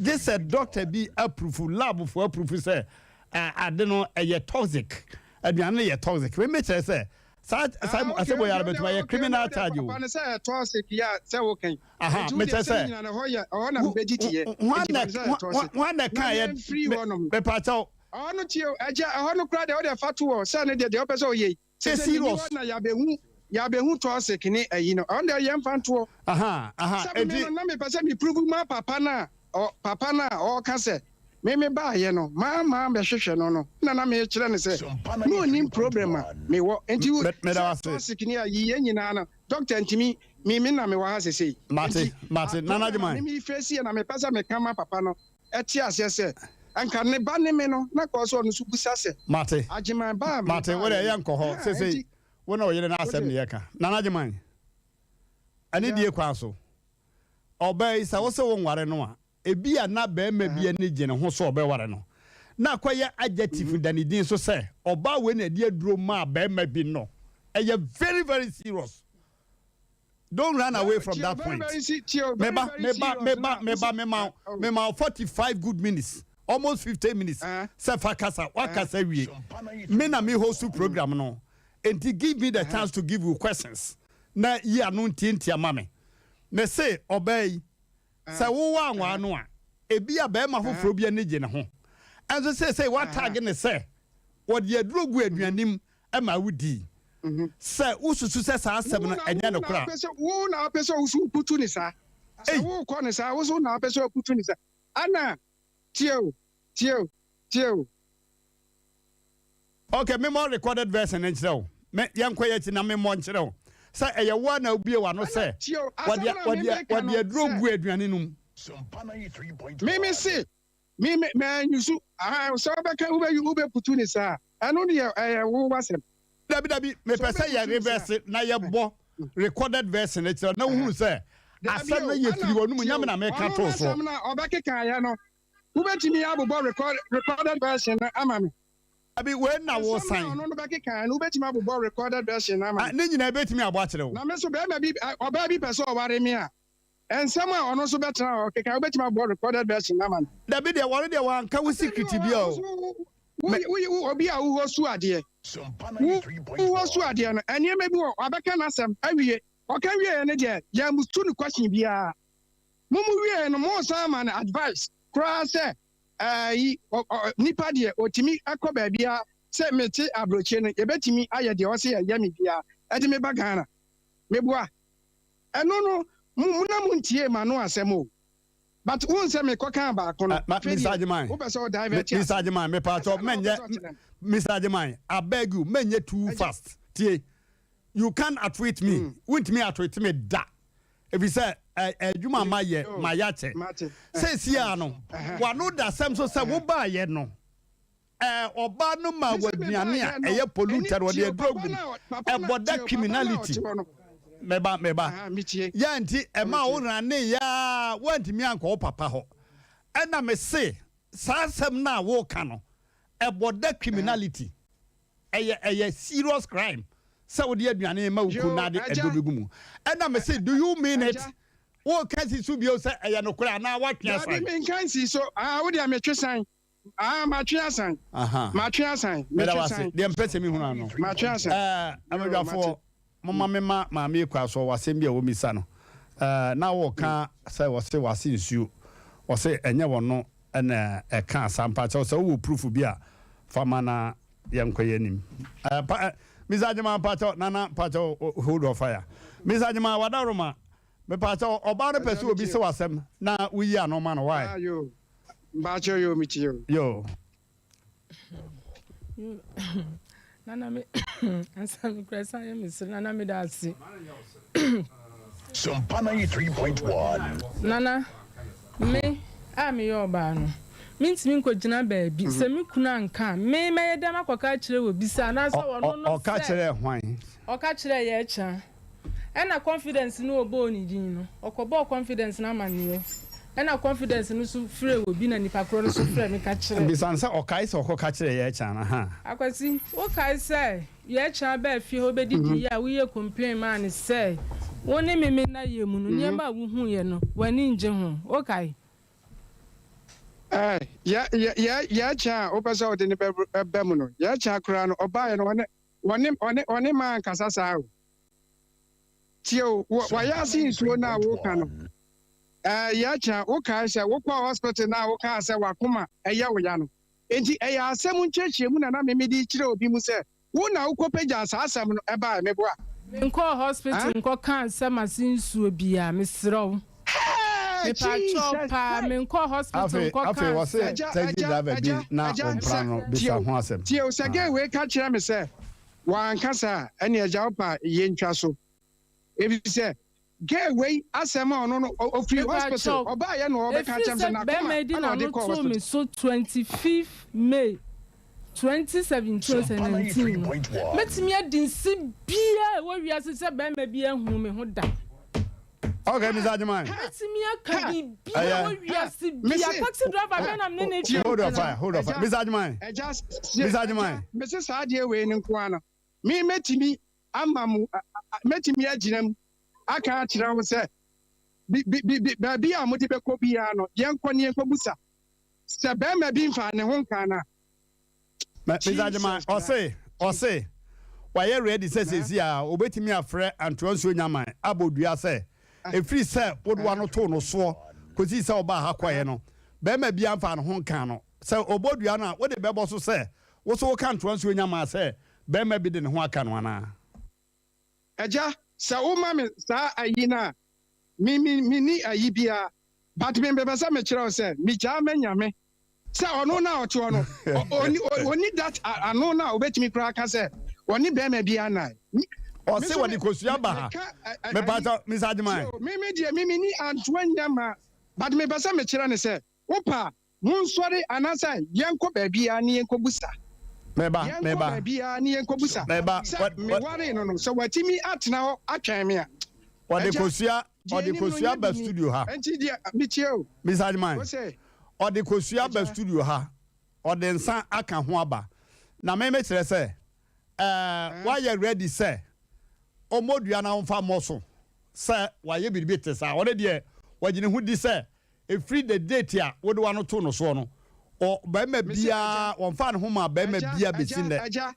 gye sɛ doctor bi approve, labfoɔ approve sɛ ade no ɛyɛ toxic, aduane no yɛ toxic. Wei mekyerɛ sɛ saa saa asɛm wei ara bɛtumi ayɛ criminal charge o. Fa no sɛ ɛyɛ toxic yɛ a sɛ wokan. Aha, Nti wo deɛ mekyerɛ sɛ sɛ ne nyina no ɛhɔ yɛ ɛhɔ na mebɛdidieɛ. hwan Nti na fa no sɛ ɛyɛ toxic. hwan na Na ɛkaeɛ? yɛmfiri hɔnom. Mepakyɛw. Ɛhɔ no tie o, agya, ɛhɔ no koraa deɛ wode fa to hɔ sɛ ne deɛ deɛ wopɛ sɛ ɔyɛ yi. Sɛ Sɛ sɛ menni serious. hɔ na yɛabɛhu yɛabɛhu toxic ne ayi no, ɛhɔ deɛ yɛmfa ntoɔ. Aha, aha, Sɛ me enti. no na mepɛ sɛ me prove ma papa no a ɔ papa no a ɔreka sɛ me me baeɛ no maa maa bɛhwehwɛ no no na na mekyerɛ no sɛ na ɔnim problem a mewɔ nti wo Me meda wo sɛ ase. toxic ne ayi yɛn nyinaa no doctor ntumi me me na mewɔ ha sesei Mate, nti mate, a Nana problem a Agyeman. me me face yɛ na mepɛ sɛ meka ma papa no te aseɛ sɛ anka ne ba ne me no na kɔɔ sɛ ɔno nso bisa sɛ Mate. Agyeman ba a Mate, wo deɛ mebaeɛ no yɛnkɔ hɔ ah sesei enti wo ne wo yere no asɛm wote ne yɛka. Nana Agyeman, ɛne ya die kwan so. Ɔbaa yi sɛ wo se wo nware no a, ebia na barima bi ani gye ne ho sɛ ɔbɛware no. Na akɔyɛ adjective da ne din so sɛ ɔbaa wei na ɛde aduro maa barima bi no. Ɛyɛ very very serious. Don't run away very from tie that very point. very si tie o very Meba, very meba, serious meba, na meba, wosi mema, oh mema wo 45 good minutes, almost 50 minutes. Sɛ fa kasa, wakasa wie. Me na me host program no. Enti give me the chance to give you questions. Na yi ano ntiantia ma me. Me se ɔbaa yi, sɛ wowɔ anwaa no a, ebi a barima foforɔ bi ani gye ne ho. Ɛnso seesei woatag ne sɛ wɔde aduro gu aduane mu ma wodii. Sɛ wosusu sɛ saa asɛm Wo no na ɛnyɛ wo na nokorɛ a. wopɛ sɛ wo na wopɛ sɛ wo so woputu ne saa. Sɛ Ei! wokɔ ne saa, wo so na wopɛ sɛ woputu ne saa. Ana tie o, tie o, tie o. Okay, memmɔ recorded version no nkyerɛ wo. Me, yɛnkɔ yɛn akyi na memmɔ nkyerɛ wo. Sɛ ɛyɛ wo ara na wobue w'ano Ana sɛ tie o, wɔde asɛm no a wɔde memeka wɔde no aduro sɛ gu aduane no mu. me me se me me manyusu aha sɛ wobɛka wobɛyi wobɛputu ne saa a, ɛno deɛ ɛyɛ wo w'asɛm. Dabi, dabi, Sɛ mepɛ sɛ yɛ wobɛputu ne saa reverse na yɛbɔ recorded version no kyerɛ wo na wohunu sɛ Dabi asɛm o, no yɛ ana firi w'anom, tie nyɛ me o, na meka ɔno too soɔ. n'asɛm no a ɔbɛkekaeɛ no, wobɛtumi abobɔ record recorded version no ama me? Dabi, wei na Nsɛm no a wosan. ɔno no bɛkekaeɛ no, wobɛtumi abobɔ recorded version no ama Ah, me? ne nyinaa ɛbɛtumi abɔ akyerɛ wo. Na me nso barima bi, ɔbaa bi pɛ sɛ ɔware me a, nsɛm a ɔno nso bɛtena hɔ keka, wobɛtumi abobɔ recorded version no ama me? Dabi deɛ, wɔno deɛ wanka wo Asɛm bi secret wɔ hɔ bia a, o. wo nso wo, wo, Me, wo, wo, obi a wohɔ su adeɛ, wo, wohɔ su adeɛ no, nneɛma bi wɔ hɔ, wabɛka n'asɛm awie. Ɔka wieɛ no deɛ, yɛammutu no question biara. Mo mo wieɛ no, moresan ama no advice koraa sɛ, Ayi, ɔ, ɔ, nipa deɛ, ɔtumi kɔ baabiara, sɛ mete aburokyire no, yɛbɛtumi ayɛ deɛ ɔse yɛyɛ me biara, ɛde me ba Ghana. Meboa. Ɛno no, mo, mo na montiee m'ano asɛm o. But wohu sɛ mekɔ kaa baako no, afei Mr. deɛ Agyeman, wopɛ sɛ wo divert Mr. asɛm. Agyeman, mepatɔ Asɛm na wopɛ mɛnyɛ sɛ ɔkyerɛ no. Mr. Agyeman, I beg you, mɛnyɛ too Agya. fast. Tie, you can't outwit me. Wontumi outwit me da. Ɛfiri sɛ adwuma a mayɛ, Yo, mayɛ akyɛ. mate. Seesie a no, Ɛhɛ. w'ano da asɛm so sɛ Ɛhɛ. wobaayɛ no, ɛɛ ɔbaa no maa Mese wo aduane mebaayɛ a no, ɛyɛ ɛni polluted, wɔde tie o, aduro papa gu mu. no a, papa no a, Ɛbɔ da tie o, papa no a criminality. ɔte hɔ no. Meba, meba. Aha, metie. Yɛ nti ɛma wo Metie. rane yaa, woantumi ankɔ wo papa hɔ. Ɛna mese saa asɛm no a woka no, ɛbɔ da criminality. Ɛyɛ ɛyɛ serious crime sɛ wode aduane ma wo kunu Yoo, na ade agya. aduro bi gu mu. Ɛna mese do you mean it? Agya. Woka si so bio sɛ ɛyɛ nokorɛ anaa woatwe Daabi, asan? menka nsii so. Ah, wo deɛ metwe san. Ah, matwe asan. Aha. Matwe asan. Meda Metwe wo ase. san. Deɛ mpɛ sɛ mehunu ano. Matwe asan. Ɛɛ, Yoo, amadwafoɔ, mate. momma mema Maame Akua so wɔ asɛm bi a wɔmmisa no. Ɛɛ, na wɔka sɛ wɔse wɔase nsuo. Wɔse ɛnyɛ wɔno na ɛkaa saa. Mpakyɛw sɛ wowɔ proof bi a, fa ma na yɛnkɔ yɛn anim. Ɛɛ, pa, ɛ, Mr. Agyeman, mpakyɛw, Nana, mpakyɛw, hold on fire. Mr. Agyeman, wadaroma, mepakyɛw, ɔbaa no pɛ Agya, sɛ obi metie se o. w'asɛm na woyi ano ma no, why? Ah, yoo. Mpakyɛw, yoo, metie o. Yoo. Nana me ansa me kura san yɛ me sere nana me da ase. Sompa 93.1. Nana me a meyɛ ɔbaa no mentumi nkɔgyina baabi sɛ me kunu anka a me mɛyɛ dɛn makɔka akyerɛ wɔ bi sɛ anaasɛ ɔno no Ɔka sɛ kyerɛɛ hwan? Ɔka kyerɛɛ yɛ kya. Ɛna confidence no ɔbɔɔ ne din no, ɔkɔbɔɔ confidence no amaneɛ. Ɛna confidence no nso frɛɛ obi na nipa korɔ no nso frɛɛ me ka kyerɛɛ. Bisa no sɛ ɔkae sɛ ɔkɔka kyerɛɛ Yɛɛkyan no ha. Akwasi, wokae sɛ Yɛɛkyan baa fie hɔ bɛdidiiɛ a woyɛɛ complain maa no sɛ wo ne me me nna yɛ mu no nneɛma a wohuiɛ no w'ani ngye ho, wokae? Ɛɛ, yɛ, yɛ, yɛ, Yɛɛkyan a wopɛ sɛ wode no bɛ, ba mu no, Yɛɛkyan koraa no, ɔbaeɛ no ɔne, ɔne, ɔne, ɔne maa ankasa saa o. Tie o, wɔ, w'ayaase nsuo no a woka no, ɛɛ, Yɛkyea, wokae sɛ wokɔɔ hospital no a wokaa sɛ w'akoma yɛ wo ya no. Enti ɛyɛ asɛm nkyerɛkyerɛmu na na me mede rekyerɛ obi mu sɛ wo na wokɔpagyaa saa asɛm no baeɛ, meboa? Menkɔɔ hospital Huh? nkɔkaa sɛ m'ase nsuo biaa, mesrɛ wo. Hey, Mepakyɛw Jesus paa, Christ! menkɔɔ hospital Afei, afei nkɔkaa wɔse sɛ. Agya, taxi agya, driver bi agya, na agya, ɔmpra sɛ, no tie bisa o, ho asɛm. tie o, sɛ Ah. girl wei ka kyerɛ me sɛ wanka saa a, ɛnneɛ agya wopɛ a yɛntwa so. Efisɛ girl wei asɛm a ɔno no ɔfiri hospital Mepakyɛw, ɔbaayɛ na ɔbɛka ɛfiri kyerɛ me sɛ sɛ n'akoma bɛrima yi de ɛna ɔde n'ano kɔɔ too hospital. me so 25th May 2017 o sɛ 19 no, mɛtumi adi nse biara a ɛwɔ wiase sɛ bɛrima bi anhu me ho da. Okay, Mr. Agyeman. Mɛtumi aka biribiara a ɛwɔ wiase biara. Taxi driver bɛn na me ne no retwa Hold on nkyene? fire, hold on fire. Mr. Agyeman. Mr. Agyeman. Mese saa adeɛ wei no nko ara no, me mɛtumi ama mo, mɛtumi agyina mu aka akyerɛ wo sɛ, bi, bi, bi, baabi a mode bɛkɔ biara no, yɛnkɔ ne yɛnkɔbusa sɛ barima bi mfaa ne ho nkaa no a. Mr. Agyeman, Jesus Christ. ɔse, ɔse, wayɛ ready sɛ seesei a obetumi afrɛ Antoa Nsuo Nyaman abɔ dua sɛ, ɛfiri sɛ wode w'ano too no soɔ kɔsii sɛ ɔbaa ha kɔeɛ no, barima biara mfaa ne ho nkaa no. Sɛ ɔbɔ dua no a, wode bɛbɔ so sɛ wo nso woka Antoa Nsuo Nyaman sɛ barima bi de ne ho aka no anaa? Agya, sɛ wo ma me saa ayi no a, me me menni ayi biara, but me mepɛ sɛ mekyerɛ wo sɛ megyaa ma Nyame sɛ ɔno no a ɔte hɔ no, ɔnni ɔnni that ano no a ɔbɛtumi koraa aka sɛ ɔne barima biara nnae. Me Ɔse nso wɔde me kosua me ba ha. meka ayi, Mepakyɛw, Mister tie Agyeman. o, me me deɛ me menni antoa nnya mmaa, but mepɛ sɛ mekyerɛ no sɛ wopɛ a Monsɔre anaasɛ yɛnkɔ baabiara na yɛnkɔbisa. Meba, Yɛnkɔ meba. baabiara na yɛnkɔbisa Meba, sɛ wɔ, wɔ. mewaree no no, sɛ watumi atena hɔ atwɛn me a. Wɔde Agya, kosua, deɛ ɔde ɛnim no kosua nyɛ ba bi ni. studio ha. Enti deɛ, metie o. Mr. Agyeman, Wo se, ɔde kosua ba Agya. studio ha, ɔde nsa aka ho aba. Na me mekyerɛ sɛ, ɛɛ, wayɛ ready sɛ ɔmmɔ dua na ɔmfa mmɔ so sɛ wayɛ biribi te saa. Ɔno deɛ, wagye ne ho di sɛ Ɛfiri the date a wode w'ano too no soɔ no, ɔ, barima Mese agya, biara, wɔmfaa ne ho maa barima agya, biara bɛsi agya, nnɛ. agya,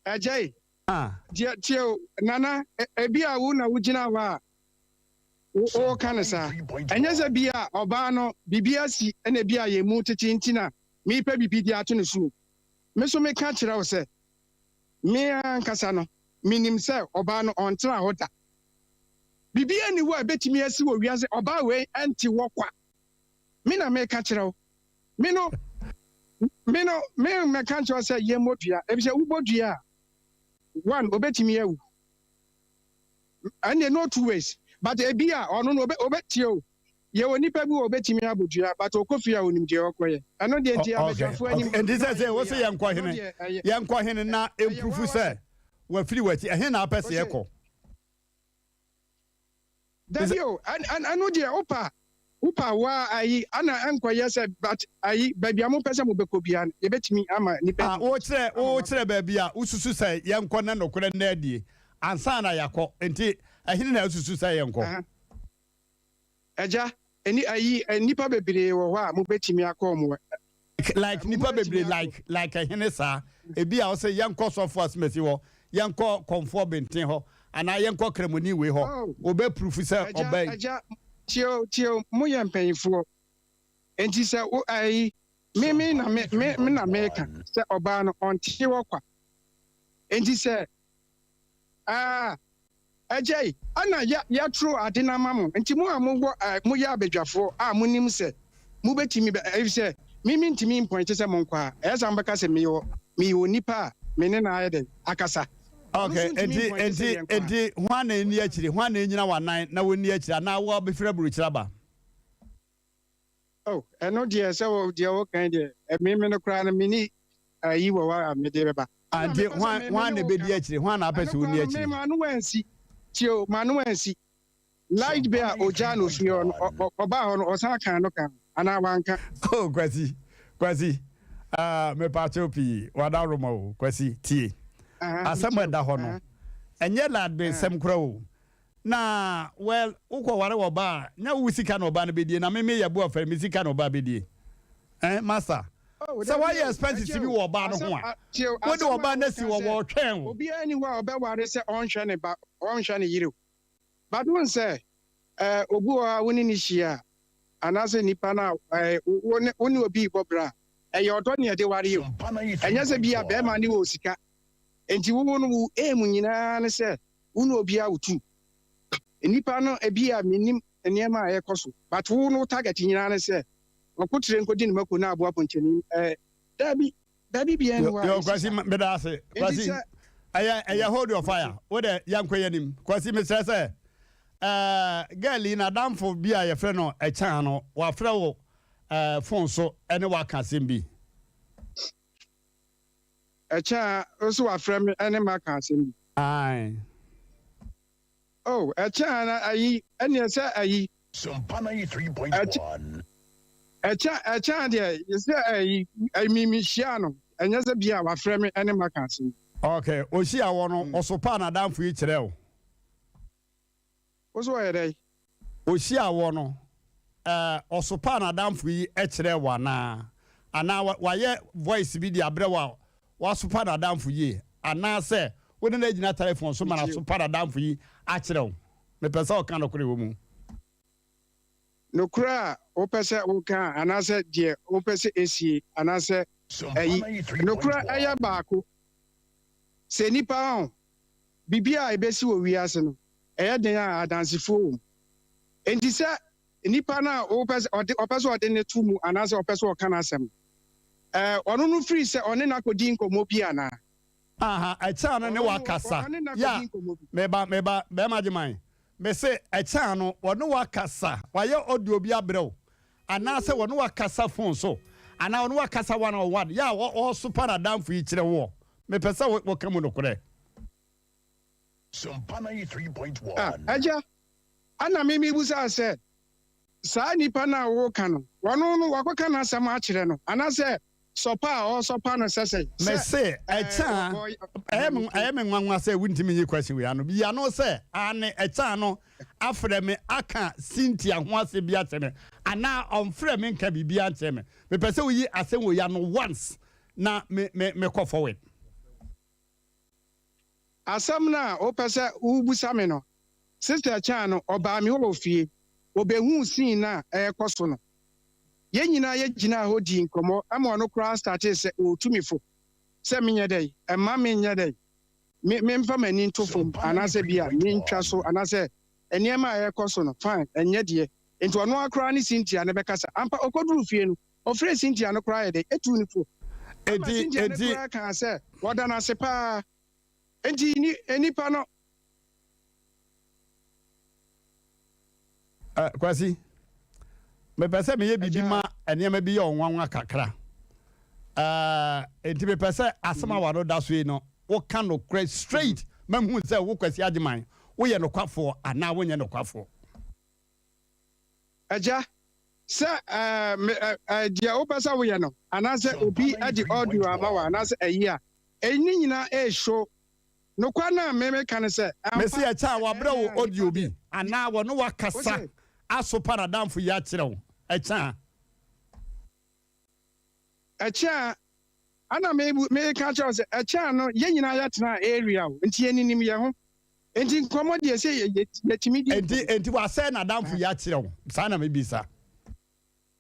agya ei, Ah. deɛ, tie o, Nana, e, ebi a wo na wogyina hɔ a wo, woreka no saa. Ɛnyɛ sɛ bi a ɔbaa no, biribi asi ɛna ebi a yɛn mu tete nti na merepɛ biribi de ato ne so o. Me nso meka kyerɛ wo sɛ, me ankasa no, menim sɛ ɔbaa no ɔntenaa hɔ da. Biribiara nni hɔ a ebetumi asi wɔ wiase, ɔbaa wei nte hɔ kwa. Me na meka kyerɛ wo. Me no, me no, me mmɛka nkyerɛ wo sɛ yɛmmɔ dua. Efisɛ wobɔ dua a, one, obetumi awu. Ɛnneɛ no two ways. But ebi a ɔno no obe obe tie o. Yɛwɔ nipa bi wɔ obetumi abɔ dua but ɔkɔ fie a onim deɛ ɔkɔyɛ. Ɛno deɛ nti abadwafoɔ anim. Nti sɛ sɛ wose yɛnkɔ hene, yɛnkɔ hene na mpurufu sɛ wafiri w'akyi, ɛhe na apɛ sɛ yɛkɔ? Dabi o, ɛno deɛ wopa wopa waa ayi ana ɛnkɔyɛ sɛ but ayi baabi a mopɛ sɛ mobɛkɔ biara no yɛbɛtumi ama nipa Ah, wokyerɛ wokyerɛ baabi a wosusu sɛ yɛnkɔ na nokorɛ nna adie ansa na yɛakɔ. Nti ɛhene na wosusu sɛ yɛnkɔ? Agya, ɛni ayi nnipa bebree wɔ hɔ a mobɛtumi akɔ wɔn Like like nnipa bebree like like ɛhene saa? Ebi a wose yɛnkɔ sɔfo asimasi hɔ, yɛnkɔ kɔmfoɔ benten hɔ, anaa yɛnkɔ kramoni wei hɔ, wɔbɛ proof sɛ Agya, ɔbɛn. agya, tie o, tie o, moyɛ mpanyinfoɔ, enti sɛ wo ayi, me me na me me me na meka sɛ ɔbaa no ɔnte hɔ kwa, enti sɛ Ah, Agya yi, ɛna yɛ, yɛatoro ade no ama mo, nti mo a mowɔ, eh, moyɛ abadwafoɔ a monim sɛ mobɛtumi bɛ, efisɛ me mentumi mpɔinte sɛ monkɔ a, ɛyɛ saa mobɛka sɛ meyɛ, meyɛ onipa a me ne no ayɛ dɛn, akasa. Ɔno Okay, nso ntumi enti, mpɔinte sɛ enti, yɛnkɔ a. enti hwan na ɛnni akyire? Hwan na ɛnyina w'anan na wɔnni akyire anaa wo a wobɛfiri aburokyire aba? Oh, ɛno deɛ sɛ wo deɛ woka yi deɛ, eh, me me no koraa no menni ayi wɔ hɔ a mede bɛba. Ah, Ɛna nti mepɛ sɛ hwan me me hwan ne na wo ɛbɛdi ka no, akyire? Hwan na apɛ ɛno sɛ koraa ɔnni no me akyire? m'ano ansi, tie o, m'ano ansi. Light bill a ogyaa no ofie hɔ no, ɔ ɔ ɔbaa hɔ no ɔsan kaa no kaa ho anaa wanka? Oh, Kwasi, Kwasi, ah, mepaakyɛw pii, w'adaworoma o, Kwasi, tie. Aha, Asɛm metie a o, ɛda hɔ no, aha, ɛnyɛ light bill aha. sɛm koraa o. Na, well, wokɔware ɔbaa a, nyɛ wo sika na ɔbaa no bɛdie, na me meyɛ boafrɛ, me sika na ɔbaa bɛdie. Eh, master, Oh, sɛ dabi woayɛ o, expenses agya bi o, wɔ ɔbaa no asɛm, ho a, a, tie o, wode asɛm a ɔbaa no asi woka hɔ, sɛ wɔretwɛn wo. obiara nni hɔ a ɔbɛware sɛ ɔnhwɛ ne ba, ɔnhwɛ ne yere o. But wohu sɛ, eh, obi wɔ hɔ a wo ne no hyia a, anaasɛ nipa no a, eh, wo ne, wo ne obi rebɔ bra a, ɛyɛ ɔdɔ na yɛde ware o. Ɛnyɛ sɛ bi a bɛrima no wɔ sika, enti wo no wo aim nyinaa ne sɛ wo ne obi a wotu. Nnipa no ebi a mennim nneɛma a ɛrekɔ so, but wo no wo target nyinaa ne sɛ ɔko tire nkɔdi ne mako na aboa ponkyɛni. Eh, daabi, daabi biara nni hɔ a Yo, ɛsi Kwasi, saa. meda ase. Enti Kwasi, sɛ. ɛyɛ ɛyɛ hold your fire. Wo dɛ yɛnkɔ yɛn anim. Kwasi, mesrɛ sɛ ɛɛ girl yi n'adamfo bi a yɛfrɛ no Ɛkyan no, wafrɛ wo ɛɛ phone so ɛne waka asɛm bi. Ɛkyɛ a nso wafrɛ me ɛne maka asɛm bi. Ae. Oh, ɛkyɛ a na ayi, ɛneɛ sɛ ayi. Sompa 93.1. Ɛkyɛ, ɛkyɛ a deɛ, sɛ ayi, me me hyia no, ɛnyɛ sɛ bi a wafrɛ me ɛne maka asɛm bi. Okay, ohyia wɔ no, ɔsopaa n'adamfo yi kyerɛɛ wo. Wo so ɔyɛ dɛn? Ohyiaa wo no, ɔsopaa n'adamfo yi kyerɛɛ wo anaa? Anaa wayɛ voice bi de abrɛ wo a wasopa n'adamfo yie? Anaasɛ wo ne no agyina telephone so ma no asopa n'adamfo yi akyerɛ wo? Mepɛ sɛ ɔka nokorɛ wɔ mu. Nokorɛ a wopɛ sɛ woka anaasɛ deɛ wopɛ sɛ ɛsie anaasɛ ayi. Nokorɛ ɛyɛ baako. Sɛ nnipa ho biribi a ɛbɛsi wɔ wiase no, ɛyɛ den a adansefoɔ wɔ mu. Enti sɛ nipa no a wopɛ sɛ ɔde ɔpɛ sɛ ɔde no to mu anaasɛ ɔpɛ sɛ ɔka n'asɛm no, ɛɛ, ɔno no firi sɛ ɔne no akɔdi nkɔmmɔ bi anaa? Aha, ɛkyɛn no ne Ɔno no, wakasa. ɔne no Ya, akɔdi nkɔmmɔ bi. meba, meba, bɛrima Gyeman. Mese, ɛkyɛn no, ɔne wakasa, wayɛ audio bi abrɛ wo, anaasɛ ɔne wakasa phone so, anaa ɔne wakasa one on one, yɛ a ɔresopa n'adamfo yi kyerɛ woɔ. Mepɛ sɛ woka mu nokorɛ. Sompa 93.1. Ah, Agya, ɛna me mebusaa sɛ, Saa nipa no a woreka no, ɔno no wɔakɔka n'asɛm akyerɛ no, anaasɛ sɔpa a ɔresɔpa no sɛ sɛn? Sɛ, Mese, ɛɛ, ɛkyɛ a, ɔ, ɛyɛ me, ɛyɛ me nwanwa sɛ wontumi nyi question wei ano. Yi ano sɛ, aane, ɛkyɛ a no afrɛ me aka Cynthia ho asɛm bi akyerɛ me, anaa ɔmfrɛɛ me nka biribiara nkyerɛ me. Mepɛ sɛ woyi asɛm wei ano once na me, me, mekɔ forward. Asɛm no a wopɛ sɛ wobisa me no, Sister Chan no, ɔbaa me hɔ wɔ fie. Obehuu scene no a ɛrekɔ so no. Yɛn nyinaa yɛgyinaa hɔ dii nkɔmmɔ ma ɔno koraa startee sɛ ɔretu me fo sɛ menyɛ dɛn, mma menyɛ dɛn, me memfa m'ani nto fam anaasɛ bi a mentwa so anaasɛ nneɛma a ɛrekɔ so no, fine, ɛnyɛ deɛ. Enti ɔno ara koraa ne Cynthia no bɛkasa. Ampa, ɔkɔduruu fie no, ɔfrɛɛ Cynthia no koraa yɛ dɛn? Etuu no fo. Ɛma Enti, Cynthia no enti. koraa kaa sɛ ɔda no ase paa. Enti ni, nnipa no. Eh, Kwasi, mepɛ sɛ meyɛ biribi Agya. ma nneɛma bi yɛ wo nwanwa kakra. Eh, enti mepɛ sɛ asɛm a w'ano da so yi no, woka nokorɛ straight ma mehu sɛ wo Kwasi Agyeman, woyɛ nokwafoɔ anaa wonyɛ nokwafoɔ. Agya, sɛ eh, me, eh, eh, deɛ wopɛ sɛ woyɛ no, anaasɛ obi de audio ama wo anaasɛ ayi a, eyi ne nyinaa ɛreshow. Nokwar no a me meka ne sɛ, Mese ampa ɛkyɛ a sɛ wabrɛ ɛyɛ wo a nnipa audio bi deɛ, anaa wɔne wo akasa wose. asopa n'adamfo yi akyerɛ wo, ɛkyɛ a. Ɛkyɛ a, ɛna me meka akyerɛ wo sɛ, ɛkyɛ a no yɛn nyinaa yɛtenaa area o, nti yɛninim yɛn ho. Enti nkɔmmɔ deɛ sɛ yɛ yɛ yɛtumi di Enti nkɔmmɔ. enti wasɛe n'adamfo yi akyerɛ wo, saa na mebisa.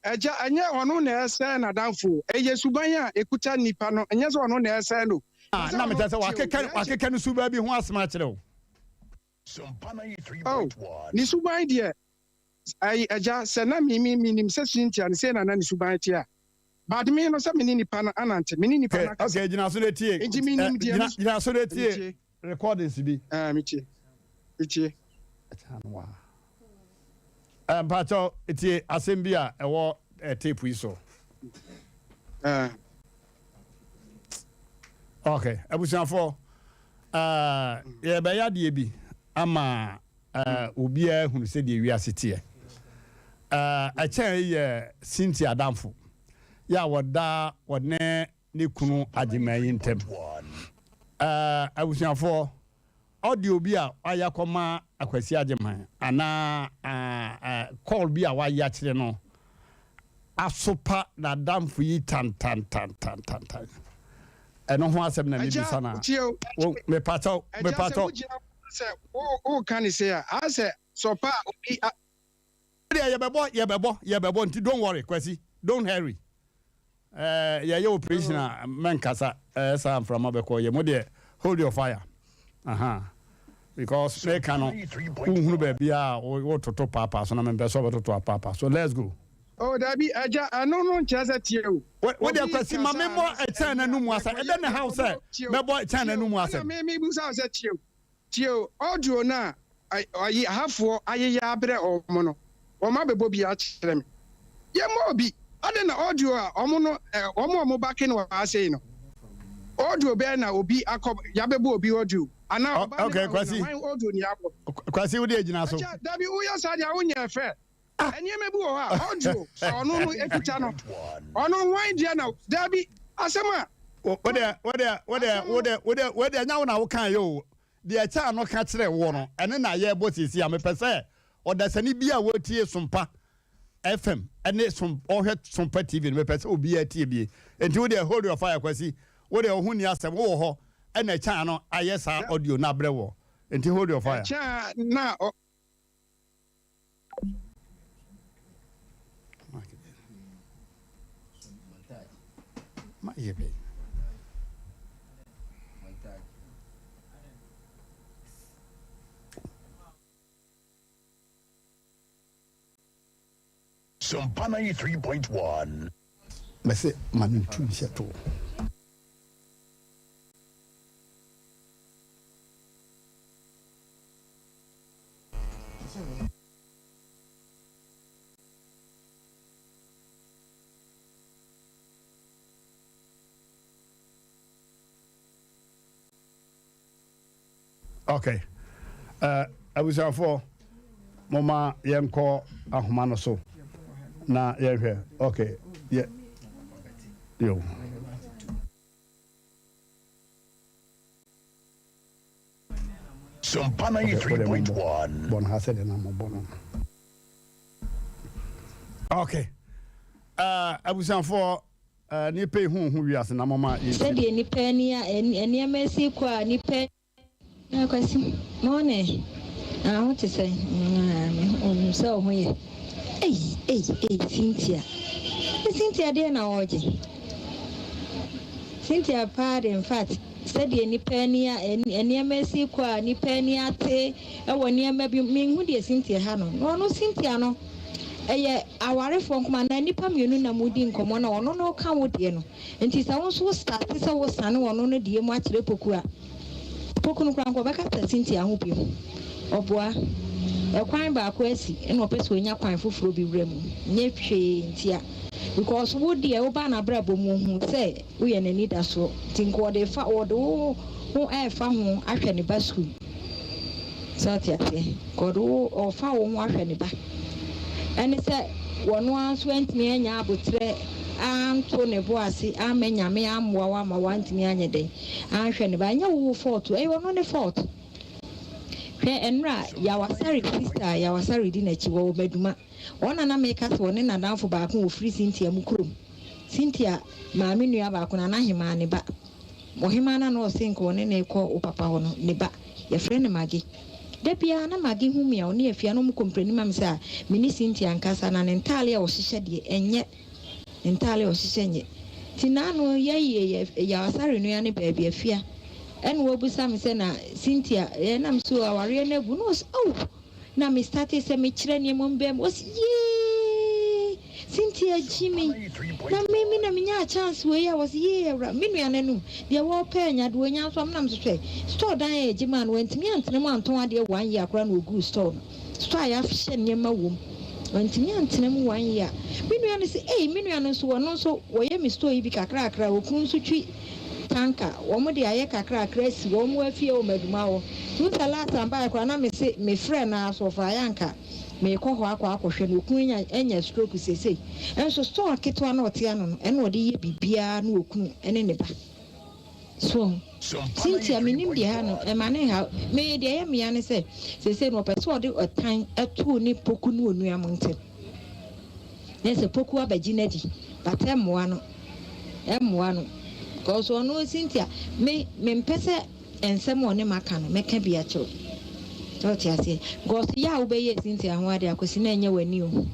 Agya, ɛnyɛ ɔno na ɛresɛe n'adamfo o, ɛyɛ suban a ɛkuta nnipa no, ɛnyɛ sɛ ɔno na ɛresɛe no o. Ah, Na sɛ na ɔno, mekyerɛ sɛ tie o, wakeka deɛ ɛkyɛ. wakeka ne suban bi ho asɛm akyerɛ wo. Oh, ne suban deɛ, ayi, agya, sɛ na me, me, menim sɛ Cynthia no, sei na na ne suban te a, but me no, sɛ me ne nipa no anante, me ne nipa Okay, no akasa, okay, gyina so na tie, enti eh, menim deɛ gyina, ne, gyina so na tie metie. recordings bi. Ah, metie, metie. Eh, mpakyɛw tie asɛm bi a ɛwɔ eh, tape yi so. Ah. Okay, abusuafoɔ, uh, yɛbɛyɛ adeɛ bi ama uh, obiara hunu sɛdeɛ wiase teɛ. Uh, ɛkyɛn yi yɛ Cynthia adamfo yɛ a wɔda wɔne ne kunu Agyeman yi ntam. Uh, abusuafoɔ, audio bi a wayɛ akɔma Akwasi Agyeman anaa uh, call bi a wayɛ akyerɛ no asopa n'adamfo yi tantantantantantan. Ɛno ho asɛm na Agya, mebisa no a, tie o, wo mepakyɛw, agya, sɛ mepakyɛw. wogyina hɔ sɛ wo woka ne sei a, ayɛ sɛ sɔpa a obi a. Deɛ yɛbɛbɔ, yɛbɛbɔ, yɛbɛbɔ nti don't worry Kwasi, don't hurry. Eh, yɛyɛ operation a mɛnkasa eh, saa mframa bɛkɔ yɛ mo deɛ hold your fire aha because meka no wohunu baabi a wototo paapaa so na mempɛ sɛ wobɛtoto apaapaa so let's go. Oh dabi agya ɛno no nkyerɛ sɛ tie o. Wo deɛ Obi Kwasi ma kasa memmɔ anaasɛ ɛkyɛn ayi a n'anum asɛm yɛkɔyɛ ɛdɛn na ɛha wo yɛkɔbɔ sɛ tie o mɛbɔ ɛkyɛn tie o n'anum ɛna asɛm. me mebusa wo sɛ tie o Tie o, audio no a ayi ahafoɔ ayeyɛ abrɛ wɔn no, wɔn abɛbɔ bi akyerɛ me. Yɛmmɔɔ bi. Adɛn na audio a wɔn no, wɔn a wɔbake no wɔ ha sei no, audio bɛn na obi akɔ, yɛabɛbɔ obi audio? Anaa ɔbaa ne Okay, ba wei na Kwasi. hwan audio na yɛabɔ? Kwasi, wo deɛ gyina so. Agya, dabi, woyɛ saa deɛ a wonyɛ fair. Nneɛma bi wɔ hɔ a, audio a ɔno no kuta no, ɔno hwan deɛ na, dabi, asɛm a. Wo deɛ, wo deɛ, wo deɛ, wo deɛ, wo deɛ, wo deɛ, ɛnyɛ wo na wokaeɛ o. Deɛ ɛkyɛ a no ka kyerɛ woɔ no, ɛno na yɛrebɔ seesei a mepɛ sɛ ɔdasani bi a wɔtie Sompa FM ne som, ɔhwɛ Sompa TV no, mepɛ sɛ obiara tie bie. Enti wo deɛ, hold your fire, Kwasi. Wo deɛ, wo ho nni asɛm, wowɔ hɔ ɛna ɛkyɛ a no ayɛ saa audio no abrɛ woɔ. Enti hold your fire. Ɛkyɛ a na Sompa 93.1. Mese ma no ntu nhyɛ to. Okay. Uh, abusuafoɔ moma yɛnkɔ ahoma no so na yɛnhwɛ. Okay. Yɛ yo. Sompa 93.1. Bɔ no ha sɛdeɛ na mobɔ no. Okay. Uh, abusuafoɔ uh, nipa yi hu hu wiase na moma yɛnti. Sɛdeɛ nnipa ani a nneɛma si kɔ a nnipa. Ah, Kwasi, morning. Ah, ho te sɛn? Ah, me ho, menim sɛ wo ho yɛ. Ei, ei, ei, Cynthia. Cynthia deɛ na ɔregye. Cynthia paa de, in fact, Sɛdeɛ nnipa ani a nneɛma asi rekɔ a nnipa ani ate wɔ nneɛma bi menhu deɛ Cynthia ha no na ɔno Cynthia no. Ɛyɛ awarefoɔ nko anaa nnipa mmienu na modi nkɔmmɔ na ɔno no reka wo deɛ no. Nti sɛ wo nso wo starte sɛ wo sane ɔno no deɛ mu akyerɛ Poku a, Poku no koraa nka ɔbɛkasa Cynthia ho bio. Ɔboa. Ɛkwan baako asi ɛna ɔpɛ sɛ ɔnya kwan foforɔ bi wura mu. Nyɛ hwee ntia. Because wo deɛ wobaa n'abrabɔ mu ɔhuu sɛ woyɛ n'anidasoɔ. Nti nka ɔde fa ɔde wo ho ɛrefa ho ahwɛ ne ba sukuu. So ɔte aseɛ? Nka ɔde wo ɔrefa wo ho ahwɛ ne ba. Ɛne sɛ wɔno ara nso antumi anya aboterɛ anto ne bo ase amma Nyame ammoa wo amma wantumi anyɛ dɛn anhwɛ ne ba. Ɛnyɛ wo wo fault o, ɛyɛ ɔno ne fault. Hwɛ ɛnora Yawasare sister a Yawasare di n'akyi wɔwɔ Maduma. Wɔn na na meka sɛ ɔne n'adamfo baako a ɔfiri Cynthia mu kurom. Cynthia maame nua baako, Nana Hemaa ne ba. Ɔhemaa no a na ɔse nka ɔne no rekɔ wo papa hɔ no ne ba. Yɛfrɛ no Maggie. Da biara na Maggie hu me a, ɔne Afia na wɔkɔmpleni ma me sɛ a me ne Cynthia nkasa na ne ntaale a ɔhyehyɛ deɛ, ɛnyɛ. Ne ntaale a ɔhyehyɛ nyɛ. Nti naano yɛyie yɛ Yaw Asare nua no baabi, Afia, ɛna wabisa me sɛ na Cynthia, ɛna me so awareɛ no agu? Na ɔse oh! Na me startee sɛ me kyerɛ nneɛma mu bɛɛ mu ɔsi yee Cynthia gyi me na me me na me nyaa chance wei a wɔsi yee awura me nua n'anum deɛ wɔpɛ anya deɛ onya nso amena so hwɛ store dan a yɛgye maa no wantumi antena mu antɔn adeɛ one year koraa na oguu store no store a yɛahyehyɛ nneɛma wom wantumi antena mu one year me nua no sɛ ei me nua no nso wɔno nso wɔyɛ me store yi bi kakrakra okunu nso twi Tanka, wɔn de ayɛ kakrakra asi wɔn afie wɔ Maduma hɔ. Wohu sɛ last time baeɛ koraa na mese mefrɛ no ara so ɔfaeɛ anka merekɔ hɔ akɔ akɔhwɛ no, okunu anya anya stroke seesei. Nso store ketewa no a ɔte ano no, ɛna ɔde yɛ biribiara ne okunu ne ne ba. So wahu? Cynthia, mennim deɛ ɛha no, ɛma no nhaw. Me deɛ ɛyɛ me ya ne sɛ seesei no ɔpɛ sɛ ɔde ɔtan to ne Poku ne Onua mo ntem. Na sɛ Poku abɛgye no adi but ɛmmoa no ɛmmoa no cause ɔno Cynthia me mempɛ sɛ nsɛm a ɔne maka no mɛka bi akyerɛ wo sɛ ɔte aseɛ because yɛ a wobɛyɛ Cynthia ho adeɛ akwasi na ɛnyɛ w'ani o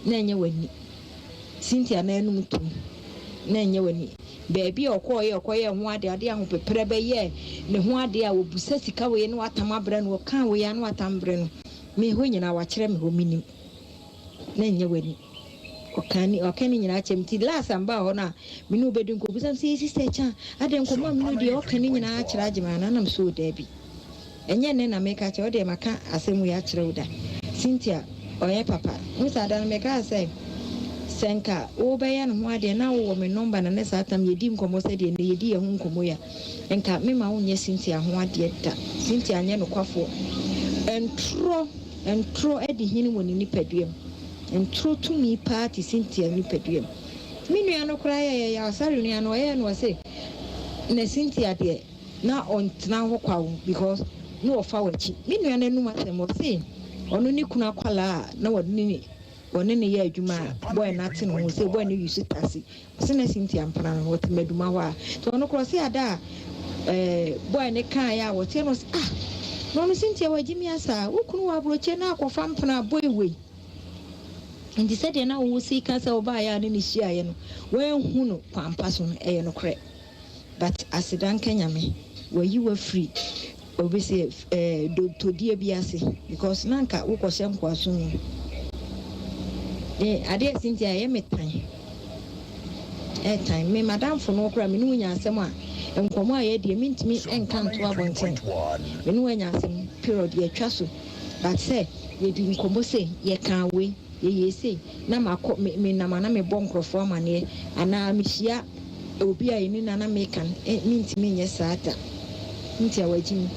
na ɛnyɛ w'ani Cynthia na anum tom na ɛnyɛ w'ani baabi a ɔkɔɔyɛ ɔkɔyɛ ho adeɛ adeɛ ahopeprɛ bɛyɛ ne ho adeɛ a ɔbusa sika wei na watam abrɛ no ɔka wei a na watam brɛ no me hɔ nyinaa wakyerɛ me hɔ menim na ɛnyɛ w'ani. Ɔka ne ɔka ne nyinaa kyerɛ me nti last time baa hɔ no a me ne wo bɛdi nkɔmmɔ bisa me sɛ sister Kyan adɛn nkɔmmɔ a me ne wo di ɔka ne nyinaa kyerɛ agye me anaa na me sɛ o daabi ɛnyɛ nnɛ na meka kyerɛ wo deɛ maka asɛm wei akyerɛ wo da Cynthia ɔyɛ papa wo sɛ ada no mekaa sɛ sɛ nka wobɛyɛ ne ho adeɛ na wowɔ me nɔmba na ne saa tam yɛdi nkɔmmɔ sɛdeɛ nnɛ yɛdi yɛn ho nkɔmmɔ yi a nka mema wonyɛ Cynthia ho adeɛ da Cynthia nyɛ nokwafoɔ ntorɔ Ntoro adi hene wɔ ne nipadua mu. Ntoro tumi paa te Cynthia nipadua mu. Me nua no koraa yɛyɛ Yawasare nua no ɔyɛɛ no ɔse na Cynthia deɛ na ɔntena hɔ kwa o because na ɔfa w'akyi. Me nua no anum asɛm ɔse ɔno ne kunu akwadaa a na wɔne ne wɔne no yɛ adwuma a boy no ate ne ho sɛ boy no use taxi Ɔse na Cynthia mpena no ɔte Maduma hɔ a nti ɔno koraa ɔse ada a eh, boy no kaeɛ a ɔteɛ no ɔse ah na ɔno Cynthia wagye mi asaa wo kunu wɔ aburokyire na akɔfa mpena a boy wei nti sɛdeɛ na wo si ka sɛ wobaeɛ a ne ne hyiaeɛ no woanhu no kwampa so no ɛyɛ nokorɛ. But aseda nka Nyame wayi wo afiri obi se eh dontodie bi ase because na nka wo kɔhyɛ nkoasom mu. Me adeɛ Cynthia ɛyɛ me tan ɛtan me madamfo no koraa me ne wo nya asɛm a nkɔmɔ a yɛdie mentumi nka nto abɔnten me ne wo anya asɛm period yɛtwa so but sɛ yɛdi nkɔmɔ sei yɛkaa wei yɛyɛ sei na makɔ me menam a na mebɔ nkurɔfoɔ amaneɛ anaa mehyia obi a ɛni no a na meka no eh, mentumi nyɛ saa da. Cynthia wagye mi.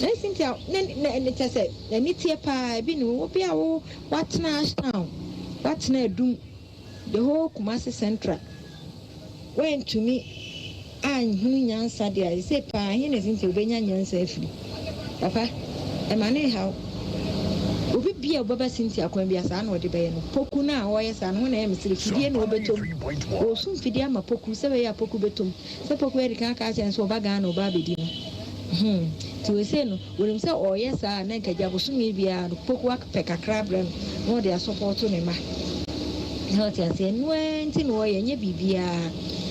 Na Cynthia ne ne ne kyɛ sɛ n'ani teɛ paa ebi ne wo obi a wo watena Ashtown watena Adum the whole Kumasi Central Woantumi anhunu nyansa deɛ a, seesei paa he na Cynthia wobɛnya nyansa afiri? Papa, ɛma no nhaw. Obi bia a ɔbɛba Cynthia kwan bia, saa na ɔde bɛyɛ no. Poku no a ɔɔyɛ saa no, ho na ɛyɛ me sere. Fidie na ɔbɛtɔ mu. Ɔɔsum fidie ama Poku sɛ ɛbɛyɛ a Poku bɛtɔ mu. Sɛ Poku adi kan aka akyerɛ no sɛ ɔba Ghana ɔba abɛdi no. Hmm. Nti wei no, wɔnim sɛ ɔreyɛ saa a na nka agya bosome biara no Poku apɛ kakra abrɛ no na ɔde asɔpɔɔto ne mma. Na ɔte aseɛ, ɛno ara nti na ɔyɛ, ɛnyɛ biribiara,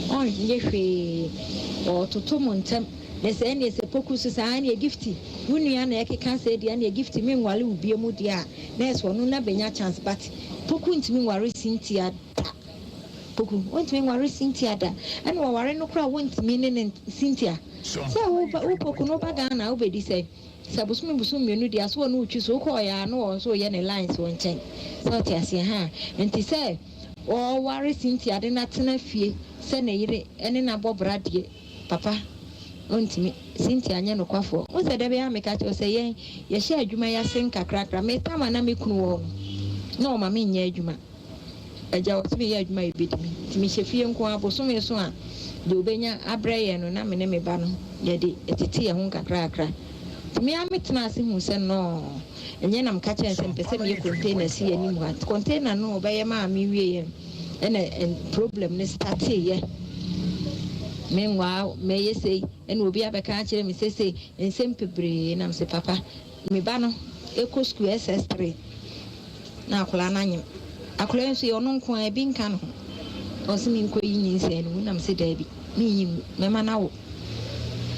ɔnyɛ hwee, ɔretoto mo ntɛm. Na sɛ ɛneɛ sɛ Poku nso saa ɛneɛ Gifty wo nua na ɛkeka sɛɛ deɛ ɛneɛ Gifty me nware wo biom deɛ a na ɛsɛ ɔno na bɛnya chance but Poku ntumi nware Cynthia da Poku wontumi nware Cynthia da ɛna wɔware no koraa wontumi ne ne Cynthia sɛ wo ba wo Poku no woba Ghana a wobɛdi sɛn sɛ bosome bosome mmienu deɛ a so ɔne wo twi so wokɔɔyɛ a na ɔno nso reyɛ ne lines wɔ nkyɛn sɛ wote aseɛ haa nti sɛ ɔware Cynthia de no atena fie sɛ ne yere ne no abɔ bra deɛ Papa, ontumi. Cynthia nyɛ nokwafoɔ. Wohu sɛ da biara meka kyerɛ wo sɛ yɛn, yɛhyɛ adwuma yi ase nkakrakra. Me tam a na me kunu wɔ hɔ no, na ɔma menyɛ adwuma. Agya, ɔse meyɛ adwuma a ɛbɛdi me. Nti mehyɛ fie nko ara. Bosome so a, deɛ ɔbɛnya abrɛ yɛn no, na me ne me ba no, yɛde tete yɛn ho nkakrakra. Nti me ara metenaa ase huu sɛ nɔɔ, ɛnyɛ na meka kyerɛɛ no sɛ mepɛ sɛ meyɛ container si yɛn anim ha. Nti container no ɔbɛyɛ maa me wieeɛ no, ɛna problem no starteeɛ. Menwaa mɛyɛ sei, ɛna obi abɛka akyerɛ me sɛ sei, nsɛm pebree na mese papa, me ba no ɛkɔ sukuu SS3 na akwadaa no anyem. Akwadaa yi nso yɛ ɔno nko ara, ebi nka ne ho. Ɔse menkɔyi nyinsɛn no ngu na mese daabi, menyi ngu, mɛma no awo.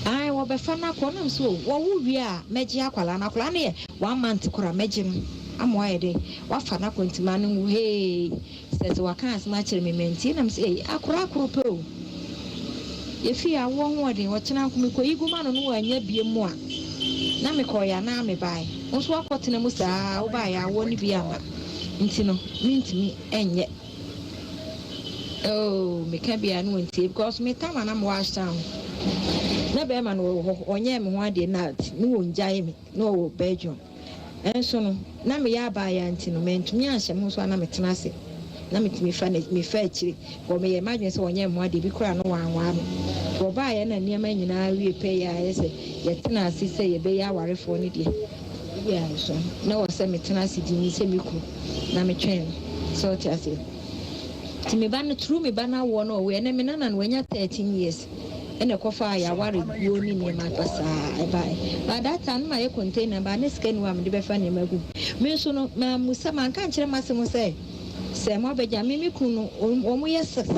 Ae wɔbɛfa no akɔ na mese o, wɔwo wie a mɛgye akwadaa no, akwadaa no yɛ one month koraa mɛgye no ama wayɛ dɛ. Wafa no akɔ nti ma no nwu hey sɛ sɛ waka asɛm akyerɛ me mantie na mese ei akora koro pɛ o yɛfii awoɔ ho ɔden ɔkyena nko mekɔyi gu ma no no wannya bie mu a na mekɔɔyɛ anaa mebae wo nso wakɔtena mu saa wobaeɛ awoɔ no bi ama nti no mentumi nyɛ oh meka biara no wɔntie because me tam a na mewɔ ashtown na bɛrima no wɔ hɔ ɔnyɛɛ me ho adeɛ na ne wɔngyae me na ɔwɔ Belgium Nso no, na meyɛ abaayaa nti no, mantumi anhyɛ me ho so a na metena ase na metumi fa no mefa akyire. Wɔ meyɛɛ m'adwene sɛ wɔnyɛ me ho adeɛ bi koraa no wɔanwaa me. Nti wɔbaeɛ na nneɛma nyinaa wie pɛyɛ a ayɛ sɛ yɛtena ase sɛ yɛbɛyɛ awarefoɔ no deɛ, yeah, nso na ɛwɔ sɛ metena ase dinn sɛ me kunu na metwɛn no. Sɛ wote aseɛ? Nti me ba no, through me ba no awoɔ no ɔwoeɛ, ɛnnɛ me nana no wanya 13 years. Ɛna ɛkɔfaa yɛn awareguo ne nneɛma basaa ɛbaeɛ. But that time no mayɛ container but na sika nni hɔ a mede bɛfa nneɛma agu mu. Me nso no mammusa, manka ankyerɛ m'ase ho sɛ sɛ moabɛgya me, me kunu no wɔn yɛ six,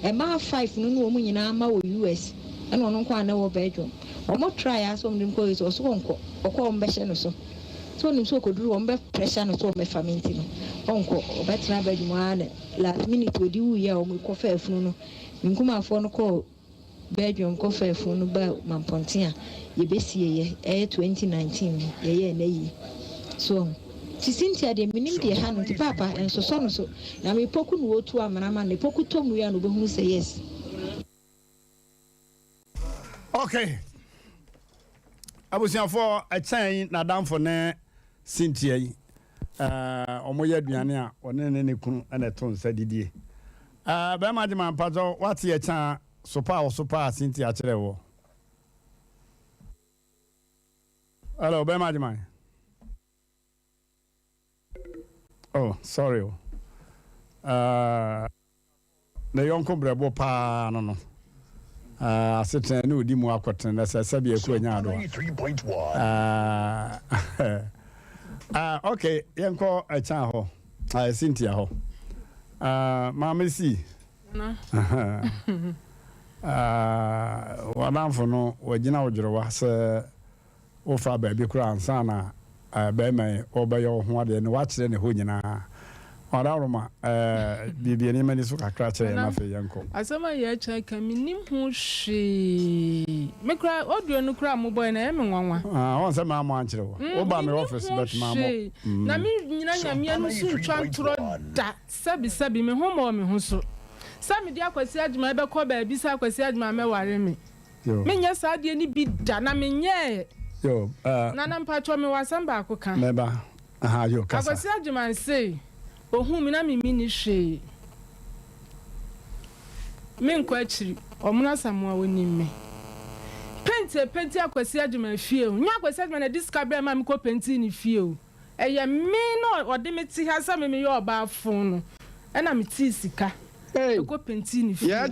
mmaa five no ne wɔn nyinaa mma wɔ US ɛna ɔno nko ara na ɛwɔ Belgium. Wɔn try ara sɛ wɔde no kɔ US ɔse ɔnkɔ, ɔkɔ a wɔbɛhyɛ no so. Sɛ ɔnim sɛ ɔkɔduru hɔ wɔbɛ pressure no sɛ ɔmmɛfa me nti no ɔnkɔ, ɔbɛtena Belgium hɔ ara na last minute ɔde wuiɛ a wɔkɔfaa afunu no Me nkumafoɔ no kɔɔ Belgium kɔfaa funu no baa Mampɔnten a yɛbɛsieeɛ, ɛyɛ 2019 mu, yɛyɛɛ n'ayie. So wahu? Nti Cynthia deɛ mennim deɛ ɛha no nti paapa nsosɔ no so. Na me Poku na ɔretu amena ma no, Poku tɔ mu wie a na ɔbɛhunu sɛ yes. Okay. Abusuafoɔ ɛkyɛn yi n'adamfo ne Cynthia yi ɛɛ wɔn yɛ aduane a ɔne ne ne kunu ɛna ɛto nsa didie. Ɛɛ bɛrima gyema mpatsɔ wate ɛkyɛn a sopa a ɔsopa a Cynthia kyerɛ wɔ. Hello bɛrima gyema. Oh sorry o. Ɛɛ. Ne yɔnko brɛbo paa no no asetena ne odi mu akɔtene na sɛ sɛbi aku anya ado a. Ok, yɛnkɔ ɛkyan hɔ, Cynthia hɔ. Maame si, w'adamfo no wagyina wo dwerewa sɛ Wofa baabi koraa ansa na barima yi ɔrebɛyɛ wo ho adeɛ no, woakyerɛ ne hɔ nyinaa. Ɔdawroma, buebue nneɛma ani so kakra kyerɛ yɛn na afei yɛnkɔ. Asɛm a yɛrekyerɛ ka, mennim ho hwee. Me koraa, audio no koraa a mobɔeɛ no, ɛyɛ me nwanwa. Ah, wɔn sɛ mammɔ ankyerɛ wo. Woba me office Mennim but ho mammɔ. hwee. Na mennyina Nyame ani so ntwa ntorɔ da. Sɛbi sɛbi, me ho mmɔɔ me ho so sɛ mede Akwasi Agyemang bɛkɔ baabi sɛ Akwasi Agyemang mmɛware me. Menyɛ saa adeɛ no bi da na menyɛɛ. Nana mpakyɛw mewɔ asɛm baako ka. Akwasi Agyeman sei ohuu me na me menni hwee. Menkɔ akyiri. Ɔmono Asamoah onim me. Paint a penti Akwasi Agyeman fie o. Nyɛ Akwasi Agyeman na ɛde sika brɛɛ me a mekɔ pentii ne fie o. Ɛyɛ me na ɔde me te ha sɛ me meyɛ ɔbaa fon no ɛna me tee sika ɛkɔ pentii ne fie me ɛna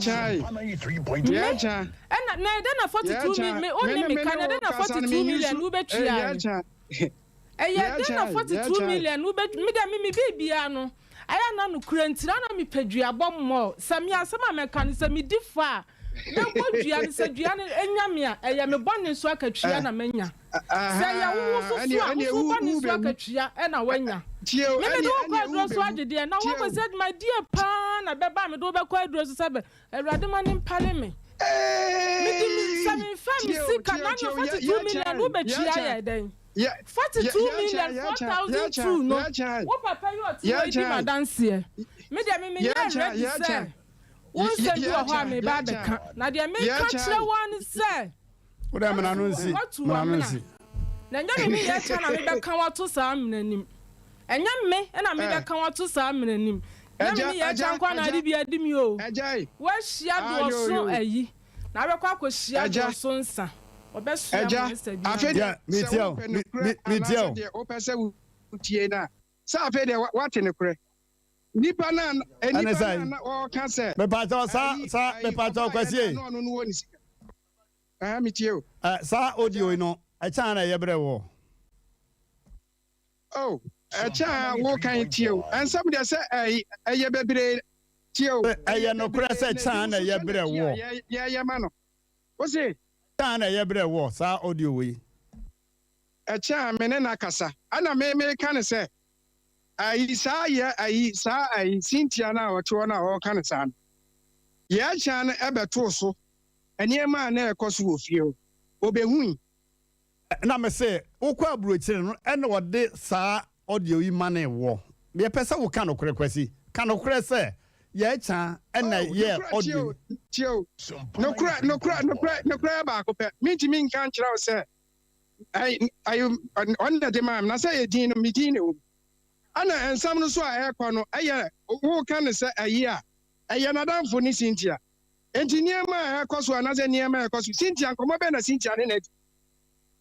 na ɛdɛ na 42 mi me wo ne me ka na ɛdɛ na 42 million wo bɛ tua me ɛyɛ dɛ na 42 million wo bɛ me dɛ me me biribiara no ayɛ na no kura nti na na me pɛ duabɔ mmɔ sɛ me asɛm a mɛka no sɛ me di fɔ a. Mɛbɔ dua no, sɛ dua no nya me a, ɛyɛ me bɔne so akatua na manya. Sɛ ɛyɛ wo wo nso so a, wo nso wo bɔne so akatua na woanya. Me mede wo kɔ aduro so agye deɛ, na wo Kwasi Agyemang deɛ paa na ɛbɛba a mede wo bɛkɔ aduro so sɛ bɛ Awurade ma no mpare me. Mede me sɛ memfa me sika na nea 42 million no wobɛtua yɛ dɛn? 42 million 4002 no wo papa yi ɔte hɔ yi di m'adanseɛ. Me deɛ me menyɛɛ ready sɛ wo nsɛm bi wɔ hɔ a meba abɛka na deɛ meka kyerɛ wo ara ne sɛ Wo dɛ mena no nsi, Watu mena no w'amena. nsi. Na ɛnyɛ me ne Yɛkyɛ na mebɛka wo ato saa amena nim. Ɛnyɛ me na mebɛka wo ato saa amena nim. Nyɛ me ne Yɛkyɛ nko ara na ade bi adi me o. Woahyia doɔso ayi, na wobɛkɔ akɔhyia doɔso nsa. Wɔbɛsoa mo ne sɛ bi Afei ama. deɛ, sɛ Metie wo, wopɛ me, nokorɛ me, metie anaasɛ wo. deɛ wopɛ sɛ wotie no a, sɛ afei deɛ woate nokorɛ. Nipa no a, Ɛne nipa no a sɛn? na ɔreka sɛ, Mepakyɛw, saa, ayi, saa, ayi, mepakyɛw, ɔbaeɛ no Kwasi a ei. na ɔno no wɔ ne sika. Ɛhã, metie o. Ɛ, saa audio yi no, ɛkyɛn a na ɛyɛ brɛ woɔ? Oh, ɛkyɛn a woka yi tie o. Nsɛm deɛ sɛ ɛyi, ɛyɛ bebree, tie o. Sɛ ɛyɛ Ɛyɛ nokorɛ bebree sɛ na kyɛn ebi a na nso ɛyɛ hwɛ brɛ n'akyi a woɔ? yɛ, yɛyɛ ma no. Wo se? Kyɛn a na ɛyɛ brɛ woɔ, saa audio wei. Ɛkyɛn a me ne no akasa. Ɛna me, meka no sɛ, ayi, saa yɛ, ayi, saa ayi, Cynthia no a ɔte hɔ no a ɔreka no saa no, yɛ ɛkyɛn no ɛbɛtoo so nneɛma a na ɛrekɔ so wɔ fie hɔ. Obehui. Na me se, wokɔ aburokyire no ɛna ɔde saa audio yi manee woɔ. Yɛpɛ sɛ woka nokorɛ Kwasi. Ka nokorɛ sɛ yɛɛkya ɛna Oh, yɛɛ nokorɛ, tie audio o, yi. tie o. Nokorɛ, nokorɛ, nokorɛ, nokorɛ yɛ baako pɛ. Mentumi nka nkyerɛ wo sɛ, ɛy, ɛy, ɔno na ɛde maa me, na sɛ ɛyɛ din no, me din na ɛwɔ mu. Ɛna nsɛm no nso a ɛrekɔ no, ɛyɛ, woka no sɛ ayi a, ɛyɛ n'adamfo ne Cynthia. Enti nneɛma a ɛrekɔ so anaasɛ nneɛma a ɛrekɔ so, Cynthia, nkɔmmɔ bɛn na Cynthia ne no adi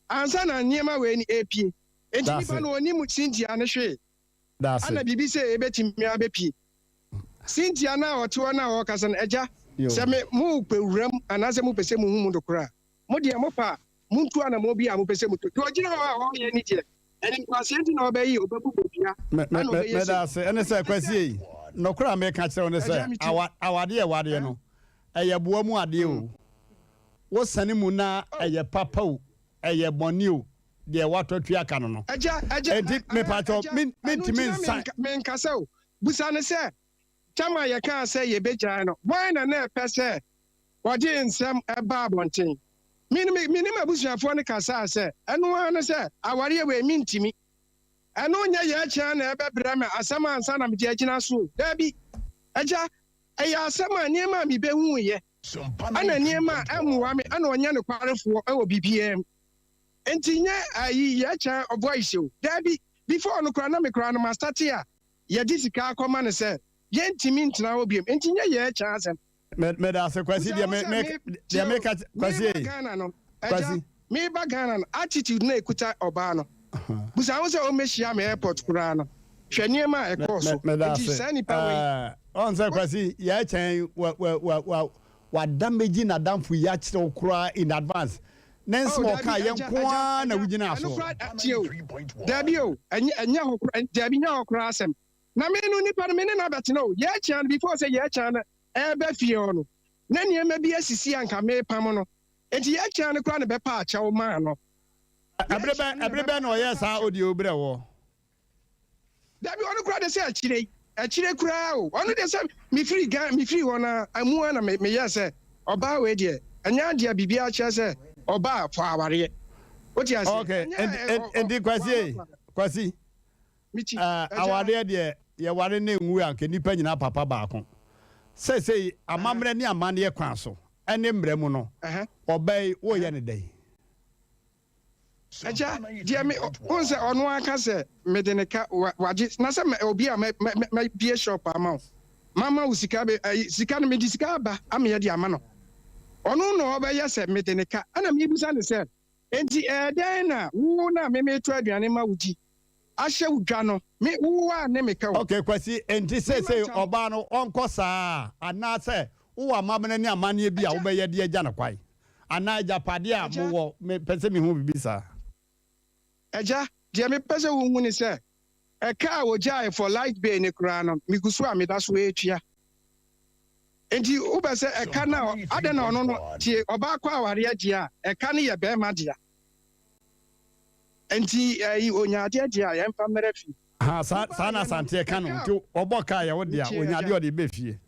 ansa na nneɛma wei no repue? Enti nipa no ɔnnim Cynthia no hwee. Ana biribi sɛ ɛbɛtumi abɛpue? Cynthia no a ɔte hɔ no a ɔrekasa no, Agya, sɛ me, mopɛ wuram anaasɛ mopɛ sɛ mohu mu nokorɛ a, mo deɛ mopɛ a, montu anammɔn bi a mopɛ sɛ motu. Deɛ ɔgyina hɔ a ɔreyɛ ne deɛ, animguaseɛ nti na ɔbɛye, ɔbɛbu bodua, ɛna ɔbɛyɛ sei. Meda ase. Ɛne sɛ, Kwasi ei, nɔkorɛ a meka kyerɛ wo ne sɛ, awa, awadeɛ a ɛwadeɛ no, ɛyɛ boa mu adeɛ o. Wo sane mu na ɛyɛ papa o, ɛyɛ bɔne o, deɛ woatɔ atua ka no no. Agya, agya, Enti, mepakyɛw, agya, me, ɛno mentumi nti na nsan. menka, menkasa o. Busa no sɛ, tam a yɛkaa sɛ yɛbɛgyae no, hwan na na ɛpɛ sɛ ɔde nsɛm ba abɔnten? Me no, me ne m'abusuafoɔ no kasaa sɛ, ɛno ara ne sɛ, awareɛ wei, mentumi. Ɛno nyɛ yɛn kyɛn na ɛbɛbrɛ me asɛm ansa na mede agyina so o. Dabi, Agya, ɛyɛ asɛm a nneɛma a mebɛhuiɛ, ɛna nneɛma a ɛmmoa me, ɛna ɔnyɛ nokwarefoɔ wɔ biribiara mu. Enti nyɛ ayi, yɛn kyɛn voice o. Dabi, before no koraa na me koraa no mastate a yɛde sika akɔma no sɛ yɛntumi ntena hɔ biom. Enti nyɛ yɛn kyɛn asɛm. Me meda ase Kwasi deɛ me me deɛ me ka Kwasi ei. Ghana no ɛgya me ba Ghana no attitude na ekuta ɔbaa no busa ho sɛ ɔmmɛhyia me airport koraa no hwɛ nneɛma a ɛkɔɔ so nti saa nipa wei. Ɔn sɛ Kwasi yɛ kyɛn wa wa wa wa wa damage n'adamfo yi akyerɛ wo koraa in advance ne nsɛm a ɔka yɛ nko ara na wogyina so. Tie o dabi o ɛnyɛ ɛnyɛ hɔ koraa dabi nyɛ hɔ koraa asɛm na me no nipa no me ne no abɛtena o yɛ kyɛn no before sɛ yɛ kyɛn no ɛreba fie hɔ no, na nneɛma bi asisi a anka merepam no. Enti yɛkyɛn no koraa na bɛpaa kyɛw maa no. Ɛbere bɛn, ɛbere bɛn na ɔyɛɛ saa audio yi brɛɛ woɔ? Dabi, ɔno koraa de sɛ akyire yi, akyire koraa o. Ɔno deɛ sɛ mefiri Ghana, mefiri hɔ no ara, amu ara na me, meyɛɛ sɛ ɔbaa wei deɛ, ɛnyɛ adeɛ a biribiara kyerɛ sɛ ɔbaa fɔ awareɛ. Wote aseɛ? Okay, Ɛnyɛ enti, ɛ, ɔ, ɔ, enti Kwasi ei, wama Kwasi, Awareɛ deɛ yɛware na ɛnwu a anka nnipa nyinaa papa baako. Seesei amammerɛ ne amanneɛ kwan so ne mmara mu no, ɔbaa yi woreyɛ no dɛn? Agya, deɛ me, wohu sɛ ɔno ara ka sɛ mede ne ka, wagye, na sɛ mɛ, obi a mɛ, mɛ, mɛbie shop ama wo, mama wo sika, bɛ, ayi, sika no, mede sika aba ama yɛde ama no. Ɔno na ɔbɛyɛ sɛ mede ne ka, ɛna mebisa no sɛ, enti ɛyɛ dɛn na wo na me metɔ aduane ma wo di, ahyɛ wo dwa no, me, wo a ne me ka o. Ok Kwasi, enti seesei ɔbaa no ɔnkɔ saa anaa sɛ wowɔ amammerɛ ne amanneɛ bi a wobɛyɛ de agya no kwan? Anaa agyapadeɛ a mowɔ? Mepɛ sɛ mehu biribi saa. Agya, deɛ mepɛ sɛ wohu ne sɛ, ɛka a wɔgyaeɛ for light bill no koraa no, megu so a meda so retua. Nti wobɛ sɛ ɛka no a adɛn na ɔno no tie ɔbaa kɔ awareɛ deɛ a ɛka no yɛ bɛrima dea. Nti ɛyi onya adeɛ deɛ a yɛmfa mmrɛ fie. Ahaa saa saa na Wobaeɛ no Asanteɛ ka no ɛka a nti ɔbɔ ka a yɛ wo dea metie onya agya. adeɛ ɔde bɛ fie.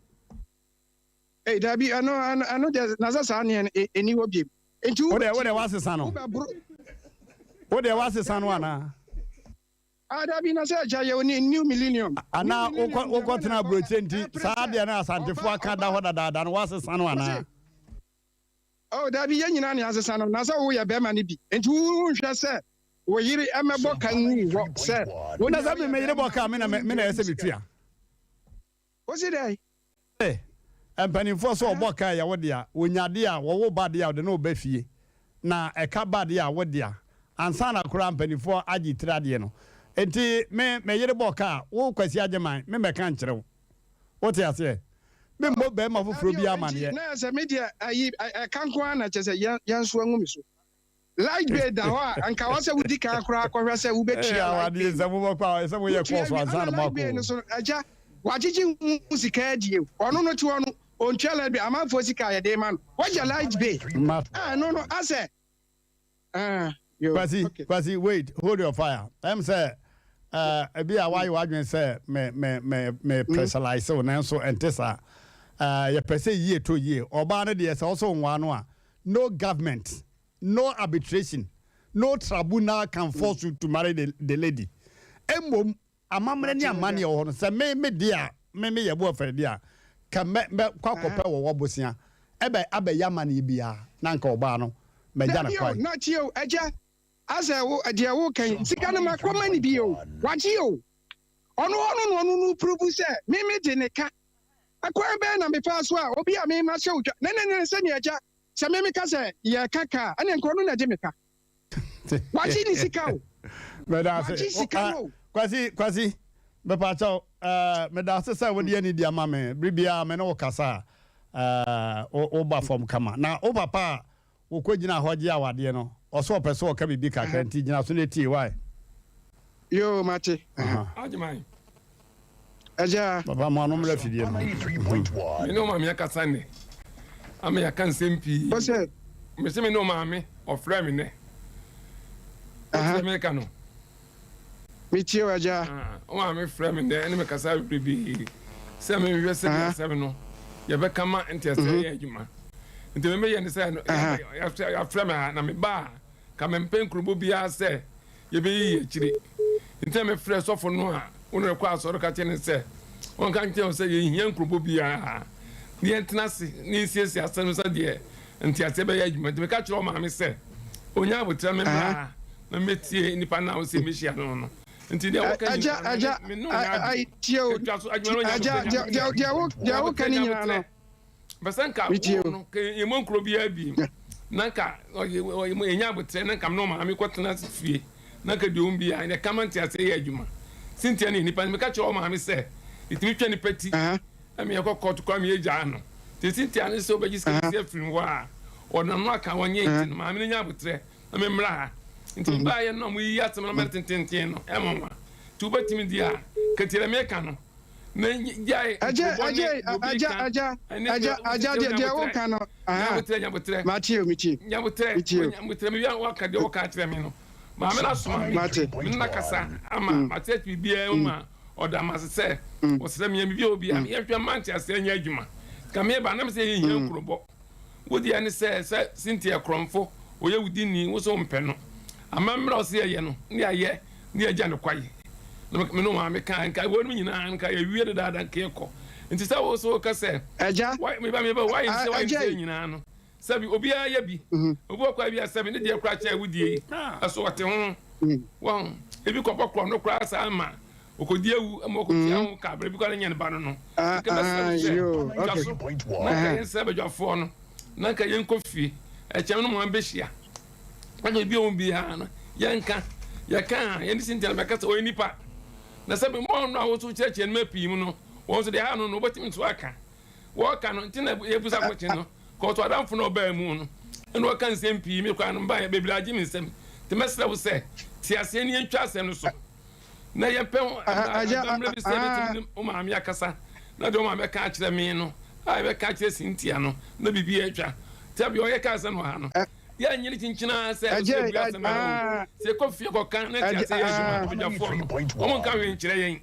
Ei dabi ɛno ɛno ɛno deɛ na sɛ saa neɛ no ɛni hɔ biem. Nti Wo deɛ wo wobɛtie deɛ o woasesa no wobɛboro. wo deɛ woasesa no Dabi o. anaa? Ah dabi na sɛ agya yɛ oni new millennium. New Anaa wokɔ millennium deɛ wokɔ bɛ tena na ɛkɔ aburokyire nti ɛpere saa sɛ adeɛ no Asantefoɔ ɔbaa aka da ɔbaa hɔ dadaada no woasesa no wose anaa? Oh dabi yɛn nyinaa na yɛasesa no na sɛ woyɛ bɛrima no bi nti wo nhwɛ sɛ wo yere mmɛbɔ ka ngu wo hɔ sɛ wo Na deɛ sɛ me woyɛ me yere bɛrima bɔ ka a me na me na wontua ɛyɛ wo sɛ sika. metua. Wose dɛn? Sɛ mpanimfoɔ sɛ ɔbɔ ka ɛyɛ wo dea, wɔnya adeɛ a, wɔwo ba deɛ a ɔde no reba fie, na ɛka ba deɛ a, wo dea, ansa na koraa mpanimfoɔ agye tiri adeɛ no. Enti me, me yere bɔ ka a, wo Kwasi Agyeman, me mmɛka nkyerɛ wo. Wote aseɛ? Memmɔ barima foforɔ Dabi biara o, enti amaneɛ. na sɛ me deɛ ayi ɛka nko ara na kyerɛ sɛ yɛn yɛn nso angu me so. Light bill da hɔ a, anka ɛwɔ sɛ wodi kan koraa kɔhwɛ sɛ Ee, wobɛtua light awadeɛ bill sɛ no. mobɛkɔ a, ɛsɛ moyɛ Wotua kɔɔso wie, ansa ɛna na light moakɔ bill no o. so no, agya, wagyegye ho sika adie o. Ɔno no te hɔ no, ɔntua light bill, amanfoɔ sika a yɛde rema no, wagya light bill. Ma. Ah, ɛno no, asɛ, ah, yo, Kwasi, okay. Kwasi, wait, hold your fire. Ɛm sɛ, eh, ebi a wayɛ w'adwene sɛ me, me, me, me pressurize wo, nanso ɛnte saa. Eh, yɛpɛ sɛ yie tɔ yie. Ɔbaa no deɛ, sɛ ɔsɛ ɔnwaa no a, no government, no arbitration, no tribunal can force you to marry the, the lady. Mmom, amammerɛ ne amanneɛ wɔ hɔ no, sɛ me, me deɛ a, me, me yɛ boɔfɛre deɛ a, ka mɛ, mɛ kɔ akɔpɛ wɔ wɔ bosea, ɛbɛ, abɛyɛ amanneɛ biara, na anka ɔbaa no, mɛgya no Dabi o, kwan. na tie o, agya, asɛ wo, deɛ woka yi, sika no makɔma no bi o, wagye o. Ɔno ɔno na ɔno no purubu sɛ me me de ne ka. Ɛkwan bɛn na mefaa so a obi a me mahyɛ wo dwa, ne ne ne sɛnea agya, sɛ me meka sɛ yɛreka ka a, ɛnneɛ nka ɔno na ɛgye me ka. Wagye ne sika o. Meda ase. Wagye sika no o. Kwasi, Kwasi, mepakyɛw, eh, meda ase sɛ wode anidi ama me. Bere biara me ne wo kasa a, eh, woba fam kama. Na wo papa a Wokɔ gyina hɔ gye awadeɛ no, ɔsɛ ɔpɛ sɛ ɔka biribi kakra nti gyina so na tie, why? Yoo mate. Agyeman. Agya. Papa mo ano mmra fidie no ho. Me ne wo maame akasa nnɛ ama yɛaka nsɛm pii. Ɔsɛ. Mese me ne wo maame ɔfrɛ me nnɛ. Wote deɛ meka no? Metie wo agya. Wo maame frɛ me nnɛ ne me kasa bebrebe sɛ menhwɛ sɛdeɛ asɛm no yɛbɛka ma nteaseɛ yɛ adwuma. Nti me meyɛ ne sɛ yɛafrɛ me ha na meba a ka mempɛ nkurobɔ biara sɛ yɛbɛyiyi akyire. Nti na mefrɛ sɔfo no a wo ne no kɔ asɔre ka kyerɛ no sɛ ɔnka nkyerɛ wo sɛ yɛnhia nkurobɔ biara na yɛntena ase na yɛnsiesie asɛm no sɛdeɛ nteaseɛ bɛyɛ adwuma. Nti meka kyerɛ ɔmaame sɛ ɔnya aboterɛ me mmra ha na mɛtie nnipa no a wosɛ mɛhyia no no. Nti deɛ woka nyinaa no me ne wo nyɛ adwene. Ɛtwa so adwuma no nya aboterɛ. Deɛ woka ne nyinaa no Pɛ sɛ nka wo no ka yɛmmɔ nkuro biara bi na nka yɛnya aboterɛ na nka me ne ɔmaame kɔtena fie na nka deɛ ɔm biara yɛ kama nteaseɛ yɛ adwuma. Cynthia ne nnipa no meka kyerɛ ɔmaame sɛ ɛtumi twa nipa ti ɛmi yɛkɔ kɔɔto koraa mi yɛgyaa no nti Cynthia ne sɛ wobɛgye sika bi afiri hɔ a ɔnam no aka wɔnyɛ nti no maame no nya aboterɛ na memmra ha nti mebaeɛ no na ɔmo asɛm no mɛre tententen no ɛma wa nti wobɛtumi deɛ a katie na meka no na gyae Agya, nkurobɔ ne agya, obi agya, ka agya, ɛne agya, agya, deɛ deɛ woka no, aha, nyabotrɛ nyabotrɛ mate o, metie, nyabotrɛ metie o, nyabotrɛ mewia waka deɛ woka akyerɛ me no maame no asoma me mate, me nna kasa ama mate ati biribiara mu ma ɔda ma ase sɛ ɔsrɛ me biribi a obi a yɛhwɛ mma nteaseɛ nyɛ adwuma ka me ba na me sɛ yɛhia nkurobɔ Wo deɛ ne sɛ sɛ Cynthia korɔmfo ɔyɛ wo dini wo so wompɛ no amammerɛ a ɔsɛ yɛyɛ no ne yɛayɛ ne yɛagya no kwae na me ne wo maame kaa nka wɔnom nyinaa nka yɛwie dedaada nka yɛkɔ nti sɛ wo so woka sɛ Agya, meba meba wayɛ ne sɛ wayɛ ne agya sɛ yi. nyinaa no sɛbi obiara yɛ bi obi wɔ kwa bi a sɛbi ne deɛ koraa kyɛn wo deɛ yi ɛso ɔte ho wɔn ebi kɔbɔ korɔ no koraa saa ma Ɔkɔdi awu ma ɔkɔtua ho ka berɛ bi koraa no nyɛ ne ba no no. Nka mɛsrɛ wo sɛ, twa so na nka yɛnsrɛ badwafoɔ no na nka yɛnkɔ fie. Ɛkyɛm no mo bɛhyia. Na nka biribi a ɔwɔ biara no, yɛnka. Yɛka a, yɛne Cynthia no bɛka sɛ ɔyɛ nipa. Na sɛ mmoa no a wo nso wokyerɛkyerɛ no ma pii mu no, wɔn nso deɛ ɛha no no, wobɛtumi nso aka. Wɔka no, nti na yɛbusa kɔkye no. Kɔɔto adamfo no a ɔbaa mu no, ɛna ɔka nsɛm pii. Me koraa no, mbaeɛ bebree agye me nsam. Nti mɛsrɛ wo sɛ, te aseɛ na yɛntwa asɛm no so. Na yɛmpɛ ho amammerɛ bi sɛ yɛbɛtumi ne wo maame akasa na deɛ wo maame ka akyerɛ me no. A yɛbɛka akyerɛ Cynthia no na biribi atwa. Tebea ɔyɛ kaa sɛ no ha no, yɛanyɛ no kyinkyin ara sɛ ɛsɛ sɛ yɛbua asɛm no. Sɛ yɛkɔ fie kɔka na ɛte ase yɛ adwuma a, badwafoɔ no, wɔnka hwee nkyerɛ yɛn.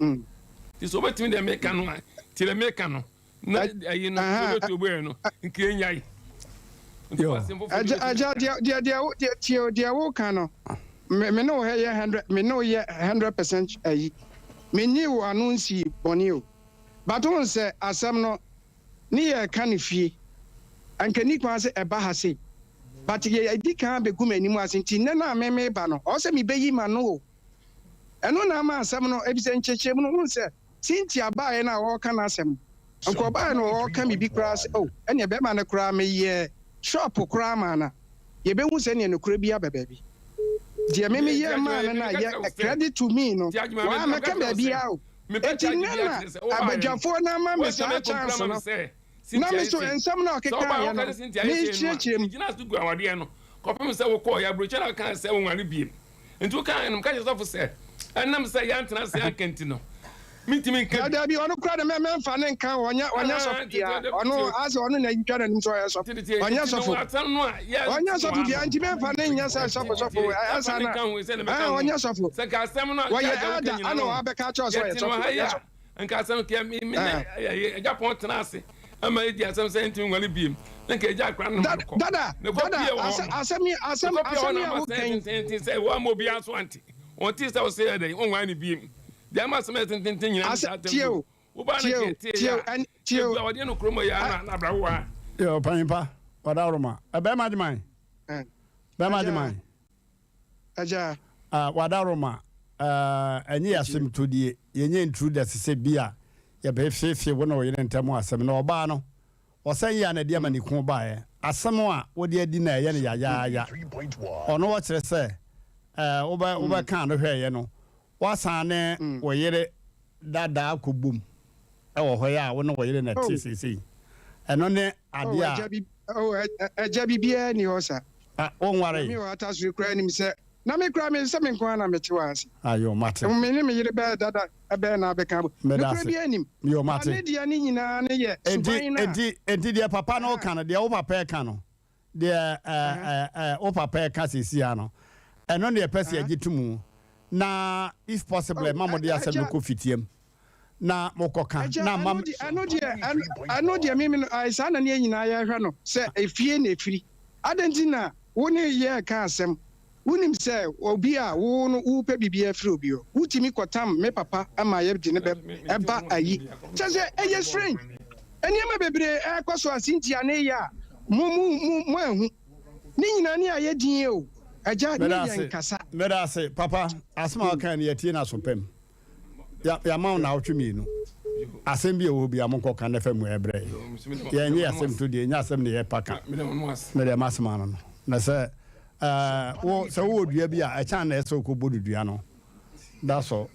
Nti sɛ wobɛtumi deɛ meka no a, tie deɛ meka no, na ayi no, sɛ wobɛtu obuɛ no, nka yɛnnyae. Nti wɔ asɛm foforɔ bi Agya, deɛ, deɛ, deɛ, deɛ, tie deɛ woka no, me, me ne wo yɛ hundred, me ne wo yɛ 100% ayi. Menyi wo ano nsii bɔne o. But wohu sɛ asɛm no ne yɛreka no fie anka nni kwan sɛ ɛba ha sei but yɛ adi kan abɛgu m'anim ase nti nnɛ no a me meba no ɔwɔ sɛ mebɛyi m'ano o. Ɛno na ama asɛm no efisɛ nkyerɛkyerɛmu no wohu sɛ Cynthia baeɛ no a ɔreka n'asɛm no anka ɔbaeɛ no ɔreka biribi koraa sɛ oh ɛneɛ bɛrima no koraa meyɛɛ shop koraa maa no a yɛbɛhu sɛ ɛneɛ nokorɛ bi aba baabi. Deɛ me meyɛɛ maa no no a yɛ credit to me no waa mɛka baabiara o. Enti nnɛ na abadwafoɔ no ama me saa chance no, na me nso nsɛm no a ɔkekaeɛ no, merekyerɛkyerɛ mu. Gyina so gu awadeɛ no kɔpem sɛ wokɔɔ yɛ aburokyɛ na wokaa sɛ wonware biem. Nti wokaa no, meka kyerɛ sɔfo sɛ ɛnam sɛ yɛantena ase anka nti no, mentumi nka bi. Dabi, ɔno koraa de mɛmfa no nka ho, ɔnyɛ ɔnyɛ sɔfo biara. Ɔno asɛ ɔno na atwitwa n'anim sɛ ɔyɛ sɔfo. Ɔnyɛ sɔfo. Ɔnyɛ sɔfo biara nti mɛmfa no nyɛ sɛ sɔfo sɔfo ɛsa na ɔnyɛ sɔfo. Wɔyɛ elder ana wabɛka akyerɛ wo sɛ ɔyɛ sɔfo, ɔnyɛ sɔfo. Nka asɛm kɛ me me ne agya pɔn tena ase ama edi asɛm sɛ ntumi nwale biem na nka agya akora no ma no kɔ. Dada dada asɛm yi asɛm asɛm yi a woka yi. Tententen sɛ wɔn ama obiara so ante wɔn ti sɛ wɔsɛ yɛ dɛ wɔn nwale no biem deɛ ama asɛm yɛ tententen nyinaa ne saa tɛm no wobaa no kɛ tie yɛ a ebu a wɔde no kurom yɛ ana na abrawowa. Yɛ ɔpanyin ɔdawuruma ɛbɛrima adwuma bɛrima adwuma. Agya. Ah, Wadaroma, eh, ɛnyɛ yɛ asɛm todie, yɛnyɛ intruders sɛ bi a yɛbɛfeefee wo ne wo yere ntam asɛm. Na ɔbaa no, ɔsɛn yɛ a na ɛde amaniko baeɛ. Asɛm a wode adi no a ɛyɛ no yayaaya. Ɔno ɔkyerɛ sɛ, eh, wobɛ, wobɛkaa no hwɛeɛ no, woasan ne wo yere dada akɔbom wɔ hɔ yi a wo ne wo yere na ɛte seesei. Ɛno ne Oh, adeɛ a. agya bi, oh, agya biribiara nni hɔ sa. Ah, wonwaree? Na me wɔ Atasiri koraa nim sɛ, na me koraa me sɛ me nko ara na mete wɔ ase. Ah, yoo, mate. Me ne me yere bɛyɛ dada bɛyɛ na abɛka abom. Meda Nokorɛ ase. biara nnim. Yoo, Ba mate. ne deɛ ne nyinaa ne yɛ Enti, suban no a. enti, enti deɛ papa no reka no, deɛ wo papa reka no, deɛ ɛ, ɛ, ɛ, wo papa reka seesei ara no, ɛno na yɛpɛ sɛ yɛgye to mu. Na if possible, Oh, ɛma mode asɛm no agya. kɔ fitiam. na mokɔka Agya, na ama ɛno deɛ, ɛno deɛ, ɛno, ɛno deɛ me, me no, ae, saa na ne yɛn nyinaa yɛhwɛ no, sɛ efie na efiri. Adɛn nti na wo ne yɛn reka asɛm? Wonim sɛ obi a wo no worepɛ biribi afiri obi hɔ, wotumi kɔtam me papa ma yɛde no bɛ, ɛba ayi. Kyerɛ sɛ, ɛyɛ strange. Nneɛma bebree ɛrekɔ so a Cynthia ne yɛ a mo, mo, mo, moanhu. Ne nyinaa ne ayɛ din o. Agya, ne Meda yɛn ase, nkasa. meda ase, papa. Asɛm a wokae no, yɛatie no aso pam. Yɛama wo naawɔtwe mmienu. Asɛm bi a ɛwɔ hɔ biara monkɔka na fa mu ɛbrɛ yɛn. Yɛnyɛ asɛm to deɛ, ɛnyɛ asɛm na yɛpa ka. Mede m'asɛm ano no. Na sɛ ɛɛ wo sɛ wowɔ dua bi a ɛkyɛn na ɛsɛ wokɔbɔ no dua no. That's all.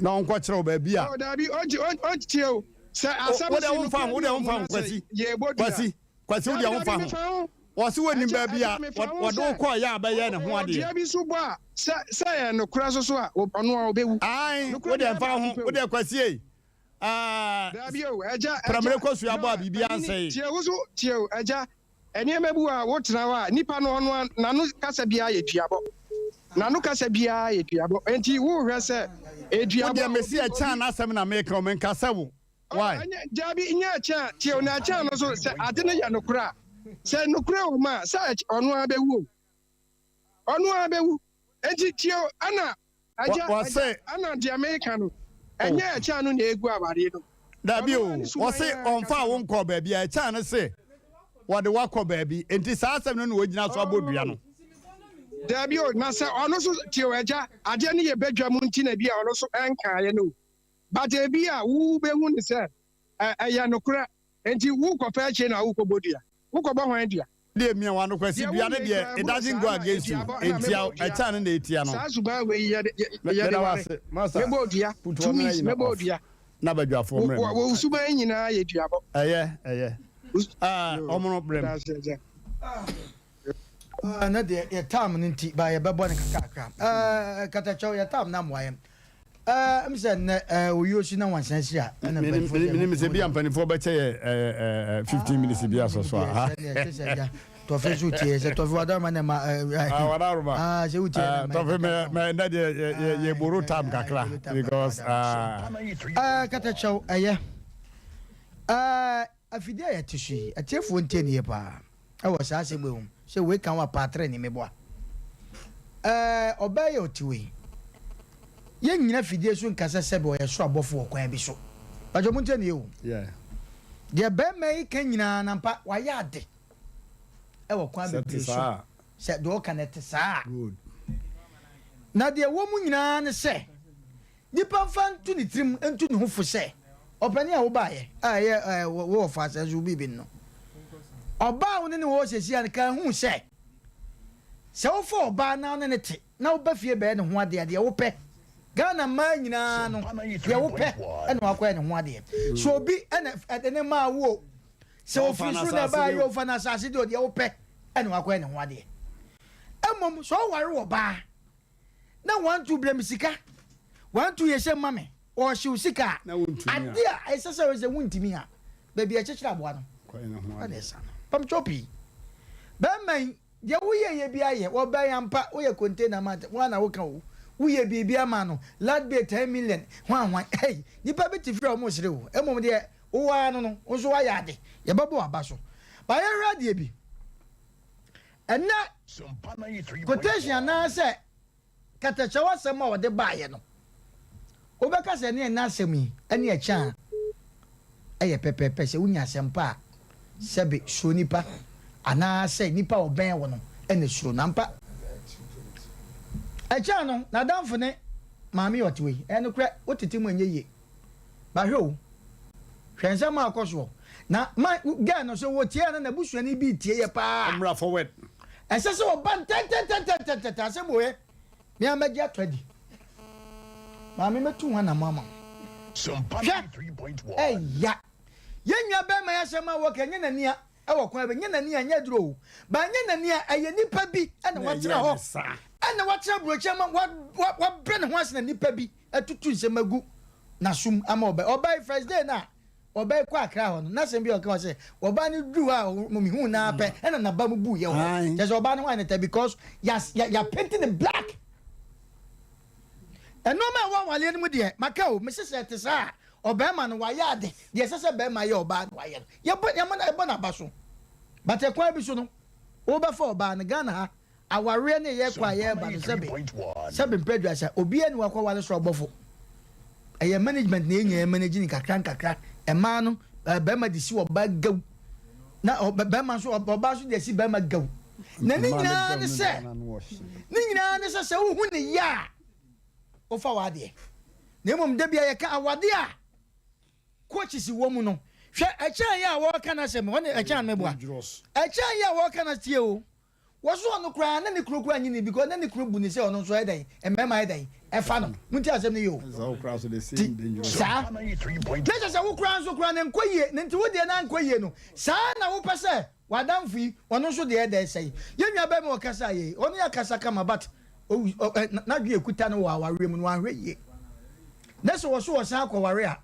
Na ɔnkɔkyerɛ wo baabi a. Oh, daabi, ɔnti ɔnti o. Sɛ asɛm si no kura bi wɔ mu na sɛ yɛbɔ dua. Kwasi, Kwasi wo deɛ womfa ho. Wɔse wɔnim baabi a wɔde wo kɔɔ yɛ a bɛyɛ ne ho adeɛ. Dua bi so bɔ a, sɛ sɛ ɛyɛ nokorɛ so so a, ɔno a ɔbɛwu. Ae, wo deɛ mfa ho, wo deɛ Kwasi ei, aah, Daabi o, agya, agya, pramire kosua bɔ a biribiara nsɛe. Tie wo so, tie o, agya, nneɛma bi wɔ a wotena hɔ a, nipa no ɔno a, n'ano kasa biara yɛ duabɔ. N'ano kasa biara yɛ duabɔ. Enti wohwɛ sɛ eduabɔ Wo a deɛ mese obi, ɛkyɛn obi. n'asɛm na meka o, menka sɛ wo. Oh, Why? ɛnyɛ, daabi, nyɛ ɛkyɛn a, tie o, na ɛkyɛn no nso, sɛ ade no yɛ nokorɛ a, sɛ nokorɛ wɔ mu a, sɛ ɛky, ɔno ara bɛwu o. Ɔno ara bɛwu. Enti tie o, ɛna, agya, Wɔ, agya, wɔse, ɛna deɛ meka no, oh. ɛnyɛ ɛkyɛn no na ɛgu awareɛ no mu. Daabi Ɔno o, ara ne suban wɔse ara ɔmfaa ankasa wo no. nkɔɔ baabi a, ɛkyɛn no se wɔde wo akɔ baabi, enti saa asɛm no na wɔgyina so abɔ dua Oh, no. daabi o, na sɛ ɔno nso, tie o, agya, adeɛ no yɛ badwa mu nti na bi a ɔno nso ɛnkaeɛ no o. But ebi a wo bɛ hu no sɛ ɛyɛ nokorɛ nti wo kɔ fa akyire na wo kɔ bɔ dua. Wo kɔ bɔ hwan dua? Deɛ mia wano kwasi Deɛ dua wo no yɛ yi deɛ koraa it ɛboro doesn't saa go na against you eduabɔ na ɛntia mɛbɔ wo dua. ɛkyɛn no na ɛtia no. Saa suban wei yɛde Meda wo ware. ase masa Mɛbɔ dua put two wɔn weeks ayi no mɛbɔ off dua. na badwafoɔ Wo mmerɛ wo mu. wo suban nyinaa yɛ duabɔ. Ɛyɛ ɛyɛ ah Yoo ɔmono brɛ meda mu. ase agya. Ah, na deɛ yɛ time no nti ba yɛbɛbɔ no kakrakra. Eh, katakyɛw yɛ time no amoa yɛn. Ɛɛ m sɛ nnɛ ɛɛ oyio si na wansan si a ɛna mpanimfoɔ sɛ. Menim sɛ bi a mpanimfoɔ bɛkyɛ yɛ ɛɛ 15 minutes bi asɔ so a. Sɛdeɛ ɛte sɛ agya tɔfe so tie sɛ tɔfe wadaroma na ɛma ɛɛ. Ah wadaroma. Ah sɛ wotie na ɛma. Tɔfe mɛ mɛ nnɛ deɛ yɛ yɛ yɛ boro time kakra because ah. Ɛɛ katakyɛw ɛyɛ ɛɛ afidie a yɛte so yi atiefoɔ ntie ne yie paa. Wɔ saa asɛm wei ho sɛ wei ka ho a paatere ne meboa. Ɛɛ ɔbaa yi a ɔte wei yɛn nyina fidie so nka sɛ sɛbi ɔyɛ soro abɔfo wɔ kwan bi so. Bàtɛ ɔmo ntie ne yie o. Deɛ bɛrima yi ka nyinaa nampa wayɛ ade ɛwɔ kwan bebree so sɛ deɛ ɔka no ɛte saa. Na deɛ ɛwɔ mu nyinaa ne sɛ Nipa mfa nto ne tirim ntu ne ho fo sɛ, Ɔpanin a wobaeɛ a ɛyɛ ɛɛ wo wɔfa asɛn so biribi no, ɔbaa a wo ne no wɔ hɔ seesei a no ka hu sɛ, sɛ wofa ɔbaa na wo ne no te na woba fie bɛyɛ ne ho adeɛ a, deɛ wopɛ, Ghana mmaa nyinaa no, deɛ wopɛ na wakɔyɛ ne ho adeɛ. Sɛ obi na ɛde ne maa wo o, sɛ ofiri soro na ɛbaeɛ o, fa no asase deɛ o, deɛ wopɛ na wakɔyɛ ne ho adeɛ. Mmom sɛ ɔware ɔbaa na wantu brɛ me sika, wantu yɛ sɛ ma me, ɔhyew sika a, ade a ɛsɛ sɛ ɔyɛ sɛ wontumi a, baabi a ɛkyekyere aboa no, ɛna ɛsa no. Pamkyɛw pii. Bɛrima yi, deɛ woyɛ yɛ bi ayɛ, wɔbɛn ampa, woyɛ container ma, wɔn na woka o, woyɛ biribi ama no, lad bay 10 million, hwan hwan, hey, nipa bi te firi a wɔn sere o, mmom deɛ wowɔ ara no no, wo nso woayɛ ade, yɛbɛbɔ w'aba so. Ba yɛhwɛ adeɛ bi. Ɛnnɛ, quotation anaasɛ katakyɛw asɛm a wɔde baeɛ no, wobɛka sɛ ɛne ɛnnɛ asɛm yi ne ɛkyɛ a, ɛyɛ pɛpɛɛpɛ. Sɛ wonya asɛmpa a, sɛbe suro nipa anaasɛ nipa a ɔbɛn wo no na suro no. Ampa, ɛkyɛ no, n'adamfo ne maame yi a ɔte hɔ yi. Ɛyɛ nokorɛ, wotete mu a ɛnyɛ yie. Ba hwɛ o, hwɛ nsɛm a ɔkɔ soɔ. Na ma girl no sɛ wɔtie a na n'abusuani bi retie yɛ paa. Ɔmmra forward. Ɛsɛ sɛ ɔba ntɛntɛntɛntɛntɛntɛ asɛm wɔ yɛ. Me ara mɛgye ato adi. Maame mɛtu ho anamɔ ama wo. Hwɛ, ɛya. Yɛn nua bɛrima yi asɛm a wɔka nyɛ n'ani a ɛwɔ kwan bɛ nyɛ n'ani a nyɛ aduro o. Ba nyɛ n'ani a ɛyɛ nipa bi ɛna watena hɔ. Ɛna watena aburokyi ama wabrɛ ne ho ase na nipa bi atutu nsɛm agu n'asom ama ɔbaa. Ɔbaa yi first day no a ɔbaa yi kɔ Accra hɔ no, n'asɛm bi a ɔka wɔ sɛ ɔbaa no duru hɔ a mehuu no ara pɛ ɛna n'aba mu buiɛ wɔ hɔ. Kyerɛ sɛ ɔbaa no ho ayɛ no tɛ because yɛapenti no black. Nneɛma a ɛwɔ awareɛ no mu deɛ maka o, mese sɛ ɛte saa a ɔbarima no wayɛ ade deɛ ɛsɛ sɛ barima yɛ ɔbaa no wayɛ no. Yɛbɔ yɛma no ɛbɔ n'aba so. But ɛkwan bi so no wobɛfa ɔbaa no Ghana ha Awareɛ ne yɛ kɔ a yɛreba no sɛbe sɛbe mpɛ aduasa obiara ni wakɔ ware soro abɔfo ɛyɛ management na yɛnya yɛ manage ne nkakra nkakra ɛmaa no bɛrima de si ɔbaa gaw na bɛrima nso ɔbaa nso de asi bɛrima gaw na ne nyinaa ne sɛ ne nyinaa ne sɛ sɛ wohu ne yɛ a wofa w'adeɛ na mmom da bia yɛka awadeɛ a coaches wɔ mu no hwɛ ɛkyɛn yɛ a wɔreka no asɛm ɔne ɛkyɛn meboa ɛkyɛn yɛ a wɔreka no tie o Wɔso ɔno koraa na ne kunu koraa nye no because na ne kunu bu no sɛ ɔno nso ɛyɛ dɛn mmarima ayɛ dɛn ɛfa no montie asɛm no yie o ti saa na kyɛ sɛ wo koraa nso koraa no nkɔ yie na nti wo deɛ no ankɔ yie no saa na wopɛ sɛ w'adamfo yi ɔno nso deɛ ɛdɛ sɛe yɛn nua bɛrima ɔkasa yie ɔno yɛ akasa kama but n'adwene ekuta no wɔ awareɛ mu no wanhwɛ yie na sɛ wɔso wɔsan akɔware a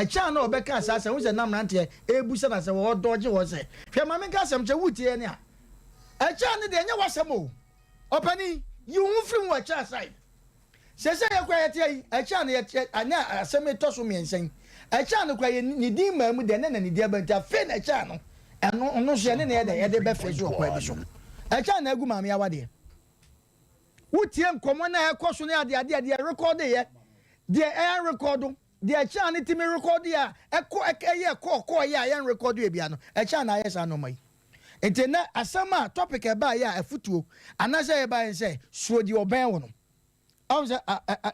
ɛkyɛ a na ɔbɛka saa sɛ wo sɛ na mmeranteɛ ɛrebusa na sɛ wɔdɔgye wɔ sɛ hwɛ ma menka asɛm kyɛ wotie ɛne a Ɛkyɛn no deɛ ɛnyɛ w'asɛm o. Ɔpanin, yi wo ho firi ho ɛkyɛn aside. Seesei yɛ koraa yɛte ha yi, ɛkyɛn no yɛte anyɛ asɛm yi tɔ so mmiɛnsa yi. Ɛkyɛn no koraa yɛ ne din mmaa mu deɛ ne na ne din aba nti afei na ɛkyɛn no ɛno ɔno nso yɛne no yɛ dɛ yɛde bɛfɛ so wɔ kwan bi so. Ɛkyɛn na agu maame awadeɛ. Wotie nkɔmmɔ no a ɛkɔ so ne adeade a deɛ ɛrekɔdeeɛ, deɛ ɛnrekɔdo. Deɛ ɛkyɛn no tumi rekɔdo a ɛkɔ ɛyɛ kɔɔ kɔɔ yɛ a yɛnrekɔdo yɛ bia no, ɛkyɛn na ayɛ saa nneɛma yi. Nti nnɛ asɛm a topic a ɛbaeɛ a afutuo anaasɛ ɛbaeɛ ne sɛ suro deɛ ɔbɛn wo no. Ɔhu sɛ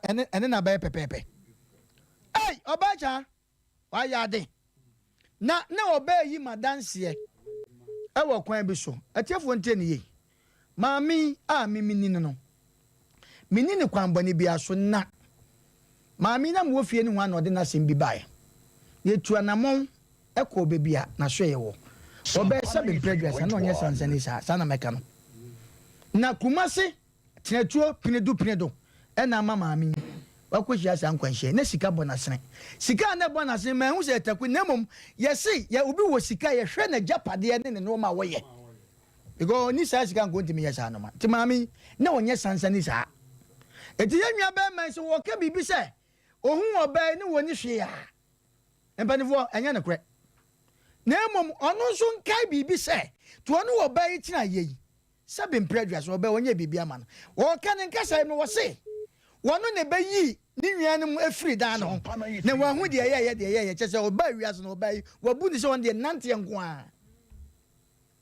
ɛne ɛne na bɛyɛ pɛpɛɛpɛ. Ei ɔbaa kyaa wayɛ ade na na ɔbaa yi ma danseɛ ɛwɔ kwan bi so. Atiefoɔ ntie ne yie. Maame yi a me menni no no, menni no kwan bɔne biara so na maame yi na mewɔ fie nohoa na ɔde n'asɛm bi baeɛ. Yɛtu anammɔn kɔɔ baabi a n'asoɛeɛ wɔ. Ɔbɛyɛ sɛ mprɛ aduasa na ɔnyɛ sansani saa, saa na mɛka no. Na Kumasi tenatuo penedu penedo na ama maame yi. Wakɔhyia saa nkwanhyia yi, na sika bɔ n'asene. Sika a na ɛbɔ n'asene, manhu sɛ ɛyɛ taku, na mmom yɛse yɛ obi wɔ sika a, yɛhwɛ n'agyapadeɛ ne ne nnoɔma a wɔyɛ. Because ɔnni saa sika nka ɔntumi nyɛ saa nnoɔma. Nti maame yi, na ɔnyɛ sansani saa. Nti yɛn nua bɛrima yi, sɛ wɔka biribi sɛ ɔhu ɔbaa yi ne wɔnni hwee a, mpanimfoɔ, ɛnyɛ nokorɛ. Na mmom ɔno nso nkae biribi sɛ, to ɔne ɔbaa yi tena yei, Sɛbe mprɛ aduasa ɔbɛ ɔnyɛɛ biribi ama no. Ɔɔka ne nkasaeɛ mu no ɔse wɔno na ɛbɛyii ne nuanom afiri dan no ho na wahu deɛ ɛyɛɛyɛ deɛ ɛyɛɛyɛ kyerɛ sɛ ɔbaa wiase no ɔbaa yi wabu no sɛ ɔno deɛ nanteɛ nko ara.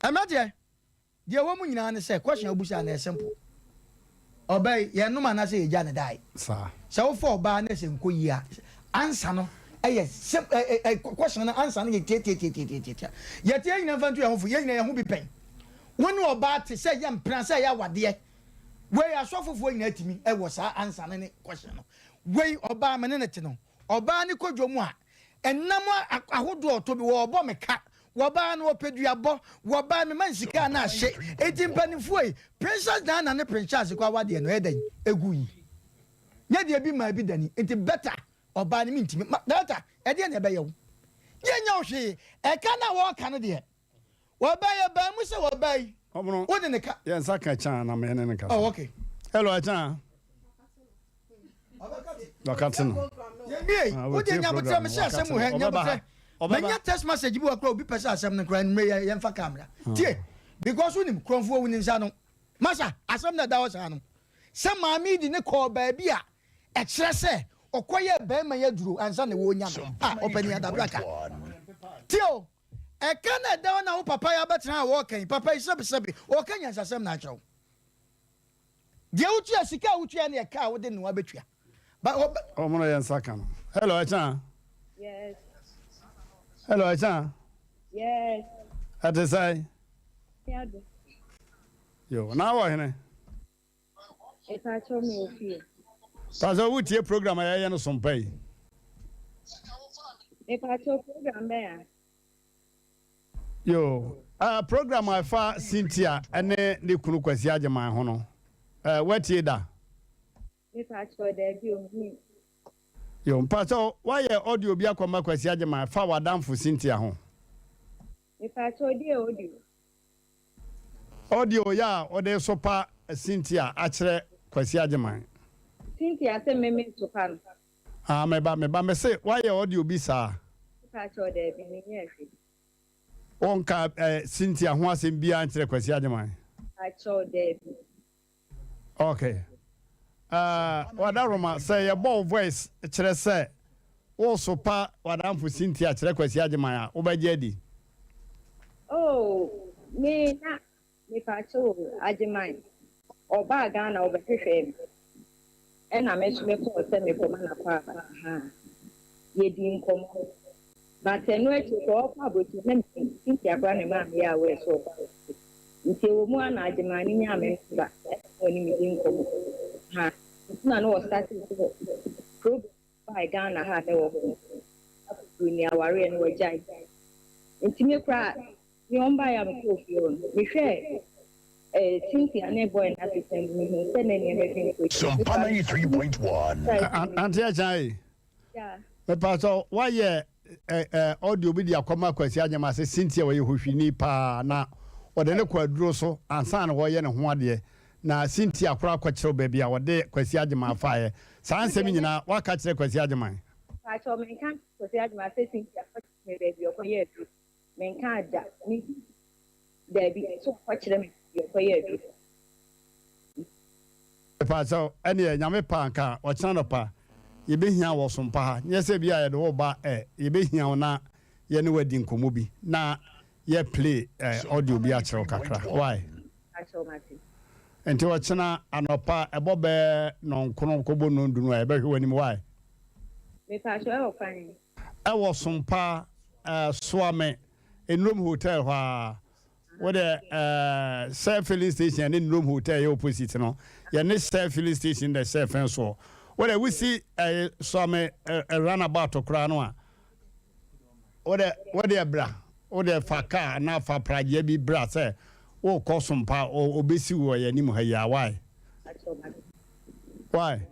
Mmeranteɛ, deɛ ɛwɔ mu nyinaa ne sɛ question a wobusaa no ɛyɛ simple. Ɔbaa yi yɛnom anaasɛ yɛgya no dae? Saa. Sɛ wofa ɔbaa na sɛ nkɔ yie a answer no yɛ sim ɛ ɛ question no answer no yɛ tiatiatiatiatia. Yɛte yɛn nyinaa mfa nto yɛn ho fo, yɛn nyinaa yɛn ho bi pɛn. Wo ne ɔbaa te sɛ yɛ mpena sɛ ɛyɛ awadeɛ. Wei asɔfofoɔ nyinaa tumi wɔ saa answer no ne question no. Wei ɔbaa me ne no te no, ɔbaa no kɔ dwom a, ɛnam ahodoɔ ɔtɔ bi wɔ ɔbɔ me ka, wɔbaa no ɔpɛ duabɔ, wɔbaa me ma no sika a na ahye. Enti mpanimfoɔ yi, Princess Diana ne Prince Charles kɔ awadeɛ no ɛyɛ dɛn? Ɛgu yi. Nyɛ deɛ bi maa bi dani. Enti better ɔbaa no mentumi. Ma, director, ɛdeɛn na ɛbɛyɛ wo? Yɛnyɛ wo hwee. Ɛka no a wɔreka no deɛ, Wɔba yɛ baa mu sɛ wɔba yi. Ɔmono. Wo de ne ka. Yɛn nsa ka Ɛkyan na me ne no kasa. Oh okay. Hello Ɛkyan. Wakate no. Yɛnwie. Ah, Wo deɛ wɔtie nyabotrɛ program me no sɛ asɛm wakate mu no. hɛ Ɔbɛba nyabotrɛ. ha. Ɔbɛba. Manya text message bi wɔ kora obi pɛ sɛ asɛm no kora anwummerɛ yɛ yɛmfa camera. Ah. Tie. Because wonim kurɔmfoɔ wu ne nsa no. Masa asɛm na ɛda hɔ saa no. Sɛ maame yi de ne kɔɔ baabi a ɛkyerɛ sɛ ɔkɔyɛɛ barima yi aduro ansa na wɔrenya no. Ah, ɔpanin adabraka. Tie o. Ɛka na ɛda hɔ na wo papa yi abɛtena a wɔreka yi, papa yi sɛbesɛbe, ɔreka nyansasɛm na akyerɛ wo. Deɛ wotua, sika a wotua ne ɛka a wode noa bɛtua. Ba, ɔbɛ. Ɔmo na yɛn nsa ka no. Hello, Ɛkyan. Yes. Hello, Ɛkyan. Yes. Ɛte sɛn? Yado. Yo, na wɔ hene? Mepakyɛw me wɔ fie. Pakyɛw wo tie program a yɛyɛ no sompa yi. Mepakyɛw program bɛn a? Yo, uh, program a ɛfa Cynthia ne ne kunu Kwasi Agyeman ho no, uh, woatie da? Mepakyɛw daabi o, mennim. Yo, mpakyɛw woayɛ audio bi akɔma Kwasi Agyeman fa w'adamfo Cynthia ho? Mepakyɛw deɛ audio? Audio yɛ a wode sopa Cynthia akyerɛ Kwasi Agyeman. Cynthia se me me sopa no. Ah me ba me ba me se woayɛ audio bi saa. Mepakyɛw daabi me nyɛɛ hwee. Wo nka eh, Cynthia ho asɛm biara nkyerɛ Kwasi Agyeman. Mepakyɛw daabi. Ok eh, Wadaroma sɛ yɛbɔ wo voice kyerɛ sɛ wo sopa w'adamfo Cynthia kyerɛ Kwasi Agyeman a wobɛgye adi? Oh me na mepakyɛw o Agyeman ɔbaa Ghana ɔbɛhwehwɛɛ me ɛna me nso mekɔɔ sɛ mekɔma no akwaaba ahaa yɛdii nkɔmmɔ But ɛno akyi sɛ ɔkɔ abrokyire na menim Cynthia koraa na ɛmaa meyɛɛ aware sɛ ɔkɔ abrokyire nti ɛwɔ mu ara na Agyeman no nyaa me number ɛna na ɔne me di nkɔmmɔ ha nti na na ɔstartee sɛ program bae Ghana ha a na ɛwɔ hɔ no akɔduru ni awareɛ no wagyae nti me koraa me ɔmbaeɛ a mekɔɔ fie hɔ no mehwɛɛ eh, Cynthia ne boy no asetena mu mehuu sɛ na nneɛma bi nkɔ yie. Sompa 93.1. Auntie Akyang Mepakyɛw wayɛ ɛ ɛ audio bi de akɔma Kwasi Anyama sɛ Cynthia ɔyɛ hohwini paa na ɔde no kɔ aduro so ansa na wɔyɛ ne ho adeɛ na Cynthia koraa kɔkyerɛw baabi a ɔde Kwasi Agyeman faeɛ. Saa nsɛm nyinaa waka kyerɛ Kwasi Agyeman? Mepakyɛw menka nkyerɛ Kwasi Agyeman sɛ Cynthia kɔkyerɛ me baabi a ɔkɔyɛ aduro. Menkaa da. Me Daabi, sɛ ɔkɔkyerɛ me baabi a ɔkɔyɛ aduro. Mepakyɛw, ɛneɛ Nyame pɛ a nka ɔkyena anɔpa yɛbɛhia wo wɔ sompa ha, nyɛ sɛ bia yɛde wo ba ɛ, yɛbɛhia wo na yɛne wo adi nkɔmmɔ bi na yɛ play ɛ audio bi akyerɛ wo kakra, why? Mepakyɛw, mate. Nti ɔkyena anɔpa ɛbɔ bɛɛ nɔnkron kɔbɔ nɔndunu a yɛbɛhwɛ w'anim, why? Mepakyɛw, ɛwɔ kwan he? Ɛwɔ sompa ɛ, Soame, Nnurom Hotel hɔ ara. Wo deɛ eh, Shell filling station ne Nnurom Hotel yɛ opposite no, yɛne Shell filling station na ɛhyɛ fɛn soɔ. Wo deɛ wosi eh, Suame eh, eh, runabout koraa no a, wo deɛ wo deɛ bra, wo deɛ fa car anaa fa pragyeɛ bi bra sɛ wokɔ Sompa, obɛsi wɔ yɛn anim ha yi a, why? Why?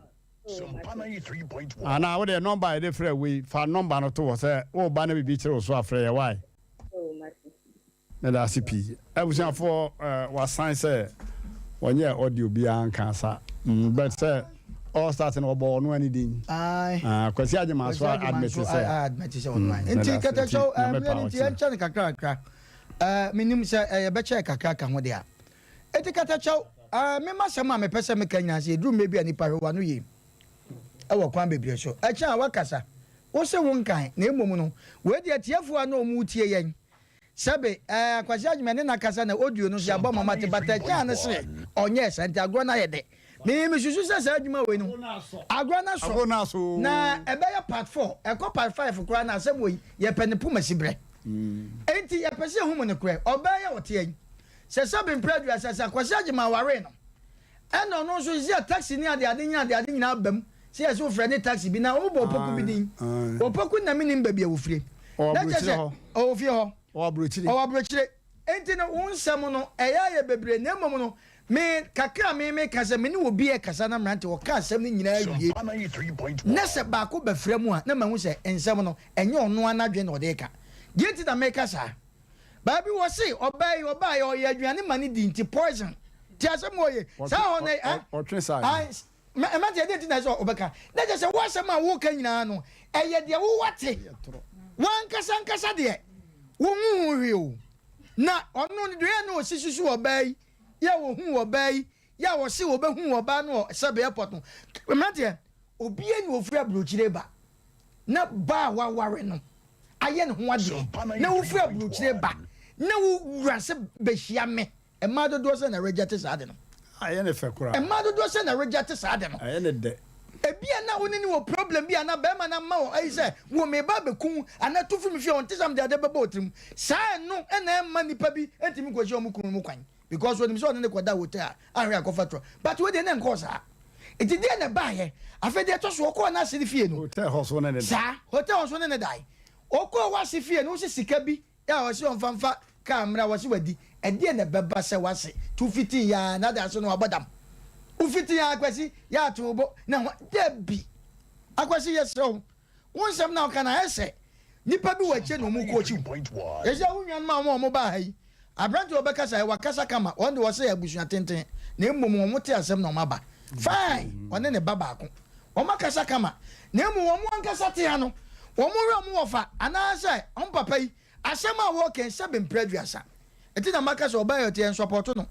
Anaa wo deɛ nɔmba a yɛde frɛ wo yi, fa nɔmba no to hɔ sɛ woreba na biribi kyere wo so a frɛ yɛ wae. Meda ase pii. Abusuafoɔ eh, wasan sɛ wɔnyɛɛ audio biara nkaa sa. Mm, but sɛ all start no wɔbɔ ɔno ani din. Aye. Ah, Kwasi Agyeman so Kwasi Agyeman admit so sɛ. a- admit sɛ ɔno Mm, ae. Nti meda ase. kɛtɛkyɛw Nti, eh, Nyame mmerɛ pa no nti ɔkyena. yɛnkyɛ no kakra kakra. Eh, menim sɛ eh, yɛbɛkyɛ kakra ka ho deɛ a. Enti katakyɛw, eh, me m'asɛm a mepɛ sɛ meka nyinaa sɛ yɛduru mmerɛ bi a nnipa hwɛ w'ano yie wɔ kwan bebree so. Ɛkyɛn a woakasa, wo se wo nkan, na mmom no, wei deɛ atiefoɔ a na wɔn retie yɛn, sɛbe, eh, Akwasi Agyeman ne no akasa na audio no nso yɛabɔ ma wɔate, but ɛkyɛn a no se ɔnyɛɛ saa nti agorɔ no ayɛ dɛ. Me, mesusu sɛ saa adwuma wei no, agorɔ no asɔ, na ɛbɛyɛ part 4, ɛkɔ part 5 koraa na asɛm wei yɛpɛ ne poma siberɛ. Enti yɛpɛ sɛ yɛhu mu nokorɛ, ɔbaa yi a ɔteɛ yi, Sɛ sɛbe mprɛ aduasa sɛ Akwasi Agyeman waree no ɛna ɔno nso sisi a taxi ne adeade nye adeade nyinaa aba mu sɛ yɛse wofrɛ ne taxi bi na wɔn bɔ Opoku bi din Opoku na menim baabi a wɔfire Ɔwɔ na kyerɛ aburokyire sɛ hɔ. ɔwɔ fie hɔ Ɔwɔ aburokyire. ɔwɔ aburokyire enti no wo nsɛm no ɛyɛ ayɛ bebree na mmom no me kakra a me meka sɛ me ne obi ɛkasa na mmerante ɔka asɛm no nyinaa wie na sɛ baako bɛfrɛ mu a na mahu sɛ nsɛm no ɛnyɛ ɔno ara n'adwene na ɔde reka deɛ nti na meka saa Baabi wɔ se ɔbaa yi ɔbaa yɛ ɔyɛ aduane ma ne di nti poison ti asɛm wɔ ye saa hɔ na ɛ Ɔtwe saa ae mɛte ɛdeɛ nti na ɛsɛ ɔbɛka na kyɛ sɛ wo asɛm a woka nyinaa no ɛyɛ deɛ wo wate wankasa nkasa deɛ wo ho ho hwee o na ɔno no deɛ yɛ na ɔsi susu ɔbaa yi yɛ ɔhu ɔbaa yi yɛ a ɔse ɔbɛhu ɔbaa no wɔ sɛbe airport no mmeranteɛ obiara ni ofiri aburokyire ba na ba a waware no ayɛ ne ho adeɛ na wofiri aburokyire ba na wo wura sɛ bɛhyia me mmaa dodoɔ sɛ na reject saa ade no. Ayɛ ne fɛ koraa. Mmaa dodoɔ sɛ na reject saa ade no. Ayɛ ne dɛ. Ebi a na wo ne ne wɔ problem bi a na bɛrima no ama wɔ ayi sɛ wo me ba bɛku anaa tu firi me fie ɔnte sɛ mede ade bɛbɔ wo tirim saa ɛno ɛna ɛmma nipa bi ntumi nkɔhyia wɔn kunu mu kwan. Because onim sɛ ɔne no kɔda hotel a ahwɛ akɔfa trɔ but wei deɛ na ɛnkɔɔ saa nti deɛ na ɛbaayɛ afei deɛ ɛtɔ so ɔkɔɔ n'ase no fie no Hotel hɔ so ne ne dae. Saa hotel hɔ so ne ne dae ɔkɔɔ w'ase fie no wose sika bi a ɔse ɔmfa mfa car mmra wɔse wadi ɛdeɛ na ɛbɛba sɛ w'ase to fitii yaa na de ase no wabɔ dam wofitii yaa Akwasi yɛ ato wo bo na ho dabi Akwasi yɛsrɛ wo Wo nsɛm na woka no ayɛ sɛ nnipa bi wɔ akyire na wɔn rekɔɔkyi wo. Ɛsɛ wo nuanom a wɔn a wɔbaa ha yi, aberante a ɔbɛkasa yi, wakasa kama, wɔn de wɔsɛ yɛ abusua tenten, na mmom wɔn te asɛm na wɔn aba. Fine, ɔne ne ba baako. Wɔn akasa kama, na mmom wɔn ankasa te ha no, wɔn werɛ wɔn wɔfa anaasɛ wɔn papa yi, Asɛm a wɔka yi sɛbe mprɛ aduasa nti na maka sɛ ɔbaa yi ɔte yɛn sɔpɔto no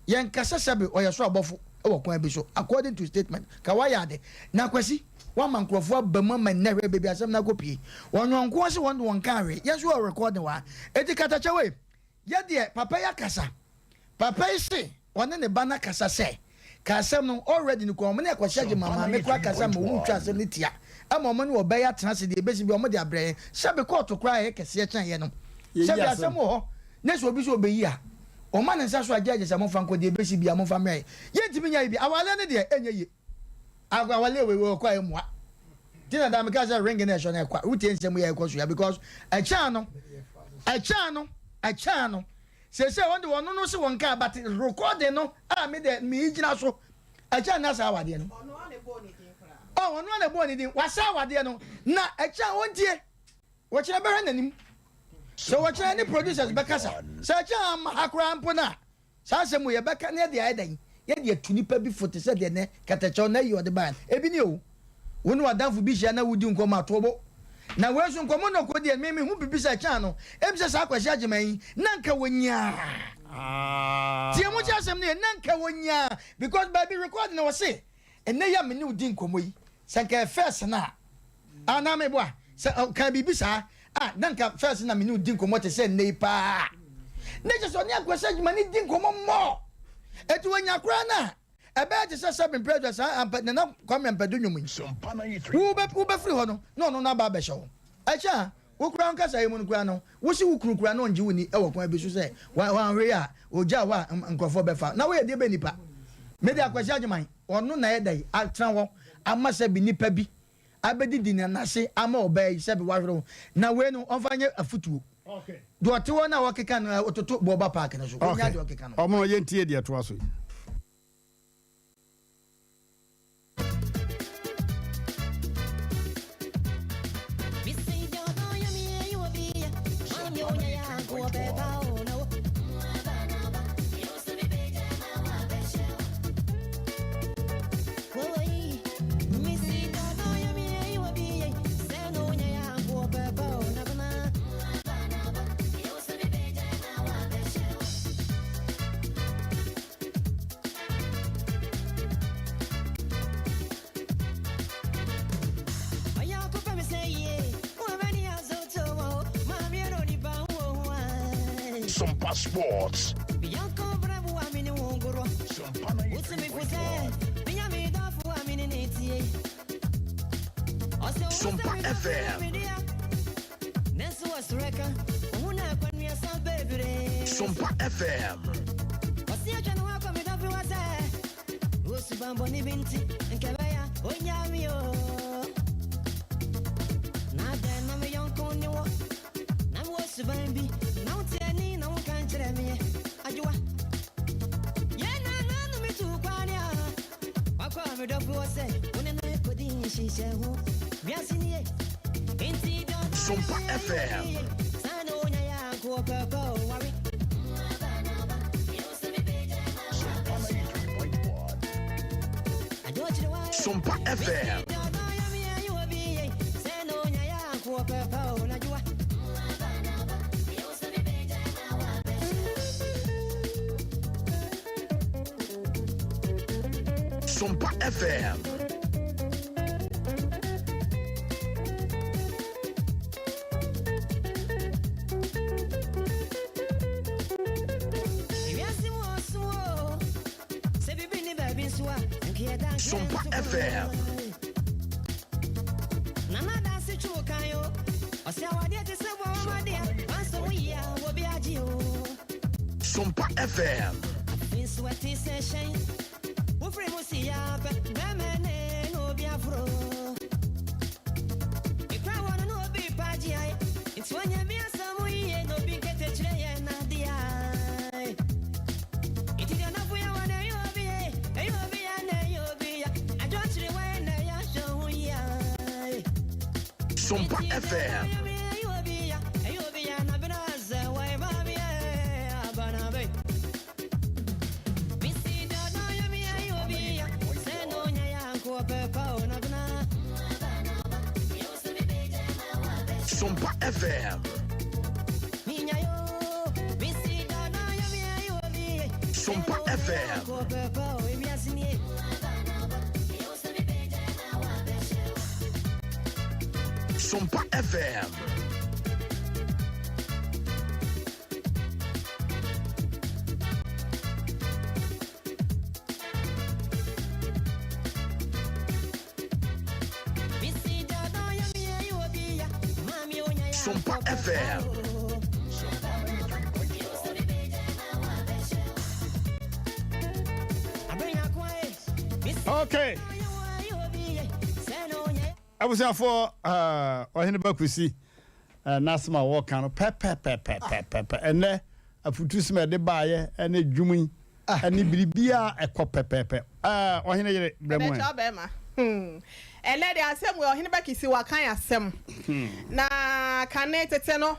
yɛn kasa sɛbe ɔyɛ soro abɔfo wɔ kwan bi so according to statement ka wayɛ ade na Kwasi wama nkurɔfoɔ aba mu ama nnɛ hwɛ baabi asɛm no akɔ pie wɔn yɔnkoɔ se wɔn de wɔn kaa hwee yɛn nso wɔ recording wɔ ha eti katakyɛ wei yɛ deɛ papa yi akasa Papa yi se ɔne ne ba no akasa sɛ, ka asɛm no, already no koraa wɔn ne Akwasi Agyemang maame koraa kasa ma wɔn retwa asɛm no tia ama wɔn ne ɔbaa yi atena ase deɛ ɛbɛsi biara wɔn de abrɛ yɛn, sɛbe kɔɔto koraa a ɛyɛ kɛseɛ kyɛn yɛn no, sɛbe asɛm wɔ hɔ na sɛ obi sɛ ɔbɛyi a, ɔma ne nsa so a judge sɛ momfa nkɔ deɛ ɛbɛsi biara momfa mmrɛ yɛn, yɛntumi nyɛ bi, awareɛ no deɛ ɛnyɛ yie, awareɛ wei wɔ kɔ a ɛmmoa, nti na daa meka sɛ ring no ɛsɔ no ɛkwa, wotie nsɛm yi a ɛkɔ so ya because ɛkyɛn ano, ɛkyɛn ano, ɛkyɛn ano. Seesei wɔn de wɔn no se wɔn kaa but recording no a me de me gyina so ɛkyɛn na saa awadeɛ no. Oh ɔno na ɛbɔɔ ne din wasa awadeɛ no na ɛkyɛn wɔntie wɔkyerɛ bɛhwɛ n'anim sɛ wɔkyerɛ ne producers bɛkasa sɛ ɛkyɛn ama ha koraa mpo no a saa asɛm wei yɛbɛka na yɛde ayɛ dɛn yɛde atu nipa bi fo te sɛ deɛ nɛ kɛtɛkyɛw na ayi ɔde baeɛ no ebi ni o. Wo ne w'adamfo bi hyia na wodi nkɔmmɔ a, to bo. Na wei nso, nkɔmmɔ na ɔkɔdi ɛ, me mehu biribi sɛ ɛkyɛn ano. Ebia saa Kwasi Agyeman yi, na anka wɔnyaa. Tie mu kyɛ asɛm no yɛ, na anka wɔnyaa. Because baabi record na wɔse, ɛnnɛ yi a me ne wo di nkɔmmɔ yi, sɛ anka ɛyɛ first no a, anaa meboa, sɛ ɔkaa biribi saa a, na anka first na me ne wo di nkɔmmɔ te sɛ nnɛ yi paa. Na kyerɛ sɛ ɔne Akwasi Agyeman no di nkɔmmɔ more. Enti wɔnya koraa no a, Ɛbɛyɛ te sɛ sɛ mprɛ aduasa saa ampa Nana Kwame Ampadu nnwom yi. Wo bɛ wo bɛfiri hɔ no na ɔno no aba abɛhyɛ wo. Ɛkyɛ a, wo koraa nkasa yi mu no koraa no, wo se wo kunu koraa na ɔngye wo nni wɔ kwan bi so sɛ wa wanhwɛ yi a ɔgyaa hɔ a nkurɔfoɔ bɛfa. Na woyɛ deɛ bɛn nipa? Me deɛ Akwasi Agyeman, ɔno na ɛyɛ dɛn atena hɔ ama sɛ bi nipa bi abɛdidi ne nan ase ama ɔbaa yi sɛbe wahwere ho. Na wei no ɔmfa nyɛ afutuo. Deɛ ɔte hɔ no a ɔkeka no ɔtoto bɔɔba park no so. Ɔnya deɛ ɔkeka no. Ɔmono yɛntie deɛ ɛtoa so yi. Sompa Sports. Sompa FM. Sompa FM. Sompa FM. Sompa FM. Sompa FM. Sompa FM. Sompa FM. Sompa FM. Sompa FM. Sompa FM. Sompa FM. Sompa FM. Okay. Abusuafoɔ eh, Ɔhene Bakusi eh, n'asɛm a wɔka no pɛpɛpɛpɛpɛpɛ. Ɛnɛ afutusɛm a ɛde baeɛ ɛne dwom yi ɛne biribiara ɛkɔ pɛpɛpɛ. Eh, Ɔhene yere brɛ mu Ɛnɛ ɛ. kyɛw bɛrima. Hmm. Ɛnɛ deɛ asɛm wei Ɔhene Bakisi wakan asɛm. Na kane tete no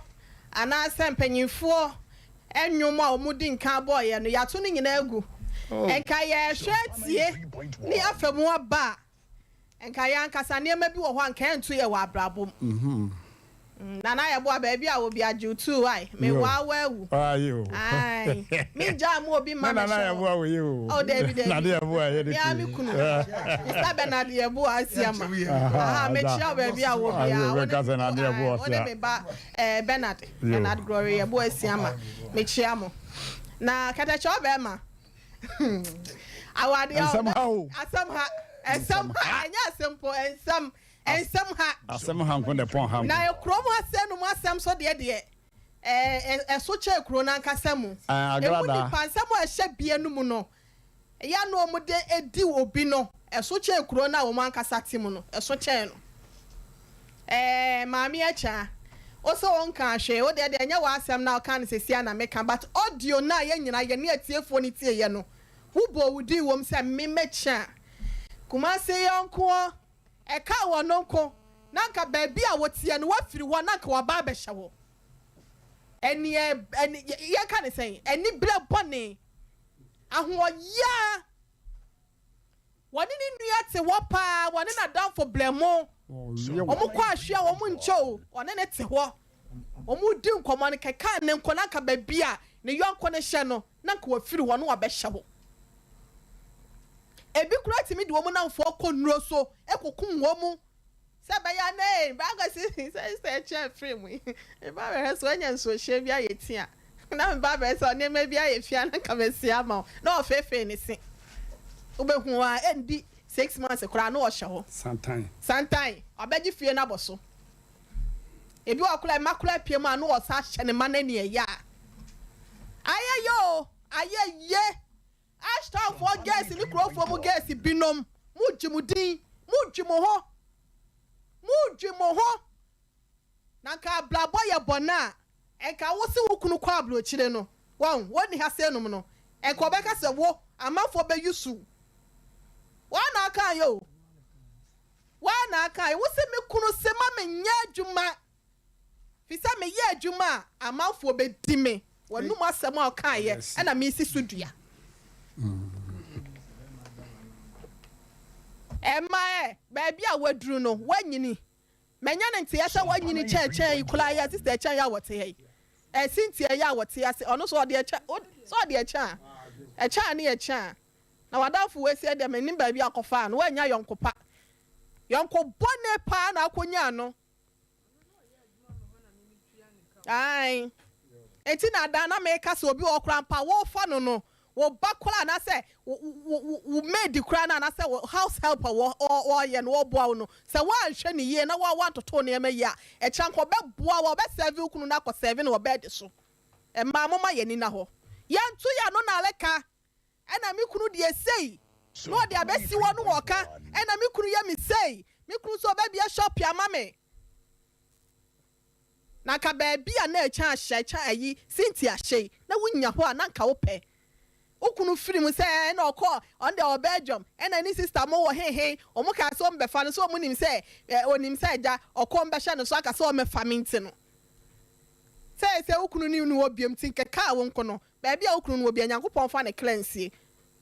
anaasɛ mpanyinfoɔ nnwom a wɔdi nkan bɔɔyɛ no yɛato no nyinaa agu. Nka yɛhwɛ atie ne afa mu aba a, nka yɛn ankasa nneɛma bi wɔ hɔ a nka ɛnto yɛ wɔ abrabɔ mu. Nana yɛboa baabi a wɔ bi agye wo tuu ai me waa waa wu. Ai me ngyaa mu obi mma me hyɛ hɔ. Oh dabi dabi. Me ara me kunu. Mr Bernard yɛboa Asiama. Aha mekyia wo baabi a wɔ biara. Wo ne me ba eh, Bernard Bernard Glory yɛboa Asiama. Mekyia mo. Na kɛtɛkyɛ ɔbɛrima. Awadeɛ Nsɛm ha o. Asɛm ha. Nsɛm ha. Ɛnyɛ asɛm po nsɛm. Nsɛm ha. Asɛm ha nko na ɛpɔn ha nko. Na kurom ha sɛ no mu asɛm so deɛ deɛ ɛso kyɛn kuro no ankasa mu. Emu nipa nsɛm a ɛhyɛ bea no mu no yɛ na wɔn de di obi no ɛso kyɛn kuro no a wɔn ankasa te mu no ɛso kyɛn no. Ɛɛ maame Akyaa wo sɛ wo nkaa hwee wo deɛ deɛ ɛnyɛ w'asɛm na woka no sesia na meka but audio no a yɛn nyinaa yɛne atiefoɔ no tieɛ no wo bɔɔ wo din wom sɛ me mɛkyaa Kumasi yɔnkoɔ Ɛkaa wɔn nko, na anka baabi a wɔteɛ no wɔafiri hɔ na anka wɔaba abɛhyɛ hɔ. Ɛneɛ, ɛne, yɛnka ne sɛn, aniberɛ bɔne, ahoɔyaa. Wɔne ne nua te hɔ paa, wɔne n'adamfo Brɛmo, wɔkɔ ahwe a wɔn nkyɛ o, wɔne no te hɔ, wɔredi nkɔmmɔ no, kɛkaa ne nko na anka baabi a ne yɔnko no hyɛ no, na anka wafiri hɔ na wabɛhyɛ hɔ. Ebi koraa tumi de wɔn nnamfoɔ kɔ nnuro so kɔkum wɔn sɛ ɛbɛyɛ a na ee bra Kwasi sɛ sɛ ɛkyɛ afiri mu yi meba bɛhwɛ so anya nsuohyɛ bi ayɛ ti a. Na me ba bɛyɛ sɛ nneɛma bi ayɛ fi a na nka masi ama wo. Na ɔfeefee ne se. Wobɛhu a ɛndi 6 months koraa na ɔhyɛ hɔ. Santan. Santan. Ɔbɛgye fie no abɔ so. Ebi wɔ koraa mma koraa pie mu a na ɔsa ahyɛ ne mma no ani ɛyɛ a. Ayɛ yɛ o, ayɛ ye. Ashtownfoɔ girls ne kurofoɔ mu girls binom, mogye mo din, modwi mo ho, modwi mo ho. Na nka abrabɔ yɛ bɔne a, nka wo se wo kunu kɔ abrokyire no, wahu, wɔnni ha sei nom no, nka ɔbɛka sɛ wo, amanfoɔ bɛ use wo. Woa na akaeɛ o. Woa na akaeɛ. Wo se me kunu se ma me nyɛ adwuma, fi sɛ me yɛ adwuma a, amanfoɔ bɛ di me. W'anum asɛm a ɔkaeɛ na mesi so dua. Ɛmma ɛ, baabi a woaduru no, woanyini. Manya no nteɛ sɛ wanyini kyɛn kyɛn yi koraa yi a sister kyɛn yi a wɔte ha yi ɛ Cynthia yi a wɔte ase ɔno nso ɔde ɛkyɛ o sɛ ɔde ɛkyɛ a ɛkyɛ a ne ɛkyɛ a na w'adamfo wei seɛ deɛ mennim baabi a ɔkɔfaa no woannya yɔnko pa yɔnko bɔne paa na akɔnyaa no Ae. Enti na da na meka sɛ obi wɔ hɔ koraa mpo a wofa no no, wo ba koraa anaasɛ wo wo wo maid koraa no anaasɛ wo house help a wɔ ɔyɛ no ɔboa wo no, sɛ woanhwɛ no yie na wo woantoto wo nneɛma yie a, ɛkyɛ anka ɔbɛboa wo a ɔbɛsɛɛve wo kunu no akɔ sɛɛve no wɔ bɛɛde so. Mmaa momma yɛn ani nna hɔ. Yɛnto yɛn ano nnareka. Ɛna me kunu deɛ sei na ɔde abɛsi hɔ no ɔka ɛna me kunu yɛ me sei me kunu nso ɔbɛbie shop ama me na nka baabi a na ɛkyɛn ahyɛ ɛkyɛn ayi Cynthia ahyɛ yi na wonya hɔ a na nka wopɛ wo kunu firi mu sɛ ɛna ɔkɔ ɔno deɛ ɔwɔ Belgium ɛna ne sister mo wɔ hehe wɔn kaa sɛ wɔn bɛfa no sɛ wɔn nim sɛ ɔnim sɛ agya ɔkɔ wɔn bɛhyɛ no so aka sɛ wɔn mɛfa me nti no sɛ sɛ wo kunu ne ne wɔ biom ti nkɛkaa wo nko no Baabi a wo kunu no wɔ bia Nyankopɔn mfa ne kra nsie.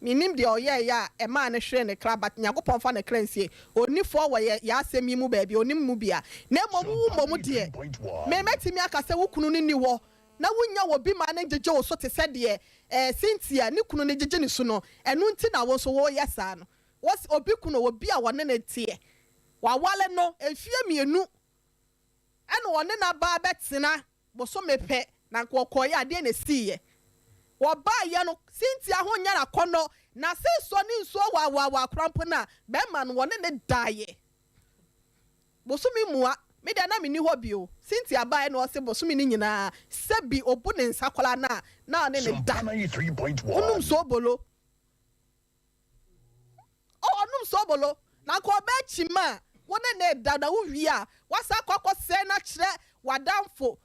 Mennim deɛ ɔyɛɛyɛ a ɛmaa no hweree ne kra but Nyankopɔn mfa ne kra nsie. Ɔnni fɔ wɔ yɛ yɛ asɛm yi mu baabi, ɔnnim mu bia. Na mmom wo mmom deɛ, me mɛtumi aka sɛ wo kunu no nni hɔ na wonnya obi ma no ngyegye wo so te sɛ deɛ eh Cynthia ne kunu no gyegye ne su no, ɛno nti na wo nso woreyɛ saa no. Wose obi kunu, obi a wɔne no teɛ, waware no mfeɛ mmienu ɛna ɔne no aba abɛtena Bosome pɛ na anka wɔkɔeɛ a, deɛn na ɛsiiɛ? Wɔbaeɛ no, Cynthia ho nyɛ no akɔnnɔ, na sesɔ ne nsuo waawaawa koraa mpo no a, barima no, wɔne no daeɛ. Bosome mua, me deɛ na menni hɔ bio. Cynthia baeɛ na ɔse bosome no nyinaa, sɛbi ɔbu ne nsa koraa no a, na ɔne no da. Wonom soobolo. Oh, ɔnom soobolo, na anka ɔbɛkyim a wo ne no reda, na wowie a, woasan akɔ akɔsɛe no akyerɛ w'adamfo,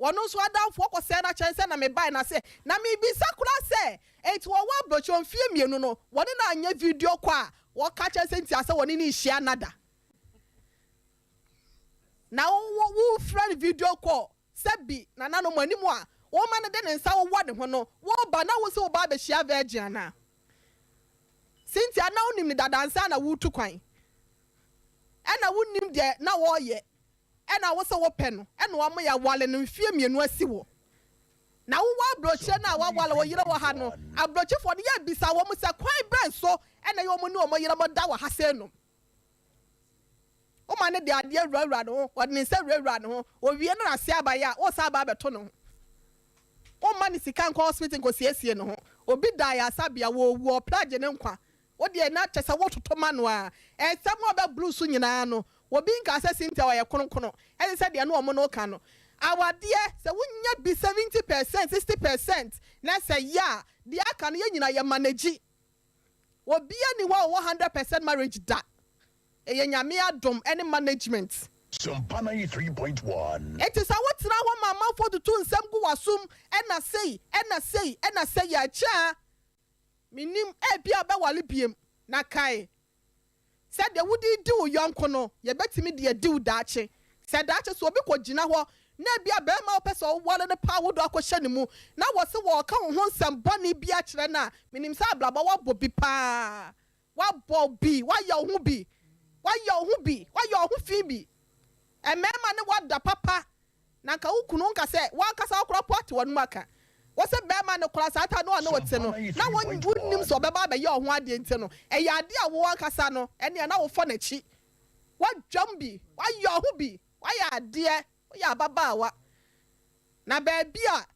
ɔno nso adamfo, woakɔsɛe no akyerɛ no sɛ na mebae na sɛ, na mebisa koraa sɛ, enti wɔwɔ aburokyire mfeɛ mmienu no, wɔne no anyɛ video call a wɔka kyerɛ no sɛ nti asɛ wɔne no nhyia nna da? Na wo, wo, wofrɛ no video call sɛ bi nananom anim a woma no de ne nsa wowɔ ne ho no, woreba na wo se woba abɛhyia virgin anaa? Cynthia, na wonim no dada ansa na woretu kwan. Ɛna wonnim deɛ na wɔreyɛ. Ɛna wo sɛ wopɛ no, ɛna wɔama yɛaware no mfeɛ mmienu asi hɔ. Na wowɔ aburokyire no a woaware wo yere wɔ ha no, aburokyifoɔ no yɛbisa wɔn sɛ kwan bɛn so na ɛyɛ wɔn ne wɔn yerenom da wɔ ha sei nom. Woma no de adeɛ wurawura ne ho, ɔde ne nsa wurawura ne ho, ɔwie na n'ase aba yɛ a, wosan aba abɛto ne ho. Womma no sika nkɔ hospital nkɔsiesie ne ho. Obi da ayaresabea, ɔrewu, ɔrepere agye ne nkwa. Wo deɛ na kyerɛ sɛ wototo ma no ara. Nsɛm a ɔbɛboro so nyinaa no, obi nkaa sɛ Cynthia ɔyɛ kronkron. Ɛne sɛ deɛ na wɔn ne wo ka no. Awadeɛ, sɛ wonya bi 70 percent, 60 percent na sɛ yɛ a, deɛ aka no yɛn nyinaa yɛ manage. Obia nni hɔ a ɔwɔ 100% marriage da. Ɛyɛ Nyame adom ne management. Sompa 93.1. Enti sɛ wo tena hɔ ma amanfoɔ tutu nsɛm gu w'asom ɛna sei ɛna sei ɛna sɛi a ɛkyɛ a mennim ebia wobɛware biem na kae sɛ deɛ wode redi wo yɔnko no yɛbɛtumi de adi wo daakye sɛ daakye sɛ obi kɔgyina hɔ na ebia barima a wopɛ sɛ woware no paa wodɔ akɔhyɛ ne mu na wɔse wɔreka wo ho nsɛm bɔne bi akyerɛ no a menim sɛ abrabɔ woabɔ bi paa Woabɔ bi, woayɛ wo ho bi, woayɛ wo ho bi, woayɛ wo ho fi bi. Mmarima ne wo ada papa, na anka wo kunu nka sɛ w'ankasa wo koraa po ate w'anom aka. Wo se barima no koraa saa ta no a ɔne wo te no, na wonnim sɛ ɔbɛba abɛyɛ wo ho adeɛ nti no, ɛyɛ adeɛ a wo ankasa no, ɛnneɛ na wofɔ n'akyi. Woadwam bi, woayɛ wo ho bi, woayɛ adeɛ, woyɛ ababaawa. Na baabi a.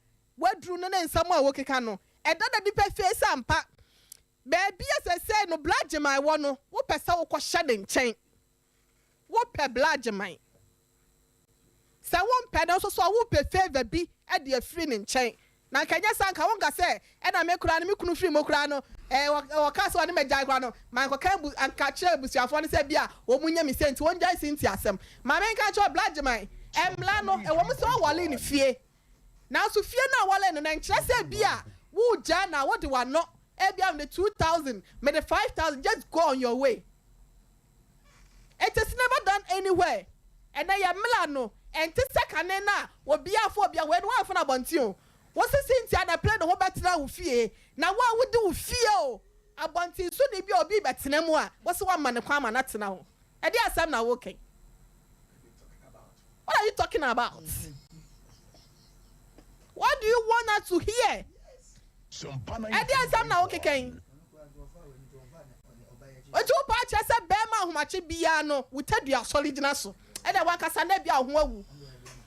woaduru no ne nsɛm a wokeka no, ɛda no adi pefee sɛ ampa, baabi a seesei no Bla Gyeman wɔ no, wopɛ sɛ wokɔhyɛ ne nkyɛn. Wopɛ Bla Gyeman. Sɛ wompɛ no nso so a, wopɛ favour bi de afiri ne nkyɛn. Na anka ɛnyɛ saa anka wonka sɛ, ɛna me koraa no, me kunu firi mu koraa no, ɛɛ, wɔkaa sɛ wɔne me agyae koraa no, mankɔka abu, anka kyerɛ abusuafoɔ no sɛ bi a wɔn nyɛ me sei nti wɔngyae Cynthia asɛm. Ma menka nkyerɛ wo, Bla Gyeman, mmara no, ɛwɔ mu sɛ wɔwaree no fie, nanso fie no a wɔwaree no no, ɛnkyerɛ sɛ bi a woregyaa no a wode w'ano, ebia mede 2000, mede 5000, just go on your way. It is never done anywhere. Ɛnɛ yɛ mmla no, ɛnte sɛ kane no a obiara fa obiara, wei no woamfa no abɔnten o. Wo se Cynthia na pere ne ho bɛtena wo fie, na wo a wodi wo fie o, abɔnten so ni bi a obi rebɛtena mu a, wo se woama no kwan ma no atena hɔ. Ɛdeɛn asɛm na woreka yi? What are you talking about? What do you want us to hear? Ɛdeɛn nsɛm na wokeka yi? Nti wo paa kyerɛ sɛ bɛɛma ahomakye biaa no wo tadua sɔre gyina so ɛna wankasa na bia wo ho awu.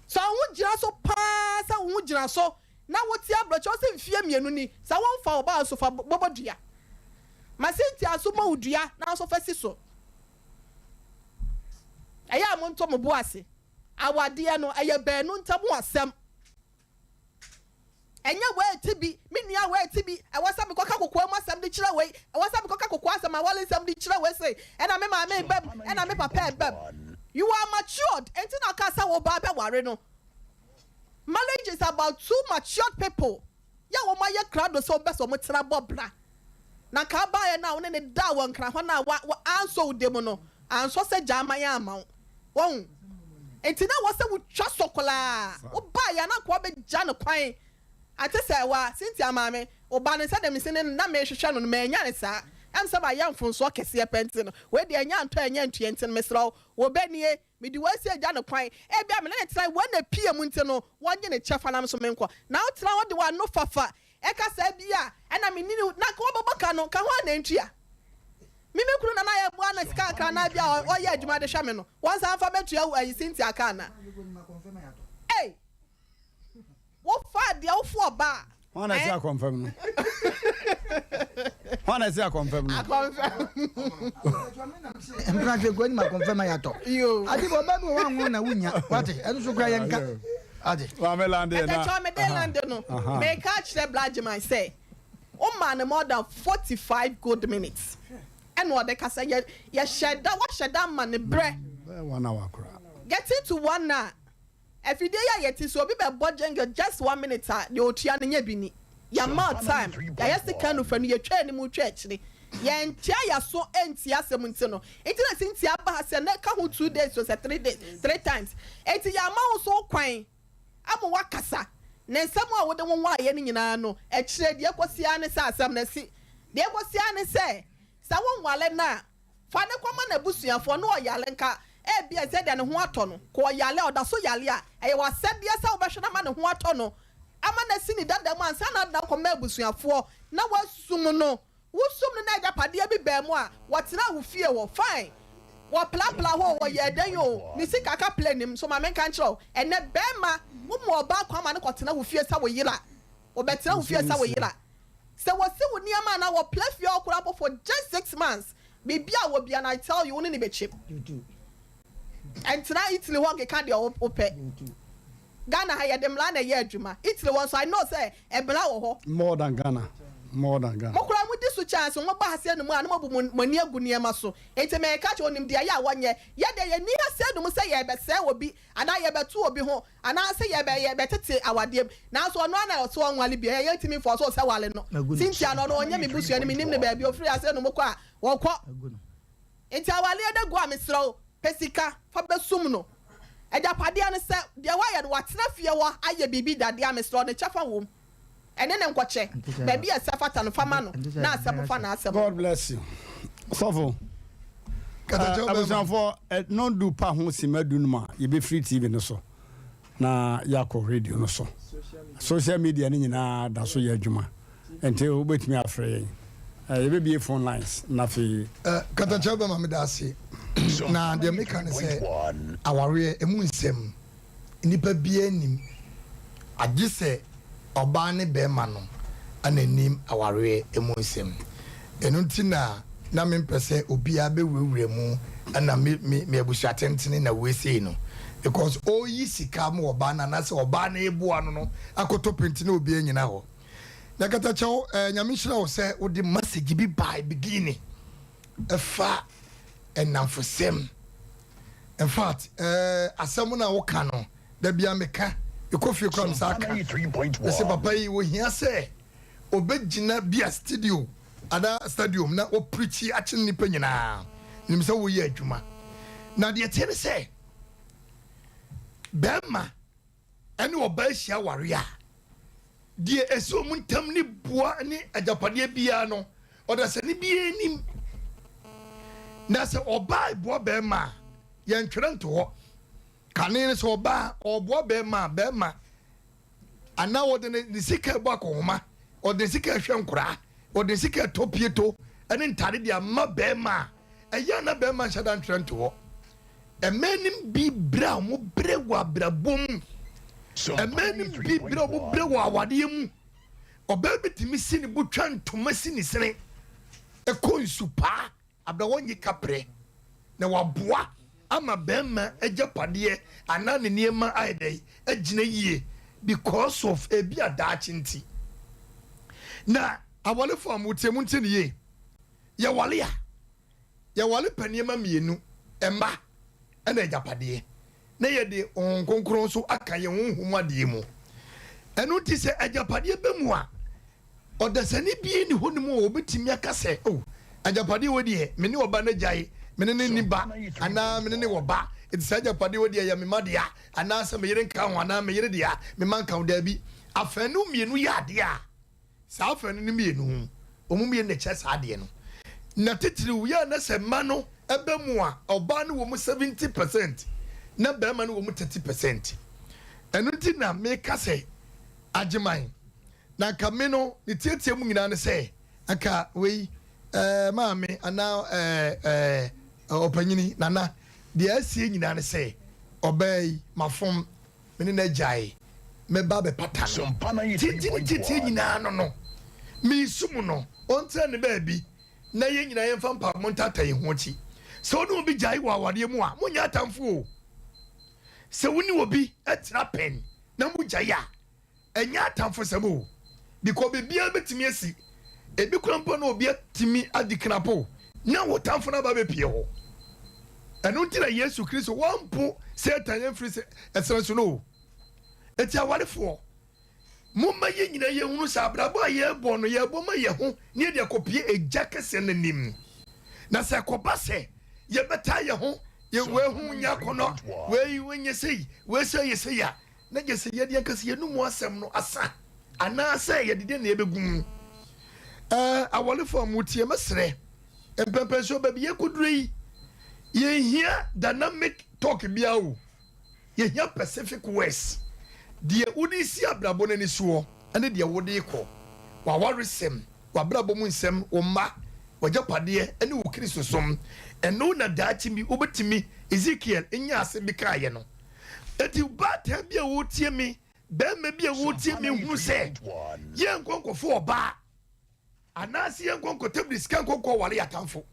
Sɛ wo ho gyina so paa sɛ wo ho gyina so na wo te abrɔkyɛ wo se mfie mienu ni sɛ wo nfa wo ba nso fa bɔbɔ dua. Ma Cynthia nso mɔ wo dua na nso fa si so. Ɛyɛ a mo nto mo bo ase. Awadeɛ no ɛyɛ baanu ntam asɛm. Ɛnyɛ wei ti bi, me nua wei ti bi, ɛwɔ sɛ mekɔka kokoa mu asɛm de kyerɛ wei, ɛwɔ sɛ mekɔka kokoa asɛm, aware nsɛm de kyerɛ wei sei, ɛna me maame reba mu, ɛna me papa reba mu. You are matured, enti na ɔkaa sɛ wo ba bɛware no. Marriage is about two matured people yɛ a wɔayɛ krado sɛ wɔbɛ sɛ wɔtena bɔ bra. Na nka abaeɛ no a wo ne no daa wɔ nkra hɔ no a wa, wa, ansɔ wo dɛ mu no, ansɔ sɛ gya aman amma wo. Wahu? Enti na ɛwɔ sɛ wotwa so koraa. Wobaeɛ a na nka wabɛgya no kwan. Ate sɛ wa, Cynthia maame, wo ba no, sɛdeɛ mese no na merehwehwɛ no no, mannya no saa. Ɛm sɛ mayɛ mfomsoɔ kɛseɛ pɛ nti no, wei deɛ ɛnyɛ antɔ ɛnyɛ antua nti no, mesrɛ wo, wo ba nie, mede wo asi agya no kwan. Ebia me ne no tenae, wei na ɛpue mu nti no, wɔnnye ne kyɛfa na me nso menkɔ. Na wotena hɔ de w'ano fafa ɛka saa bi a, ɛna menni no, na nka wobɛbɔ ka no, ka ho a na ɛntua. Me me kunu na na yɛboa no sika kakra na bi a ɔyɛ adwuma de hwɛ me no, wɔnsan mfa mɛtua ayi Cynthia ka ana? Ei! Wofa deɛ wofo ɔba a. Hwan na ɛte eh? akɔmfam no? Hwan na ɛte akɔmfam no? Akɔmfam. Mprantwe kɔ anim akɔmfam ayatɔ. Ade bɔ ɔba bi wɔ wanwo na wunya. Wate? Ɛno so kura yɛn ka. Ade. Maame Lande na. Ɛtɛkyɛw me de Lande no. Meka akyerɛ Blagyeman sɛ womaa no more than 45 good minutes ɛna ɔde kasa yɛ yɛhyɛ da wahyɛ da ama no brɛ. One hour koraa. Getting to one hour. Afidie yi a yɛte so obi bɛbɔ jingle just one minute a deɛ ɔtua no nyɛ bi ni. Yɛama wo time, yɛayɛ sika nufa no yɛtwa anim twa akyire. Yɛnkyea yɛaso ntie asɛm nti no nti na Cynthia aba ha sɛ na ka ho two days o sɛ three days three times. Enti yɛama wo nso wo kwan ama woakasa na nsɛm a wode wo ho ayɛ no nyinaa no akyire deɛ ɛkɔsi ara ne sɛ asɛm no asi. Deɛ ɛkɔsi ara ne sɛ sɛ wonwale no a Fa no kɔma n'abusuafoɔ na ɔyare nka ebia sɛdeɛ ne ho atɔ no, kɔ ɔyare a, ɔda so yare a, ɛyɛ w'asɛdeɛ sɛ wobɛhwɛ no ama ne ho atɔ no, ama no asi ne dada mu ansa na wode no akɔma abusuafoɔ na woasum no. Wosum no na agyapadeɛ bi baa mu a, wɔtenaa wo fie hɔ, fine, wɔprapra hɔ o, wɔyɛɛ dɛn o, ne sika ka plane mu. So ma menka nkyerɛ wo, ɛnnɛ barima, woma ɔbaa kwan ma no kɔtena wo fie sɛ wo yere a, ɔbɛtena wo fie sɛ wo yere a, Sɛ wɔsi wo nneɛma anaa wɔpla fie hɔ koraa mpo for just 6 months, biribi a wɔ bia no I tell you wo ne no bɛkyɛm. Ɛntena Italy hɔ nkeka deɛ wopɛ. Ghana ha yɛde mmara na ɛyɛ adwuma. Italy hɔ nso I know sɛ mmara wɔ hɔ. More than Ghana. More than Ghana. Mo koraa modi so kyɛn so moba ha sɛ no mu a na moabu mo ani agu nneɛma so. Nti meka kyerɛ onim deɛ ɛyɛ a wɔnyɛ. Yɛ deɛ yɛnni ha sɛ no mu sɛ yɛrebɛsɛe obi anaa yɛrebɛto obi ho Anaasɛ yɛbɛ yɛbɛtete awadeɛ mu. Nanso ɔno ara na ɔse ɔnwale bio. Ɛyɛ yɛntumi mfɔɔso wo sɛ wale no. Cynthia no ɔno ɔnyɛ me busuani mennim no baabi ɔfiri ase no mokɔ a ɔkɔ. Nti awaleɛ da gu a mesrɛ wo pɛ sika fa bɛsum no. Agyapadeɛ no sɛ deɛ wayɛ no watena fie hɔ ayɛ biribi da deɛ a mesrɛ wo ne kyɛfa wom. Ɛne no nkɔkyɛ. Baabi a ɛsɛ fata no fa ma no na asɛm fa n'asɛm. God bless you sɔfo. Abusuafoɔ nɔndu pa ho sima dunum a yɛbɛfiri TV no so na yɛakɔ radio no so. Social media no nyinaa da so yɛ adwuma nti wobɛtumi afrɛ yɛn. Yɛbɛbie phone lines na afei. Katakyɛ bɛma meda ase na deɛ meka ne sɛ awareɛ ɛmu nsɛm nnipa biara nnim agye sɛ. Ɔbaa ne bɛɛma no na ɛnim awareɛ mu nsɛm. Ɛno nti na na mempɛ sɛ obiara bɛwurawura mu na me me me abusua tentene na wei sei no because ɔreyi sika ma ɔbaa no anaasɛ ɔbaa no reboa no no akɔtɔ penti na obiara nyina hɔ. Na katakyɛw eh, Nyame nhyira wo sɛ wode message bi bae beginning ɛfa nnamfosɛm. In fact, eh, asɛm no a woka no da bia meka, mekɔ fie koraa mesaa ka. Mese papa yi ohia sɛ obegyina bia studio anaa stadium na ɔpreachi akyerɛ nnipa nyinaa. Menim sɛ woyɛ adwuma. Na deɛ ɛteɛ ne sɛ, bɛrima ɛne ɔbaa hyia aware a, deɛ ɛsi wɔn ntam ne boa ne agyapadeɛ biara no, ɔdasani biara nim. Na sɛ ɔbaa boa bɛrima a, yɛntwerɛ nto hɔ. Kane no sɛ ɔbaa ɔboa bɛrima a, bɛrima anaa ɔde ne ne sika ɛbɔ akɔnhoma, ɔde ne sika ɛhwɛ nkoraa, ɔde ne sika ɛtɔ pieto ɛne ntaade de ama bɛrima a, ɛyɛ a na bɛrima nhyɛ da ntwerɛ nto hɔ. Mmaa nim bi brɛ a wɔn brɛ wɔ abrabɔ mu. Mmaa nim bi brɛ a wɔn brɛ wɔ awadeɛ mu. Ɔbaa bi tumi si ne bo twa ntoma si ne sene ɛkɔ nsu paa abira wɔnye kaprɛ na waboa ama bɛrima agyapadeɛ anaa ne nneɛma ayɛ dɛ agyina yie because of ebi a daakye nti. Na awarefo a motie mo ntie ne yie. Yɛware a, yɛware pɛ nneɛma mmienu, mma ɛna agyapadeɛ, na yɛde Honhom Kronkron nso aka yɛn honhom adeɛ mu. Ɛno nti sɛ agyapadeɛ bɛ mu a, ɔdasani biara nni hɔ nom a ɔbɛtumi aka sɛ, oh, agyapadeɛ wei deɛ, me ne ɔba no agyae, me ne no nni ba, anaa me ne no wɔ ba, nti saa agyapadeɛ wei deɛ ɛyɛ me mma dea, anaasɛ me yere nka ho, anaa me yere dea, me mma nka ho. Daabi, afanu mmienu yɛ adeɛ a, Saa afanu no mmienu ho, wɔn mmienu na ɛkyerɛ saa adeɛ no. Na titiriw yɛ a na sɛ mma no ba mu a, ɔbaa no wɔ mu 70 percent na barima no wɔ mu 30 percent. Ɛno nti na meka sɛ Agyeman, na anka me no ne tiatia mu nyinaa ne sɛ anka wei ɛɛ maame anaa ɛɛ ɛɛ ɔpanyini nana, deɛ asie nyinaa ne sɛ ɔbaa yi mafom. Me ne no agyae, mɛba abɛpata no. Tete ne tete nyinaa no no, meresu mu no, ɔntena ne baabi, na yɛn nyinaa yɛmfa mpaebɔ ntaataa yɛn ho akyi. Sɛ wo ne obi gyae wɔ awareɛ mu a, monyɛ atamfo o. Sɛ wo ne obi tena pɛn na mogyae a, Ɛnyɛ atamfosɛm o, because biribiara bɛtumi asi. Ebi koraa mpo na obi atumi adi knapo na wo tamfo no aba abɛpie hɔ. Ɛno nti na Yesu Kristo wampo Satan amfiri ɛserɛ so no o. Enti awarefoɔ, momma yɛn nyinaa yɛnhunu sɛ abrabɔ a yɛrebɔ no, yɛrebɔ ma yɛn ho na yɛde akɔpie Agya kɛseɛ no anim. Na sɛ ɛkɔba sɛ yɛbɛtaa yɛn ho, yɛ wei ho nyɛ akɔnnɔ, wei nyɛ sei, wei sɛ yɛ sei a, na gye sɛ yɛde ankasa yɛn mu asɛm no asa anaasɛ yɛde deɛ na yɛbɛgu mu. Ɛɛ, awarefo a motie, mɛsrɛ, mpɛmpɛnsoɔ baabi yɛkɔduru yi, yɛnhia dynamic talk biara o, yɛhia pacific words, deɛ wode si abrabɔ no ani soɔ ne deɛ wode rekɔ, w'awaresɛm, w'abrabɔ mu nsɛm, wo mma, w'agyapadeɛ ne wo Kristosom. Ɛno na daakye bi wobɛtumi, Ezekiel nyaa asɛm bi kaeɛ no. Enti baatan bi a ɔretie me, barima bi a ɔretie me nhunu sɛ yɛnkɔ nkɔfo ɔbaa anaasɛ yɛnkɔ nkɔtabiri sika nkɔ nkɔware yɛn atamfo.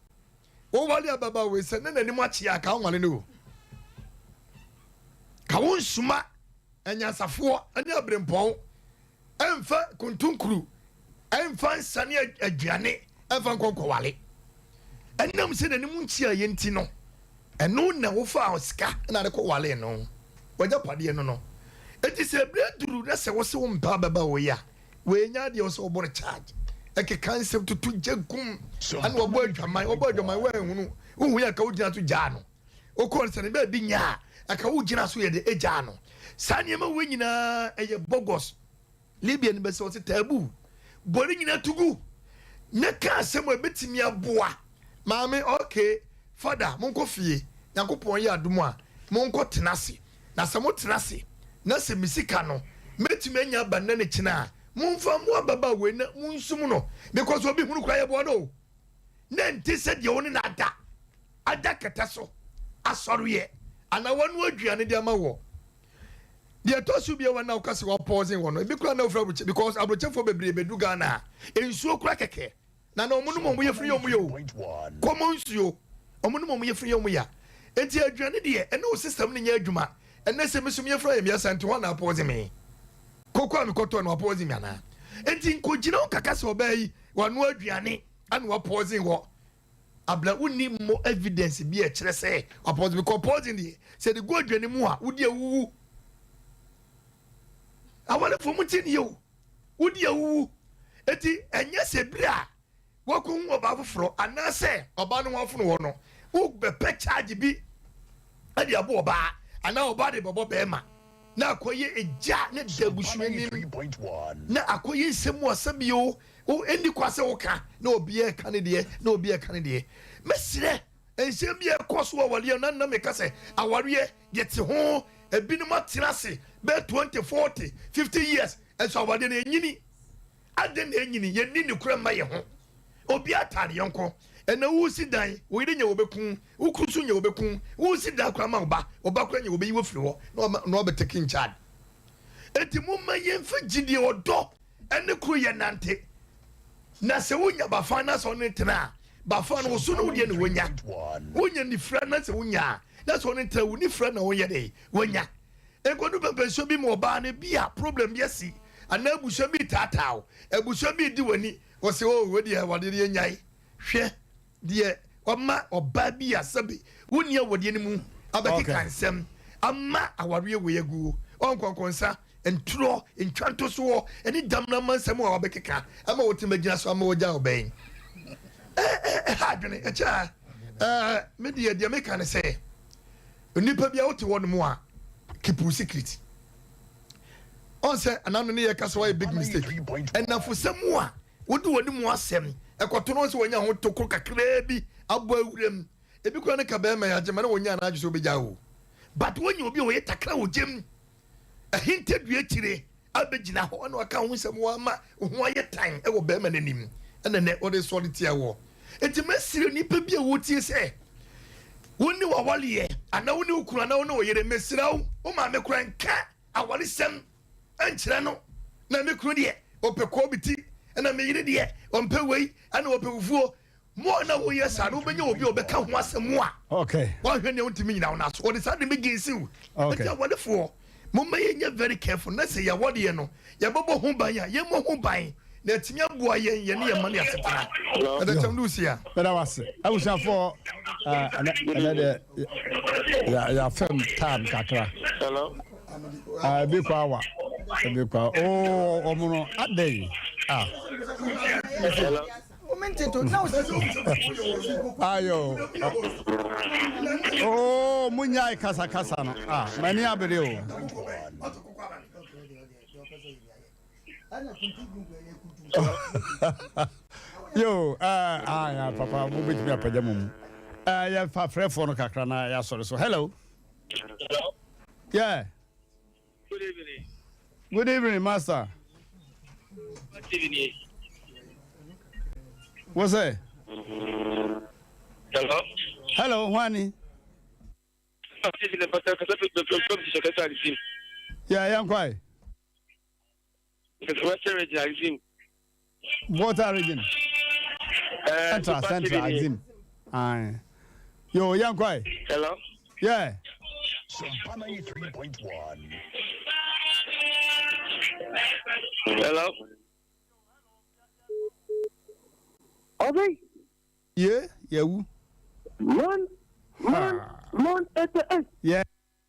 Woware ababaawa wei sɛ ne n'anim akyea a, ka wonware no o. Ka wo nsoma anyansafoɔ ne aberempɔn ɛmfa kontonkuru ɛmfa nsa ne aduane ɛmfa nkɔ nkɔware. Ɛnam sɛ n'anim nkyeaeɛ nti no, ɛno na wofaa sika na ade kɔwaree no, w'agyapadeɛ no no. Enti sɛ ɛberɛ duru na sɛ wose wompɛ ababaawa yi a, wei nyɛ adeɛ wɔ sɛ wɔbɔ no charge. Ɛkeka nsɛm tutu gya gum ɛna wɔbɔ adwaman, wɔbɔ adwaman woanhunu, wohu yɛ anka wogyina so gyaa no. Wokɔɔ no sɛ ne baabi nyɛ a, anka wogyina so yɛ de gyaa no. Saa nneɛma wei nyinaa ɛyɛ bogus. Libya no bɛsɛ ɔse taboo. Bɔ ne nyinaa to gu na ka asɛm a ɛbɛtumi aboa maame. Ok fada monkɔ fie Nyankopɔn yɛ adom a monkɔ tena ase na sɛ mo tena ase na sɛ me sika no mɛtumi anya aba nnɛ ne kyena a momfa mmoa ababaa wei na monsum no because obi hunu koraa yɛboa no o na ɛnte sɛ deɛ wo ne no ada ada kɛtɛ so asɔreɛ anaa wanoa aduane de ama wɔ. Deɛ ɛtɔ so bio a na woka sɛ wɔapɔɔsen wɔ no, ebi koraa na wofiri aburokyɛ because aburokyɛfoɔ bebree bɛdu Ghana a, nsuo koraa kɛkɛ na na wɔn nom wɔn yafunu yɛ wɔn ya o. Kɔmɔ nsuo, wɔn nom wɔn yafunu yɛ wɔn ya. Enti aduane deɛ, ɛne wo system no nyɛ adwuma. Ɛnnɛ sɛ me so me yafunu ayɛ me ya saa nti hwan na apɔɔsen me? Koko a mekɔtɔɔ no wapɔɔsen me anaa? Enti nkɔgyina wo kaka sɛ ɔbaa yi wanoa aduane ana wapɔɔsen wɔ. Abla wonni mmɔ evidence bi a ɛkyerɛ sɛ wapɔsen because poison deɛ sɛ de gu aduane mu a wodi awuwu. Awarefo mo ti nie o, wodi awuwu. Eti ɛnyɛ sɛ bere a wakɔhu ɔbaa foforɔ anaasɛ ɔbaa no ho afono hɔ no wobɛpɛ charge bi de abɔ ɔbaa anaa ɔbaa de bɛbɔ bɛrima na akɔyɛ egya ne da abusua nim na akɔyɛ nsɛm mu asɛm bio. Wo ɛnni kwa sɛ woka na obiara ɛka ne deɛ na obiara ɛka ne deɛ. Mɛsrɛ nsɛm bi a ɛkɔ so wɔ awareɛ na na meka sɛ awareɛ yɛte ho ebinom atena ase bɛyɛ 20, 40, 50 years nso awareɛ no ɛnyini. Adɛn na ɛnyini? Yɛnni nokorɛ mma yɛn ho. Obiara taa ne yɔnko. Ɛnɛ wosi dan, wo yere nya wɔbɛku, wo kunu nso nya wɔbɛku, wosi dan koraa ma wo ba, wo ba koraa nya wɔbɛyi wo afiri hɔ na wabɛtake in charge. Enti momma yɛmfa gyidie, ɔdɔ ne koroyɛ nnante. Na sɛ wonya bafan na sɛ ɔne no tena a, bafan no wo so ne wo deɛ na wonya. Wonya nifira na sɛ wonya a, na sɛ ɔne no tena wo nifira na woyɛ dɛ wonya. Nkɔdu pɛmpɛnsuo bi ma ɔbaa no bi a problem bi asi anaa abusua bi retaataa wo, abusua bi redi w'ani, wɔse oh wei deɛ awadeɛ no yɛnyae. Hwɛ deɛ wama ɔbaa bi a sɛbe wonni awadeɛ no mu abɛkeka nsɛm ama awareɛ wei aguo. Ɔnkɔnkɔnsa, ntorɔ, ntwantosoɔ ne damena ma nsɛm a wabɛkeka ama wɔtumi agyina so ama wɔagya ɔbaa yi. Ɛha adwene, ɛkyɛ a. Ɛɛ, me deɛ deɛ meka ne sɛ, nnipa bi a wote hɔ nom a, keep wo secret. Ɔn sɛ anano ne yɛka sɛ wayɛ big mistake. Ɛnafosɛm a Wode w'anim asɛm kɔto no sɛ wanya ho tokuro kakraa bi abɔ awuram. Ebi koraa ne ka bɛrima yi agye ma na wɔnyaa n'adwene sɛ wobɛgyaa o. But wonya obi a ɔyɛ takra wɔ gyam, ahintadua akyire abɛgyina hɔ na waka ho nsɛm wama wo ho ayɛ tan wɔ bɛrima no anim ɛna nɛ wɔde sɔre tia wɔ. Nti mɛsrɛ nipa bi a wɔtie sɛ wo ne w'awareɛ anaa wo ne wo kunu anaa wo ne wo yere, mesrɛ wo, wo maame koraa nka awaresɛm nkyerɛ no na me kunu deɛ ɔpɛ kɔɔbi ti ɛna me yere deɛ ɔmpɛ wei ɛna ɔpɛ fufuo mo a na woyɛ saa no wobɛnya obi a ɔbɛka ho asɛm a woahwɛ nea wontumi nyina wo no so ɔde saa de bɛgɛnsi wo. Nti awarefoɔ momma yɛnyɛ very careful na sɛ yɛawareɛ no yɛbɛbɔ ho ban a yɛmmɔ ho ban na atumi aboa yɛn yɛne yɛn mma ne asetena. Ɛdɛ kyɛm de wosi a. Meda wo ase. Abusuafoɔ ɛnɛ deɛ yɛafam time kakra. Hello. Ah, ebi kɔ awa. Ebi kɔ awa. Oo, ɔmo no, adɛn? Ah. Hello. Ayo. Oo, mo nyae kasakasa no. Ah, m'ani abere o. Yo, eh, ah, ya, papa, mo betumi apagya mo mu. Eh, yɛfa frɛfoɔ no kakra na yɛasɔre so. Hello. Hello. Yeah. Good evening. Good evening, master. Good evening. What's that? Hello. Hello, Juani. Yeah, yeah, I'm quiet. Western region, Axim. Volta region. Central, Central, Axim. Aye. Yo, young kwai. Hello. Yeah. Hello. Obi. Yeah, yeah. Man, man, man, 88. Yeah,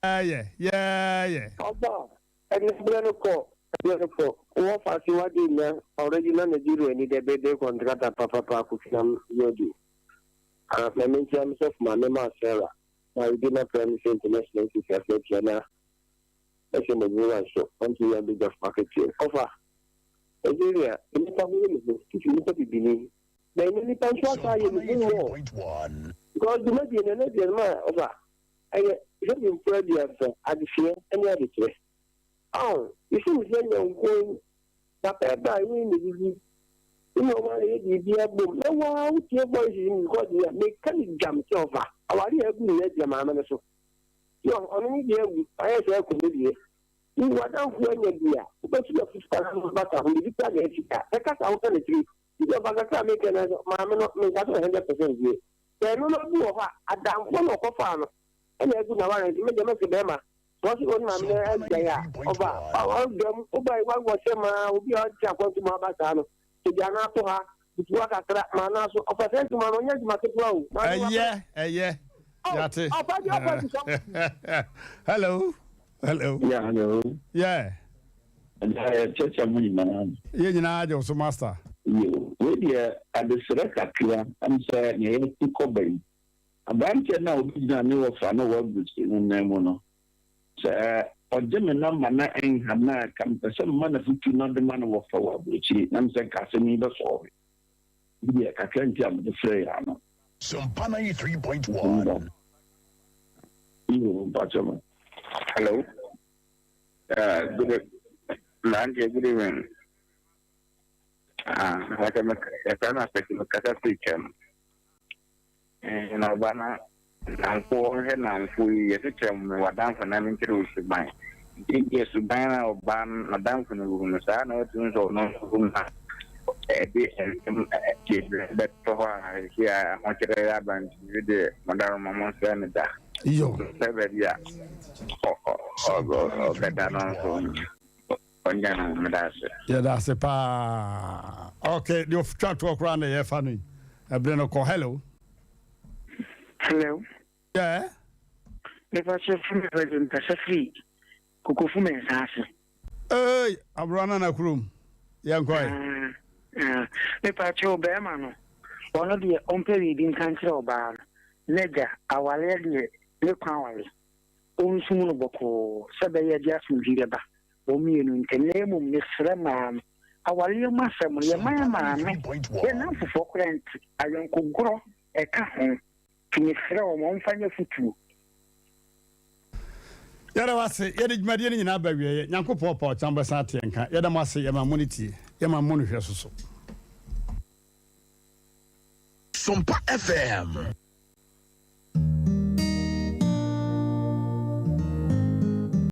yeah, yeah, yeah. Oba. Ɛnɛ berɛ no kɔ berɛ no kɔ wɔ faase wade nya original Nigeria ni dɛ bɛdɛ kɔntrata papapa kofinam yɔdu ah ma menkyia me sɔfo maame ma Sarah na ɔde na prɛ me sɛ international sisi ase atua na ɛsɛ mo adwuma nso ɔnto yɛ abɛgya fo akatua ɔfa Nigeria nnipa ho yɛ me hu titi nnipa bibini na ɛnɛ nnipa nso asa ayɛ me hu mɔ because dwumadie no ɛnɛ deɛ no ma ɔfa Ɛyɛ Hebri mpo aduasa, adesua ne adekyerɛ. Ao, yesim sɛ nyɔnko yi, papa ɛba a yɛn na didi. Wone wɔn a yɛ biribi abom. Na waa wotie voice yi mu because deɛ meka ne dwam sɛ ɔfa. Aware a agu nyinaa gyina maame no so. Yɛ ɔno ne deɛ agu, ayɛ sɛ aku ne deɛ. Wo w'adamfo anya bi a, wobɛtu no afotu pa na wobɛbata ho, biribi koraa na asi a, bɛkasa ho ka no tiri. Nti ɔfa kakra a meka no sɛ, maame no, menka sɛ ɔyɛ 100% yie. Sɛ ɛno no bi wɔ hɔ a, adamfoɔ na ɔkɔfaa no ɛna agu n'awareɛ nti me deɛ mɛse bɛrima, sɛ ɔse ɔne maame no agyae a, ɔfa ɔdɔ mu, woba wawɔ sɛ maa obi a ɔte akwantu mu aba saa no, sɛ gya no ato ha, butu hɔ kakra, ma no aso, ɔfa saa adwuma no, ɔnyɛ adwuma ketewa o. Maame Ɛyɛ, wabrɛ. ɛyɛ, Oh, yɛate. ɔfa deɛ ɔfa sika. Hello, hello. Yeah, hello. Yeah. Ɛda yɛkyerɛkyerɛ mo nyinaa. Yɛn nyinaa gye wo so, Master. Yo, wei deɛ adesrɛ kakra, ɛm sɛ nea yɛte kɔba yi, aberanteɛ no a ɔbɛgyina ne wɔfa na wɔaburukyiri no nan mu no, sɛ ɔgye me nɔmba na ɛnha no a, nka mepɛ sɛ mema no afotu na ɔde ma no wɔfa wɔ aburokyiri, na mesɛ nka asɛm yi bɛsɔɔve. Bi deɛ kakra nti a mede frɛ yɛ ano. Sompa 93.1. Yo, mpakyɛ mo. Hello. Uh, good, mmeranteɛ, good evening. Ah, mpakyɛ me, yɛfrɛ me Akwasi, mekasa firi Twam. Eh, na ɔba na namfo ɔhwɛ namfo yi yɛsɛ kyerɛ me w'adamfo na menkyerɛ wo suban. Nti deɛ suban na ɔba n'adamfo no wɔ mu no saa na watumi sɛ ɔno nso wɔ mu a ɛde nsɛm bebree bɛtɔ hɔ a ɛsi a ahokyerɛ aba nti bi deɛ mɔdaroma mo nsrɛ no da. Sɛ baabi a ɔbɛda no nso ɔnya no meda ase. Yɛda ase paa. Ok, deɛ ɔtwa toɔ koraa na yɛfa no yi. Ɛberɛ no kɔ. Hello. Hello. Yeah. Mepa kyɛ firi me radio nkasa firi Kokofu Mensah ase. Hey, Abura Nana kurom. Yɛn kɔ yi. Ah, mepa kyɛ ɔbɛrima no. Ɔno deɛ ɔmpɛ biribi nka nkyerɛ ɔbaa no. N'agya awareɛ deɛ ne kwan aware. Ɔnsum no bɔkɔɔ sɛ bɛyɛ de asomdwie bɛba wɔn mmienu ntam. Na mmom mesrɛ maa no awareɛ mu asɛm no yɛma yɛn maame, yɛn nnamfofoɔ koraa nti ayɔnkogorɔ ɛka ho nti mesrɛ wɔn wɔmfa nyɛ afotuo. Yɛda wo ase. Yɛde dwumadie no nyinaa ba awieɛ. Nyankopɔn pɛ a ɔkyan bɛsan ate yɛn nka. Yɛda mo ase. Yɛma mo ne tie. Yɛma mo no hwɛ so so. Sompa FM.